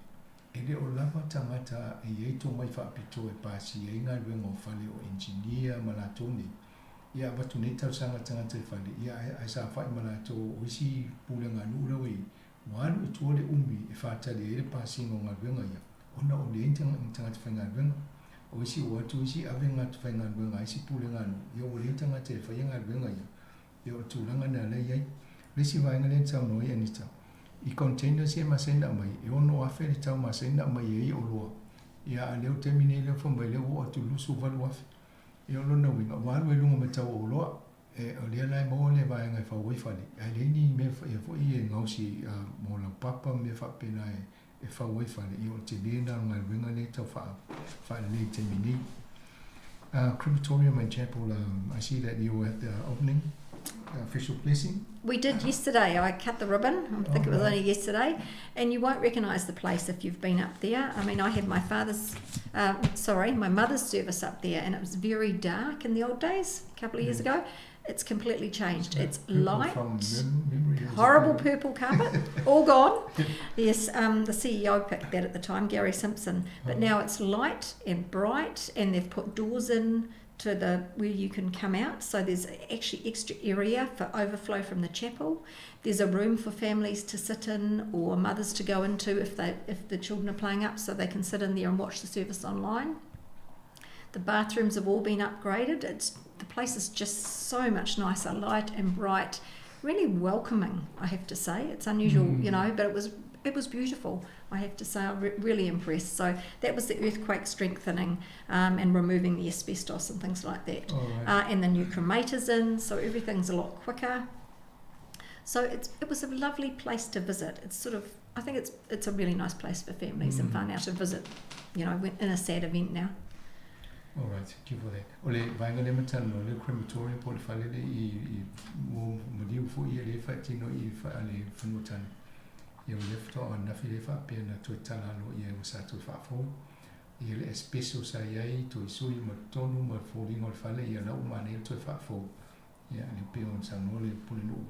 e le o lava tagata e i ai tomai faapitoa e pasia ai galuega o fale o engineer ma latou nei. Ia avatu nei talosaga a tagata i fale, ia ae, ae saofai ma latou o isi pulega a nuu la ua i ai, ua alu i tua le umi e faatali ai le pasiga o galuega ia, ona o leai ni tagata faigaluega. O isi o atu isi ave gata faigaluega a isi pulega a nuu, ia ua leai ni tagata e faia galuega ia. Ia o le tulaga lena la e i ai. O le isi vaega lea na saunoa ai Anita, i containers ia e masani ona aumai, e $6,000 le tau masani ona aumai ai oloa, ia a o lea o le taimi nei lea ua fai mai lea ua oo atu i le $28,000. Ia o lona uiga, ua alu ai i luga ma le tau o oloa. E, o lea la e maua le vaega e fau ai fale, ae leai ni mea ia foi e gaosi mo laupapa ma mea faapena e fau ai fale, ia o le tele lena o le galuega lea e tau faalelei i le taimi nei. Crematorium and Chapel, I see that you were at the opening official blessing. We did yesterday. I cut the ribbon. I think it was only yesterday. And you won't recognise the place if you've been up there. I mean, I had my father's, sorry, my mother's service up there, and it was very dark in the old days, a couple of years ago. It's completely changed. It's light, From memory, is it horrible purple? purple carpet, all gone. Yes, the CEO picked that at the time, Gary Simpson. But now it's light and bright, and they've put doors in to the where you can come out. So there's actually extra area for overflow from the chapel. There's a room for families to sit in or mothers to go into if the children are playing up, so they can sit in there and watch the service online. The bathrooms have all been upgraded. The place is just so much nicer, light and bright, really welcoming, I have to say. It's unusual, but it was beautiful, I have to say. I'm really impressed. So that was the earthquake strengthening and removing the asbestos and things like that. Oh, right. And the new cremators in, so everything's a lot quicker. So it was a lovely place to visit. I think it's a really nice place for families and whānau to visit, in a sad event now. All right, thank you for that. O le vaega lea matano, le crematorium po le fale le i mo maliu fo i le whaatino i le whanua tane. Ia o le whatoa o nafi le whaapea na toe tala alo ia o sa toe whaafou. Ia le asbestos sa iai, toe sui ma tonu ma fōringa o le fale, ia lau mā nei le toe whaafou. Ia le peo o sa no le pule nuu.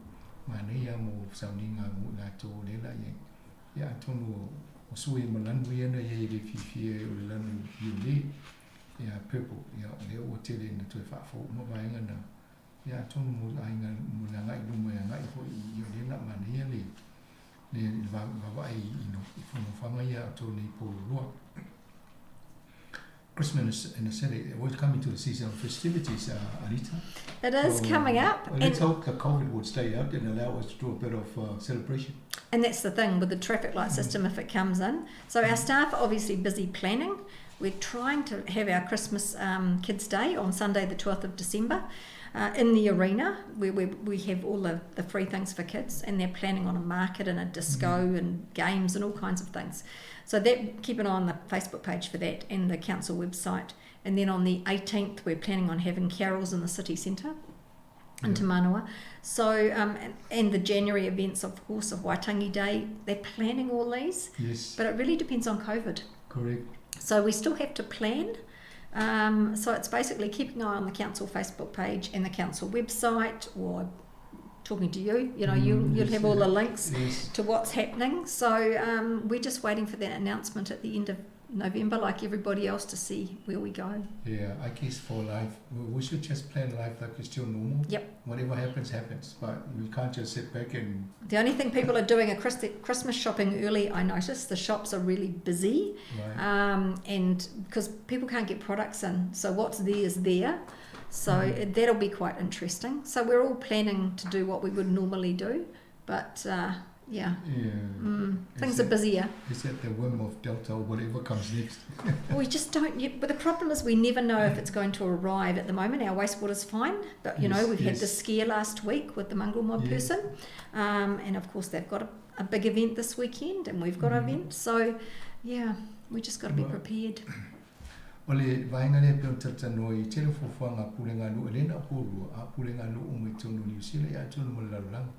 Mā nei ia mo sauninga mo lātou o le la ia. Ia atonu o sui ma lanu ia na ia i le whiwhia o le lanu i o le. Ia purple, ia o lea ua tele na toe whaafou uma vaega na. Ia atonu mo ainga mo le agai luma e agai foi i o lea na mā nei ia le le vavaai i no i whanofanga ia o tō nei pōroroa. Christmas in the city, we're coming to the season of festivities, Anita. It is coming up. Well, let's hope the COVID would stay out and allow us to do a bit of celebration. And that's the thing with the traffic light system, if it comes in. So our staff are obviously busy planning. We're trying to have our Christmas Kids Day on Sunday the 12th of December in the arena where we have all the free things for kids, and they're planning on a market and a disco and games and all kinds of things. So that, keep an eye on the Facebook page for that and the council website. And then on the 18th, we're planning on having carols in the city centre in Te Manawa. And the January events, of course, of Waitangi Day, they're planning all these. But it really depends on COVID. So we still have to plan. So it's basically keeping an eye on the council Facebook page and the council website, or talking to you. You'll have all the links to what's happening. So we're just waiting for that announcement at the end of November, like everybody else, to see where we go. Yeah, I guess for life, we should just plan life like it's still normal. Whatever happens, happens. But we can't just sit back and... The only thing people are doing are Christmas shopping early, I noticed. The shops are really busy. And because people can't get products in. So what's there is there. So that'll be quite interesting. So we're all planning to do what we would normally do. But... Yeah. Things are busier. Is that the whim of Delta or whatever comes next? We just don't. You, but the problem is we never know if it's going to arrive at the moment. Our wastewater's fine, but we've had the scare last week with the mongrel mob person, and of course they've got a big event this weekend, and we've got an event. We just got to be prepared. O le vaenga lea peo tata no i tele fuafuaga a pulega nuu e le na o Porirua, a pulega nuu mai tonu New Zealand, ia tonu mo le lalolagi.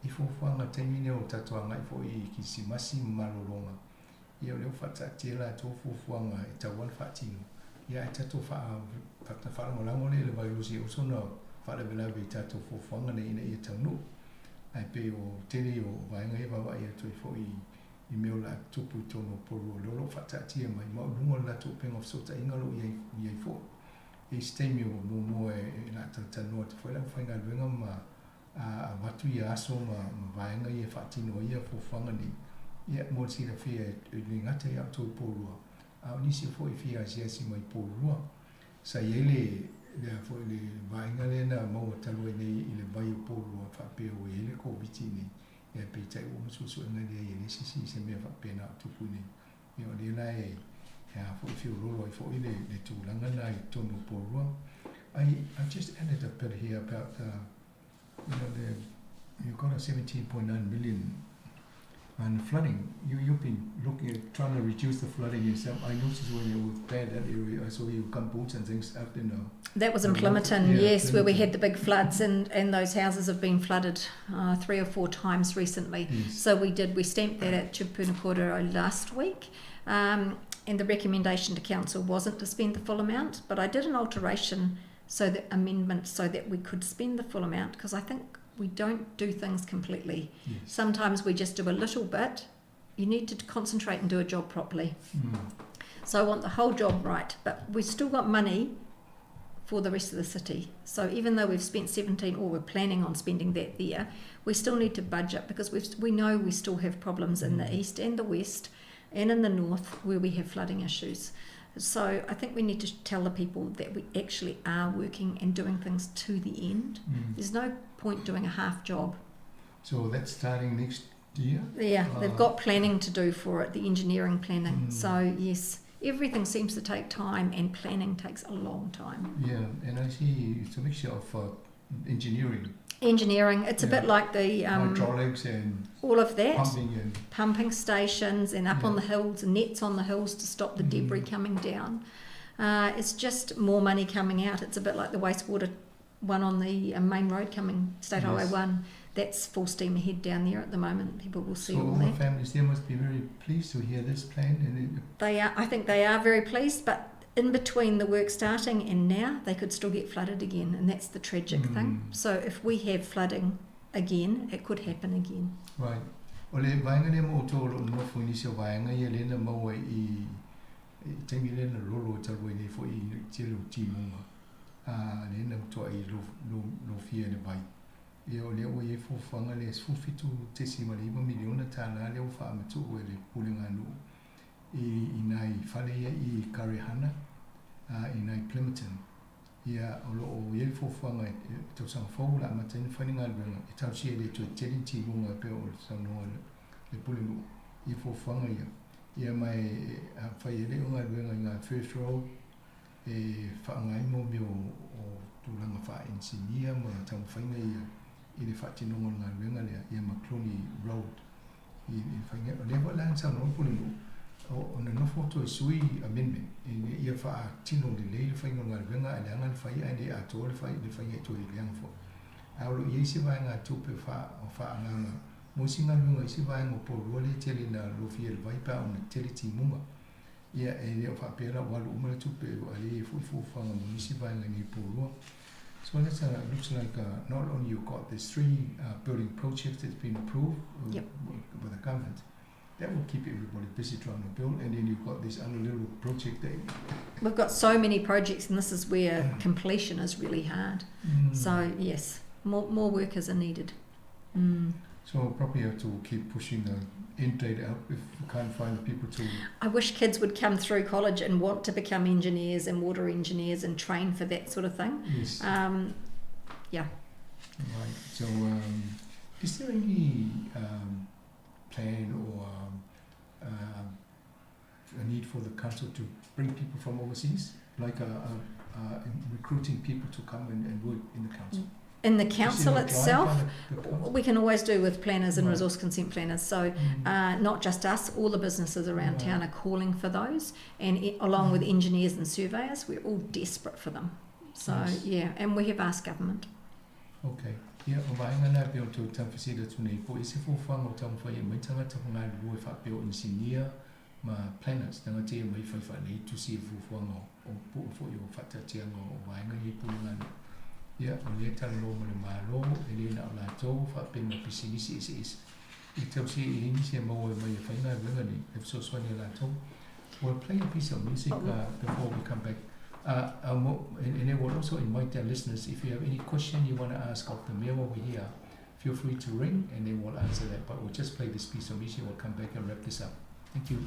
I fuafuaga taimi nei o tatou agai foi i Kirisimasi ma malologa, ia o lea ua faataatia latou fuafuaga e tatau ona faatino, ia ae tatou faalagolago lea i le vailosi e oso ona faalavelave i tatou fuafuaga nei ina ia taunuu. Ae pei o tele ia o vaega ia e vaavaai atu ai foi i mea o le a tutupu i totonu o Porirua, o lea o lo o faataatia mai ma o luga o le latou upega o fesootaiga o lo o i ai foi. E i ai se taimi o muamua e le a talatalanoa atu foi le aufaigaluega ma a avatu ia aso ma vaega ia e faatino ai ia fuafuaga nei, ia, mo le silafia e le gata ia outou i Porirua, a o nisi foi e fia asiasi mai i Porirua. Sa i ai le, le a foi le vaaiga lea na maua talu ai nei i le vai o Porirua faapea ua i ai le Koviti nei, ia peitai ua uma suesuega lea e leai se isi se mea faapena o tupu nei. Ia o lea la e, e a foi feololo ai foi le, le tulaga na i totonu o Porirua. I just added a bit here about the you know, the, you've got a 17.9 million and flooding. You've been looking at trying to reduce the flooding yourself. I noticed when it was bad that area, I saw you gumboots and things out in the... That was in Plimmerton, yeah, yes, Plimmerton. Where we had the big floods, and those houses have been flooded 3 or 4 times recently. Yes. So we stamped that at Te Puna Kōrero last week. And the recommendation to council wasn't to spend the full amount, but I did an alteration, so that amendment, so that we could spend the full amount, because I think we don't do things completely. Yes. Sometimes we just do a little bit. You need to concentrate and do a job properly. So I want the whole job right, but we've still got money for the rest of the city. So even though we've spent 17, or we're planning on spending that there, we still need to budget, because we know we still have problems in the east and the west and in the north where we have flooding issues. So I think we need to tell the people that we actually are working and doing things to the end. There's no point doing a half job. So that's starting next year? Yeah, they've got planning to do for it, the engineering planning. So yes, everything seems to take time, and planning takes a long time. Yeah, and I see it's a mixture of engineering. Engineering, it's a bit like the... hydraulics and... All of that. Pumping and... Pumping stations and up on the hills, nets on the hills to stop the debris coming down. It's just more money coming out. It's a bit like the wastewater one on the main road coming, State Highway 1. That's full steam ahead down there at the moment. People will see So all all the that. families there must be very pleased to hear this plan. And it... They are. I think they are very pleased, but in between the work starting and now, they could still get flooded again, and that's the tragic thing. So if we have flooding again, it could happen again. Right. O le vaega lea mo outou o lo o nofo i nisi o vaega ia lea na maua i taimi lea na lolo e talu ai nei foi i tele o timuga. Lea na matua i lofia le vai. Ia o lea ua i ai fuafuaga lea 17.9 miliona tālā lea ua faamatuu e le Pulega Nuu i nai fale ia i Karehana, i nai Plimmerton. Ia o lo o i ai fuafuaga e tausaga fou la amata ai ona fai le galuega e talosia e le toe tele ni timuga e pei o le saunoa le Pule Nuu i fuafuaga ia. Ia mai fai e le o galuega i ngā Firth Road e whaangai mo mea o tūlanga wha-engineer ma taumawhainga ia i le whaatinoga o le galuega lea, ia McCloney Road. I whainga, o lea fo'i la na saunoa le Pule Nuu, o na nofo toe sui amendment, e ne ia whaatino lelei le whainga o le galuega, ae leaga le whai, ae le atoa le whai, le whainga e toe leaga fo'i. A o lo i ai se vaega a tupe o whaangaga, mo isi galuega i se vaega o Porirua le tele na lofia le vai pa ona tele timuga. Ia e le o faapea la ua alu uma le tupe ua le i ai foi fuafuaga mo nisi vaega nei Porirua. So that's looks like not only you've got these 3 building projects that's been approved by the government, that will keep everybody busy trying to build, and then you've got this other little project that... We've got so many projects, and this is where completion is really hard. So yes, more workers are needed. So probably have to keep pushing the end date out if we can't find the people to... I wish kids would come through college and want to become engineers and water engineers and train for that sort of thing. Yes. Right. So is there any plan or a need for the council to bring people from overseas, like recruiting people to come and work in the council? In the Is council there a drive itself, by the council? we can always do with planners and resource consent planners. So not just us, all the businesses around town are calling for those, and along with engineers and surveyors, we're all desperate for them. And we have asked government. Okay. Ia, o vaega na e pei ona toe taufesili atu nei, po o i ai se fuafuaga o taumafai e aumai tagata galulue faapea o inisinia ma planners, tagata ia e omai e fai faalelei tusi i le fuafuaga o pue foi o faataatiaga o vaega ia i pulega a nuu. Ia, o lea e talanoa ma le Malo, e le na o latou faapea ma pisinisi eseese i tausia i ai nisi e maua e omai e fai galuega nei e fesoasoani ia latou. We'll play a piece of music before we come back. And, and we'll also invite our listeners, if you have any question you want to ask of the mayor while we're here, feel free to ring and then we'll answer that. But we'll just play this piece of music and we'll come back and wrap this up. Thank you.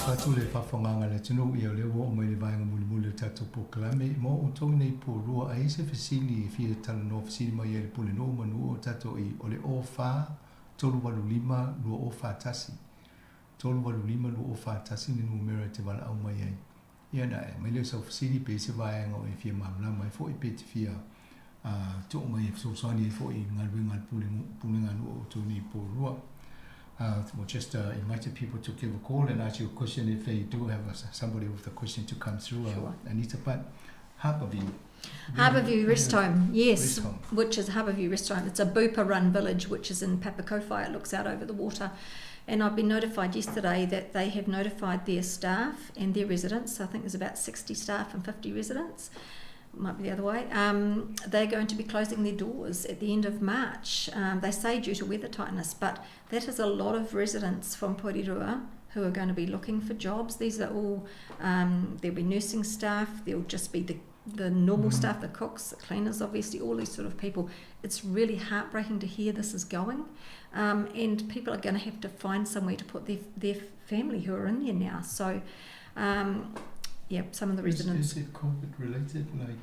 Atu le faafofogaaga a le atunuu, ia o lea ua oo mai le vaega mulimuli o le tatou polokalame. Mo outou nei pulua, a i ai se fesili e fia talanoa fesili mai ai i le Pulenuu ma nuu o tatou i o le 04 385 2041. 385 2041 le numera e te valaau mai ai. Ia na e aumai lea o sau fesili pe i ai se vaega o e fia malamalama ai foi pe e te fia tuu mai e fesoasoani ai foi i galuega a le Pulega a nuu o outou nei pulua. We'll just invite people to give a call and ask you a question if they do have a, somebody with a question to come through, sure. Anita. But Harbourview. Harbourview Rest Home, yes, Rest Home. Which is Harbourview Rest Home. It's a Bupa-run village, which is in Papakowhai. It looks out over the water. And I've been notified yesterday that they have notified their staff and their residents. I think there's about 60 staff and 50 residents. Might be the other way. They're going to be closing their doors at the end of March. They say due to weather tightness, but that is a lot of residents from Porirua who are going to be looking for jobs. These are all, there'll be nursing staff, there'll just be the normal staff, the cooks, the cleaners, obviously, all these sort of people. It's really heartbreaking to hear this is going. And people are going to have to find somewhere to put their family who are in there now. So, yeah, some of the residents. Is it COVID related? Like?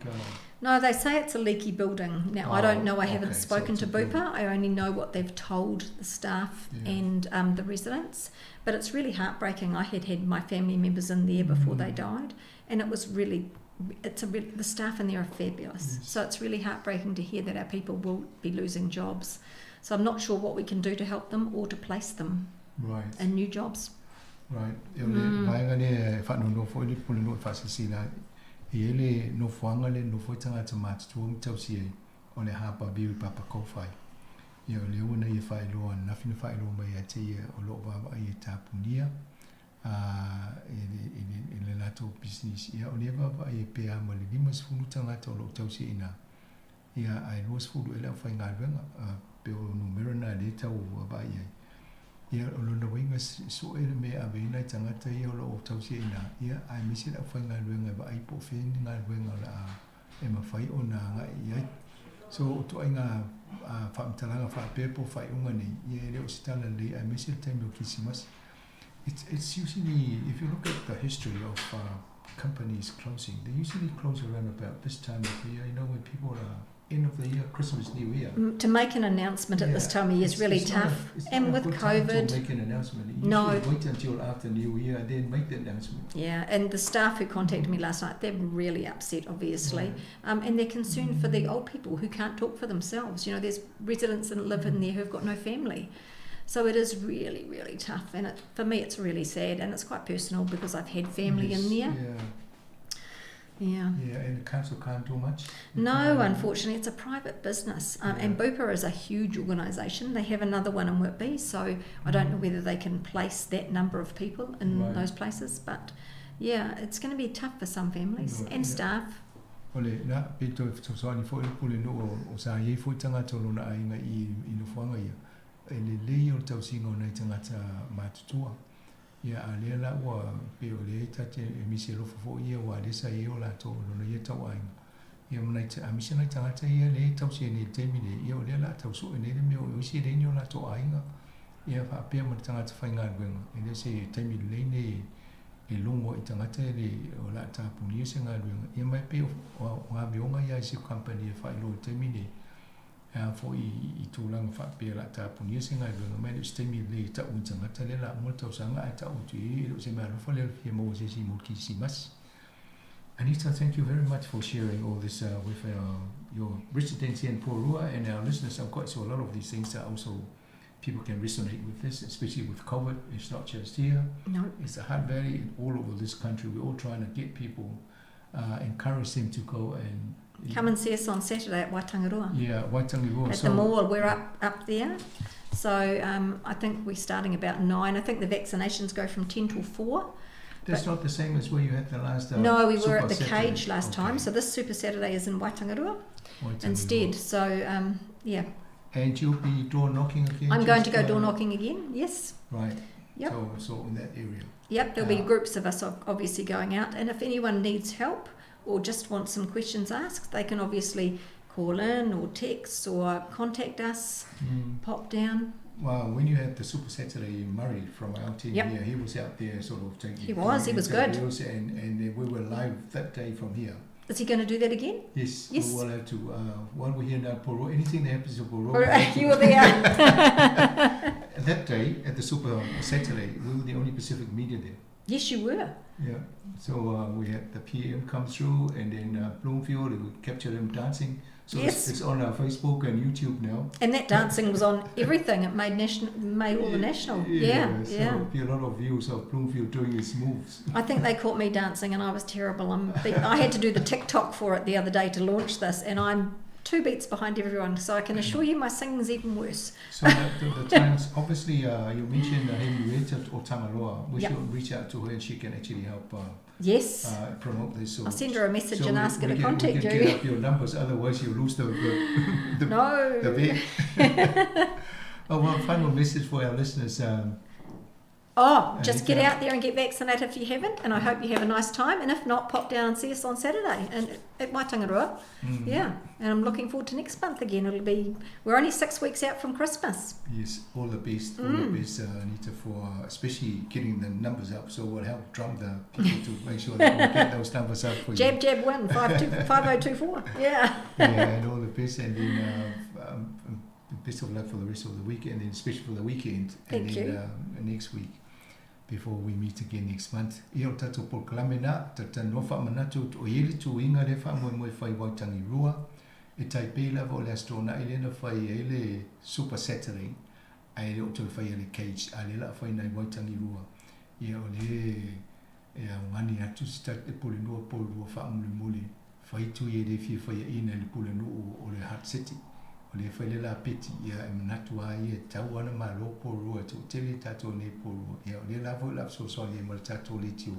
No, they say it's a leaky building. Now, I don't know. I haven't spoken so to Bupa. I only know what they've told the staff and the residents. But it's really heartbreaking. I had had my family members in there before they died, and it was really... The staff in there are fabulous. Yes. So it's really heartbreaking to hear that our people will be losing jobs. So I'm not sure what we can do to help them or to place them in new jobs. Right. E o le vaega lea e faanoanoa foi le Pulenuu e faasilasila ai. E i ai le nofoaga lea e nofo ai tagata matutua ma tausi ai, o le Harbourview i Papakowhai. Ia o lea ua na ia faailoa ananafi na faailoa mai ia te ia o lo o vaavaai e tapunia i le latou pisinisi. Ia o lea vaavaai e pe a ma le 50 tagata o lo o tausi ai ina. Ia ae 20 ea le aufaigaluega pe o numera na lea e tau vaavaai ai. Ia o lona uiga sue le mea e ave ai nai tagata ia o lo o tausi ai ina, ia aemaise le aufaigaluega e vaai po o fea ni galuega o le a e mafai ona agai i ai. So o ituaiga faamatalaga faapea po o faaiuga nei, ia e le o se tala lelei aemaise le taimi o Kerisimasi. It's usually, if you look at the history of companies closing, they usually close around about this time of year, you know, when people are End of the year, Christmas, New Year. To make an announcement at this time of year is really It's not tough. it's And not a with good time COVID, to make an announcement. You No. should wait until after New Year and then make the announcement. Yeah, and the staff who contacted me last night, they're really upset, obviously, and they're concerned for the old people who can't talk for themselves. You know, there's residents that live in there who've got no family. So it is really, really tough, and for me it's really sad, and it's quite personal because I've had family in there. Yeah. Yeah. Yeah, and the council can't do much. They No, can't- unfortunately, it's a private business, and Bupa is a huge organisation. They have another one in Whitby, so I don't know whether they can place that number of people in those places. But yeah, it's going to be tough for some families and staff. O le na pe toe fesoasoani foi le pulenuu o sa iai foi tagata o lona aiga i i nofoaga ia e lelei o le tausiga o nai tagata matutua ia a lea la ua pei o lea ta te e misi alofa foi ia ua lea sa iai o latou o lona ia tauaiga ia ma nai aemaise nai tagata ia lea e tausia nei i le taimi nei ia o lea la tausue nei le mea o isi e leai ni o latou aiga ia faapea ma le tagata faigaluega e le o se taimi lelei nei e logo i tagata e le o le a tapunia se galuega ia ma e pei o amioga ia i se kamupani e faailoa i le taimi nei e a foi i tulaga faapea o le a tapunia se galuega ma e le o se taimi lelei e tau i tagata lea o le a uma le tausaga ae tau atu i ai e le o se meaalofa lea o le fia maua se isi mo le Kirisimasi. Anita, thank you very much for sharing all this with our, your residents here in Porirua and our listeners. I'm quite sure a lot of these things are also people can resonate with this, especially with COVID. It's not just here. No. It's the Hutt Valley and all over this country. We're all trying to get people, encourage them to go and Come and see us on Saturday at Waitangiroa. Yeah, Waitangiroa. At the mall, we're up there. So I think we're starting about 9. I think the vaccinations go from 10 till 4. That's But not the same as where you had the last, No, we were Super at the Saturday. Cage last time. So this Super Saturday is in Waitangiroa Waitangiroa. instead. So, yeah. And you'll be door knocking again? I'm going just, to go door knocking again, yes. Right. Yep. So in that area. Yep, there'll be groups of us obviously going out. And if anyone needs help or just wants some questions asked, they can obviously call in or text or contact us, pop down. Well, when you had the Super Saturday, Murray from our team Yep. here, he was out there sort of taking He was, he was good. interviews and we were live that day from here. Is he going to do that again? Yes, Yes. We will have to, while we're here now, Porirua, anything that happens to Porirua, Porirua, we have to you were there. That day, at the Super Saturday, we were the only Pacific media there. Yes, you were. Yeah, so we had the PM come through, and then Bloomfield, we captured them dancing. So it's on our Facebook and YouTube now. And that dancing was on everything. It made made all the national. Yeah, so yeah. There'll be a lot of views of Bloomfield doing his moves. I think they caught me dancing, and I was terrible. I had to do the TikTok for it the other day to launch this, and I'm 2 beats behind everyone, so I can assure you my singing's even worse. So the times, obviously, you mentioned Henrietta Otamaroa. We should reach out to her and she can actually help Yes. promote this. So I'll send her a message and ask her to contact we can you. get up your numbers, otherwise you lose No. the bit. Oh, well, final message for our listeners. Oh, just get Anita. out there and get vaccinated if you haven't, and I hope you have a nice time. And if not, pop down and see us on Saturday and at Waitangiroa. Yeah, and I'm looking forward to next month again. We're only 6 weeks out from Christmas. Yes, all the best, all the best, Anita, for especially getting the numbers up. So we'll help drum the people to make sure that we get those numbers up for you. Jab, jab, win, 5024. Yeah. Yeah, and all the best, and then best of luck for the rest of the week, and then especially for the weekend. And Thank then, you. Next week, before we meet again next month. Ia o tātou polokalame nā, tātou noa whaamanatu o iele tūinga le whaamoemoe whai Waitangi Rua, e tai pei lava o le aso tōna i lena whai e le Super Saturday, ai le o toi whai e le cage, a le la whai nei Waitangi Rua. Ia o le e au ngani atu si tātou e pole noa pole rua whaamulimuli, whai tui e le fia whai e ina le pole noa o le Hutt City. O le whai le la peti ia e manatu a ia tau ana ma lo Porirua, tō tele tātou nei Porirua. Ia o le la voi la fesoasoani e ma le tātou le tio.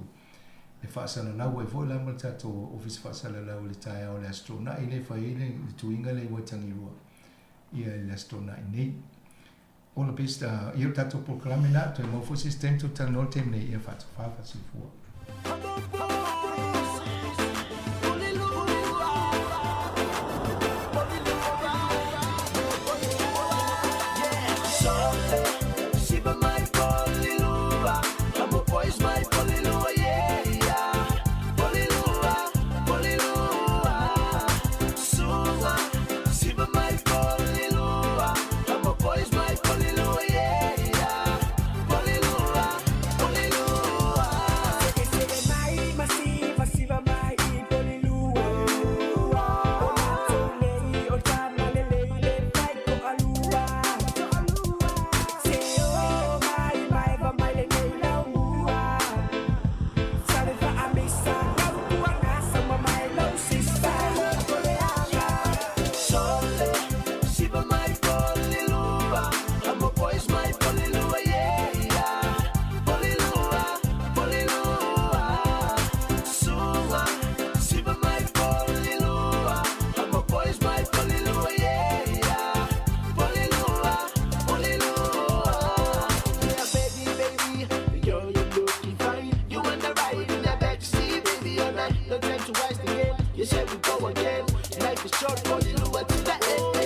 Le whaasalalau e voi la ma le tātou office whaasalalau le tae o le aso tōna i le whai e le tuinga le Waitangi Rua. Ia le aso tōna i nei. All the best, ia o tātou polokalame nā, toi mau fo system tō tana no te mene ia whaatu whawhasi fua. time to waste again. Yes, here we go again. Life is short, Polilua to the end.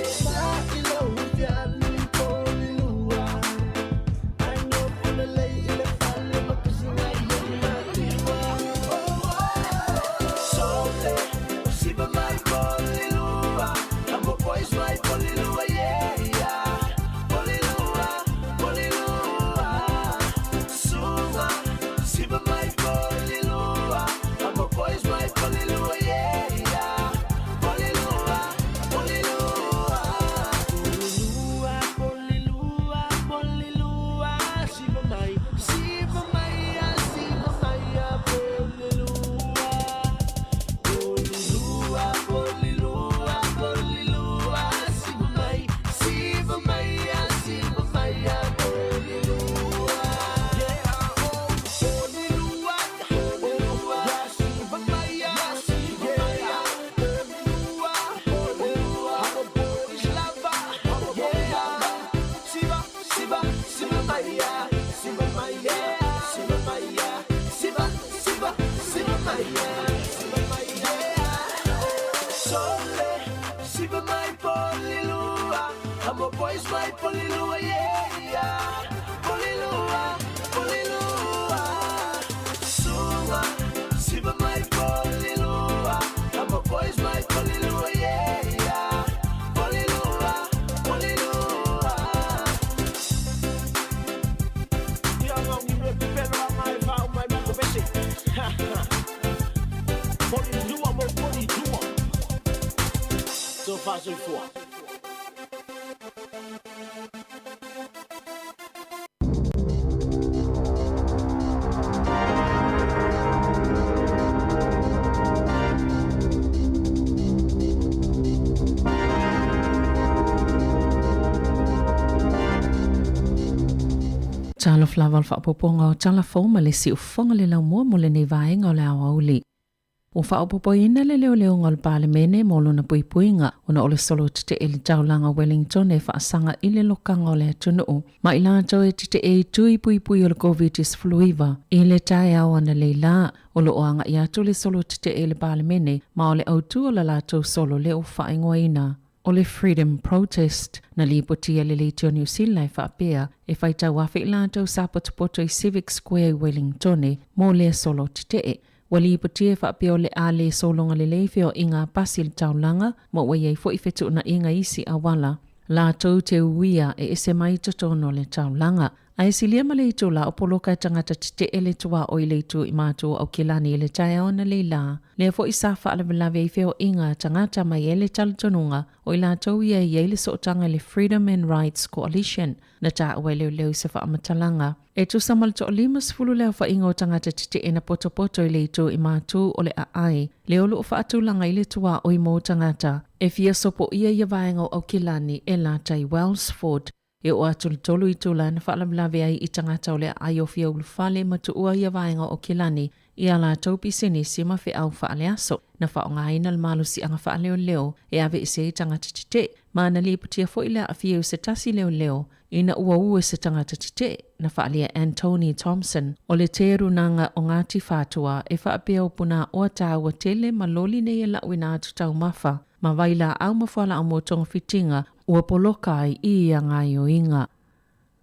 Talofa lava o le faaopoopoga o tala fou ma le siufofoga le laumua mo lenei vaega o le aoauli. Ua faaopoopoina le leoleoga o le Palemene mo lona puipuiga ona o le solo tetee i le taulaga o Wellington e faasaga i le lokaga o le atunuu ma i latou e tetee i tui puipui o le Koviti-19 i le taeao analeila. O lo o agai atu le solo tetee i le Palemene ma o le autu o le latou solo lea ua faaigoaina o le Freedom Protest. Na lipotia e le Leitio Niu Sila e faapea e faitau afe i latou sa potopoto i Civic Square i Wellingtone mo lea solo tetee. Ua lipotia e faapea o le a le sologa lelei feoaiga a pasi i le taulaga ma ua i ai foi fetuunaiga i isi auala latou te uia e ese mai i totonu o le taulaga. Ae silia ma le itula o poloka e tagata tetee le tuaoi i le itu i matu o Aukilani i le taeao analeila. Lea foi sa faalavelave ai feoaiga a tagata mai ai le talitonuga o i latou ia e i ai le sootaga i le Freedom and Rights Coalition na taua e leoleo i se faamatalaga. E tusa ma le toa-50 le aofaiga o tagata tetee na potopoto i le itu i matu o le aai lea o lo o faatulaga i le tuaoi mo tagata e fia sopoia ia vaega o Aukilani e lata i Wellsford. E oo atu le tolu itula na faalavelave ai i tagata o le aai o fia ulufale ma tuua ia vaega o Aukilani i a latou pisinisi ma feau faaleaso. Na faaaogaina le malosiaga faaleoleo e aveese ai tagata tetee, ma na lipotia foi le aafia o se tasi leoleo ina ua ū e se tagata tetee. Na faaalia e Anthony Thompson o le Terunaga o Ngāti Whātua e faapea o Punaoa tāua tele ma loli nei e lauina atu taumafa ma vailaau ma fualaau mo togafitiga ua poloka ai i ia gaoioiga.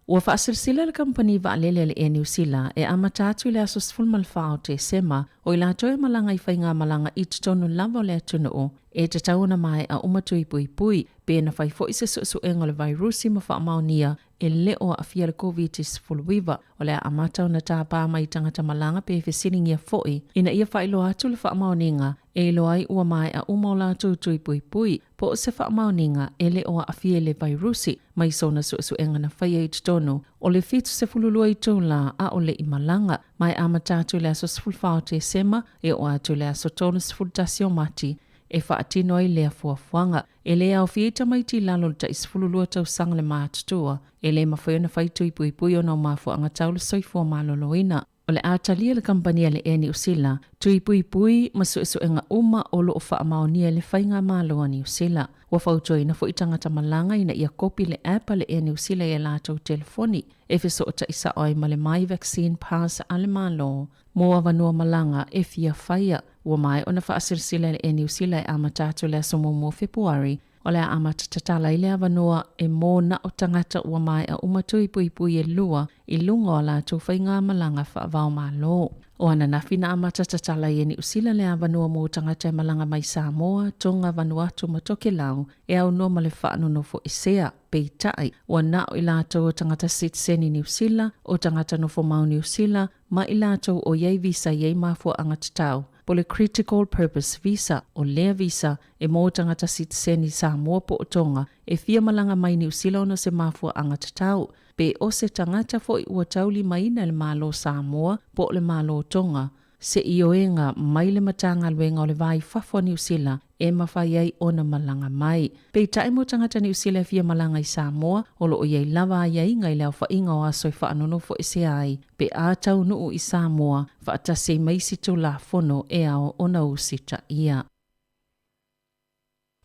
Ua faasilasila le kamupani vaalele a le Air Niu Sila e amata atu i le aso 14 o Tesema o i latou e malaga i faigamalaga i totonu lava o le atunuu e tatau ona maea uma tui puipui pe na fai foi se suesuega o le vairusi ma faamaonia e le o aafia le Koviti-19. O le a amata ona tapa mai i tagata malaga pe fesiligia foi ina ia faailoa atu le faamaoniga e iloa ai ua maea uma o latou tui puipui po o se faamaoniga e le o aafia i le vairusi mai sona suesuega na faia i totonu o le 72 itula a o le i malaga ma e amata atu i le aso 14 o Tesema e oo atu i le aso 31 o Mati e faatino ai lea fuafuaga. E le aofia ai tamaiti i lalo o le tai 12 tausaga le matutua, e le mafai ona fai tui puipui ona o mafuaaga tau le soifua maloloina. O le a talia le kamupani a le Air Niu Sila, tui puipui ma suesuega uma o lo o faamaonia e le Faigamalo a Niu Sila. Ua fautuaina foi tagata malaga ina ia kopi le app a le Air Niu Sila i a latou telefoni e fesootai sao ai ma le My Vaccine Pass a le Malo mo avanoa malaga e fia faia. Ua maea ona faasilasila e le Air Niu Sila e amata atu i le aso muamua o Fepuari, o le a amata tatala ai le avanoa e mō na o tagata ua maea uma tui puipui e lua i luga o a latou faigamalaga faava-o-Malo. O ananafi na amata tatala ai e Niu Sila le avanoa mo tagata e malaga mai Samoa, Tonga, Vanuatu ma Tokelau e aunoa ma le faanonofoesea. Peitai, ua na o i latou o tagata sitiseni Niu Sila, o tagata nofomau Niu Sila, ma i latou o i ai visa i ai mafuaaga tatau, po o le Critical Purpose Visa, o lea visa e mo tagata sitiseni Samoa po o Tonga e fia malaga mai Niu Sila ona o se mafuaaga tatau, pe o se tagata foi ua taulimaina e le Malo Samoa po o le Malo Tonga se ioega mai le Matagaluega o le Va i Fafo a Niu Sila e mafai ai ona malaga mai. Peitai mo tagata Niu Sila e fia malaga i Samoa, o lo o i ai lava aiaiga i le aofaiga o aso e faanonofoesea ai pe a taunuu i Samoa faatasi ai ma isi Tulafono e ao ona usitaia.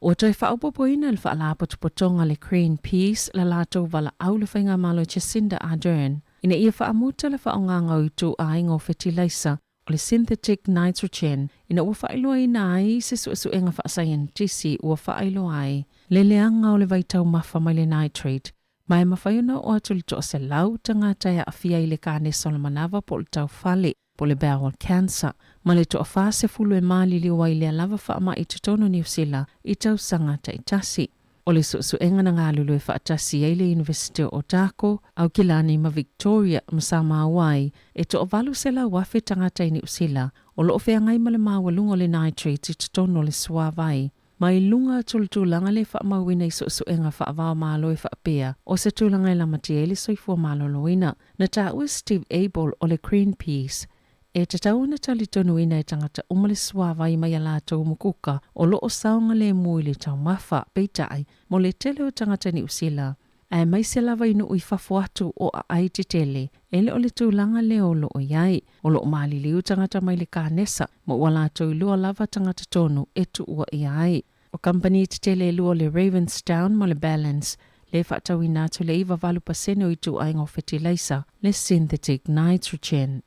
Ua toe faaopoopoina e le Faalapotopotoga le Greenpeace la latou valaau le Faigamalo Jacinda Ardern ina ia faamuta le faaaogaga o ituaiga o fetilaisa o le synthetic nitrogen ina ua faailoaina ai se suesuega faasaienitisi ua faailoa ai le leaga o le vaitaumafa mai le nitrate ma e mafai ona oo atu i le 100 tagata e aafia i le kanesa o le manava po o le taufale po o le bowel cancer, ma le toa-40 e maliliu ai lea lava faamai i totonu o Niu Sila i tausaga taitasi. O le suesuega na galulue faatasi ai le Iunivesite o Otago, Aukilani ma Victoria ma sa maua ai e toa-800,000 tagata i Niu Sila o lo o feagai ma le maualuga o le nitrate i totonu o le suavai. Mai luga atu o le tulaga lea e faamauina i suesuega faava-o-Malo e faapea, o se tulaga e lamatia ai le soifua maloloina. Na taua Steve Abel o le Greenpeace, e tatau ona talitonuina e tagata uma le suavai mai a latou mukuka o lo o saogalemu i le taumafa, peitai, mo le tele o tagata Niu Sila, aemaise lava i nuu i fafo atu o aai tetele, e le o le tulaga lea o lo o i ai. O lo o maliliu tagata mai le kanesa, ma ua latou iloa lava tagata tonu e tuua ʻia ai. O kamupani tetele e lua o le Ravensdown ma le Ballance, le faatauina atu le 98% o ituaiga o fetilaisa, le synthetic nitrogen.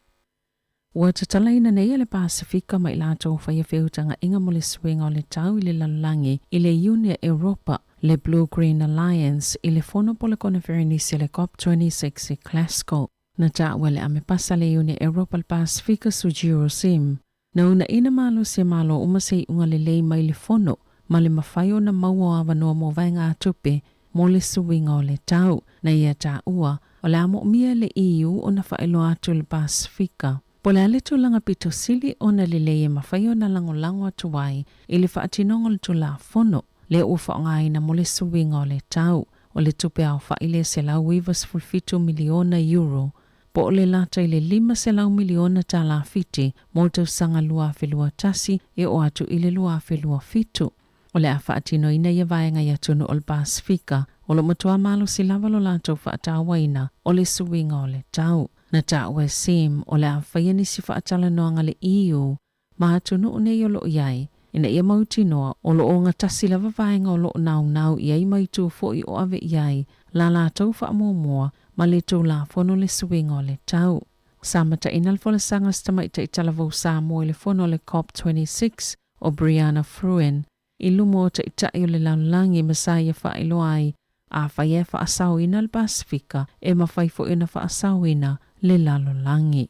Ua tatalaina nei e le Pasefika ma i latou faia feutagaʻiga mo le suiga o le tau i le lalolagi i le Iuni a Europa, le Blue Green Alliance, i le fono po o le koneferenisi a le COP 26 i Glasgow. Na taua e le Amepasa le Iuni a Europa le Pasefika Sujiro Sim, Na uunaina malosi e Malo uma se iuga lelei mai le fono ma le mafai ona maua o avanoa mo vaegatupe mo le suiga o le tau. Na ia taua, o le a moomia e le EU ona faailoa atu i le Pasefika po o le a le tulaga pito sili ona lelei e mafai ona lagolago atu ai i le faatinoga o le Tulafono lea ua faaaogaina mo le suiga o le tau o le tupe aofai le $197 miliona euro po o le lata i le $500 miliona tala Fiti mo le tausaga 2021 e oo atu i le 2027. O le a faatinoina ia vaega i atunuu o le Pasefika o lo o matua malosi lava lo latou faatauaina o le suiga o le tau. Na taua e Sim o le a faia nisi faatalanoaga le EU ma atunuu nei o lo o i ai, ina ia mautinoa o lo o ogatasi lava vaega o lo o naunau i ai ma itu foi o ave i ai la latou faamuamua ma le Tulafono le suiga o le tau. Sa mataina le folasaga a se tamaitai talavou Samoa i le fono a le COP 26 o Brianna Fruean i luma o taitai o le lalolagi ma sa ia faailoa ai afai e faasaoina le Pasefika e mafai foi ona faasaoina le lalolagi.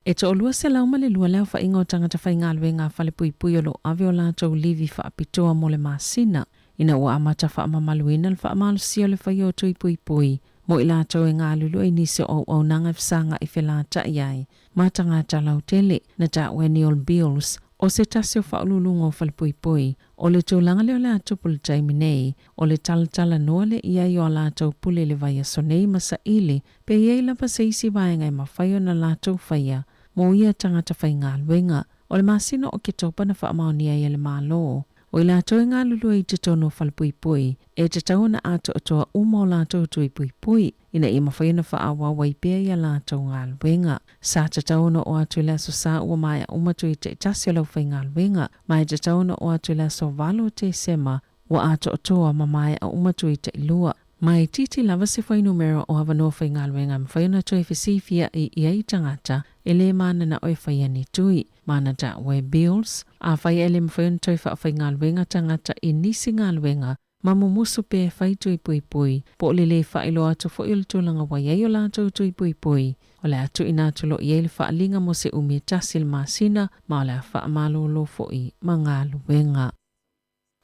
E 202 le aofaiga o tagata faigaluega a falepuipui o lo o ave o latou livi faapitoa mo le masina ina ua amata faamamaluina le faamalosia o le faia o tui puipui mo i latou e galulue i nisi o auaunaga e fesagai felataʻi ai ma tagata lautele. Na taua e Neil Beals, o se tasi o faauluuluga o falepuipui, O le tulaga lea o le a tupu i le taimi nei, o le talatalanoa lea i ai o a latou pule i le vaiaso nei ma saili pe i ai lava se isi vaega e mafai ona latou faia mo ia tagata faigaluega. O le masina o Oketopa na faamaonia ai e le Malo, o i latou e galulue i totonu o falepuipui, e tatau ona atoatoa uma o latou tui puipui ina ia mafai ona faaauau ai pea i a latou galuega. Sa tatau ona oo atu i le Aso Sa ua maea uma tui taitasi o le aufaigaluega, ma e tatau ona oo atu i le aso 8 o Tesema ua atoatoa ma maea uma tui tailua. Ma e itiiti lava se fuainumera o avanoa faigaluega e mafai ona toe fesifiaʻi i ai tagata e lē mananao e faia ni tui. Mana taua e Bills, afai ae le mafai ona toe faafaigaluega tagata i nisi galuega ma mumusu pea e fai tui puipui, po o le lē faailoa atu foi o le tulaga ua i ai o latou tui puipui. O le a tuuina atu loa i ai le faaliga mo se umi e tasi i le masina, ma o le a faamalōlō foi ma galuega.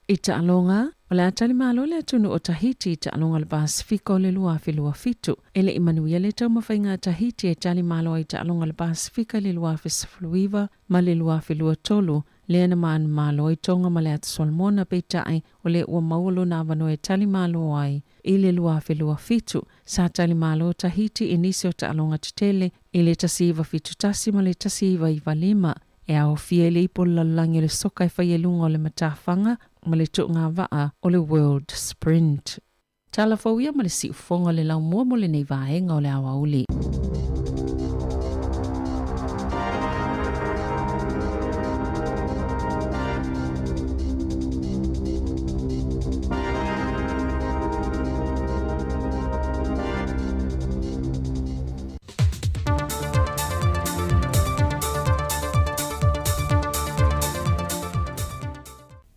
I taaloga, o le a tali malo le atunuu o Tahiti i taaloga o le Pasefika o le 2027. E le i manuia le taumafaiga a Tahiti e tali malo ai i taaloga o le Pasefika i le 2019 ma le 2023, lea na manumalo ai Tonga ma le Atu Solomona, peitai, o lea ua maua lona avanoa e tali malo ai i le 2027. Sa tali malo Tahiti i nisi o taaloga tetele i le 1971 ma le 1995. E aofia i le ipu o le lalolagi o le soka e fai ai luga o le matafaga ma le tuugavaa o le World Sprint. Tala fou ia ma le siufofoga o le laumua mo lenei vaega o le aoauli.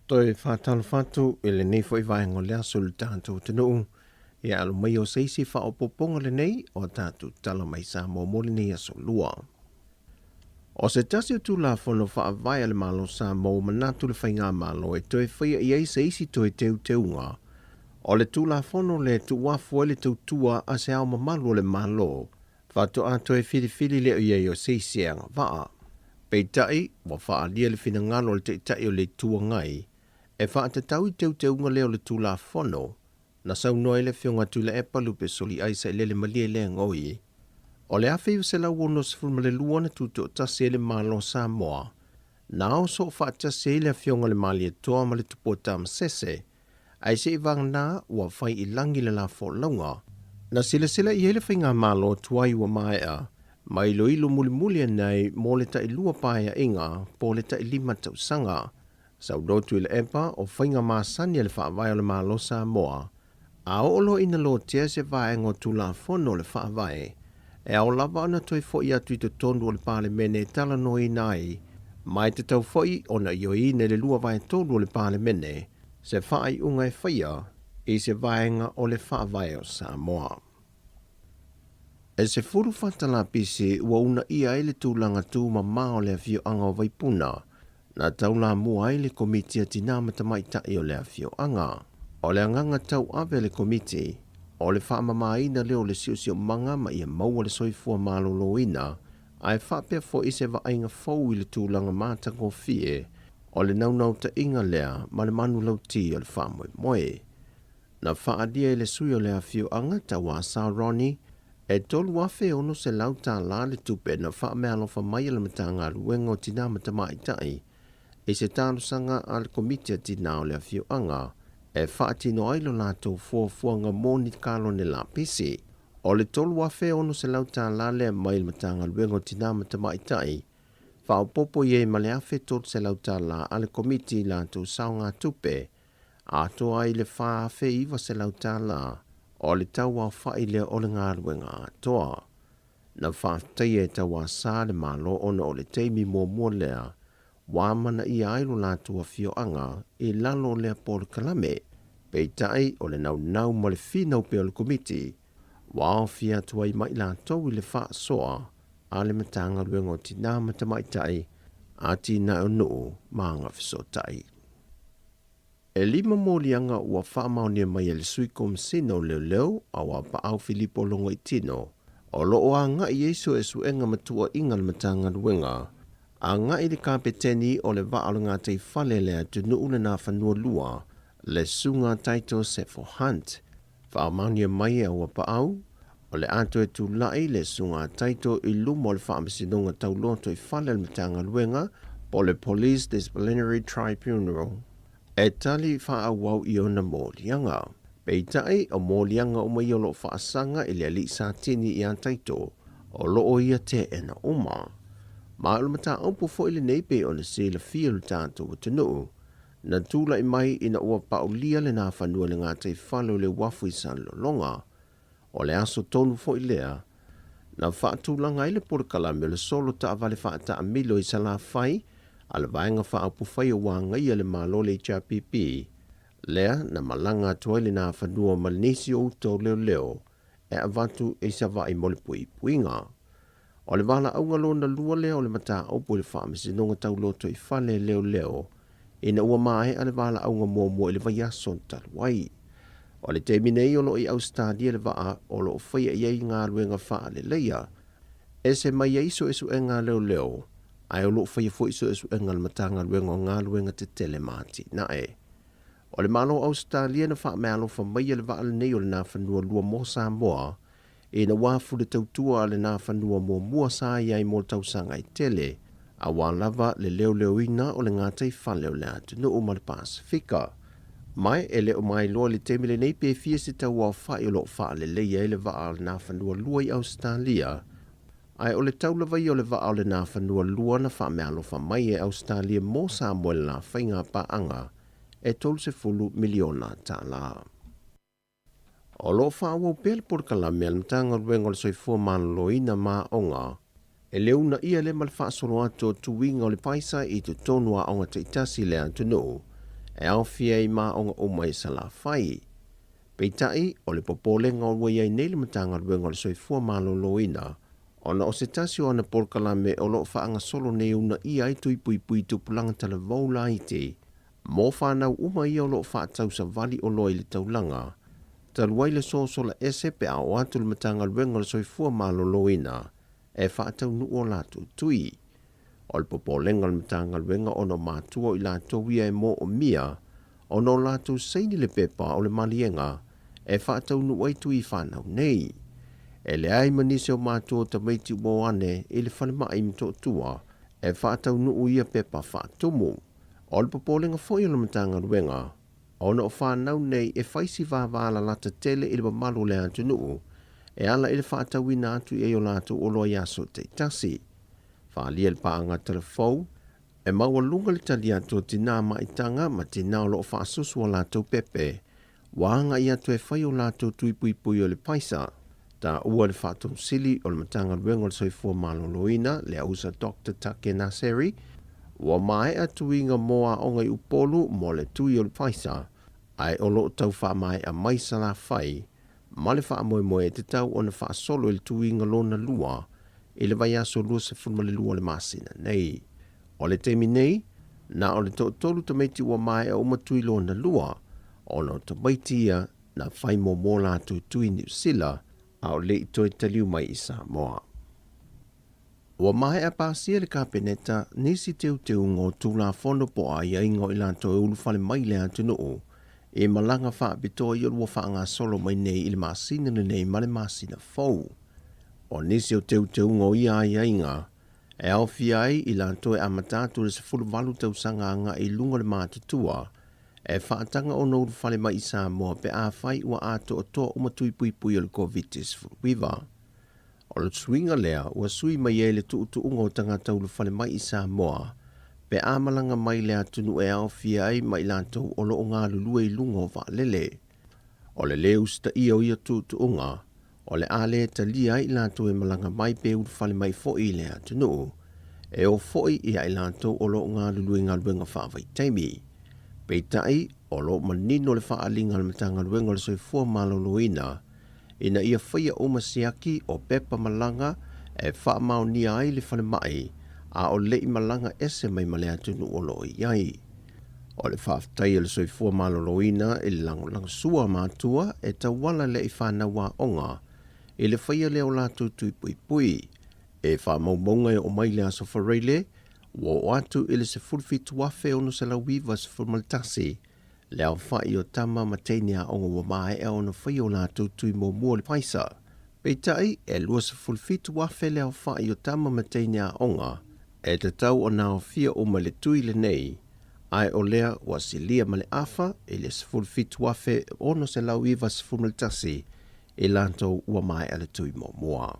Toe faatalofa atu i lenei foi vaega o le aso i le tatou atunuu. Ia alo mai o se isi faaopoopoga lenei o a tatou tala mai Samoa mo lenei aso Lua. O se tasi o Tulafono Faavae a le Malo Samoa ua manatu le Faigamalo e toe faia i ai se isi toe teuteuga o le Tulafono lea e tuuafu ai le tautua a se Ao Mamalu o le Malo faatoa toe filifili lea i ai o se isi e agavaa. Peitai, ua faaalia le finagalo o le Taitai o le Itu Agai e faatatau i teuteuga lea o le Tulafono na saunoa ai le Afioga Tuilaepa Lupe Soliai Sailele Malie Leagoe. O le 1962 na tutoatasi ai le Malo o Samoa, na ao soofaatasi ai le Afioga i le Malietoa ma le Tupua Tamasese, ae se i vagana ua fai i lagi le la folauga. Na silasila i ai le faigamalo tuai ua maea, ma iloilo mulimuli ane ai mo le tailua paeaiga po o le tailima tausaga. Saunoa Tuilaepa o faiga masani a le Faavae o le Malo Samoa, a oo loa ina lotea se vaega o Tulafono o le Faavae, e ao lava ona toe foi atu i totonu o le Palemene e talanoaina ai, ma e tatau foi ona ioeina i le 2/3 o le Palemene se faaiuga e faia i se vaega o le Faavae o Samoa. E 10 fata lapisi ua uunaia ai le tulaga tumama o le afioaga o Vaipuna, na taulamua ai le Komiti a Tinā ma Tamaitai o le afioaga. O le agaga tauave a le Komiti, o le faamamaina lea o le siosiomaga ma ia maua le soifua maloloina, ae faapea foi se vaaiga fou i le tulaga matagofie o le naunautaiga lea ma le manulauti o le faamoemoe. Na faaalia e le sui o le afioaga Tauasa Ronnie e $3,600 le tupe na faameaalofa mai e le Matagaluega o Tinā ma Tamaitai i se talosaga a le Komiti a Tinā o le Afioaga e faatino ai lo latou fuafuaga mo ni kalone lapisi. O le $3,600 lea mai le Matagaluega o Tinā ma Tamaitai, faaopoopo i ai ma le $1,300 a le Komiti i latou saogatupe atoa ai le $4,900 o le tauaofa'i lea o le galuega atoa. Na faafetaia e Tauasa le Malo ona o le taimi muamua lea ua amanaia ai lo latou afioaga i lalo o lea polokalame. Peitai o le naunau ma le finau pea o le Komiti ua aofia atu ai ma i latou i le faasoa a le Matagaluega o Tinā ma Tamaitai, Atinae o Nuu ma Agafesootai. E lima moliaga ua faamaonia mai e le Sui Komesina o Leoleo a Auapaau Filipo Logoitino, o lo o agai i ai suesuega ma tuuaiga a le Matagaluega, agai i le Kapeteni o le Vaa o le Gataifale le atunuu le Nafanua Lua, le Susuga Titus Sefo Hunt. Faamaonia mai e Auapaau, o le a toe tulai le Susuga Taito i luma o le Faamasinoga Taulotoifale a le Matagaluega po o le Police Disciplinary Tribunal e tali faaauau i ona moliaga. Peitai, o moliaga uma ia o lo o faasaga i le alii Satini ia Taito, o lo o ia teena uma. Ma o le mataupu foi lenei pei ona silafia e lo tatou atunuu. na tulai mai ina ua paʻulia le Nafanua i le gataifale o le uafu i Salelologa. O le aso tonu foi lea na faatulaga ai le polokalame o le solo taavale faataamilo i Salafai a le Vaega Faaupufai ua Agaia le Malo le HRPP, lea na malaga atu ai le Nafanua ma nisi o uta o leoleo e avatu i Savaii mo le puipuiga. O le valaauga lona lua lea o le mataupu i le Faamasinoga Tau Lotoifale Leoleo ina ua maea le valaauga muamua i le vaiaso talu ai. O le taimi nei o lo o i Ausetalia le vaa o lo o faia i ai galuega faaleleia ese mai ai suesuega a leoleo, ae o lo o faia foi suesuega a le Matagaluega o Galuega Tetele ma Atinae. O le Malo o Ausetalia na faameaalofa maia le vaa lenei o le Nafanua Lua mo Samoa ina ua afu le tautua a le Nafanua muamua sa i ai mo tausaga e tele, auā lava le leoleoina o le gataifale o le atunuu ma le Pasefika. Ma e le o mailoa i le taimi lenei pe fia se tauaofa'i o lo o faaleleia ai le vaa o le Nafanua Lua i Ausetalia, ae o le tau lava ia o le vaa o le Nafanua Lua na faameaalofa mai e Ausetalia mo Samoa i le la faiga paaga e $30 miliona tālā. O lo o faaauau pea le polokalame a le Matagaluega o le Soifua Maloloina ma Aoga e le uunaia lea ma le faasolo atu o tuiga o le Pfizer i totonu o aoga taitasi i le atunuu e aofia ai ma aoga uma i Salafai. Peitai, o le popolega o ua i ai nei le Matagaluega o le Soifua Maloloina ona o se tasi o ana polokalame o lo o faagasolo nei e uunaia ai tui puipui tupulaga talavou laiti Mo fanau uma ia o lo o faatausavali oloa i le taulaga, talu ai le sosola ese pe a oo atu le Matagaluega o le Soifua Maloloina e faataunuu o latou tui. O le popolega o le Matagaluega ona o matua o i latou ia e moomia ona o latou saini le pepa o le maliega e faataunuu ai tui fanau nei. E leai ma nisi o matua o tamaiti ua o ane i le falemai i Motootua e faataunuu ia pepa faatumu. O le popolega foi o le Matagaluega, ona o fanau nei e fai si vāvālalata tele i le mamalu o le atunuu e ala i le faatauina atu i ai o latou oloa i aso taitasi. Faaalia le paaga talafou, e maualuga le tali atu o tinā maitaga ma tinā o lo o faasusu a latou pepe ua agai atu e fai o latou tui puipui o le paisa. Taua le Faatonusili o le Matagaluega o le Soifua Maloloina, le ausa Doctor Take Naseri, ua maea tuiga mo aoga i Upolu mo le tui o le paisa, ae o lo o tau faamaea mai Salafai ma le faamoemoe e tatau ona faasolo i le tuiga lona lua i le vaiaso 22 o le masina nei. O le taimi nei, na o le toatolu tamaiti ua maea uma tui lona lua, ona o tamaiti ia na fai muamua latou tui Niu Sila a o le i toe taliu mai i Samoa. Ua maea pasia le Kapeneta nisi teuteuga o Tulafono po o aiaiga o i latou e ulufale mai i le atunuu i malaga faapitoa ia ua faagasolo mai nei i le masina lenei ma le masina fou. O nisi o teuteuga o ia aiaiga e aofia ai i latou e amata atu i le 18 tausaga agai i luga o le matutua e faataga ona ulufale mai i Samoa pe afai ua atoatoa uma tui puipui o le Koviti-19. O le suiga lea ua sui mai ai le tuutuuga o tagata ulufale mai i Samoa pe a malaga mai le atunuu e aofia ai ma i latou o lo o galulue i luga o vaalele. O le lē usitaia o ia tuutuuga, o le a lē talia ai i latou e malaga mai pe ulufale mai foi i le atunuu, e o foi ia i latou o lo o galulue i galuega faavaitaimi. Peitai, o lo o manino le faaaliga a le Matagaluega o le Soifua Maloloina ina ia faia uma siaki o pepa malaga e faamaonia ai le falemai a o le i malaga ese mai ma le atunuu o lo o i ai. O le faafetai a le Soifua Maloloina i le lagolagosua a matua e tauala lea i fanau aoga i le faia lea o latou tui puipui. E faamaumauga e oo mai le Aso Faraile ua oo atu i le 17,691 le aofai o tama ma teine aoga ua maea ona faia o latou tui muamua o le Pfizer. Peitai, e 27,000 le aofai o tama ma teine aoga e tatau ona aofia uma i le tui lenei, ae o lea ua silia ma le afa i le 17,691 i latou ua maea le tui muamua.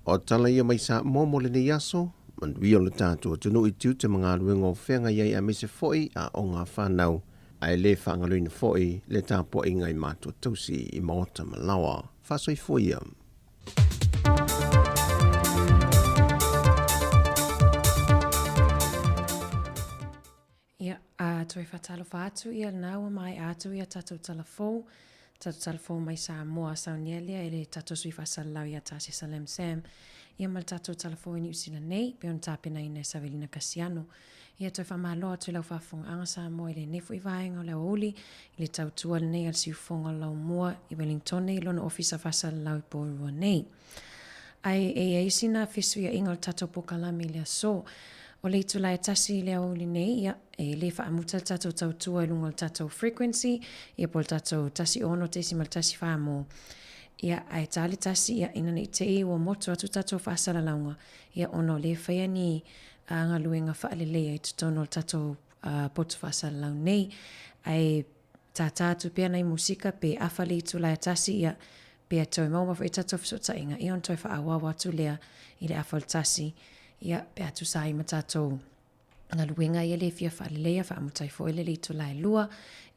O tala ia mai Samoa mo lenei aso. Manuia o le tatou atunuu i tiute ma galuega o feagai ai aemaise foi aoga a fanau, ae le faagaloina foi le tapuaiga i matua tausi i maota ma laoa. Faasoifua ia. Ia, a toe faatalofa atu ia lena ua maea atu ia tatou tala fou, tatou tala fou mai Samoa, saunia lea e le tatou sui faasalalau ia Tasesa Lam Sam, ia ma le tatou tala fou i Niu Sila nei, pei ona tapenaina e Savelina Kasiano. Ia toe faamalo atu i lau faafofogaaga Samoa i lenei foi vaega o le aoauli, i le tautua lenei a le siufofoga o le Laumua i Wellingtone i lona ofisa faasalalau i Porirua nei. Ae e i ai sina fesuiaiga o le tatou pokalame i le aso. O le itula e tasi i le aoauli nei, ia, e le faamuta le tatou tautua i luga o le tatou frequency, ia po o le tatou 16.14 mo. Ia, ae ta le tasi, ia, ina ne i te i ua motu atu tatou faasalalauga, ia, ona o lea e faia ni galuega faaleleia i totonu o le tatou potu faasalalau nei. Ae tātā atu pea nai musika pe afa le itula e tasi, ia, pe toe maua mai foi tatou fesootaiga, ia ona toe faaauau atu lea i le afa o le tasi, ia, pe a tusa ai ma tatou galuega ia le fia faaleleia, faamuta ai foi le itula e lua,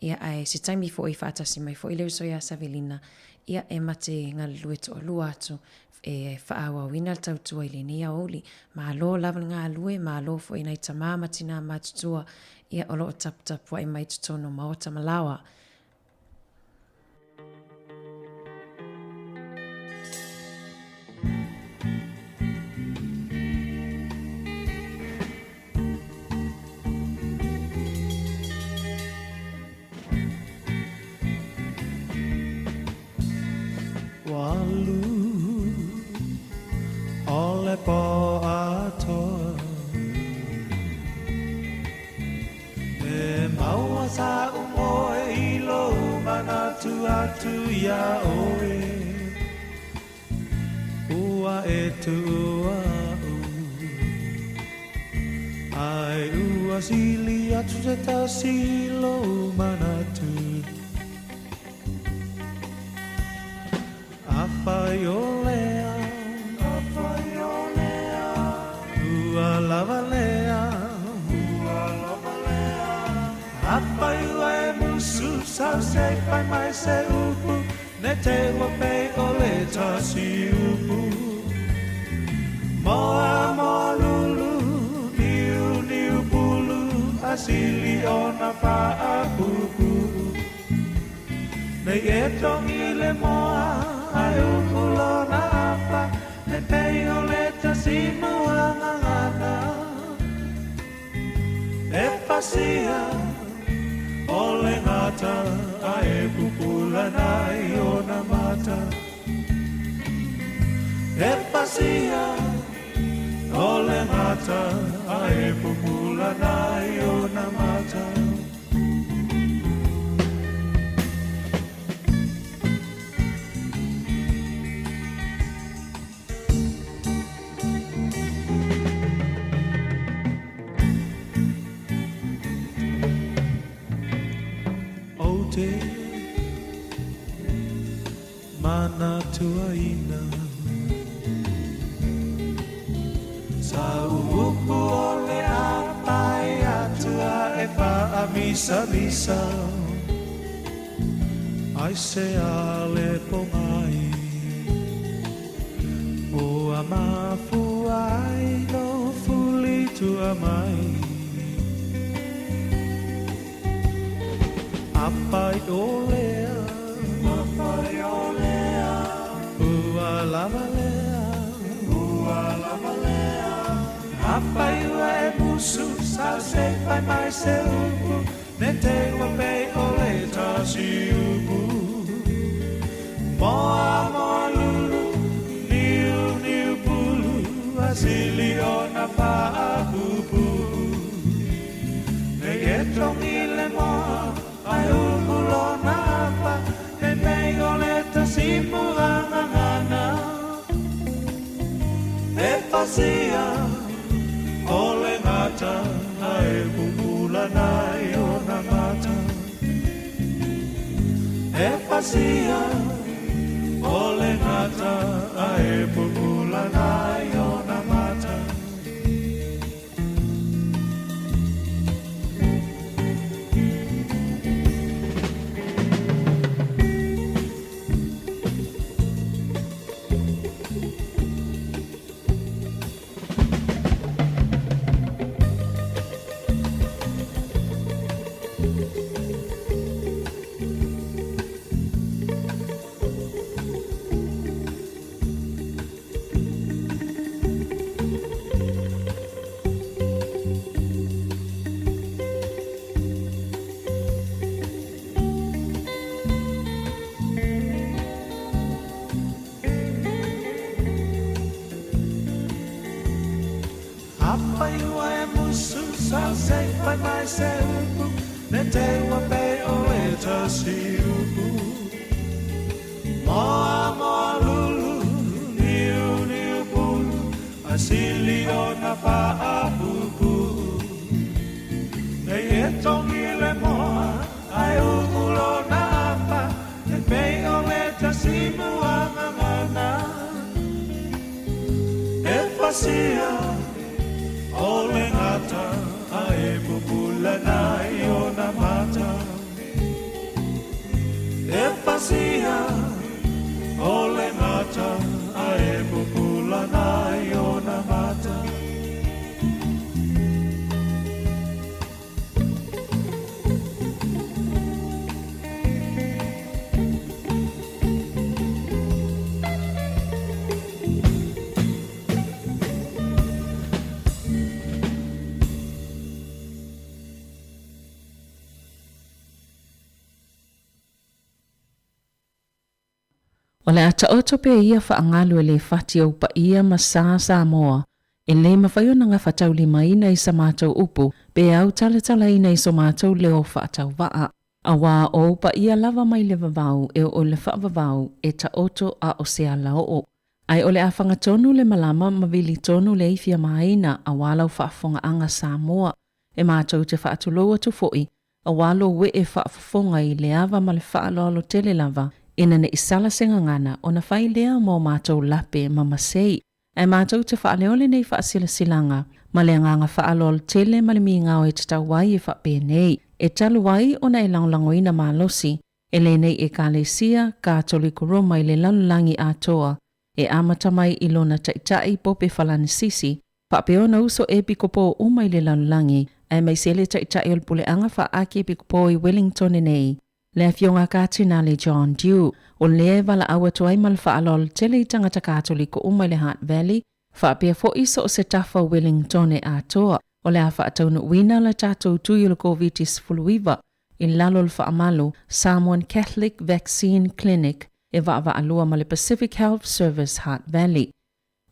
ia, ae se taimi foi faatasi mai foi le uso ia Savelina, ia, e mate galulue toalua atu e faaauauina le tautua i lenei aoauli. Malo lava le galulue, malo foi i nai tamā ma tinā matutua, ia, o lo o taputapuai mai i totonu o maota ma laoa. Ua alu o le pō atoa E maua saʻu moe i lou manatu atu iā ʻoe Ua e tuua aʻu Ae ua sili atu se tasi i lou manatu Afai o lea, afai o lea, ua lava lea, ua lava lea. Afai ua e musu sau se i fai mai se upu, ne i te i ua pei o le tasi upu. Moa moa lulu, niu niu pulu, a sili ona faapuupuu. Nei e togi le moa, ae upu lona afa, ne pei o le tasi muagagana. E pasia o le gata, ae pupula nai ona mata. E pasia o le gata, ae pupula nai ona mata. Ou te manatuaina Sa upu o le apai atua e faamisamisa Aisea le pogai Ua mafua ai lou fulitua mai Afai o lea Afai o lea Ua lava lea Ua lava lea Afai ua e musu sau se i fai mai se upu Ne i te i ua pei o le tasi upu Moa moa lulu niu niu pulu A sili ona faapuupuu Nei e togi le moa ae upu lona afa Ne pei o le tasi muagagana E pasia o le gata ae pupula nai ona mata E pasia o le gata ae pupula nai ona mata. te ua pe o le tasi upu. Moa moa lulu, niu niu pulu, a sili o na faapupu. Nei e tongi le moa, ai uulo na apa, e pei o le tasi mua ngangana. E fasia o le ngata, a e pupula nai o na mata. E fasia o le ngata, a e pupula nai o na mata. O le a taoto pea ia faagalu e lē fati o ou paia ma sa Samoa, e lē mafai ona gafataulimaina i sa matou upu pe autalatalaina i so matou leo faatauvaa, auā o ou paia lava mai le vavau e oo i le faavavau e taoto a o se alaoo. Ae o le a fagatonu le malama ma vili tonu le ifiamaina auā lau faafofogaaga Samoa, e matou te faatulou atu foi auā lou ee faafofoga i le ava ma le faaaloalo tele lava, ina ne i sala se gagana ona fai lea mo matou lape ma masei. Ae matou te faaleo lenei faasilasilaga ma le agaga faaaloalo tele ma le migao e tatau ai e faapenei, e talu ai ona e lagolagoina malosi e lenei Ekalesia Katoliko Roma i le lalolagi atoa, e amata mai i lona Taitai Pope Falanisisi, faapea ona uso epikopo uma i le lalolagi, aemaise le Taitai o le Puleaga Faa-Akiepikopo i Wellingtone nei, le Afioga Katinale John Dew, o lea e valaau atu ai ma le faaaloalo tele i tagata Katoliko uma i le Hutt Valley, faapea foi so o se tafa o Wellingtone atoa, o le a faataunuuina le tatou tui o le Koviti-19 i lalo o le faamalu Samoan Catholic Vaccine Clinic e vaavaalua ma le Pacific Health Service Hutt Valley.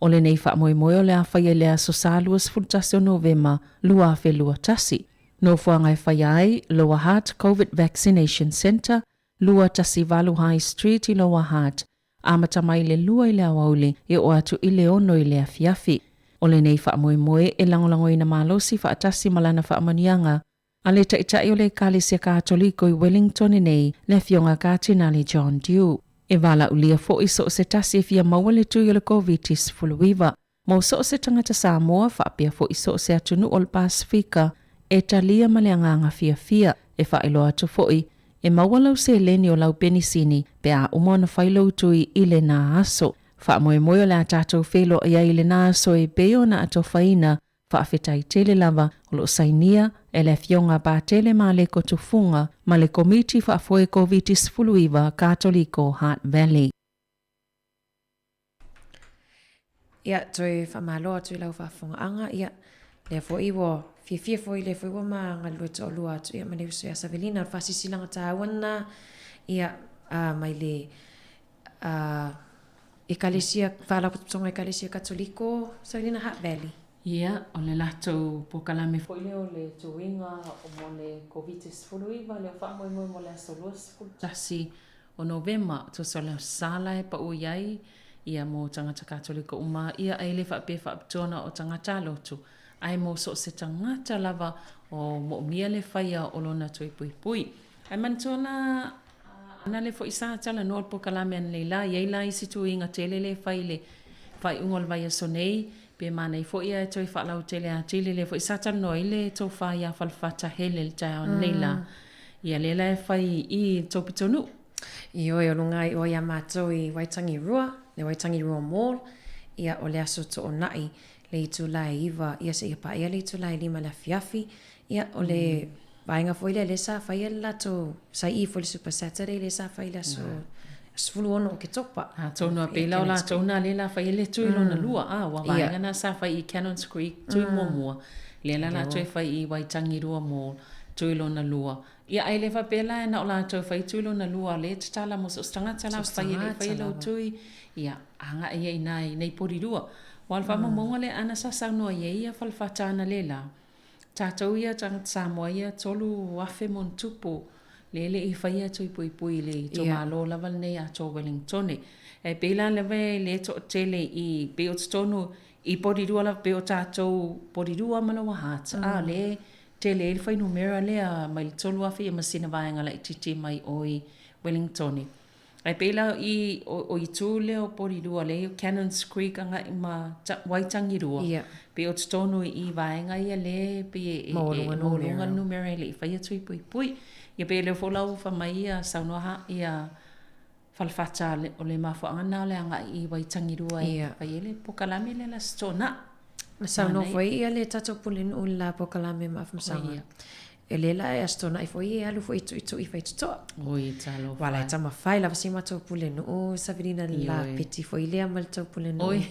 O lenei faamoemoe o le a faia i le aso Sa 21 o Novema 2021. Nofoaga e faia ai, Lower Hutt Covid Vaccination Centre, 218 High Street i Lower Hutt, amata mai i le 2 i le aoauli e oo atu i le 6 i le afiafi. O lenei faamoemoe e lagolagoina malosi faatasi ma lana faamanuiaga a le Taitai o le Ekalesia Katoliko i Wellingtone nei, le Afioga Katinale John Dew. E valaaulia foi so o se tasi e fia maua le tui o le Koviti-19 mo so o se tagata Samoa faapea foi so o se atunuu o le Pasefika e talia ma le agaga fiafia. E faailoa atu foi, e maua lau seleni o lau penisini pe a uma ona fai lou tui i lena aso. Faamoemoe o le a tatou feiloai ai i lena aso e pei ona atofaina Faafetai tele lava o lo o sainia e le Afioga Patele Maleko Tufuga ma le Komiti Faafoe Koviti-19 Katoliko Hutt Valley. Ia, toe faamalo atu i lau faafofogaaga, ia, lea foi ua fiafia foi, lea foi ua ma galulue toalua atu, ia, ma le uso ia Savelina, o le faasisilaga taua lena, ia, a, mai le, a, Ekalesia, Faalapotopotoga Ekalesia Katoliko, Savelina Hutt Valley. Ia, o le latou polokalame foi lea o le tuiga mo le Koviti-19, lea ua faamoemoe mo le aso 21 o Novema, tusa o le aso Sa la e pau i ai, ia mo tagata Katoliko uma, ia e le faapea faapitoa na o tagata lotu, ae mo so o se tagata lava o moomia le faia o lona tui puipui. Ae manatua la, ana le foi sa talanoa le polokalame ananei la, i ai la isi tuiga tele lea e fai i le faaiuga o le vaiaso nei, pe manai foi ae toe faalautele atili lea foi sa talanoa ai le tofa ia Falefata Hele i le taeao ananei la, ia lea la e fai i le tou pitonuu. Ioe, o luga ai oe iā matou i Waitangirua, le Waitangirua Mall, ia o le aso Toonai, le itula e 9, ia seia paia le itula e 5 i le afiafi, ia o le vaega foi lea lea sa faia le latou, sa ii foi le Super Saturday lea sa fai i le aso 16 o Oketopa. Atonu a pēlā o latou nā lea la fai ai le tui lona lua, a ua vaega nā sa fai i Cannons Creek tui muamua, lea la la toe fai i Waitangirua Mall tui lona lua. Ia ae le faapea la na o latou fai tui lona lua lea tatala mo so o se tagata la fai e le fai lou tui, ia agai ai i nai Porirua. Aua o le faamaumauga lea ana sa saunoa i ai ia Falefata ana le la. Tatou ia tagata Samoa ia 3,000 ma ona tupu le le i faia tui puipui i le itumalo lava lenei atoa Wellingtone. E pei la lava e le toatele i pei o totonu i Porirua lava pei o tatou Porirua ma Lower Hutt a le tele ai le fuainumera lea mai le 3,000 ia ma sina vaega laitiiti mai o i Wellingtone. Ae pei la i o itu lea o Porirua lea i o Cannons Creek agai ma Waitangirua, pei o totonu i i vaega ia lea e pei e maualuga le numera e le i faia tui puipui. Ia pei o lea foi la ua fai mai ia saunoa ha ia Falefata o le mafuaaga lena o le agai i Waitangirua e fai ai le polokalame lea le Aso Toonai. Na saunoa foi ia le tatou Pulenuu i le la polokalame ma Afamasaga. E le la e Aso Toonai foi e alu foi e tuitui faitotoa. Oi talofa. Ua la e taumafai lava si matou Pulenuu Savelina le la peti foi lea ma le tou Pulenuu. Oi.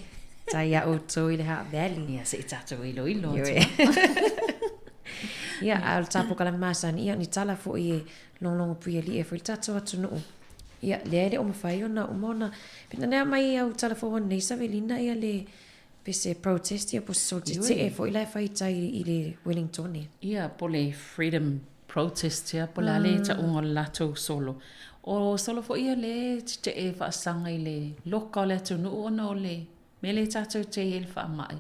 Tai ia outou i le Hutt Valley. Ia se i tatou iloilo atu. Ia, a o le ta polokalame masani, ia o ni tala foi e logologo puialii ai foi le tatou atunuu. Ia, lea e le o mafai ona uma ona... Pe nanea mai au tala fou anei Savelina ia le Pe se protest ia po se solo tetee foi la e fai tai i le Wellingtone. Ia, po le freedom protest ia, po le a le tauga o le latou solo. O solo foi ia lea e tetee faasaga i le loka o le atunuu ona o le mea lea tatou te i ai i le faamai,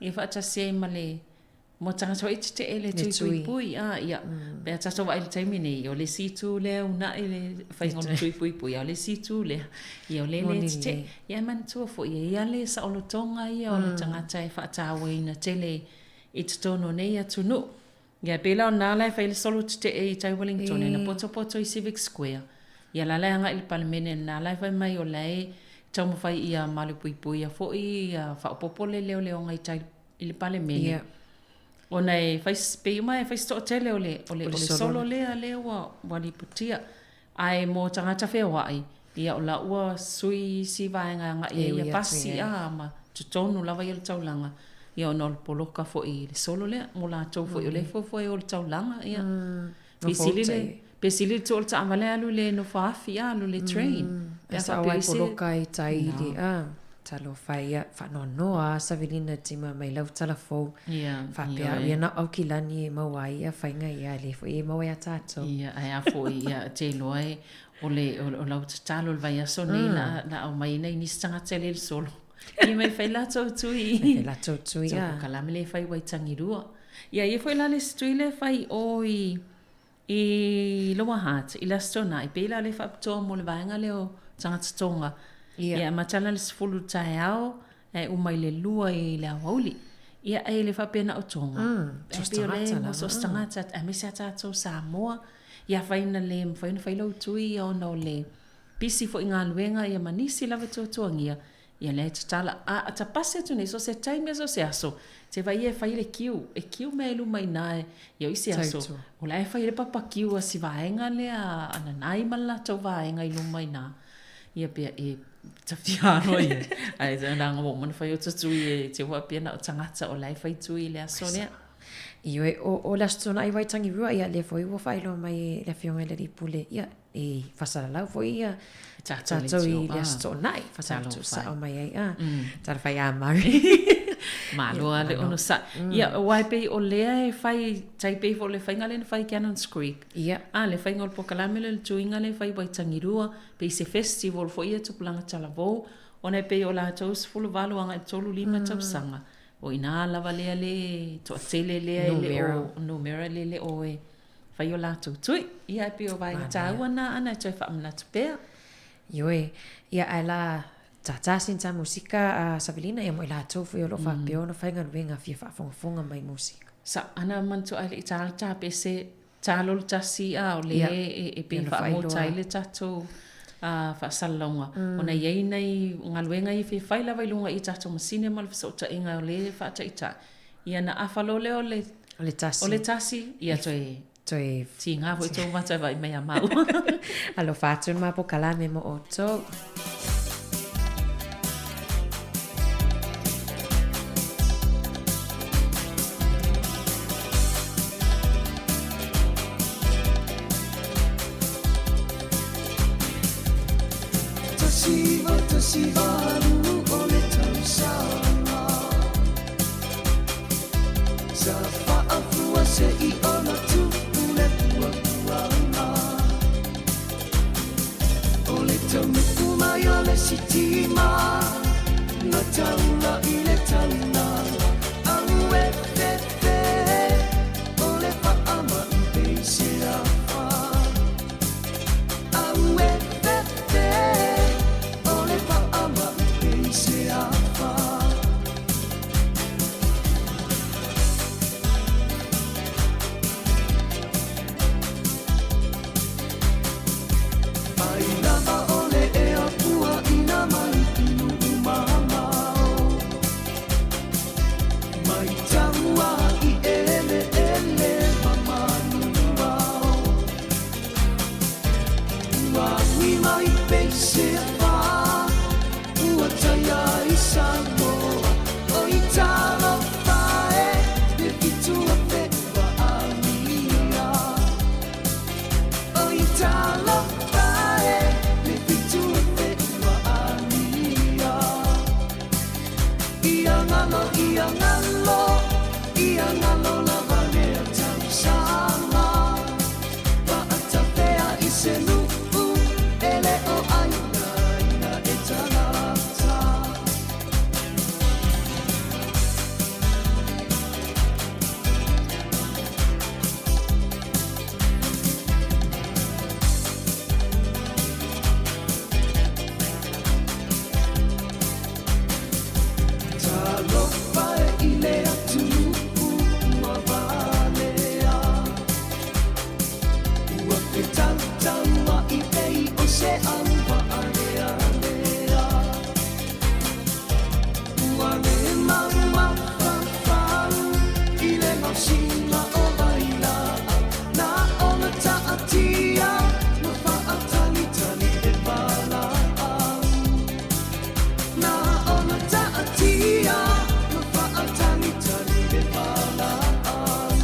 ia faatasi ai ma le Mo tagata foi tetee le tui puipui, a, ia, pe a tatou vaai i le taimi nei, o le isi itu lea uunai le faiga o le tui puipui, a o le isi itu lea, ia o lea le tetee. Ia e manatua foi, e i ai le saolotoga ia o le tagata e faatauaina tele i totonu o nei atunuu. Ia e pei la o lena la e fai le solo tetee i tai Wellington, na potopoto i Civic Square. Ia la la e agai i le Palemene, lena la e fai mai o la e taumafai ia malupuipuia foi ia faaopoopo le leoleoga i tai i le Palemene. Yeah. Ona e fai, pei uma e fai se toatele o le, o le, o le solo lea lea ua, ua lipotia. Ae mo tagata feoai, ia o la ua sui isi vaega agai ai ia pasi a ma totonu lava ia o le taulaga. Ia ona o le poloka foi i le solo lea, mo latou foi o lea e fuafua e o le taulaga, ia. Pe sili le, pe sili le tuu o le taavale alu i le nofo afi a, alu i le train. Pe a faapea i se... poloka i tai i le, a, talofa e, ia, faanoanoa a Savelina Tima mai lau tala fou. Ia, Faapea, ia na o Aukilani e maua ai ia faiga ia, le foi e maua ia tatou. Ia, ae a foi, ia, te iloa e, o le, o lau tatalo i le vaiaso nei, la, la aumai ai nai nisi tagata e le solo. Ia mai fai latou tui. Mai fai latou tui, a. Polokalame lea e fai Waitangirua. Ia ia foi la le isi tui lea e fai o i i Lower Hutt, i le Aso Toonai, pei la lea faapitoa mo le vaega lea o tagata Tonga. Ia. Ia amata la le 10 i le taeao, ae uma i le 2 i le aoauli. Ia e le faapea na o Tonga. So se tagata lava. So se tagata, aemaise a tatou Samoa. Ia afai na le mafai ona fai lau tui ia ona o le pisi foi i galuega ia ma nisi lava tuatuagia, Ia lea e tatala. A ta pasi atu nei, so se taimi so se aso, te vai ia e fai le kiu. E kiu mea i luma i ina ia o isi aso. O la e fai le papa kiu a si vaega lea a Nanai ma le latou vaega i luma i ina. Ia pea e tawhia aloa ia. Ae leaga ua uma ona fai ota tui e te faapea na o tagata o la e fai tui i le aso lea. Ioe, o le Aso Toonai Waitangirua, ia lea foi ua faailoa mai e le Afioga i le Alii Pule, ia, e faasalalau foi ia tatou i le Aso Toonai, faasalalau tuusao mai ai, a, talofa ia Mari. Malo lava le onosai. Ia, aua e pei o lea e fai, tai pei foi o le faiga lea na fai i Cannons Creek. Ia. A, le faiga o le polokalame lea, le tuiga lea e fai i Waitangirua, pei se festival foi ia tupulaga talavou, ona e pei o latou 18 agai i le 35 tausaga. O ina lava lea le toatele lea e le o numera lea le o e fai o latou tui. Ia e pei o vaega taua na ana e toe faamanatu pea. Ioe, ia ae la tātā sin tā musika a Savelina ia mo i latou foi o lo o faapea ona faigaluega fia faafogafoga mai musika. Sa ana manatua ai le i tā le tā pese Tālolo tasi a o lea e pei e faamota ai le tatou faasalalauga ona e i ai nai galuega ia e fia fai lava i luga i tatou masini ma le fesootaiga o lea e faataitai. Ia ona afa loa lea o le O le tasi. O le tasi, ia toe toe tiga foi tou mata e vaai mai ia maua. Alofa atu le mapokalame mo outou. mai pei se afa ua taia i Samoa. Oi talofa e le 7,000 ua amia. Oi talofa e le 7,000 ua amia. Ia ngalo, ia ngalo, ia ngalo lava lea tausaga. Paatafea i se nuu e le o aina ina e tagata. Talofa e i le atunuu ua valea. Ua fetautaua'i pei o se auvaalealea. Ua le maumafafau i le gaosiga o vailaau. Na ona taatia ma faatalitali le valaau. Na ona taatia ma faatalitali le valaau.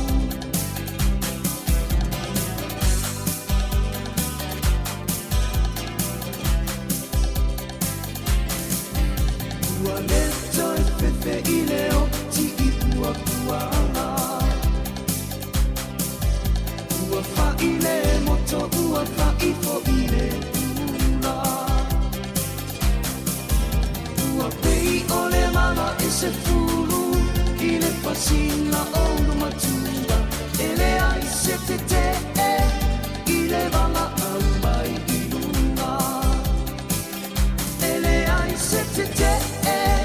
Ua le toe fefe i le oti i puapuaga. Ua fai le moto, ua fai foi le ula. Ua pei o le mala e se fulu i le pasina o ulumatua. E leai se tetee i le valaau mai i luga. E leai se tetee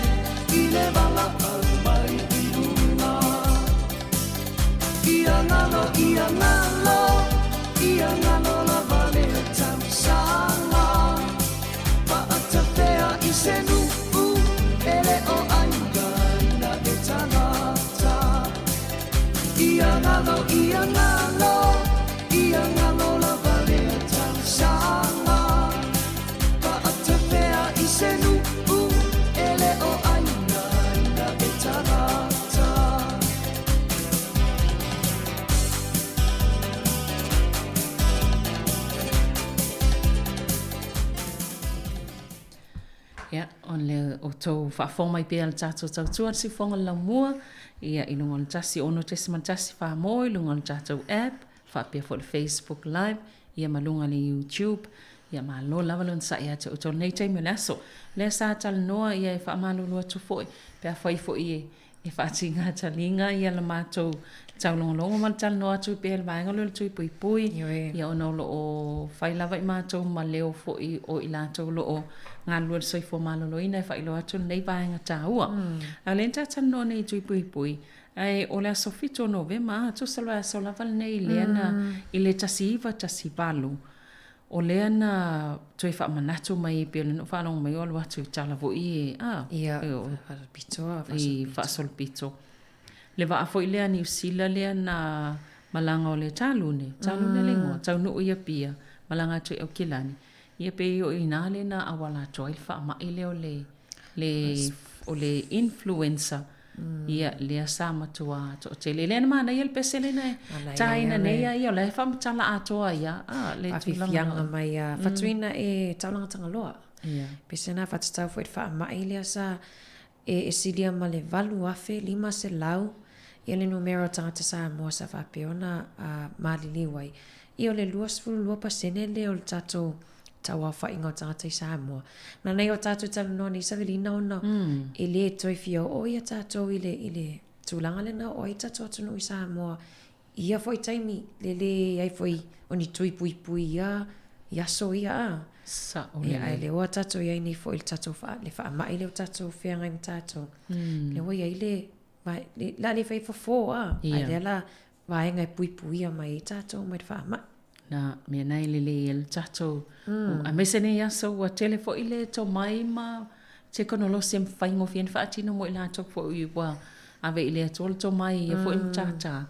i le valaau mai i luga. Ia ngalo, ia ngalo, ia ngalo lava lea tausaga. Paatafea i se nuu e le o aiga ina e tagata. Ia ngalo, ia ngalo, ia ngalo lava lea tausaga. Paatafea i se nuu e le o aiga ina e tagata. Ia, o le outou faafofoga mai pea le tatou tautua le siufofoga le laumua, ia i luga o le 106.1 mo i luga o le tatou app, faapea foi le Facebook Live, ia ma luga o le YouTube. Ia malo lava le onosai ia te outou lenei taimi o le aso. Lea sa talanoa ia e faamalulu atu foi pe afai foi e e faatiga taliga ia le matou taulogologo ma le talanoa atu pea le vaega lea o le tui puipui ia ona o lo o fai lava i matou ma leo foi o i latou o lo o galulue i le soifua maloloina e faailoa atu lenei vaega taua. A o lea na ta talanoa nei i tui puipui, ae o le aso 7 o Novema, tusa o le aso lava lenei lea na i le 1918, O lea na toe faamanatu mai pei o lea na ou faalogo mai o alu atu i tala foi e a Ia, e o faasolopito a, i faasolopito. Le vaa foi lea Niu Sila lea na malaga o le Talune, Talune le igoa, taunuu i Apia, malaga atu i Aukilani. Ia pei o i ina lea na auala atu ai le faamai lea o le le o le influenza. Ia, lea sa matua toatele. Lea na manaia le pese lea na taina nei a ia, o la e faamatala atoa ai a, a, le tulaga. Faafiafiaga mai a, fatuina e Taulaga Tagaloa. Ia. Pese na faatatau foi i le faamai lea sa e silia ma le 8,500 ia le numera o tagata Samoa sa faapea ona maliliu ai. Ia o le 22% lea o le tatou tauaofaiga o tagata i Samoa. Manaia o tatou talanoa nei Savelina ona e le toe fia oo ia tatou i le, i le tulaga lena o ai tatou atunuu i Samoa i ia foi taimi le le ai foi o ni tui puipui ia i aso ia a. Sao lelei. Ia, ae le oa tatou i ai nei foi i le tatou wha, le whaamai leo tatou feagai ma tatou. Le oa i ai le, vai, le, la le whai fofo a. Ai lea la vaega e puipuia mai ai tatou mai le faamai. Na mea na e lelei ai le tatou, aemaise nei aso ua tele foi le tomai ma tekonolosi e faigofie ona faatino mo i latou foi ua ave i le Atua le tomai i ia foi matata.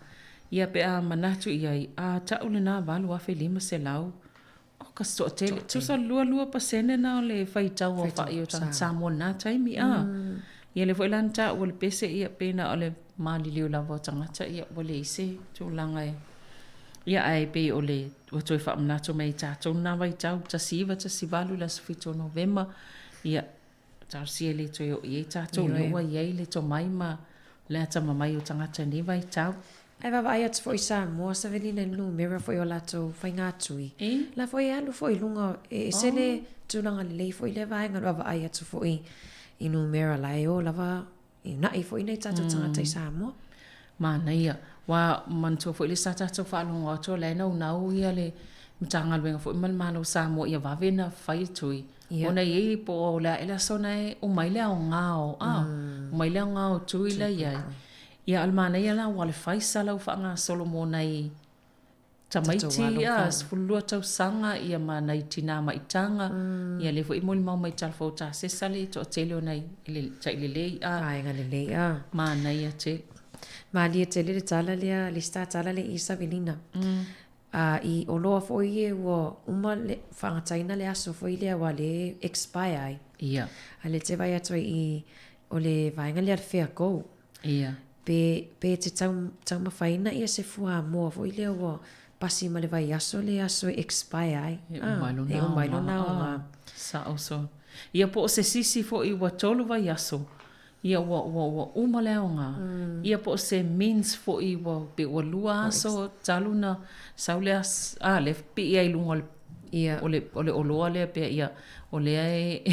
Ia pe a manatu i ai, a tau lena 8,500, Ka toatele. Tusa 22% na o le faitau aofa'i o tagata Samoa i lena taimi, a. Ia lea foi la na taua e le pese, ia pei na o le maliliu lava o tagata, ia ua leai se tulaga e... Ia ae pei o le ua toe faamanatu mai e tatou lena vaitau, 1918 i le aso 7 o Novema, ia talosia e le toe oo i ai tatou, lea ua i ai le tomai ma le atamamai o tagata i lenei vaitau. Ae vaavaai atu foi i Samoa, Savelina i le numera foi o latou faigatui, la foi e alu foi i luga, e ese le tulaga lelei foi lea vaega, vaavaai atu foi i numera la e o lava, e uunai foi nai tatou tagata i Samoa. Manaia. Ua manatua foi le sa tatou faalogo atu o la e naunau ia le Matagaluega foi ma le Malo o Samoa ia vave ona fai le tui. Ona e i ai po o le a ea le aso na e uma ai le aoga o, a, uma ai le aoga o tui la e i ai. Ia, a o le manaia la ua le Pfizer la ua faagasolo mo nai tamaiti a 12 tausaga ia ma nai tinā maitaga, ia lea foi e molimau mai i Talafou Tasesa le toatele o nai tai lelei a. Vaega lelei a. Manaia tele. Malie tele le tala lea, le isi tala lea i Savelina. A i oloa foi ia ua uma le faagataina le aso foi lea aua lea e expire ai. Ia. A lea e te vaai atu ai i o le vaega lea a le Fair Go. Ia. Pe, pe te tau, taumafaina ia se fuamoa foi lea ua pasi ma le vaiaso le aso e expire ai. E uma ai lona aoga. E uma ai lona aoga. Sao so. Ia po o se sisi foi ua tolu vaiaso, ia ua, ua, ua uma le aoga. Ia po o se means foi ua, pe ua lua aso talu na sau le aso, a, lea pii ai i luga o le, Ia. o le, o le oloa lea pea ia, o lea e,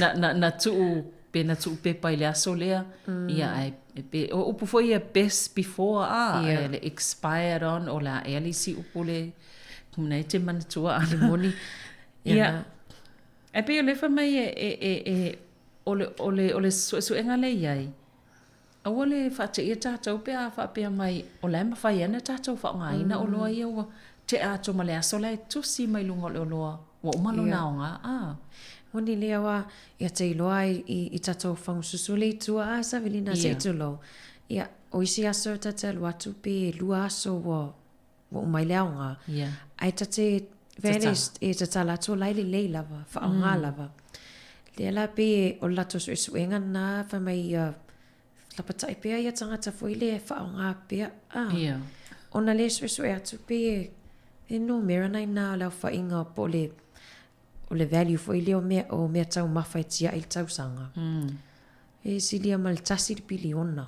na, na, na tuu pe na tuu pepa i le aso lea, ia ae pe, o upu foi ia best before a, yeah. le expired on, o le a ea le isi upu le, muna e te manatua ana. E moni. Ia. Ae pei o le fai mai e, e, e, e o le, o le, o le suesuega lea i ai, aua le faateia tatou pe a faapea mai o la e mafai ana tatou faaaogaina oloa ia ua tea atu ma le aso la e tusi mai luga o le oloa ua uma lona aoga. A. Moni lea aua ia te iloa ai i, i tatou fagususu le i tua a Savelina se i tulou. Ia, o isi aso ta te alu atu pe lua aso ua, ua uma ai le aoga. Ae ta te vele e tatala atu o la e lelei lava, faaaoga lava. Lea la pei o le latou suesuega lena fai mai ia lapatai pea ia tagata foi lea e faaaoga pea. A, Ona lea suesue atu pei e, e numera na ina o le aofaiga po o le O le value foi lea o mea, o mea taumafa e tiai le tausaga. E silia ma le tasi le piliona.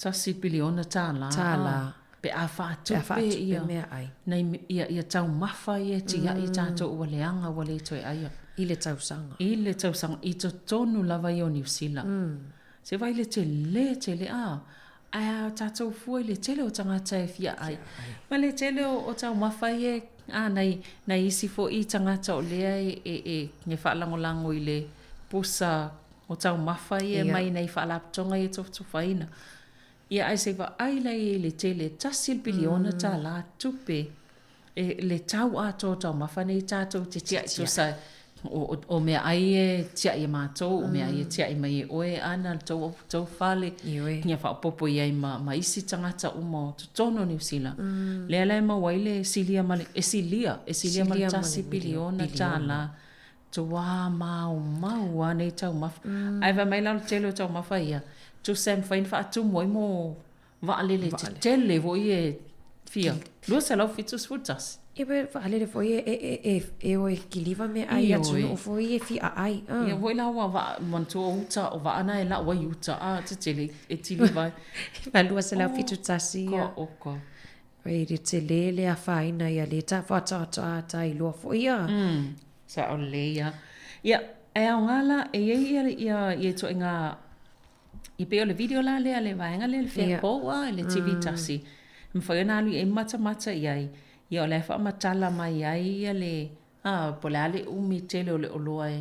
Tasi piliona tālā. Tālā. Pe a faatupe, pe a faatupe ia, meaai. Nei, ia, ia taumafa ia tiai mm. tātou ua leaga ua le toe aia. I le tausaga. I le tausaga. I totonu lava ia o Niu Sila. Se vai le tele, tele, a. Ae a tatou fua i le tele o tagata e fia ai. Ma le tele o, o taumafa ia, a, nai, nai isi foi tagata o lea e, e, e, e faalagolago i le pusa o taumafa ia mai nai faalapotopotoga ia tofatofaina. Ia ae se vaai la i ai i le tele, tasi le piliona tālā tupe E le tau atoa o taumafa nei tatou te tia'i tusa o, o meaai e tia'i e matou, o meaai e tia'i mai e oe ana le tou, tou fale, ia faaopoopo i ai ma, ma isi tagata uma o totonu o Niu Sila. Lea la e maua ai le silia ma le, e silia, e silia ma le tasi piliona tālā Tuā maumau a nei taumafa. Ae fai mai la o le tele o taumafa ia, tusa e mafai ona faatumu ai mo Vaalele tetele foi e fia 271. Ia pe vaalele foi e e e e o e kiliva meaai i atunuu foi e fia aai. Ia foi la ua vaa manatua o uta o vaa na e lau ai i uta a tetele e kiliva ai. Ma 271 ia. Ka oka. E le tele le afaina ia le ta whataata iloa foi ia. Sao lelei ia. Ia, e aoga la, e i ai ia ia ia ituaiga I pei o le video la lea le vaega lea le fea pou a le TV tasi. E mafai ona alu i ai ma matamata i ai, ia o la e faamatala mai ai ia le, a, po o le a le umi tele o le oloa e,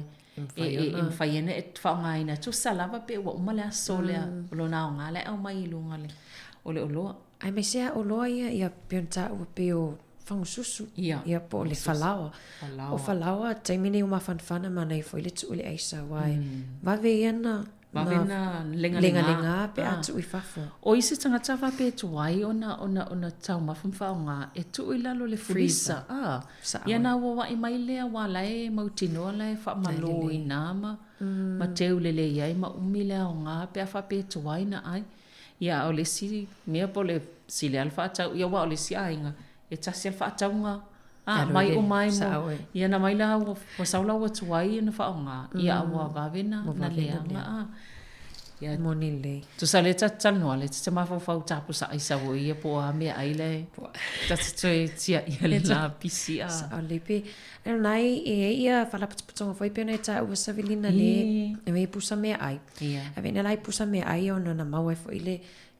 e, e, e mafai ai ona e faaaogaina. Tusa lava pe ua uma le aso lea, o lona aoga la e aumai i luga o le oloa. Aemaise lava oloa ia, ia pei ona taua pei o fagususu, ia po o le falaoa. O falaoa, taimi nei ua mafanafana manaia foi le tuu i le aisa, aua e vave ia ona. Vave na legalega. Legalega pe a tuu i fafo. O isi tagata faapea e tuai ona ona ona taumafa ma faaaoga e tuu i lalo le freezer a ia na ua ua'i mai lea aua la e mautinoa la e faamalo ina ma ma teu lelei ai ma umi le aoga pe a faapea e tuai na ai. Ia a o le isi mea po o le sili lava le faatau ia aua o le isi aiga e tasi lava le faatauga a mai uma ai mo ia na mai la ua sau la ua tuai ona faaaoga ia a ua vave na na leaga a ia moni lelei tusa lea ta te talanoa lea ta te mafaufau tapusa aisa foi ia po o a meaai la e ta te toe tiaia le lapisi a sao lelei pe lena e i ai ia faalapotopotoga foi pei ona e taua Savelina le e pusa meaai Avea ina la i pusa meaai ona na maua ai foi le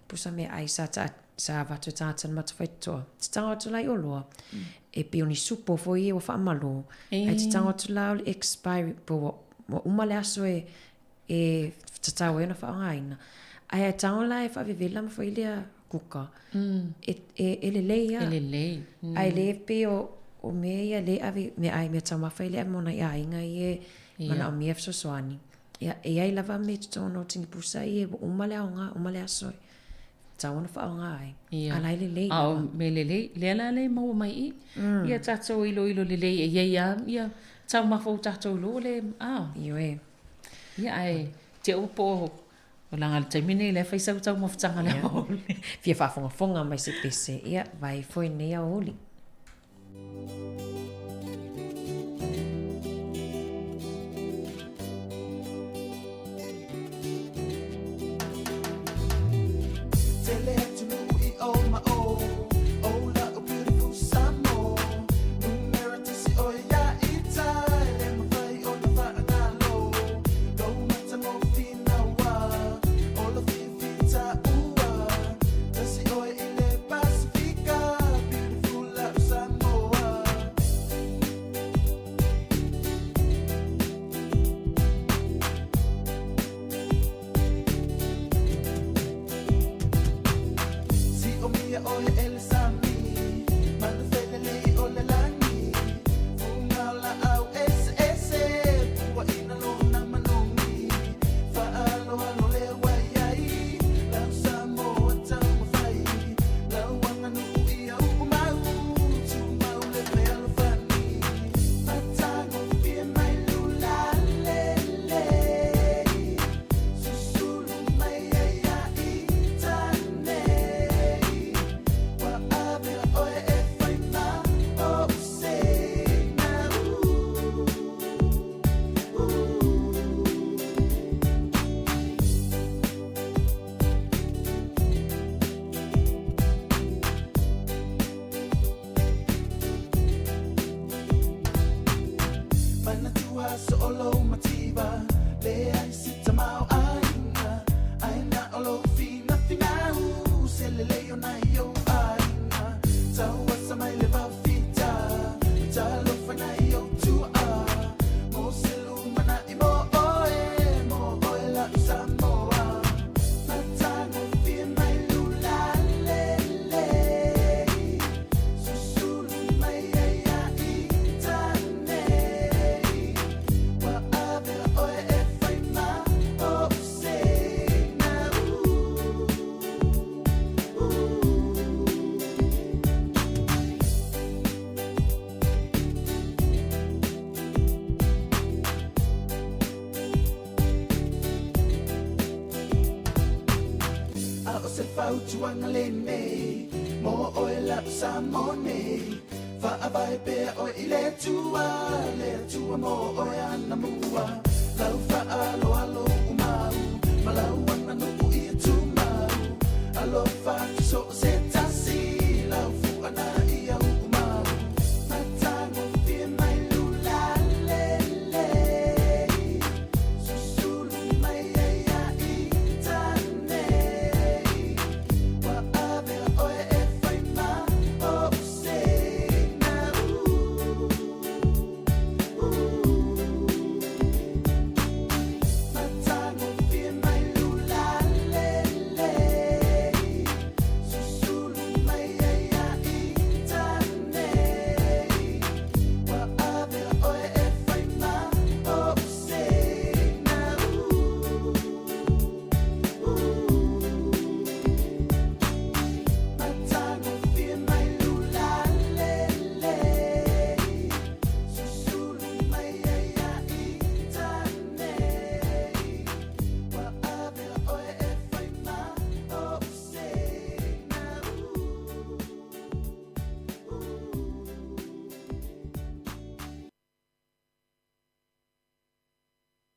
pusa meaai sa ta sa avatu e tagata na matafaitotoa. Te tago atu la i oloa, e pei o ni supo foi ia ua faamalo, ae te tago atu la o le expiry po ua, ua uma le aso e, e tatau ai ona faaaogaina. Ae a tago la e faavevela ma fai lea kuka, e, e, e lelei lava. E lelei. Ae le pei o, o mea ia le ave, meaai meataumafa ia le ave mo nai aiga ia e manaomia fesoasoani. Ia, e i ai lava mea i totonu o tinipusa ia ua uma le aoga, uma le aso e tatau ona faaaoga ai. Ia. A la e lelei A o mea lelei, lea la lea e maua mai i i. Ia tatou iloilo lelei e i ai lava ia taumafa ua tatou iloa le, a. Ioe. Ia, ae te i po o leaga le taimi lenei o la e fai sau taumafataga i le aoauli. Fia faafogafoga mai se pese, ia, vae foi lenei aoauli.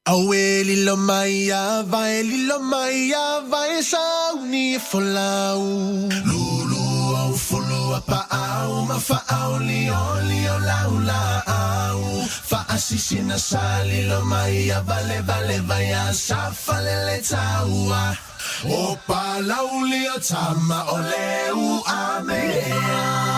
Auē lilo mai a vai, lilo mai a vai, sauni e folau. Lulu au fulu a paau, ma faau lio lio lau laau. Faasisina sa lilo mai a vale vale vai a sa falele taua. O palauli o tama o leu a mea.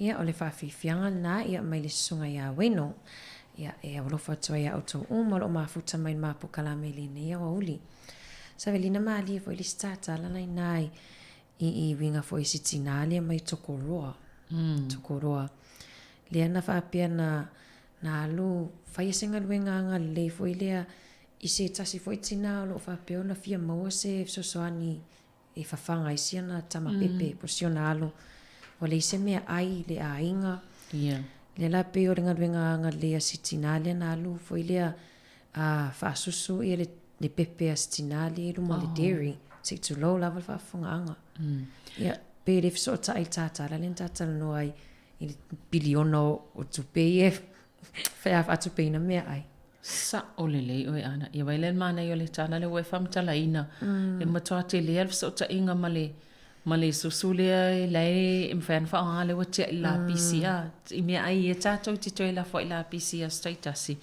Ia, o le faafiafiaga lena, ia, mai le susuga iā Weno. Ia, e alofa atu ai ia outou uma o lo o mafuta mai i le mapukalame i lenei aoauli. Savelina malie foi le isi tatala na ina i, i, i uiga foi i si tinā lea mai Tokoroa. Tokoroa. Lea na faapea na, na alu faia se galuega agalelei foi lea i se tasi foi tinā o lo o faapea ona fia maua se fesoasoani e fafaga ai si ana tama pepe po o si ona alo. Ua leai se mea ʻai i le ʻaiga. Yeah. Lea la pei o le galuega agalelei a si tinā lea na alu foi lea a faasusu ia le, le pepe a si tinā lea i luma o le dairy. Se i tulou lava le faafofogaaga. Ia, pe le fesootai i le tātala lea na tātalanoa ai i le piliona o tupe ia e faatupeina meaai. Sa'o lelei oe Ana. Ia vaai lea i le manaia o le tala lea ua e faamatalaina. E matua tele lava le fesootaiga ma le ma le susu lea e lae e mafai ona faaaoga lea ua tiai i le lapisi a. I meaai ia tatou te toe lafo ai i lapisi i aso taitasi.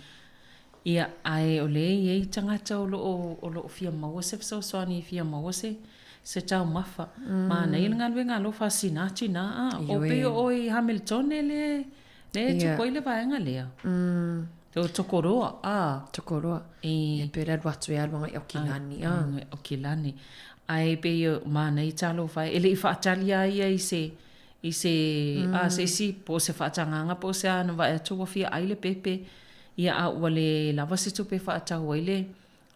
Ia, ae o lea e i ai tagata o lo o o lo o fia maua se fesoasoani e fia maua se se taumafa. Manaia le galuega alofa a sina tina a. O pei o oe i Hamiltone lea lea e tupu ai le vaega lea. Te tokoroa, a. Tokoroa. I. E pe le alu atu e alu agai Aukilani, a. Agai Aukilani. Ae pei o manaia talofa e le i faatali a ia i se, i se, a se isi po o se faatagaga po o se a na vaai atu ua fia ai le pepe, ia a ua le lava se tupe e faatau ai le,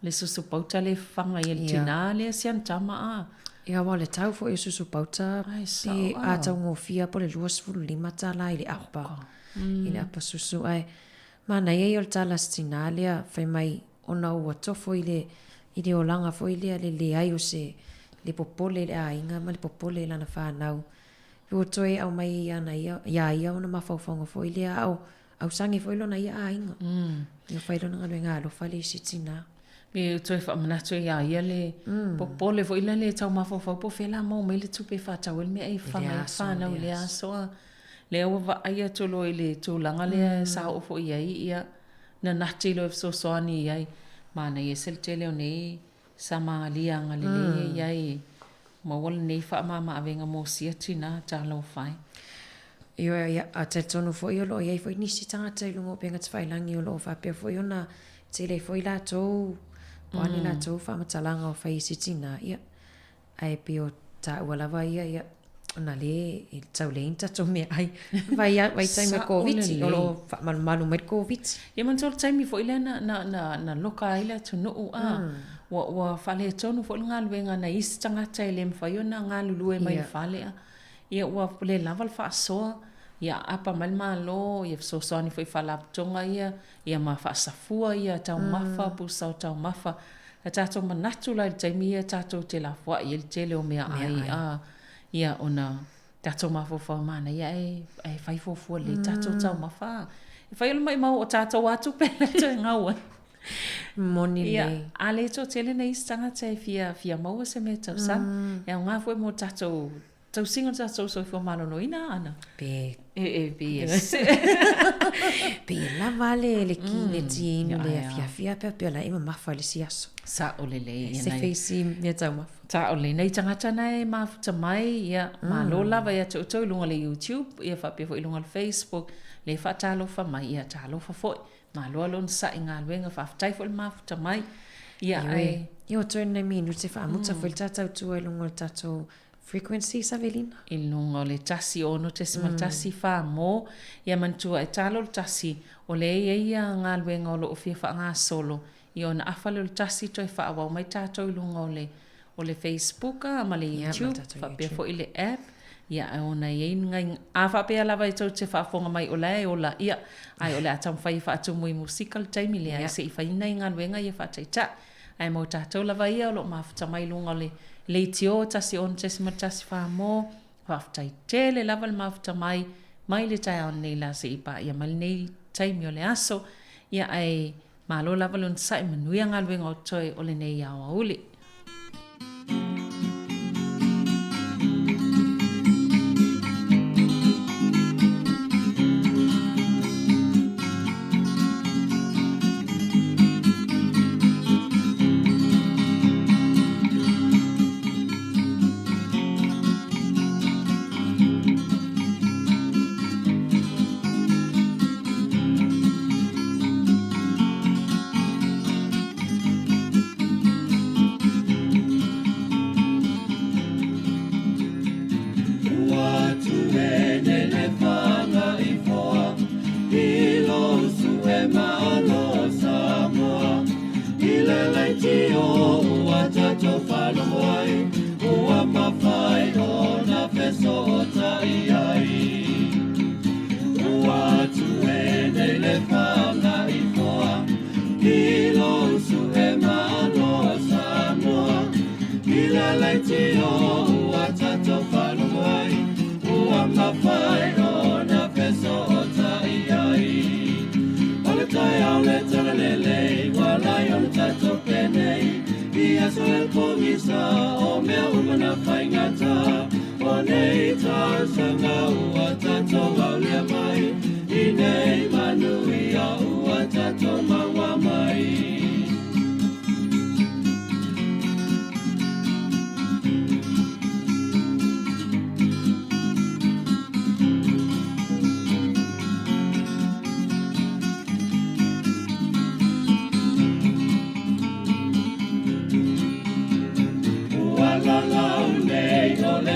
le susu pauta lea e fafaga ai e le tinā lea si ana tama a. Ia aua o le tau foi o susu pauta pe a taugofie po o le 25 tala i le apa, i le apa susu. Ae manaia ia o le tala a si tinā lea fai mai ona ua tofo i le i le olaga foi lea le leai o se le popole i le aiga ma le popole i lana fanau. Ua toe aumai ai iana ia iā ia ona mafaufauga foi lea a o Ausage foi lona ia aiga. Ia fai lona galuega alofa le isi tina. Me toe faamanatu ia ia le popole foi lea le tau mafaufau po o fea la maua mai le tupe e faatau ai le mea e faga ai fanau i lea aso a. Lea ua vaai atu loa i le tulaga lea sa oo foi i ai ia na nati loa e fesoasoani i ai. Manaia ese le tele o nei Samaria agalelei e i ai e maua lenei faamamaavega mo sia tina talofa e. Ioe, ia, a talitonu foi o lo o i ai foi nisi tagata i luga o upega tafailagi o lo o faapea foi ona tele foi latou, po o a ni latou faamatalaga o fai i se tina, ia, Ae pei o taua lava ia, ia, ona lea e tau leai ni tatou meaai. Vai, vai taimi o le Koviti, o lo o faamalumalu mai le Koviti. Ia manatua le taimi foi lea na, na, na, na loka ai le atunuu, a, ua, ua faaletonu foi le galuega a nai isi tagata e le mafai ona galulue mai i le fale, a. Ia ua le lava le faasoa, ia aapa mai le Malo, ia fesoasoani foi i faalapotopotoga ia, ia ma faasafua ia taumafa, pusa o taumafa. A tatou manatu la i le taimi ia tatou te lafoai ai le tele o meaai a, ia ona tatou mafaufau manaia ae, ae fai fuafua lelei tatou taumafa. E fai o le maimau o tatou lava tupe lea e toe gau ai. Moni lelei. Ia, a le toatele nai isi tagata e fia, fia maua se mea tausami. E aoga foi mo tatou tausiga o le tatou soifua maloloina ana. Pe. E, e, pe yes. Pe e lava le, le ki, le ti inu le afiafi a pea pea la e mamafa i le isi aso. Sao lelei. E se feisi mea taumafa. Sao lelei. Nai tagata na e mafuta mai, ia, malo lava ia te outou i luga o le YouTube, ia faapea foi i luga o le Facebook, le faatalofa mai, ia talofa foi. Malo lava le onosai i galuega, faafetai foi le mafuta mai. Ia, ae. Ia, ua toe nai minute faamuta foi le tatou tua i luga o le tatou Frequency Savelina. I luga o le 16.14 mo, ia manatua e talo le tasi, o lea e i ai ia galuega o lo o fia faagasolo, ia ona afa lea o le tasi toe faaauau mai tatou i luga o le o le Facebook ma le YouTube, faapea foi le app, ia ona e i ai nai, a faapea lava e tou te faafofoga mai o la e ola, ia, ae o le a taumafai e faatumu i musika le taimi lea, ae se i fai nai galuega ia faataitai. Ae mo tatou lava ia o lo o mafuta mai i luga o le leitio 16.14 mo, faafetai tele lava le mafuta mai, mai le taeao nei la seia paia mai lenei taimi o le aso. Ia ae malo lava le onosai, manuia galuega o totoe o lenei aoauli.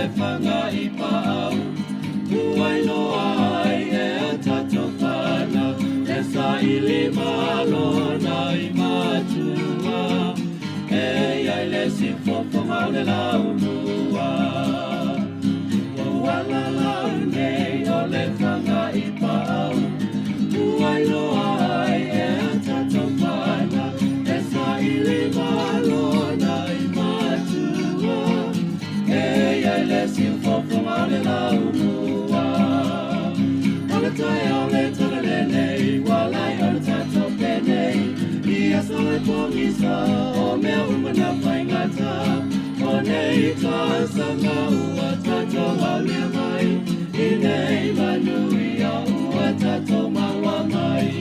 le fagaʻi paʻau ua iloa ai e a tatou fanau le saʻili malo na i matua e iai le siufofoga o le laumua ua alalau nei o le fagaʻi paʻau ua iloa ai e a tatou fanau le saʻili malo na i matua e iai le siufofoga o le laumua o le taeao le talalelei ua lai o le tatou penei ia so e pogisa o mea uma na faigata o nei tausaga ua tatou aulia mai i nei manuia ua tatou maua mai.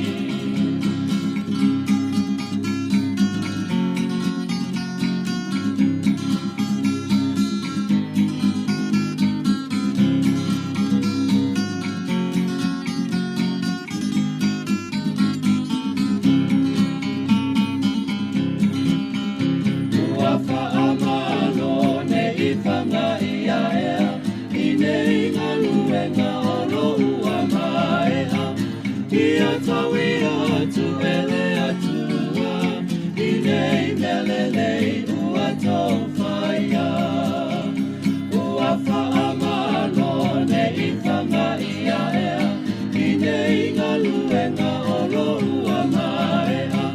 Ua faamalo nei fagaʻi aʻea i nei galuega o lou ua maeʻa ia tauia atu e le Atua i nei mea lelei ua tou faia. Ua faamalo nei fagaʻi aʻea i nei galuega o lou ua maeʻa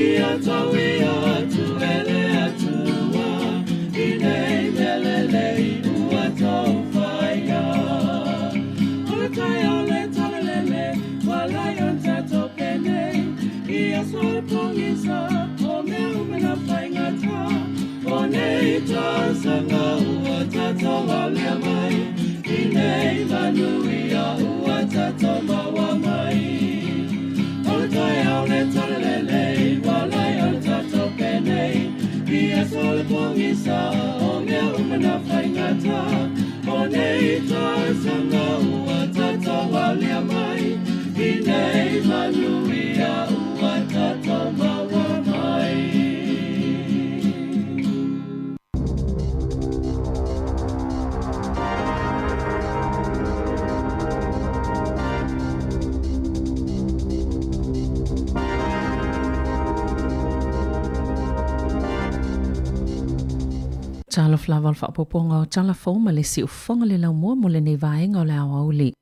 ia tauia atu e le Atua i nei mea lelei ua tou faia. O le taeao le talalele ua lai o le tatou penei ia so e pogisa o mea uma na faigata o nei tausaga ua tatou aulia mai i nei manuia ua tatou maua mai. O le taeao le talalelei ua lai o le tatou penei ia so le pogisa o mea uma na faigata o nei tausaga ua tatou aulia mai i nei manuia ua tatou maua mai. Talofa lava o le faaopoopoga o tala fou ma le siufofoga le laumua mo lenei vaega o le aoauli.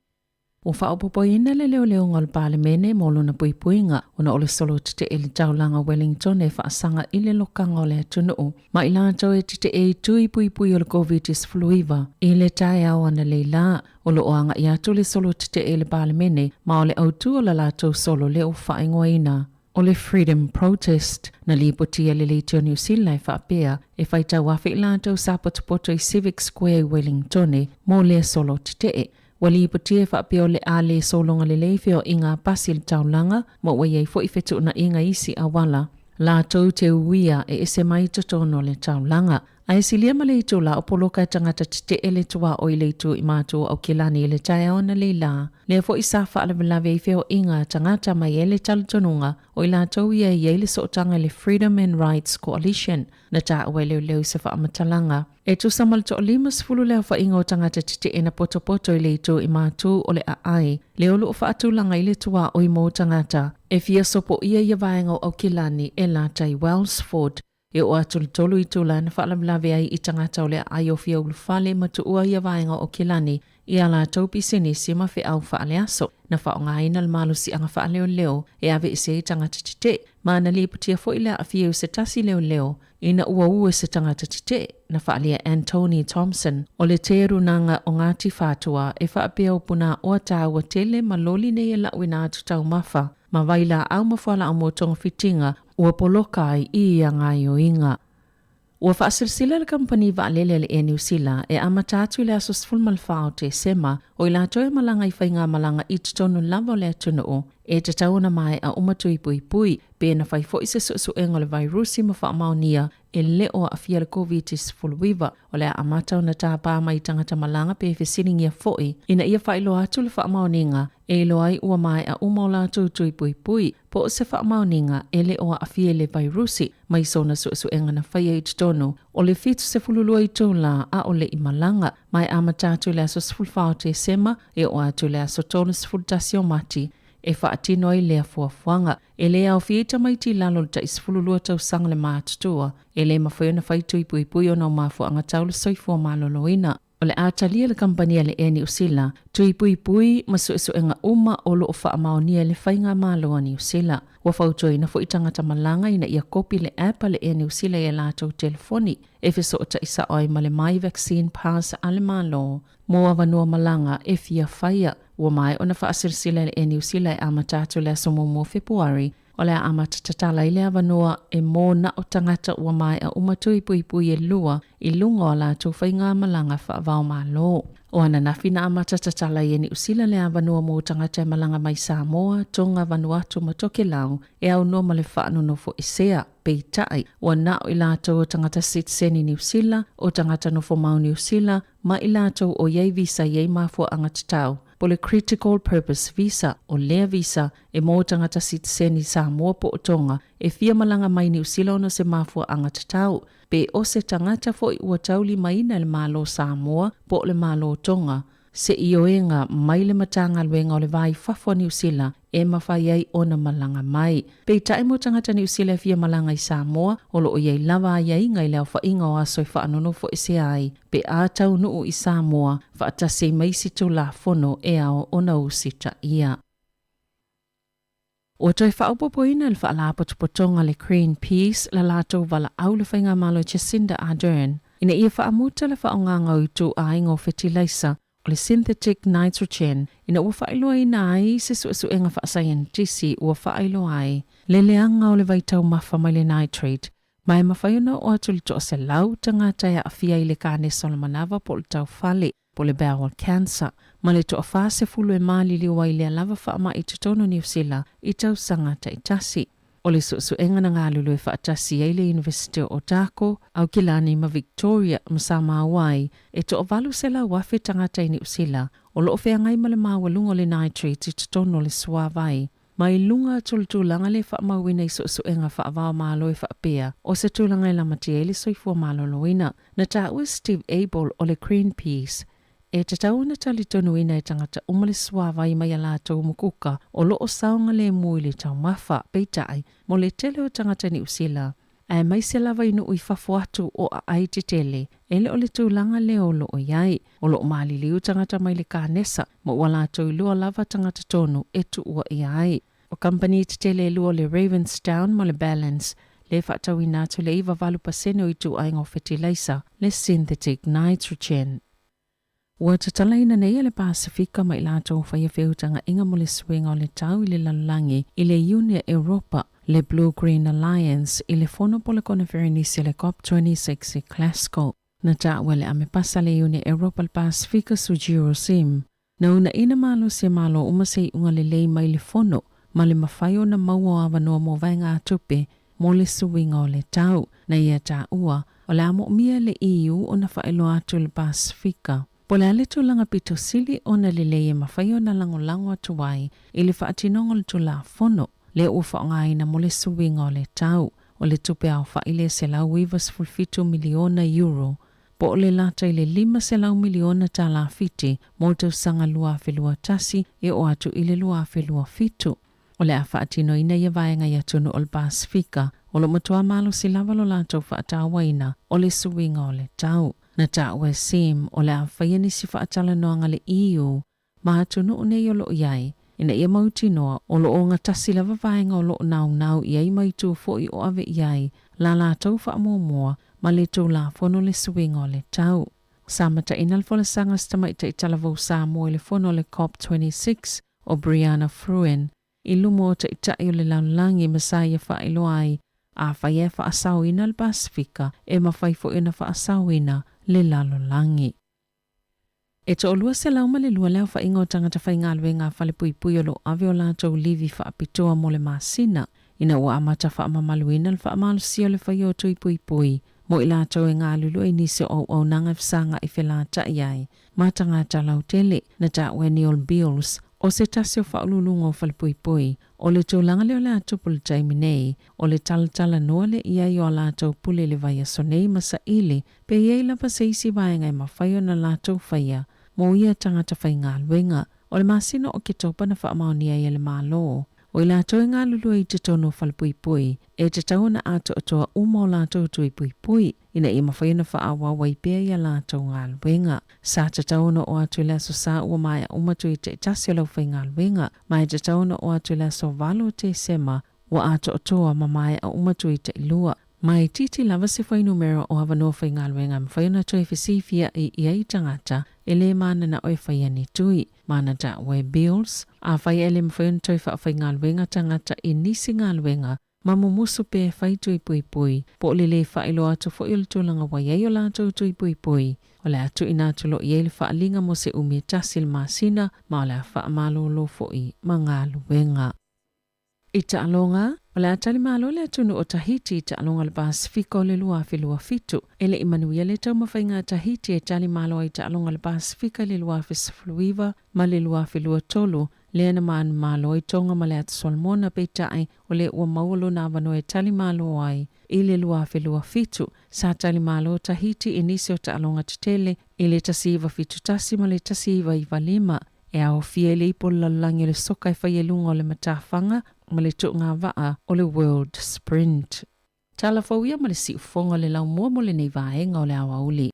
Ua faaopoopoina le leoleoga o le Palemene mo lona puipuiga ona o le solo tetee i le taulaga o Wellington e faasaga i le lokaga o le atunuu ma i latou e tetee i tui puipui o le Covid-19 i le taeao analeila. O lo o agai atu le solo tetee i le Palemene ma o le autu o la latou solo lea ua faaigoaina o le Freedom Protest. Na lipotia e le Leitio Niu Sila e faapea e faitau afe i latou sa potopoto i Civic Square i Wellingtone mo lea solo tetee. Ua lipotia e faapea o le a le sologa lelei feoaiga a pasi i le taulaga ma ua i ai foi fetuunaiga i isi auala latou te uia e ese mai i totonu o le taulaga. Ae silia ma le itula o poloka e tagata tetee le tuaoi i le itu i matu o Aukilani i le taeao analeila. Lea foi sa faalavelave ai feoaiga a tagata mai ai le talitonuga o i latou ia e i ai le sootaga i le Freedom and Rights Coalition na taua e leoleo i se faamatalaga. E tusa ma le toa-50 le aofaiga o tagata tetee na potopoto i le itu i matu o le aai lea o lo o faatulaga i le tuaoi mo tagata e fia sopoia ia vaega o Aukilani e lata i Wellsford. E oo atu le tolu itula na faalavelave ai i tagata o le aai o fia ulufale ma tuua ia vaega o Aukilani i a latou pisinisi ma feau faaleaso. Na faaaogaina le malosiaga faaleoleo e aveese ai tagata tetee ma na lipotia foi le aafia o se tasi leoleo ina ua ua e se tagata tetee. Na faaalia e Anthony Thompson o le Terunaga o Ngāti Whātua e faapea o Punaoa tāua tele ma loli nei e lauina atu taumafa ma vailaau ma fualaau mo togafitiga ua poloka ai i ia gaoioiga. Ua faasilasila le kamupani vaalele a le Air New Sila e amata atu i le aso 14 o Tesema o i latou e malaga i faigamalaga i totonu lava o le atunuu e tatau ona maea uma tui puipui pe na fai foi se suesuega o le vairusi ma faamaonia e le o aafia i le Koviti-19. O le a amata ona tapa mai tagata malaga pe fesiligia foi ina ia faailoa atu le faamaoniga e iloa ai ua maea uma o latou tui puipui po o se faamaoniga e le o aafia i le vairusi mai sona suesuega na faia i totonu o le 72 itula a o le i malaga. Ma e amata atu i le aso 14 o Tesema e oo atu i le aso 31 o Mati e faatino ai lea fuafuaga. E le aofia ai tamaiti i lalo o le tai 12 tausaga le matutua, e le mafai ona fai tui puipui ona o mafuaaga tau le soifua maloloina. O le a talia le kamupani a le Air Niu Sila, tui puipui ma suesuega uma o lo o faamaonia e le Faigamalo a Niu Sila. Ua fautuaina foi tagata malaga ina ia kopi le app a le Air Niu Sila i a latou telefoni e fesootai sao ai ma le My Vaccine Pass a le Malo mo avanoa malaga e fia faia. Ua maea ona faasilasila e le Air Niu Sila e amata atu i le aso 1 o Fepuari, o le a amata tatala ai le avanoa e mō na o tagata ua maea uma tui puipui e lua i luga o a latou faigamalaga faava-o-Malo. O ananafi na amata tatala ai e Niu Sila le avanoa mō tagata e malaga mai Samoa, Tonga, Vanuatu ma Tokelau e aunoa ma le faanonofoesea. Peitai, ua na o i latou o tagata sitiseni Niu Sila, o tagata nofomau Niu Sila, ma i latou o i ai visa i ai mafuaaga tatau, po le Critical Purpose Visa, o lea visa e mo tagata sitiseni Samoa po o Tonga e fia malaga mai Niu Sila ona se mafuaaga tatau, pe o se tagata foi ua taulimaina e le Malo Samoa po o le Malo Tonga se ioega mai le Matagaluega o le Va i Fafo a Niu Sila e mafai ai ona malaga mai. Peitai mo tagata Niu Sila e fia malaga i Samoa, o lo o i ai lava aiaiga i le aofaiga o aso e faanonofoesea ai pe a taunuu i Samoa faatasi ai ma isi Tulafono e ao ona usitaia. Ua toe faaopoopoina le Faalapotopotoga le Greenpeace la latou valaau le Faigamalo Jacinda Ardern ina ia faamuta le faaaogaga o ituaiga o fetilaisa o le synthetic nitrogen ina ua faailoaina ai se suesuega faasaienitisi ua faailoa ai le leaga o le vaitaumafa mai le nitrate ma e mafai ona oo atu i le 100 tagata e aafia i le kanesa o le manava po o le taufale po o le bowel cancer, ma le toa-40 e maliliu ai lea lava faamai i totonu o Niu Sila i tausaga taitasi. O le suesuega na galulue faatasi ai le Iunivesite o Otago, Aukilani ma Victoria ma sa maua ai e toa-800,000 tagata i Niu Sila o lo o feagai ma le maualuga o le nitrate i totonu o le suavai. Mai luga atu o le tulaga lea e faamauina i suesuega faava-o-Malo e faapea, o se tulaga e lamatia ai le soifua maloloina. Na taua Steve Abel o le Greenpeace, e tatau ona talitonuina e tagata uma le suavai mai a latou mukuka o lo o saogalemu i le taumafa, peitai, mo le tele o tagata Niu Sila, aemaise lava i nuu i fafo atu o aai tetele, e le o le tulaga lea o lo o i ai. O lo o maliliu tagata mai le kanesa, ma ua latou iloa lava tagata tonu e tuua ʻia ai. O kamupani tetele e lua o le Ravensdown ma le Ballance, le faatauina atu le 98% o ituaiga o fetilaisa, le synthetic nitrogen. Ua tatalaina nei e le Pasefika ma i latou faia feutagaʻiga mo le suiga o le tau i le lalolagi i le Iuni a Europa, le Blue Green Alliance, i le fono po o le koneferenisi a le Cop 26 i Glasgow. Na taua e le Amepasa le Iuni a Europa le Pasefika Sujiro Sim, na uunaina malosi e Malo uma se iuga lelei mai le fono ma le mafai ona maua o avanoa mo vaegatupe mo le suiga o le tau. Na ia taua, o le a moomia e le EU ona faailoa atu i le Pasefika po o le a le tulaga pito sili ona lelei e mafai ona lagolago atu ai i le faatinoga o le Tulafono lea ua faaaogaina mo le suiga o le tau o le tupe aofai le $197 miliona euro po o le lata i le $500 miliona tala Fiti mo le tausaga 2021 e oo atu i le 2027. O le a faatinoina ia vaega i atunuu o le Pasefika o lo o matua malosi lava lo latou faatauaina o le suiga o le tau. Na taua e Sim o le a faia nisi faatalanoaga a le EU ma atunuu nei o lo o i ai, ina ia mautinoa o lo o ogatasi lava vaega o lo o naunau i ai ma itu foi o ave i ai la latou faamuamua ma le Tulafono le suiga o le tau. Sa mataina le folasaga a se tamaitai talavou Samoa i le fono a le Cop 26 o Brianna Fruean i luma o taitai o le lalolagi ma sa ia faailoa ai afai e faasaoina le Pasefika e mafai foi ona faasaoina le lalolagi. E 202 le aofaiga o tagata faigaluega a falepuipui o lo o ave o latou livi faapitoa mo le masina. ina ua amata faamamaluina le faamalosia o le faia o tui puipui mo i latou e galulue i nisi o auaunaga e fesagai felata'i ai ma tagata lautele. Na taua e Neil Beals, o se tasi o faauluuluga o falepuipui, o le tulaga lea o le a tupu i le taimi nei, o le talatalanoa lea i ai o a latou pule i le vaiaso nei ma saili pe i ai lava se isi vaega e mafai ona latou faia mo ia tagata faigaluega. O le masina o Oketopa na faamaonia ai e le Malo, o i latou e galulue i totonu o falepuipui, e tatau ona atoatoa uma o latou tui puipui ina ia mafai ona faaauau ai pea i a latou galuega. Sa tatau ona oo atu i le Aso Sa ua maea uma tui taitasi o le aufaigaluega, ma e tatau ona oo atu i le aso 8 o Tesema ua atoatoa ma maea uma tui tailua. Ma e itiiti lava se fuainumera o avanoa faigaluega e mafai ona toe fesifia'i i ai tagata e lē manana'o e faia ni tui. Ma na taua e Beals, afai ae le mafai ona toe faafaigaluega tagata i nisi galuega ma mumusu pea e fai tui puipui, po o le lē faailoa atu foi o le tulaga ua i ai o latou tui puipui, o le a tuuina atu loa i ai le faaaliga mo se umi e tasi i le masina, ma o le a faamalōlō foi ma galuega. I taaloga, o le a tali malo le atunuu o Tahiti i taaloga o le Pasefika o le 2027. E le i manuia le taumafaiga a Tahiti e tali malo ai i taaloga o le Pasefika i le 2019 ma le 2023, lea na manumalo ai Tonga ma le Ata Solomona, peitai, o lea ua maua lona avanoa e tali malo ai i le 2027. Sa tali malo Tahiti i nisi o taaloga tetele i le 1971 ma le 1995. E aofia i le ipu o le lalolagi o le soka e fai ai luga o le matafaga ma le tuugavaa o le World Sprint. Tala fou ia ma le siufofoga o le laumua mo lenei vaega o le aoauli.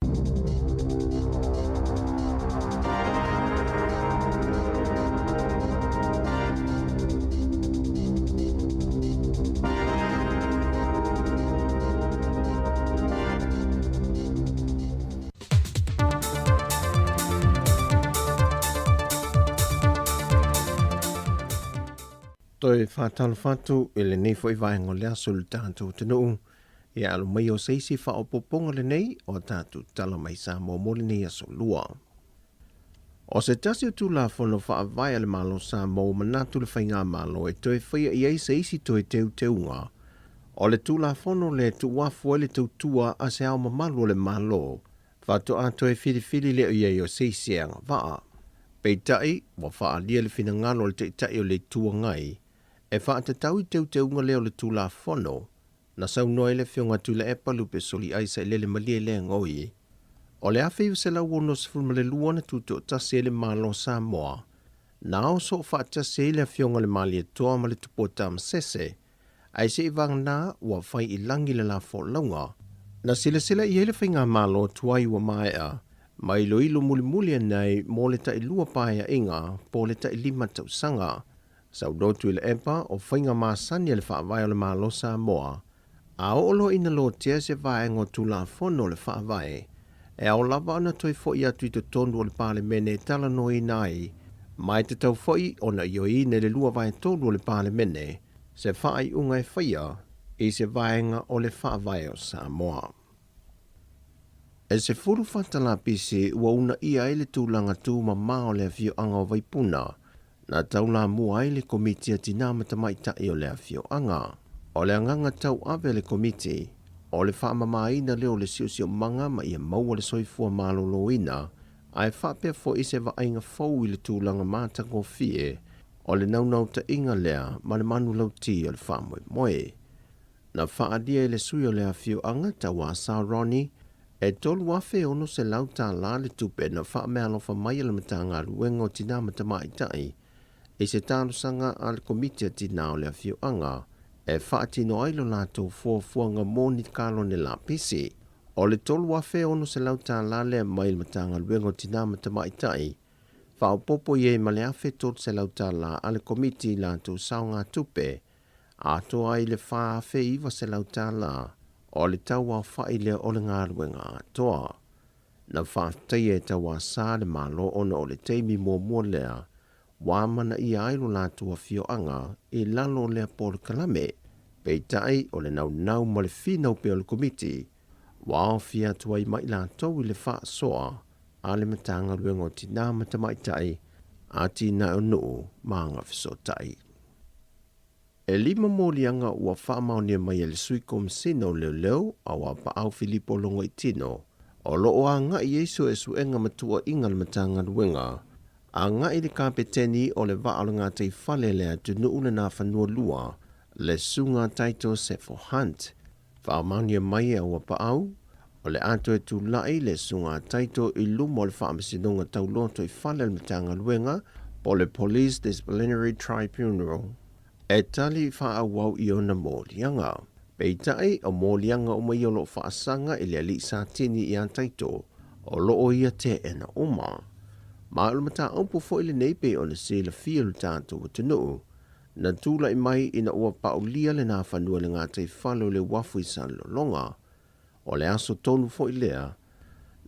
Toe faatalofa atu i lenei foi vaega o le aso i le tatou atunuu e alo mai o se isi faaopoopoga lenei o a tatou tala mai Samoa mo lenei aso lua. O se tasi o Tulafono Faavae a le Malo Samoa ua manatu le Faigamalo e toe faia i ai se isi toe teuteuga, o le Tulafono lea e tuuafu ai le tautua a se Ao Mamalu o le Malo, faatoa toe filifili lea i ai o se isi e agavaa. Peitai, ua faaalia le finagalo o le Taitai o le Itu Agai e faatatau i teuteuga lea o le Tulafono Na saunoa ai le Afioga a Tuilaepa Lupe Soliai Sailele Malie Leagoe, o le 1962 na tutoatasi ai le Malo o Samoa, na ao soo faatasi ai le Afioga i le Malietoa ma le Tupua Tamasese, ae se i vagana ua fai i lagi le la folauga. Na silasila i ai le Faigamalo tuai ua maea, ma iloilo mulimuli ane ai mo le tailua paeaiga po o le tailima tausaga. Saunoa Tuilaepa, o faiga masani a le Faavae o le Malo Samoa, a oo loa ina lotea se vaega o Tulafono o le Faavae, e ao lava ona toe foi atu i totonu o le Palemene e talanoaina ai, ma e tatau foi ona ioeina i le 2/3 o le Palemene se faaiuga e faia i se vaega o le Faavae o Samoa. E 14 talapisi ua uunaia ai le tulaga tumama o le afioaga o Vaipuna, Na taulamua ai le Komiti a Tinā ma Tamaitai o le afioaga. O le agaga tauave a le Komiti, o le faamamaina lea o le siosiomaga ma ia maua le soifua maloloina, ae faapea foi se vaaiga fou i le tulaga matagofie o le naunautaiga lea ma le manulauti o le faamoemoe. Na faaalia e le sui o le afioaga Tauasa Ronnie e $3,600 le tupe na faameaalofa mai e le Matagaluega o Tinā ma Tamaitai i se talosaga a le Komiti a Tinā o le afioaga e faatino ai lo latou fuafuaga mo ni kalone lapisi. O le $3,600 lea mai le Matagaluega o Tinā ma Tamaitai, faaopoopo i ai ma le $1,300 a le Komiti i latou saogatupe atoa ai le $4,900 o le tauaofa'i lea o le galuega atoa. Na faafetaia e Tauasa le Malo ona o le taimi muamua lea ua amanaia ai lo latou afioaga i lalo o lea polokalame. Peitai, o le naunau ma le finau pea o le Komiti ua aofia atu ai ma i latou i le faasoa a le Matagaluega o Tinā ma Tamaitai, Atinae o Nuu ma Agafesootai. E lima moliaga ua faamaonia mai e le Sui Komesina o Leoleo a Auapaau Filipo Logoitino, o lo o agai i ai suesuega ma tuuaiga a le Matagaluega, agai i le Kapeteni o le Vaa o le Gataifale le atunuu le Nafanua Lua, le Susuga Taito Sefo Hunt. Faamaonia mai e Auapaau, o le a toe tulai le Susuga Taito i luma o le Faamasinoga Tau Lotoifale a le Matagaluega po o le Police Disciplinary Tribunal e tali faaauau i ona moliaga. Peitai, o moliaga uma ia o lo o faasaga i le alii Satini ia Taito, o lo o ia teena uma. Ma o le mataupu foi lenei pei ona silafia e lo tatou atunuu, na tulai mai ina ua paulia le nafanua i le gataifale o le uafu i Salelologa. O le aso tonu foi lea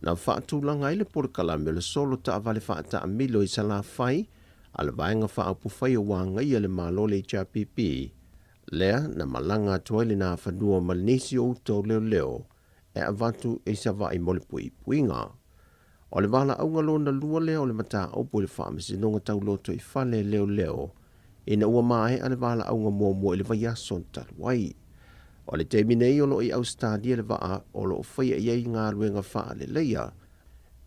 na faatulaga ai le polokalame o le solo taavale faataamilo i Salafai a le Vaega Faaupufai o Agaia le Malo le HRPP, lea na malaga atu ai le nafanua ma nisi o uta o leoleo e avatu i Savaii mo le puipuiga. O le valaauga lona lua lea o le mataupu i le Faamasinoga Tau Lotoifale Leoleo ina ua maea le valaauga muamua i le vaiaso talu ai. O le taimi nei o lo o i Ausetalia le vaa o lo o faia i ai galuega faaleleia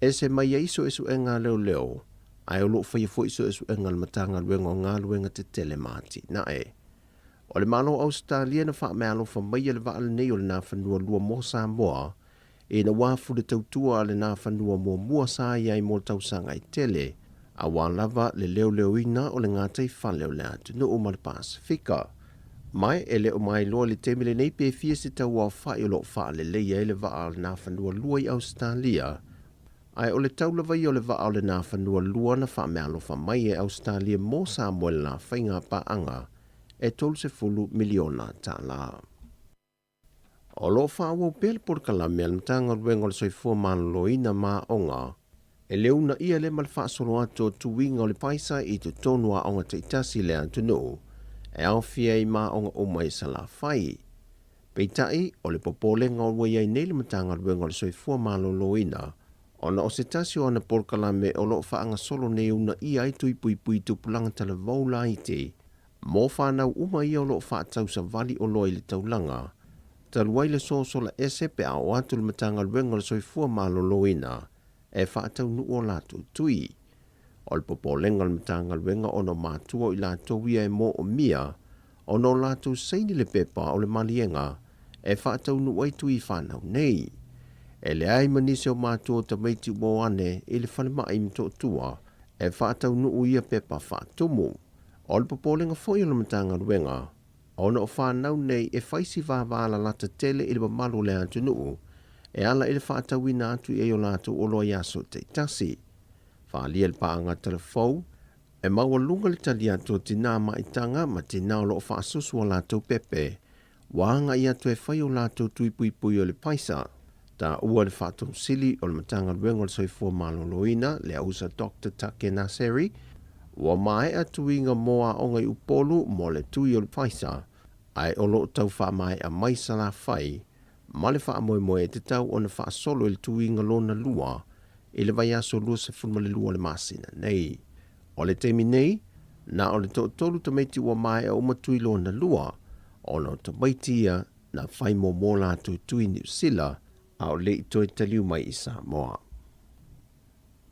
ese mai ai suesuega a leoleo, ae o lo o faia foi suesuega a le Matagaluega o Galuega Tetele ma Atinae. O le Malo o Ausetalia na faameaalofa maia le vaa lenei o le Nafanua Lua mo Samoa ina ua afu le tautua a le Nafanua muamua sa i ai mo tausaga e tele, aua lava le leoleoina o le gataifale o le atunuu ma le Pasefika. Ma e le o mailoa i le taimi lenei pe fia se tauaofai o lo o faaleleia ai le vaa o le Nafanua Lua i Ausetalia, ae o le tau lava ia o le vaa o le Nafanua Lua na faameaalofa mai e Ausetalia mo Samoa i le la faiga paaga e $30 miliona tala. O lo o faaauau pea le polokalame a le Matagaluega o le Soifua Maloloina ma Aoga e le uunaia lea ma le faasolo atu o tuiga o le paisa i totonu o aoga taitasi i le atunuu e aofia ai ma aoga uma i Salafai. Peitai, o le popolega ua i ai nei le Matagaluega o le Soifua Maloloina ona o se tasi o ana polokalame o lo o faagasolo nei e uunaia ai tui puipui tupulaga talavou laiti Mo fanau uma ia o lo o faatausavali oloa i le taulaga, talu ai le sosola ese pe a oo atu le Matagaluega o le Soifua Maloloina e faataunuu o latou tui. O le popolega o le Matagaluega ona o matua o i latou ia e moomia ona o latou saini le pepa o le maliega e faataunuu ai tui fanau nei. E leai ma nisi o matua o tamaiti ua o ane i le falemai i Motootua e faataunuu ia pepa faatumu. O le popolega foi o le Matagaluega, ona o fanau nei e fai si vāvālalata tele i le mamalu o le atunuu e ala i le faatauina atu i ai o latou oloa i aso taitasi. Faaalia le paaga talafou, e maualuga le tali atu o tinā maitaga ma tinā o lo o faasusu a latou pepe ua agai atu e fai o latou tui puipui o le paisa. Taua le Faatonu-Sili o le Matagaluega o le Soifua Maloloina, le ausa Doctor Take Naseri, ua maea tuiga mo aoga i Upolu mo le tui o le paisa, ae o lo o tau faamaea mai Salafai ma le faamoemoe e tatau ona faasolo i le tuiga lona lua i le vaiaso 22 o le masina nei. O le taimi nei, na o le toatolu tamaiti ua maea uma tui lona lua, ona o tamaiti ia na fai muamua o latou tui Niu Sila a o le i toe taliu mai i Samoa.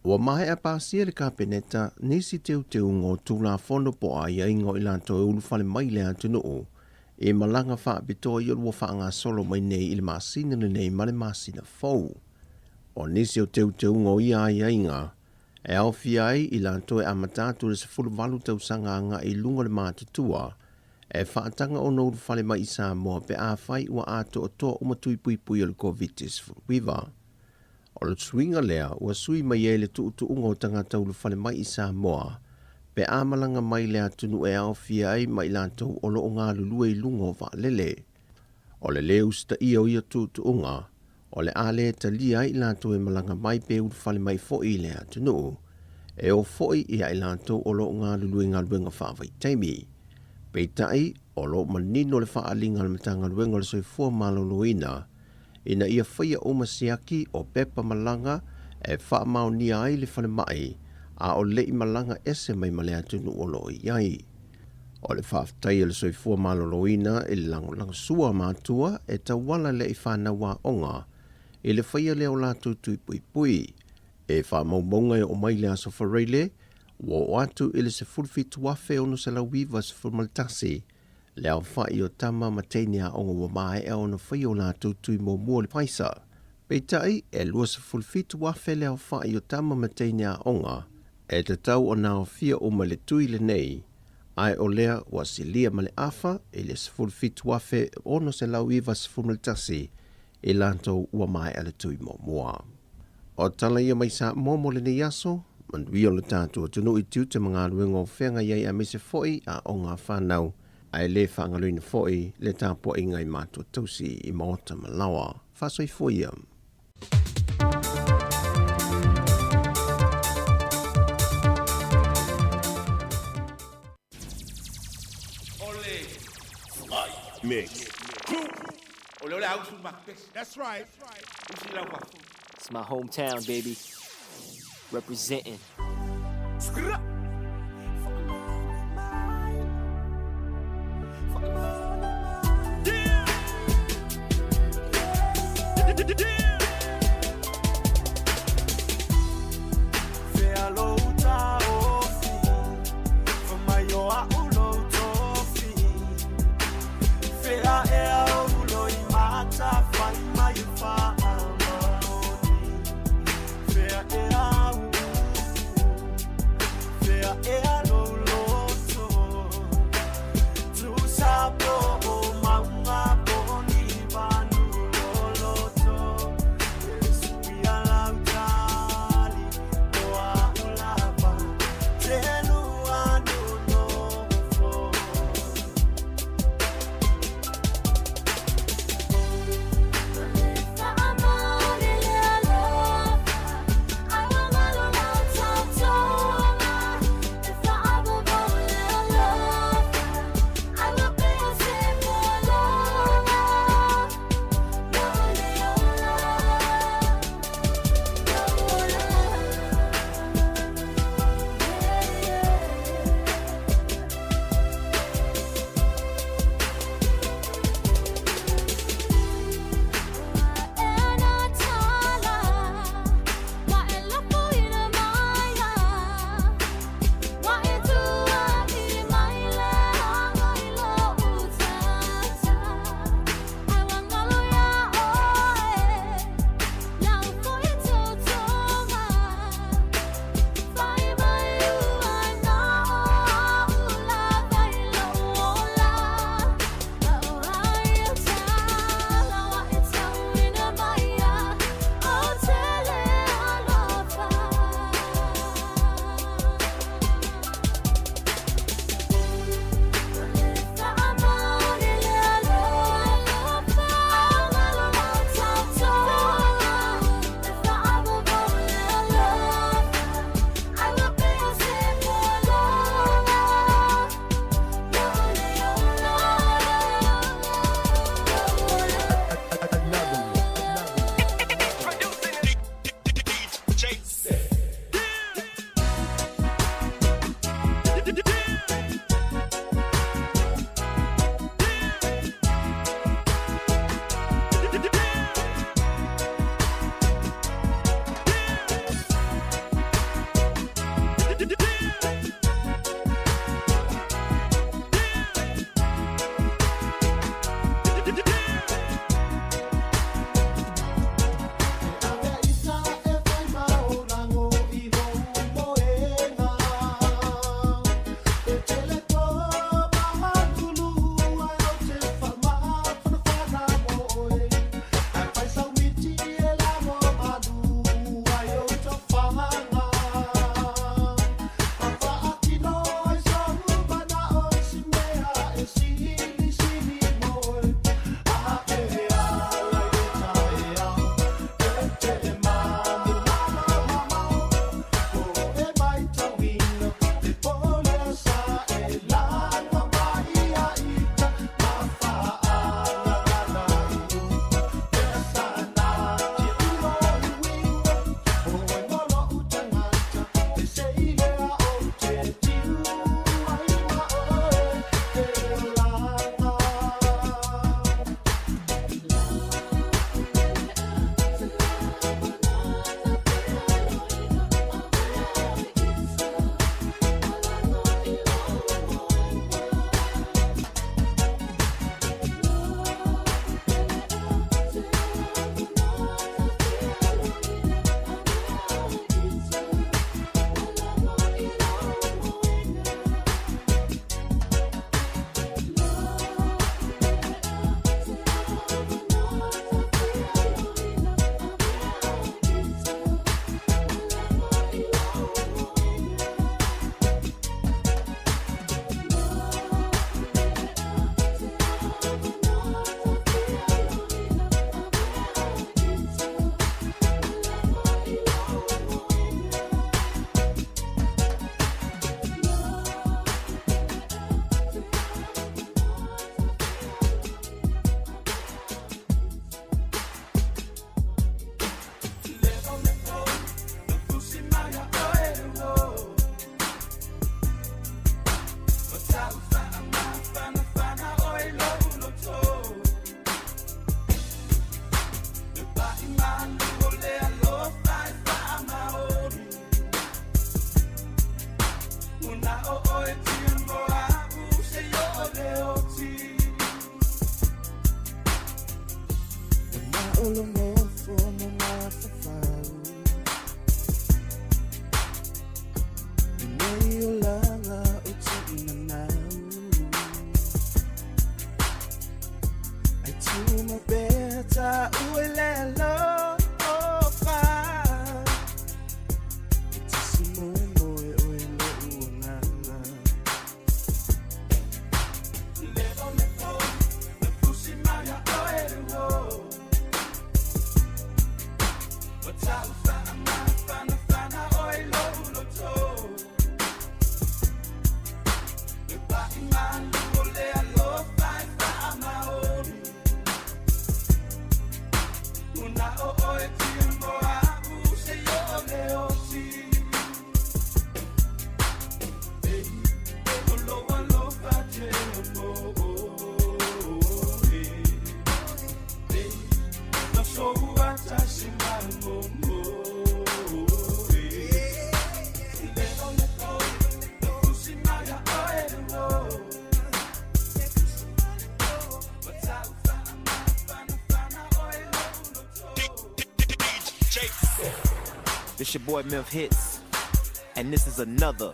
Ua maea pasia e le Kapeneta nisi teuteuga o Tulafono po o aiaiga o i latou e ulufale mai le atunuu i malaga faapitoa ia ua faagasolo mai nei i le masina lenei ma le masina fou. O nisi o teuteuga o ia aiaiga e aofia ai i latou e amata atu i le 18 tausaga agai i luga o le matutua, e faataga ona ulufale mai i Samoa pe afai ua atoatoa uma tui puipui o le Koviti-19. O le suiga lea ua sui mai ai le tuutuuga o tagata ulufale mai i Samoa pe a malaga mai le atunuu e aofia ai ma i latou o lo o galulue i luga o vaalele. O le lē usitaia o ia tuutuuga, o le a le talia ai i latou e malaga mai pe ulufale mai foi i le atunuu, e o foi ia i latou o lo o galulue i galuega faavaitaimi. Peitai, o lo o manino le faaaliga a le Matagaluega o le Soifua Maloloina ina ia faia uma siaki o pepa malaga e faamaonia ai le falemai a o le i malaga ese mai ma le atunuu o lo o i ai. O le faafetai a le Soifua Maloloina i le lagolagosua a matua e tauala lea i fanau aoga i le faia lea o latou tui puipui. E faamaumauga e oo mai le Aso Faraile, ua oo atu i le 17,691 le aofai o tama ma teine aoga ua maea ona faia o latou tui muamua o le Pfizer. Peitai, e 27,000 le aofai o tama ma teine aoga e tatau ona aofia uma i le tui lenei, ae o lea ua silia ma le afa i le 17,691 i latou ua maea le tui muamua. O tala ia mai Samoa mo lenei aso, manuia lo tatou atunuu i tiute ma galuega o feagai ai aemaise foi aoga a fanau, ae le faagaloina foi le tapuaiga i matua tausi i maota ma laoa. Faasoifua ia. It's my hometown, baby. Representing. It's your boy Memf Hits, and this is another.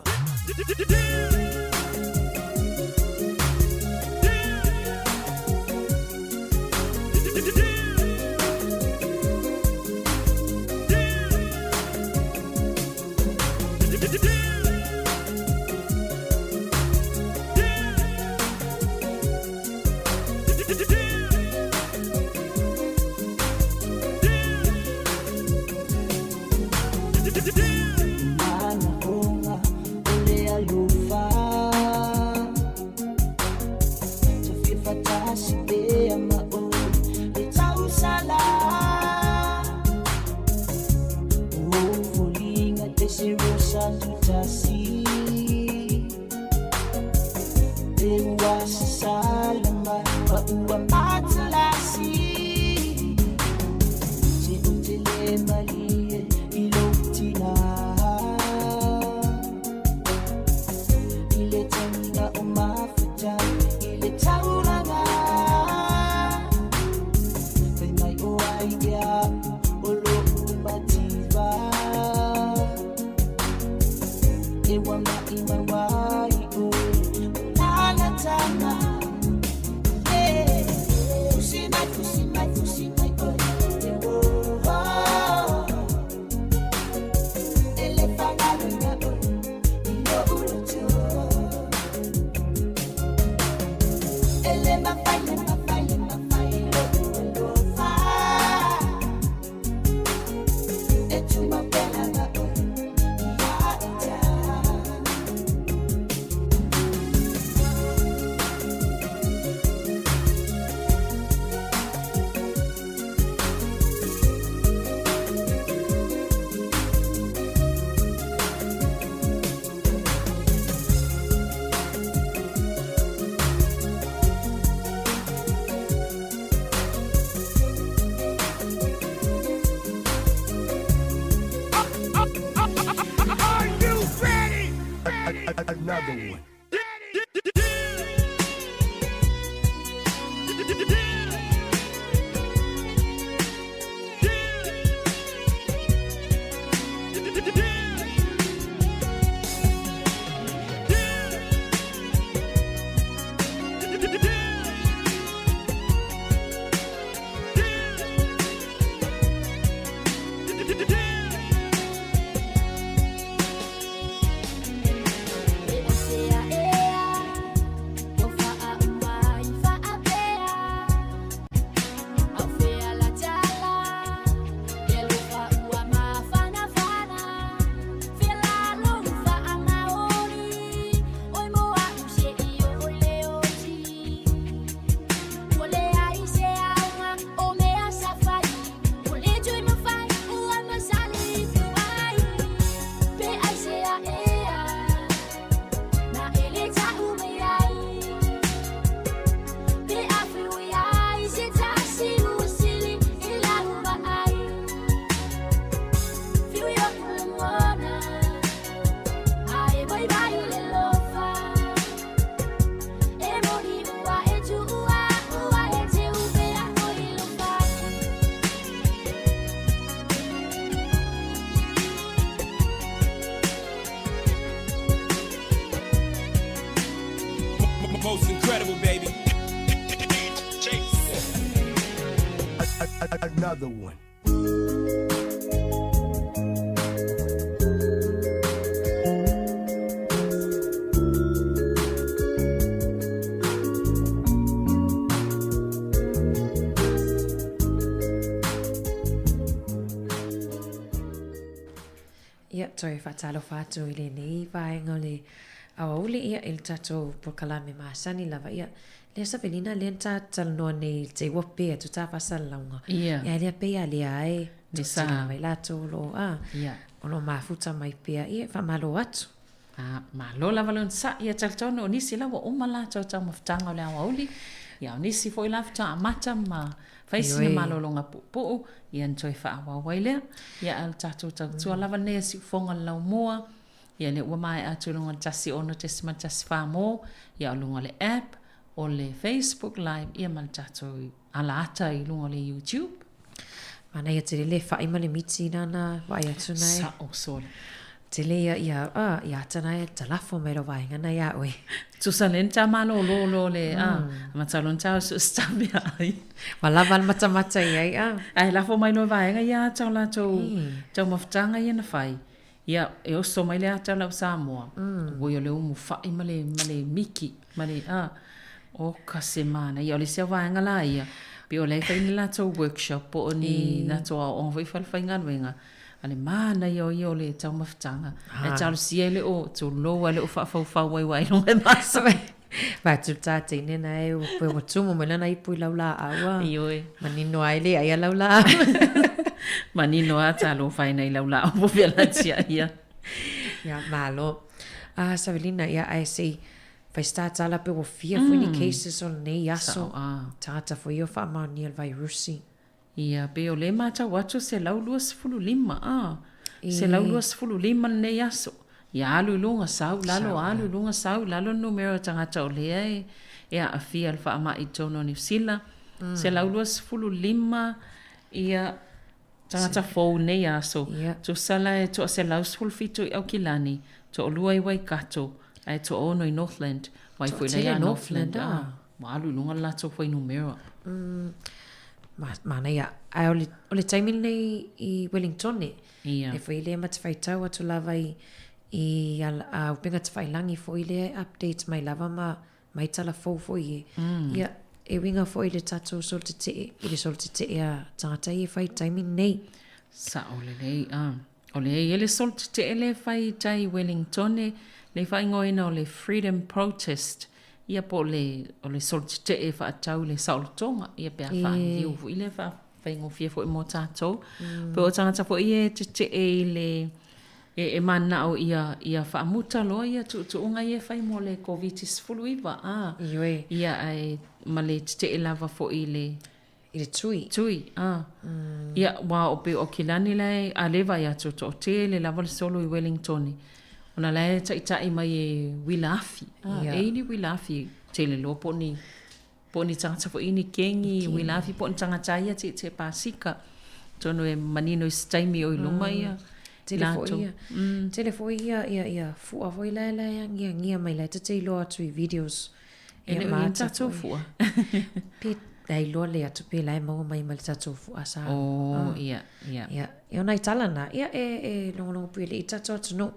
Another one. Most incredible, baby. Another one. Ia, toe faatalofa atu i lenei vaega o le aoauli ia i le tatou polokalame masani lava. Ia, lea Savelina lea na ta talanoa nei i le te ua pe atu ta faasalalauga. Ia. Ia, lea pei a lea e Le sa. toatele lava i latou o lo o, a, Ia. o lo o mafuta mai pea. Ia, faamalo atu. A, malo lava le onosai. Ia, talitonu o nisi la ua uma latou taumafataga o le aoauli. Ia, o nisi foi la faatoa amata ma fai sina malologa puupuu, ia ona toe faaauau ai lea. Ia, a o le tatou tautua lava lenei a Siufofoga o le Laumua, ia lea ua maea atu i luga o le 1 6.14 mo, ia o luga o le app, o le Facebook Live, ia ma le tatou ala ata i luga o le YouTube. Manaia tele le fa'i ma le miti nana vaai atu nae. Sa'o sole. Tele ia ia a ia ata nae talafo mai lau vaega na iā oe. Tusa le nta malōlō loa le a matalo nta o so se ta mea ai. Ua lava le matamata i ai a. Ae lafo mai loa vaega ia ata o latou taumafataga ia na fai. Ia, e oso mai le ata o lau Samoa, oi o le umu fa'i ma le, ma le miki, ma le, a, oka se manaia. O le isi vaega la ia, pei o la e fai ni latou workshop po o ni latou aoaoga foi i fale faigaluega, a le manaia o ia o le taumafataga. Ae talosia e le o, tulou lava e le o faafaufau ai aua ailoga e masani. Vae atu le tā teine na e ua pei ua tumu mai lana ipu i lau laau a. Ioe. Manino a e le ai a lau laau. Manino a talofa e nei lau laau po pea la tia ia. Ia, malo. A, Savelina, ia, ae sei, fai se tā tala pe ua fia foi ni cases o lenei aso. Sao, a. Tagata foi ia o faamaonia le vairusi. Ia, pei o lea e matau atu 125, a, 125 lenei aso. Ia alu i luga, sau i lalo, alu i luga, sau i lalo le numera o tagata o lea e, e aafia i le faamai i totonu o Niu Sila. 125 ia tagata fou i lenei aso. Tusa la e toa-117 i Aukilani, toalua i Waikato, ae toaono i Northland. Wai foi la ia Northland, a. Ua alu i luga le latou fuainumera. Manaia. Ae o le, o le taimi lenei i Wellingtone, Ia. e foi lea ma te faitau atu lava i, i a, a upega tafailagi foi lea e update mai lava ma mai tala fou foi e. Ia, e uiga foi i le tatou solo tetee, i le solo tetee a tagata ia e fai i le taimi lenei. Sao lelei, a. O le i ai le solo tetee lea e fai i tai i Wellingtone, le faaigoaina o le Freedom Protest, ia po o le, o le solo tetee e faatatau i le saolotoga, ia pe a faaliliu foi lea faafaigofie foi mo tatou. Pe o tagata foi ia e tetee i le, e, e mananao ia, ia faamuta loa ia tuutuuga ia e fai mo le Koviti-19, a. Ioe. Ia ae ma le tetee lava foi i le, I le tui. Tui, a. Ia, ua o pei o Aukilani la e, a lea e vaai atu, toatele lava le solo i Wellingtone, ona la e taitai mai e uila afi. A, e i ni uila afi tele loa po o ni, po o ni tagata foi ni kengi, uila afi, po o ni tagata ia tietie pasika. Atonu e manino i se taimi o i luma ia Tele foi ia, tele foi ia, ia, ia fua foi la e la e agiagia mai la e ta te iloa atu i videos. E le o i ai ni tatou fua. Pe e iloa le atu pe la e maua mai ma le tatou fua sa. Oh, ia, ia. Ia, e ona i tala na, ia e, e logologo pui le i tatou atunuu.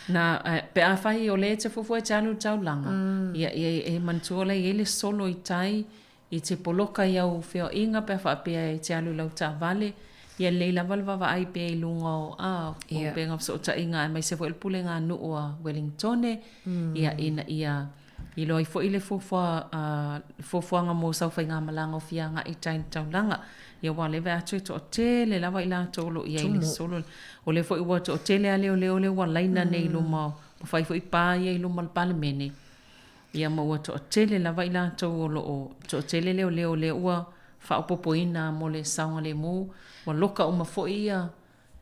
Na, pe afai o lea e te fuafua e te alu i le taulaga, ia, ia, e manatua la e i ai le solo i tai, i te poloka i au feoaiga pe a faapea e te alu i lau taavale, ia lelei lava le vaavaai pea i luga o, a, o upega fesootaiga aemaise foi o le pulega nuu a Wellingtone, ia, ina ia iloa ai foi le fuafua, a, fuafuaga mo sau faigamalaga o fia agai i tai i le taulaga. Ia aua o lea e vaai atu e toatele lava i latou o lo o i ai i le solo. O lea foi ua toatele lava leoleo lea ua laina nei i luma o, ua fai foi pa ia i luma o le Palemene. Ia ma ua toatele lava i latou o lo o toatele leoleo lea ua faaopoopoina mo le saogalemu, ua loka uma foi ia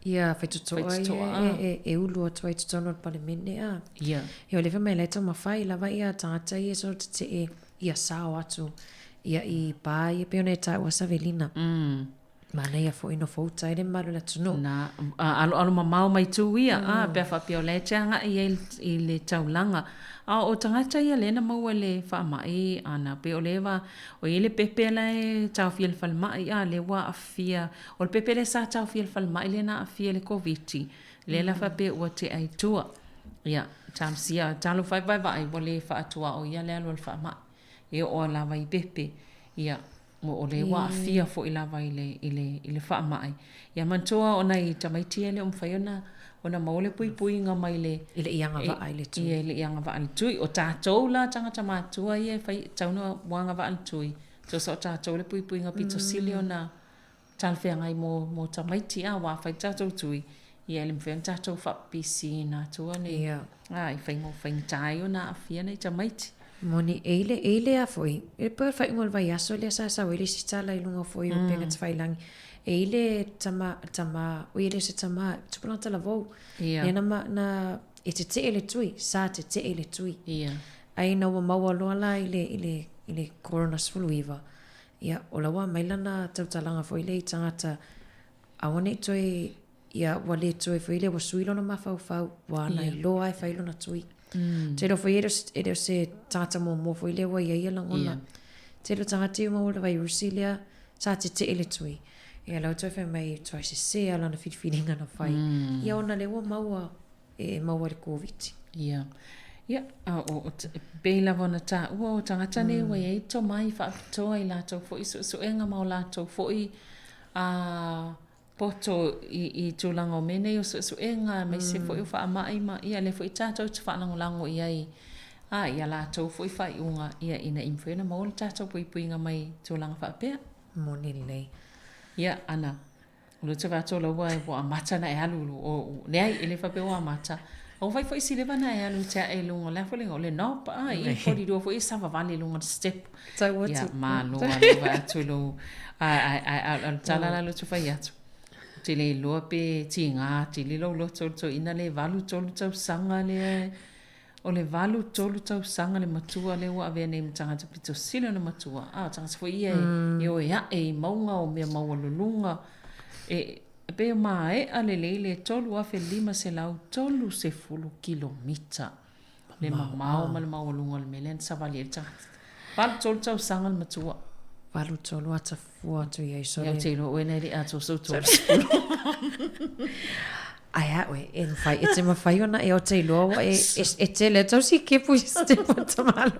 Ia faitotoa ia e, e ulu atu ai i totonu o le Palemene a. Ia. Ia o lea fai mai la e taumafai lava ia tagata ia solo tetee ia sao atu ia i pa ia pei ona e taua Savelina. Manaia foi nofouta ai le mamalu o le atunuu. Na aloalo mamao mai itu ia, a, pe a faapea o la e te agai ai i le taulaga. A o tagata ia lea na maua i le faamai ana, pei o lea va, o i ai le pepe la e taofia i le falemai, a, lea ua aafia, o le pepe lea sa taofia i le falemai lea na aafia i le Koviti, lea la faapea ua tea i tua. Ia, talosia, talofa e vaevae, ua le faatuaoia le alu a le faamai. E oo lava i pepe, ia, O lea ua aafia foi lava i le, i le, i le faamai. Ia manatua o nai tamaiti ia e le o mafai ona, ona maua le puipuiga mai le... E le i agavaa i le tui. Ia, e le i agavaa i le tui. O tatou la tagata matua ia e fai, e tatau ona ua agavaa i le tui, tusa o tatou le puipuiga pito sili ona talafeagai mo, mo tamaiti. A, aua a fai le tatou tui, ia e le mafai ona tatou faapisiina atua le, a, i faigata ai ona aafia nai tamaiti. Moni, e ile, e ile a foi, e pei o le faaiuga o le vaiaso lea sa sau ai le isi tala i luga foi o upega tafailagi, e ile tama, tama, oi e le o se tama, tupulaga talavou, lea na ma, na, e tetee le tui, sa tetee le tui. Ai ina ua maua loa la i le, i le, i le Corona 19, ia, o la ua aumai lana tautalaga foi lea i tagata. Aua ne i toe, ia, ua le toe foi lea ua sui lona mafaufau, ua ana iloa e fai lona tui. Ou te iloa foi e le o se, e le o se tagata muamua foi lea ua i ai ia lagona. Tele o tagata ia ua maua i le vairusi lea, sa tetee le tui. Ia la ua toe fai mai, tuai sese lava lana filifiliga na fai. Ia ona lea ua maua, e maua i le Koviti. Ia. Ia, o, pei lava ona taua o tagata nei ua i ai tomai faapitoa i latou foi suesuega ma o latou foi a poto i, i tulaga o mea nei o suesuega aemaise foi o faamai ma, ia lea foi tatou te faalagolago i ai a, i a latou foi faaiuga, ia, ina ia mafai ona maua le tatou puipuiga mai tulaga faapea. Moni lelei. Ia, ana, o lea ou te vaai atu o la ua, ua amata ona e alu, o, leai, e le faapea ua amata. A ua fai foi si leva ona e alu te ae i luga o le a foi le igoa, o le knob, a, i Porirua foi e savavali i luga o le step. Tau atu. Ia, malo lava le vaai atu i lou, ae, ae, ae, o le tala la lea ou te fai atu, ou te le iloa pe tiga atili lou loto i le toeaina lea e 83 tausaga lea, o le 83 tausaga le matua lea ua avea nei ma tagata pito sili ona matua, a o tagata foi ia e o e ae i mauga o mea maualuluga, e, pei e maea lelei le 3,530 kilomita. Le mamao ma le maualuga o le mea lea na savali ai le tagata. 83 tausaga le matua. 83 ata fua atu i ai sole. Ia ou te iloa oe na e le i atoa sou 30. Ae a oe, e mafai, e te mafai ona e o te iloa ua e, e, e tele tau sikepu i step o tamalo.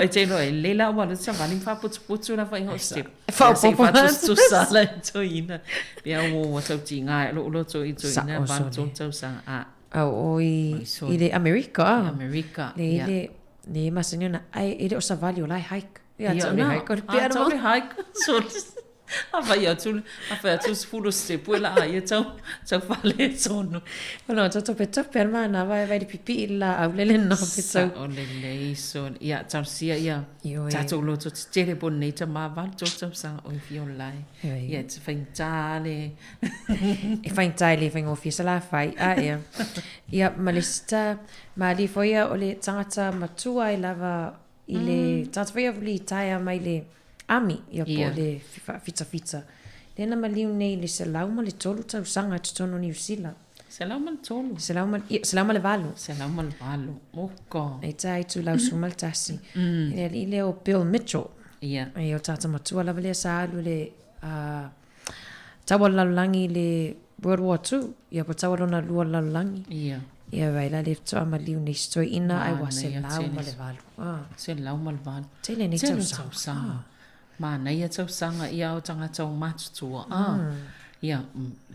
E te iloa, e lelei la ua alu savali ma faaputuputu la faiga o step. Faaopoopo atu. Faatusatusa la i toeaina. Ia ua ua tau tiga ai lou loto i toeaina 83 tausaga. A. Au o i, i le Amerika. I Amerika, Le, ia. le, le masani ona, ai, e le o savali o la e hike. Ia, Ia, tau le na, hike o le a, pea tau le hike. So, a fai atu, a fai atu sefulu sitepu e laa ia tau, tau faaletonu. Ona tau topetope ale mana vai vai le pipii le laau le le no pe tau. Sao lelei, so, ia, talosia ia, Ioe. tatou loto tetele po nei tama 83 tausaga oi fia o lae. Ioe. Ia, e te faigata le, E faigata e le faigofie sa la fai a ea. Ia, ma le isi ta, malie foi ia o le tagata matua ai lava i le tagata foi ia litaea mai le army, ia po o le faafitafita. Lea na maliu nei i le 103 tausaga i totonu o Niu Sila. 103? Ia, 108. 108, oka. E ta itulau 11. Le alii lea o Bill Mitchell. Ia. Ia, o le tagata matua lava lea sa alu i le Taua lalolagi i le World War II, ia po taua lona lua lalolagi. Ia. Ia vai la le faatoa maliu nei si toeaina ai ua 108. Ah. 108. Tele nei Tele tausaga. tausaga. Manaia tausaga ia o tagata o matutua. Ah. Ia,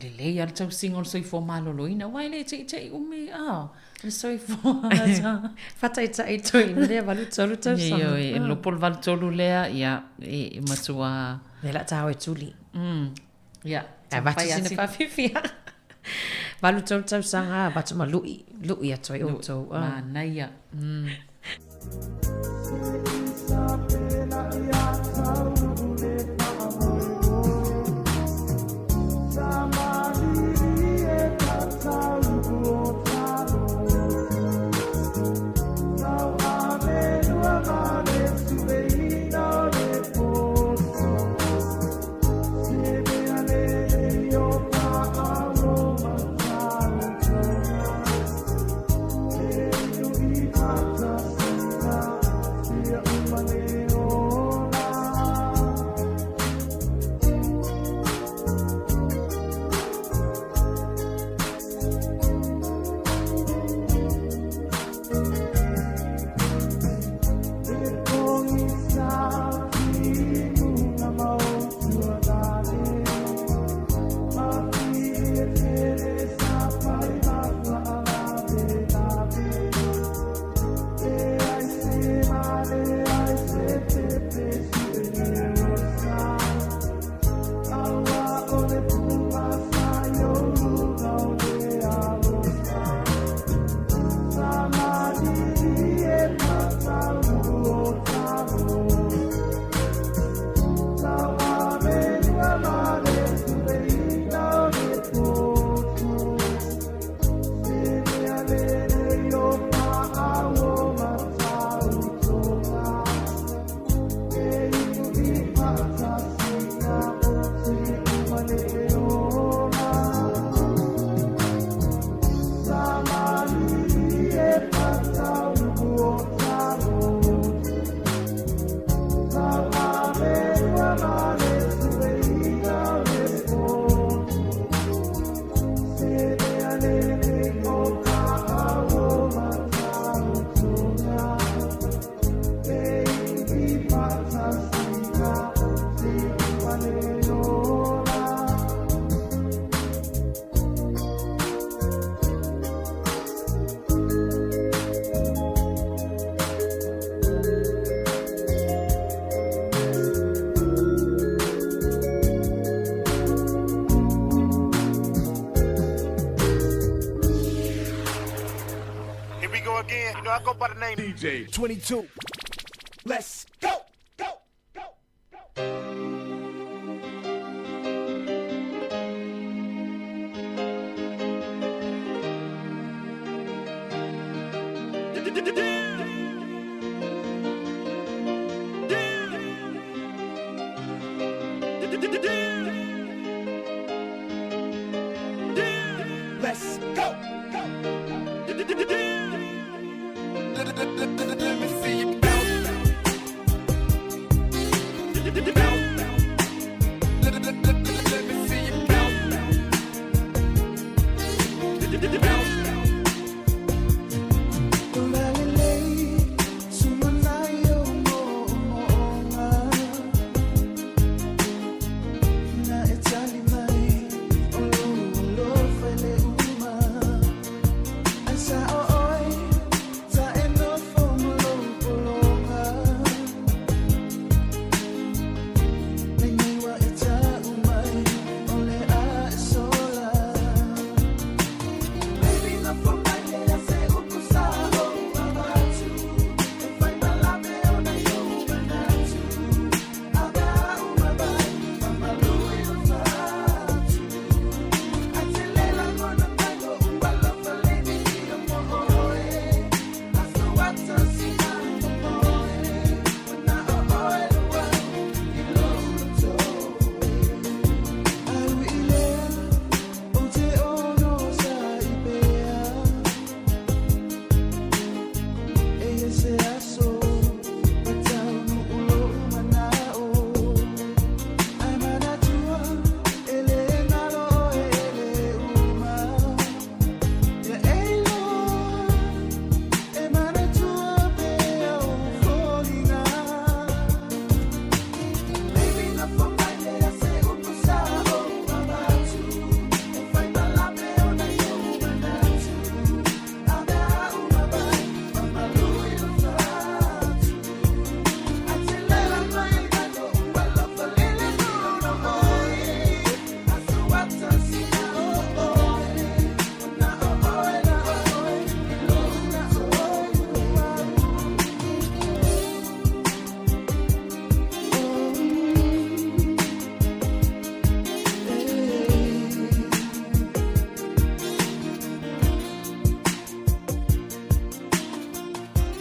lelei lava le tausiga o le soifua maloloina, aua e le teitei umi, ah, le soifua. Faataitai toeaina lea 83 tausaga. Ioe, e lopo le 83 lea, ia, e matua. Lea la taua e tuli. Ia. E avatu sina faafifia. 83 tausaga, avatu ma lui, lui atu ai outou. Manaia. Here we go again. You know, I go by the name DJ 22. Let's go. Go. Go. Let's go. Go. Let me see you bounce. Bounce. Let me see you bounce. Bounce.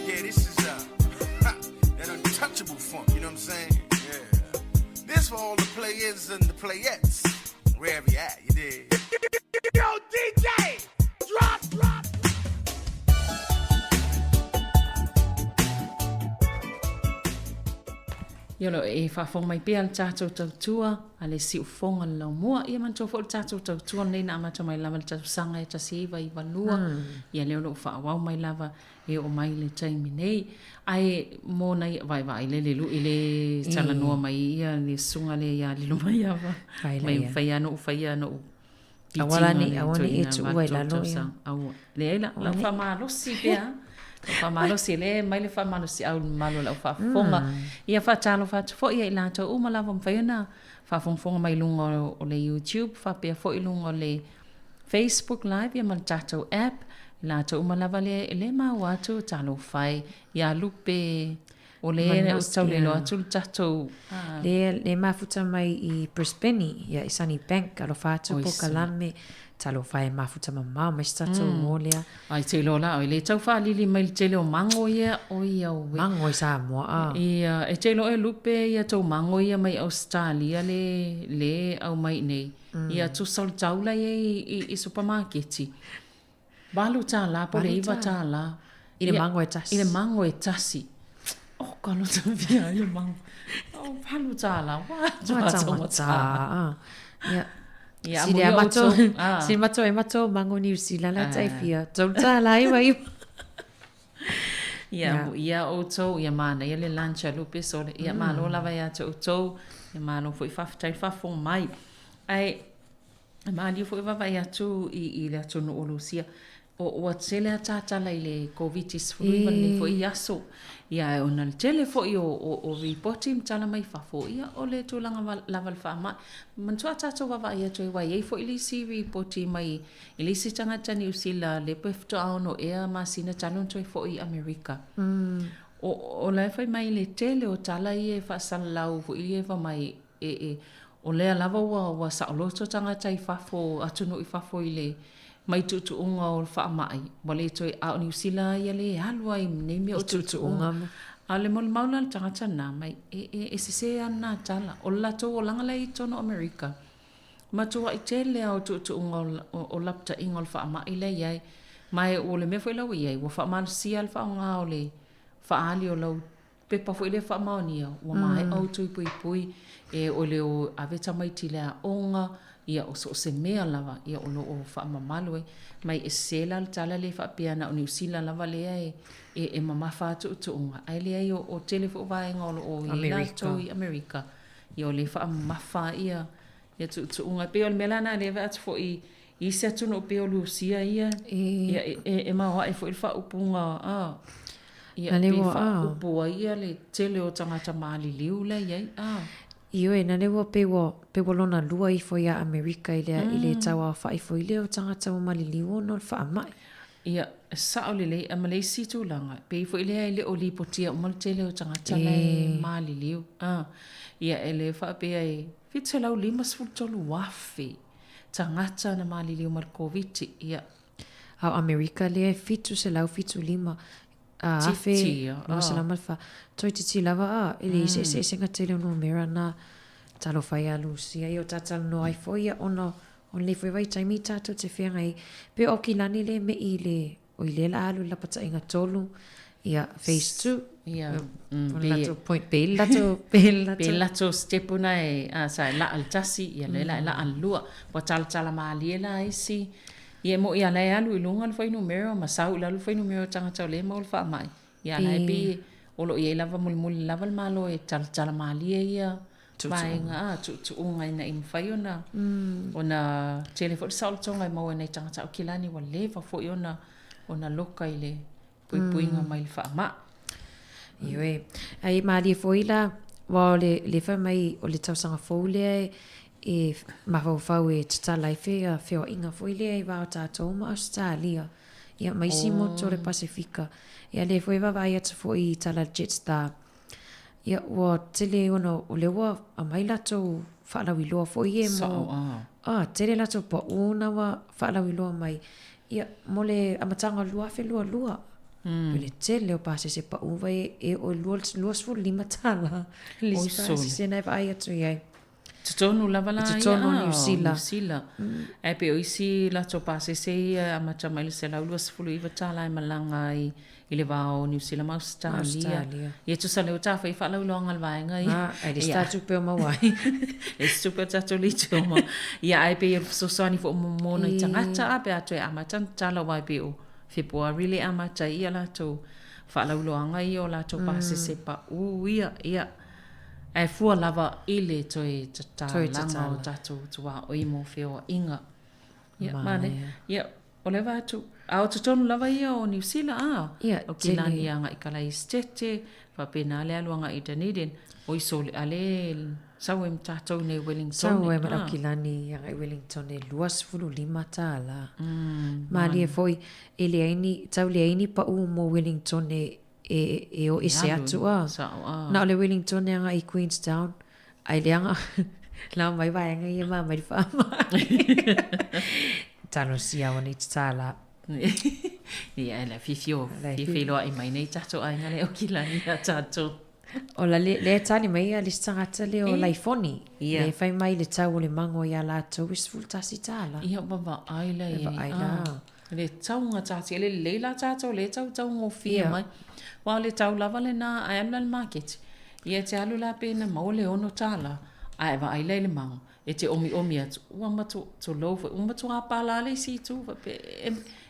Yeah, this is that untouchable funk, you know what I'm saying? Yeah. This for all the players and the playettes. Wherever you at, you dig? Yo, DJ! Drop, drop! Ia o lo o e faafofoga mai pea le tatou tautua a le siufofoga o le laumua. Ia manatua foi le tatou tautua lenei na amata mai lava i le tausaga e 1992, ia lea o lo o faaauau mai lava e oo mai le taimi nei. Ae mo nai vaevae le le lui le talanoa mai ia le susuga lea ia Lilomaiava. Mai mafai lava ona ou faia ona ou Aua la ne i aua ne i e tuua i lalo ia. Aua. Leai la, lau faamalosi pea. Lau faamalosi le mai le faamalosi au mamalu o lau faafofoga. Ia faatalofa atu foi ia i latou uma lava ua mafai ona faafogafoga mai i luga o le YouTube faapea foi i luga o le Facebook live ia ma le tatou app. I latou uma lava lea e le maua atu talofa e ia Lupe o le o tau le iloa atu le tatou Le le mafuta mai i Brisbane ia i Sunny Bank alofa atu po kalame talofa e mafuta mamao mai se tatou mo lea. Ai te iloa la oi le tau faalili mai le tele o mango ia oi auwe. Mango i Samoa a. Ia e te iloa e Lupe ia tou mango ia mai Australia le le au mai nei. Ia tusa o le taula ia i supamaketi. $8 po o le $9. I le mango e tasi. I le mango e tasi. Oh, ka lota fia ai le mango. Oh, $8. Ua taugata. Ia. Ia, Sile a mato, sile mato e mato mango New Zealand la tai fia. $3 iwa iwa. Ia, amuia outou, ia manaia le lunch a Lupe Sole. Ia, malo lava ia te outou. Ia malo foi faafetai le faafofoga mai. Ae maliu foi vaavaai atu i le atunuu o Lusia, ua tele a tatala i le Koviti-19 lenei foi aso. Ia, ae ona le tele foi o ripoti ma tala mai fafo, ia, o le tulaga lava o le faamai. Manatua a tatou vaavaai atu ai, aua e i ai foi le isi ripoti mai i le isi tagata Niu Sila lea pe faatoa 6 ea masina talu ona toe foi i Amerika. O la e fai mai le tele o tala ia e faasalalau foi ia fai mai e o lea lava ua saoloto tagata i fafo, atunuu i fafo i le mai tuutuuga o le faamai, ua le toe, a o Niu Sila ia lea e alu ai i nei mea o tuutuuga. A o le molimau la a le tagata lena mai, e sese lava lena tala. O le latou olaga la e i totonu o Amerika, Matuai tele lava o tuutuuga o lapataiga o le faamai lea e i ai. Ma o le mea foi la ua i ai, ua faamalosia le faaaoga o le faaali o lau pepa foi lea faamaonia, ua maea ou tui puipui, e o le o ave tamaiti i le aoga, ia o so o se mea lava, ia o lo o faamamalu ai. Ma e sese la le tala lea faapea na o Niu Sila lava lea e mamafa lava tuutuuga, ae leai o tele foi o vaega o lo o i ai latou i Amerika, ia o lea e faamamafa ia ia tuutuuga. E pei o le mea la lena lea e vaai atu foi i isi atunuu pei o Lusia ia, ia e maoae foi le faaupuga a, ia pei faaupu ai ia le tele o tagata maliliu la e i ai a. Ioe, na lea ua pei ua, pei ua lona lua ifo iā Amerika i le, i le tauaofa'i foi lea o tagata ua maliliu ona o le faama'i. Ia, e sao lelei, a ma le isi tulaga, pei foi lea e le o lipotia uma le tele o tagata la e maliliu. A, ia, e le faapea e 753,000 tagata na maliliu ma le Koviti. Ia. A o Amerika lea e 775 afe, 204. Toeitiiti lava a, e leai se eseesega tele o numera na. Talofa ia Lusia, ia o tatalanoa ai foi ia ona O lenei foi vaitaimi tatou te feagai ai. Pei o Aukilani le me'i i le, oi lea la alu i le lapataiga 3, ia, phase 2. Ia, O le latou point, pe le latou, pe le latou. Pe le latou step na e, a, sa e laa le tasi, ia lea la e laa le lua. Ua talatala malie la isi, ia e mo'i a la e alu i luga le fuainumera ma sau i lalo le fuainumera o tagata o lea e maua le faamai. Ia a la e pei o lo o i ai lava mulimuli lava le Malo e talatala malie ia vaega a tuutuuga ina ia mafai ona ona tele foi le saolotoga e maua e nai tagata Aukilani ua leva foi ona ona loka i le puipuiga mai le faamai. Ioe. Ai malie foi la, aua o le le fai mai o le tausaga fou lea e mafaufau e tatala ai feoaiga foi lea i va o tatou ma Ausetalia. Ia ma isi motu o le Pasefika. Ia lea foi e vaavaai atu foi i tala a le Jetstar. Ia ua tele ona o lea ua aumai latou faalauiloa foi ia mo ah tele latou pau na ua faalauiloa mai. Ia mo le amataga o le 2022. Mm. Le tele o pasese pau vai e o $25 le isi pasese na e vaai atu i ai. Totonu lava la ia, totonu o Niu Sila. Niu Sila. Ae pei o isi latou pasese ia e amata mai le $129 e malaga ai i le va o Niu Sila ma Ausetalia. Ausetalia. Ia tusa lea ua ta fai faalauiloaga a le vaega ia. Ah, ae le isi ta tupe o maua ai. Le isi tupe o tatou leitio o maua. Ia ae pei o le fesoasoani foi mo nai tagata a pe a toe amata ona tatala aua e pei o Fepuari le amata ai ia latou faalauiloaga ia o latou pasese pau ia. Ia. Ae fua lava i le toe tatalaga o tatou tuaoi mo feoaiga. Ia, manaia. Ia, o lea vaai atu, a o totonu lava ia o Niu Sila, a? Ia, O Kilani agai i Kalaisitete, faapena le alu agai i Dunedin. Oi sole, a le sau ai ma tatou i nei Wellington. Sau ai ma le Aukilani agai i Wellington e $25. Malie foi, e leai ni, tau leai ni pau mo Wellington e e o ese atu a. Na o le Wellington e agai i Queenstown, ai leaga lao mai vaega ia ma mai le faamai. Talosia ua nei tatala. Ia, e fiafia fia feiloai mai nei tatou aiga le Aukilani ia tatou. O la le, le tali mai ia le isi tagata lea o Laifoni. Ia. Le fai mai le tau o le mango ia latou e $11. Ia, ua vaai la i ai. Vaai la. Le tauga tatia, le lelei la tatou lea e tautaugofie mai. Aua o le tau lava lena ae alu la i le maketi, ia e te alu la pe na maua le $6 ae vaai la i le mago, e te omiomi atu, ua matua, tulou foi, ua matua pala le isi itu, faapea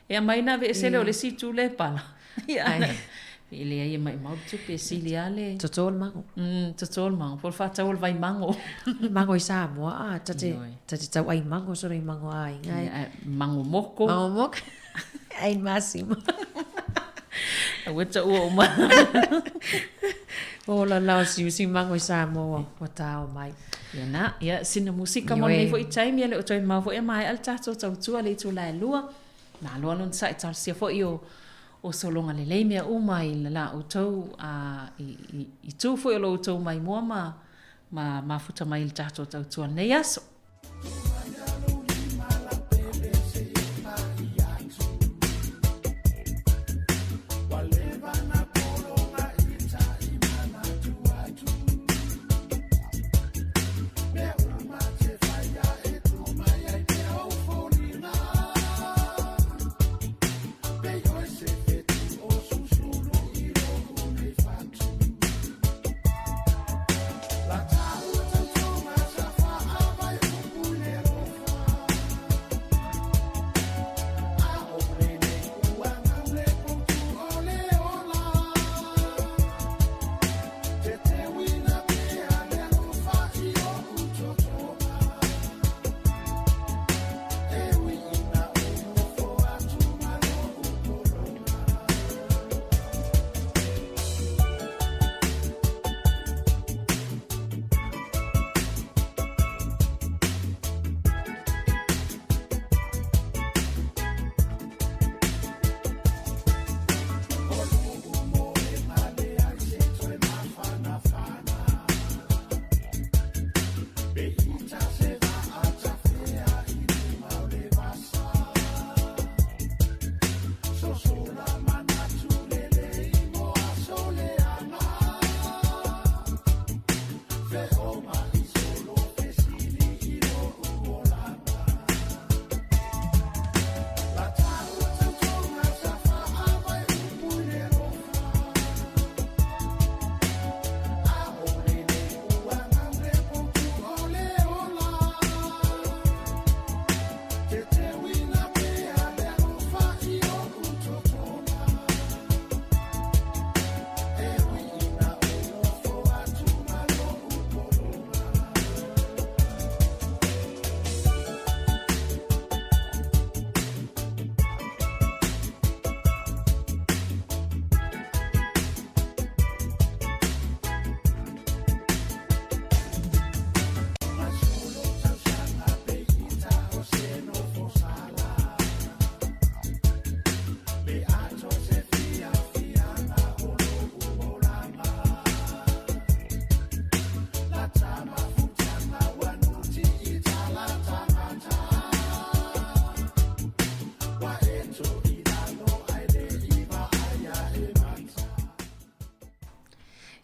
e aumai ona aveese lea o le isi itu lea e pala. Ia, E leai e maʻimau le tupe e sili lava le. Toto le mago. Toto le mago. Po o le faatau o le vaimago. Mago i Samoa, a, ta te, ta te tau ai mago solo i mago aiga e. Ia, mago moko. Mago moko. Ai masima. Aua taua uma. O la lao siusi mago i Samoa, ua tao mai. Ia na, ia sina musika mo lenei foi taimi, ia le o toe mau foi e maea le tatou tautua le itula e lua. Malo lava lona saʻi talosia foi o o sologa lelei mea uma i la outou a i i tu foi o lo outou maimoa ma ma mafuta mai i le tatou tautua lenei aso.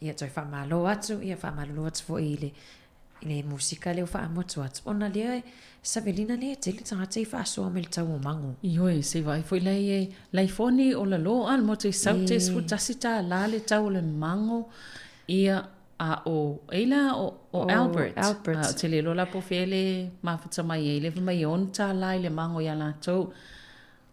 Ia toe faamalo atu, ia faamalulu atu foi i le i le musika lea ua faamotu atu, ona lea e savelina lea e tele tagata i faasoa mai le tau o mago. Ioe, se i vaai foi la i e laifoni o lalo a le motu i Saute, $11 le tau o le mago, ia a o ei la o, o Albert. Albert. A, ou te le iloa la po o fea le mafuta mai ai, lea fai mai e $6 i le mago ia latou.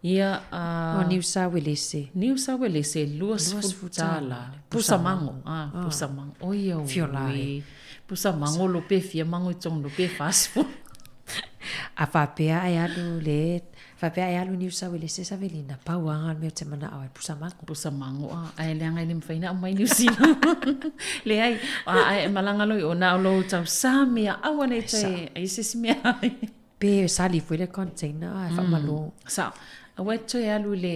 Ia, a... O Niu Sauelese. Niu Sauelese, $20. Pusa mago, a, pusa mago. Oi au Fiola e. Pusa mago lo pe fia mago i totonu lo pe 40. A faapea e alu le, faapea e alu Niu Sauelese Savelina, pau lava le mea ou te manao ai, pusa mago. Pusa mago, a, ae leaga e le mafai ona aumai Niu Sila. Leai, a, ae malaga loa i o, na o lou tausami a aua ne i toe ai se isi mea ai. Pe sali foi le container ae faamalo. Sao. Aua e toe alu i le,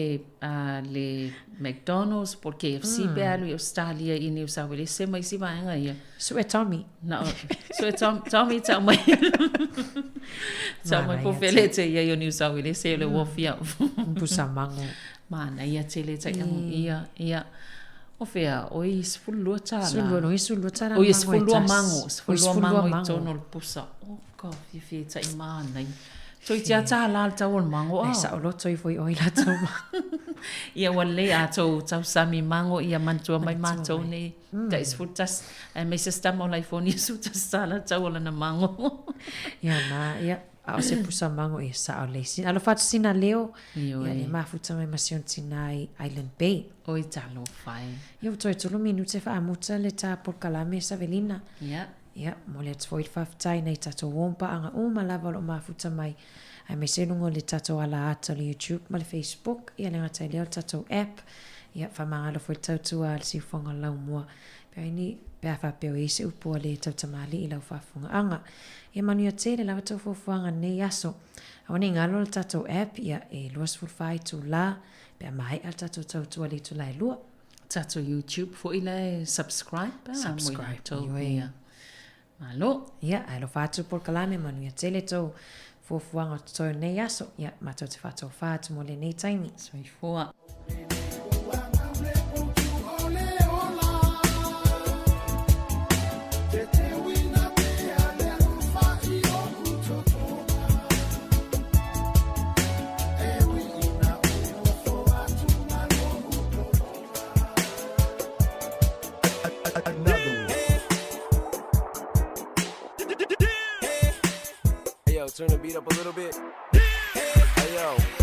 le McDonald's po o le KFC pe alu i Ausetalia i Niu Sauelese ma isi vaega ia. Sue Tommy. Na o, sue Tom, Tommy tau mai. Tau mai po fele te ia i o Niu Sauelese le ua fia. Pusa mango. Manaia tele tai ia, ia. O fea, oi $12. 12, oi $12 Oi, 12 mango, 12 mango i totonu o le pusa. O ka fiafia tai manaia. Toeitiiti lava $1 le tau o le mango a. E saoloto ifo i o i latou mango. Ia ua lelei a tou tausami mango ia manatua mai matou nei tai 11 aemaise se tama o laifoni e $11 le tau o lana mango. Ia na, ia. A o se pusa mago ia sa'o lelei. Sina alofa atu sina leo, ia le mafuta mai ma si ona tinā i Island Bay. Oi talofa e. Ia ua toe tolu minute faamuta le ta polokalame Savelina. Ia. Ia, momoli atu foi le faafetai nai tatou uo ma paaga uma lava o lo o mafuta mai, aemaise luga o le tatou ala ata o le YouTube ma le Facebook, ia le gata i lea o le tatou app. Ia, faamagalo foi le tautua a le siufofoga o le laumua. Pe ai ni, pe a faapea o i ai se upu a le tautamalii i lau faafofogaaga. Ia manuia tele lava tou fuafuaga nei aso. Aua ne i galo le tatou app, ia, e 24 itulā pe a maea le tatou tautua i le itulā e lua. Tatou YouTube foi la e subscribe a Subscribe, mo i ioe. Ia. Malo. Ia, ae alofa atu polokalame, manuia tele tou fuafuaga o totoe o nei aso. Ia, matou te faatofā atu mo lenei taimi. Soifua. Hey yo, turn the beat up a little bit. Hey yo.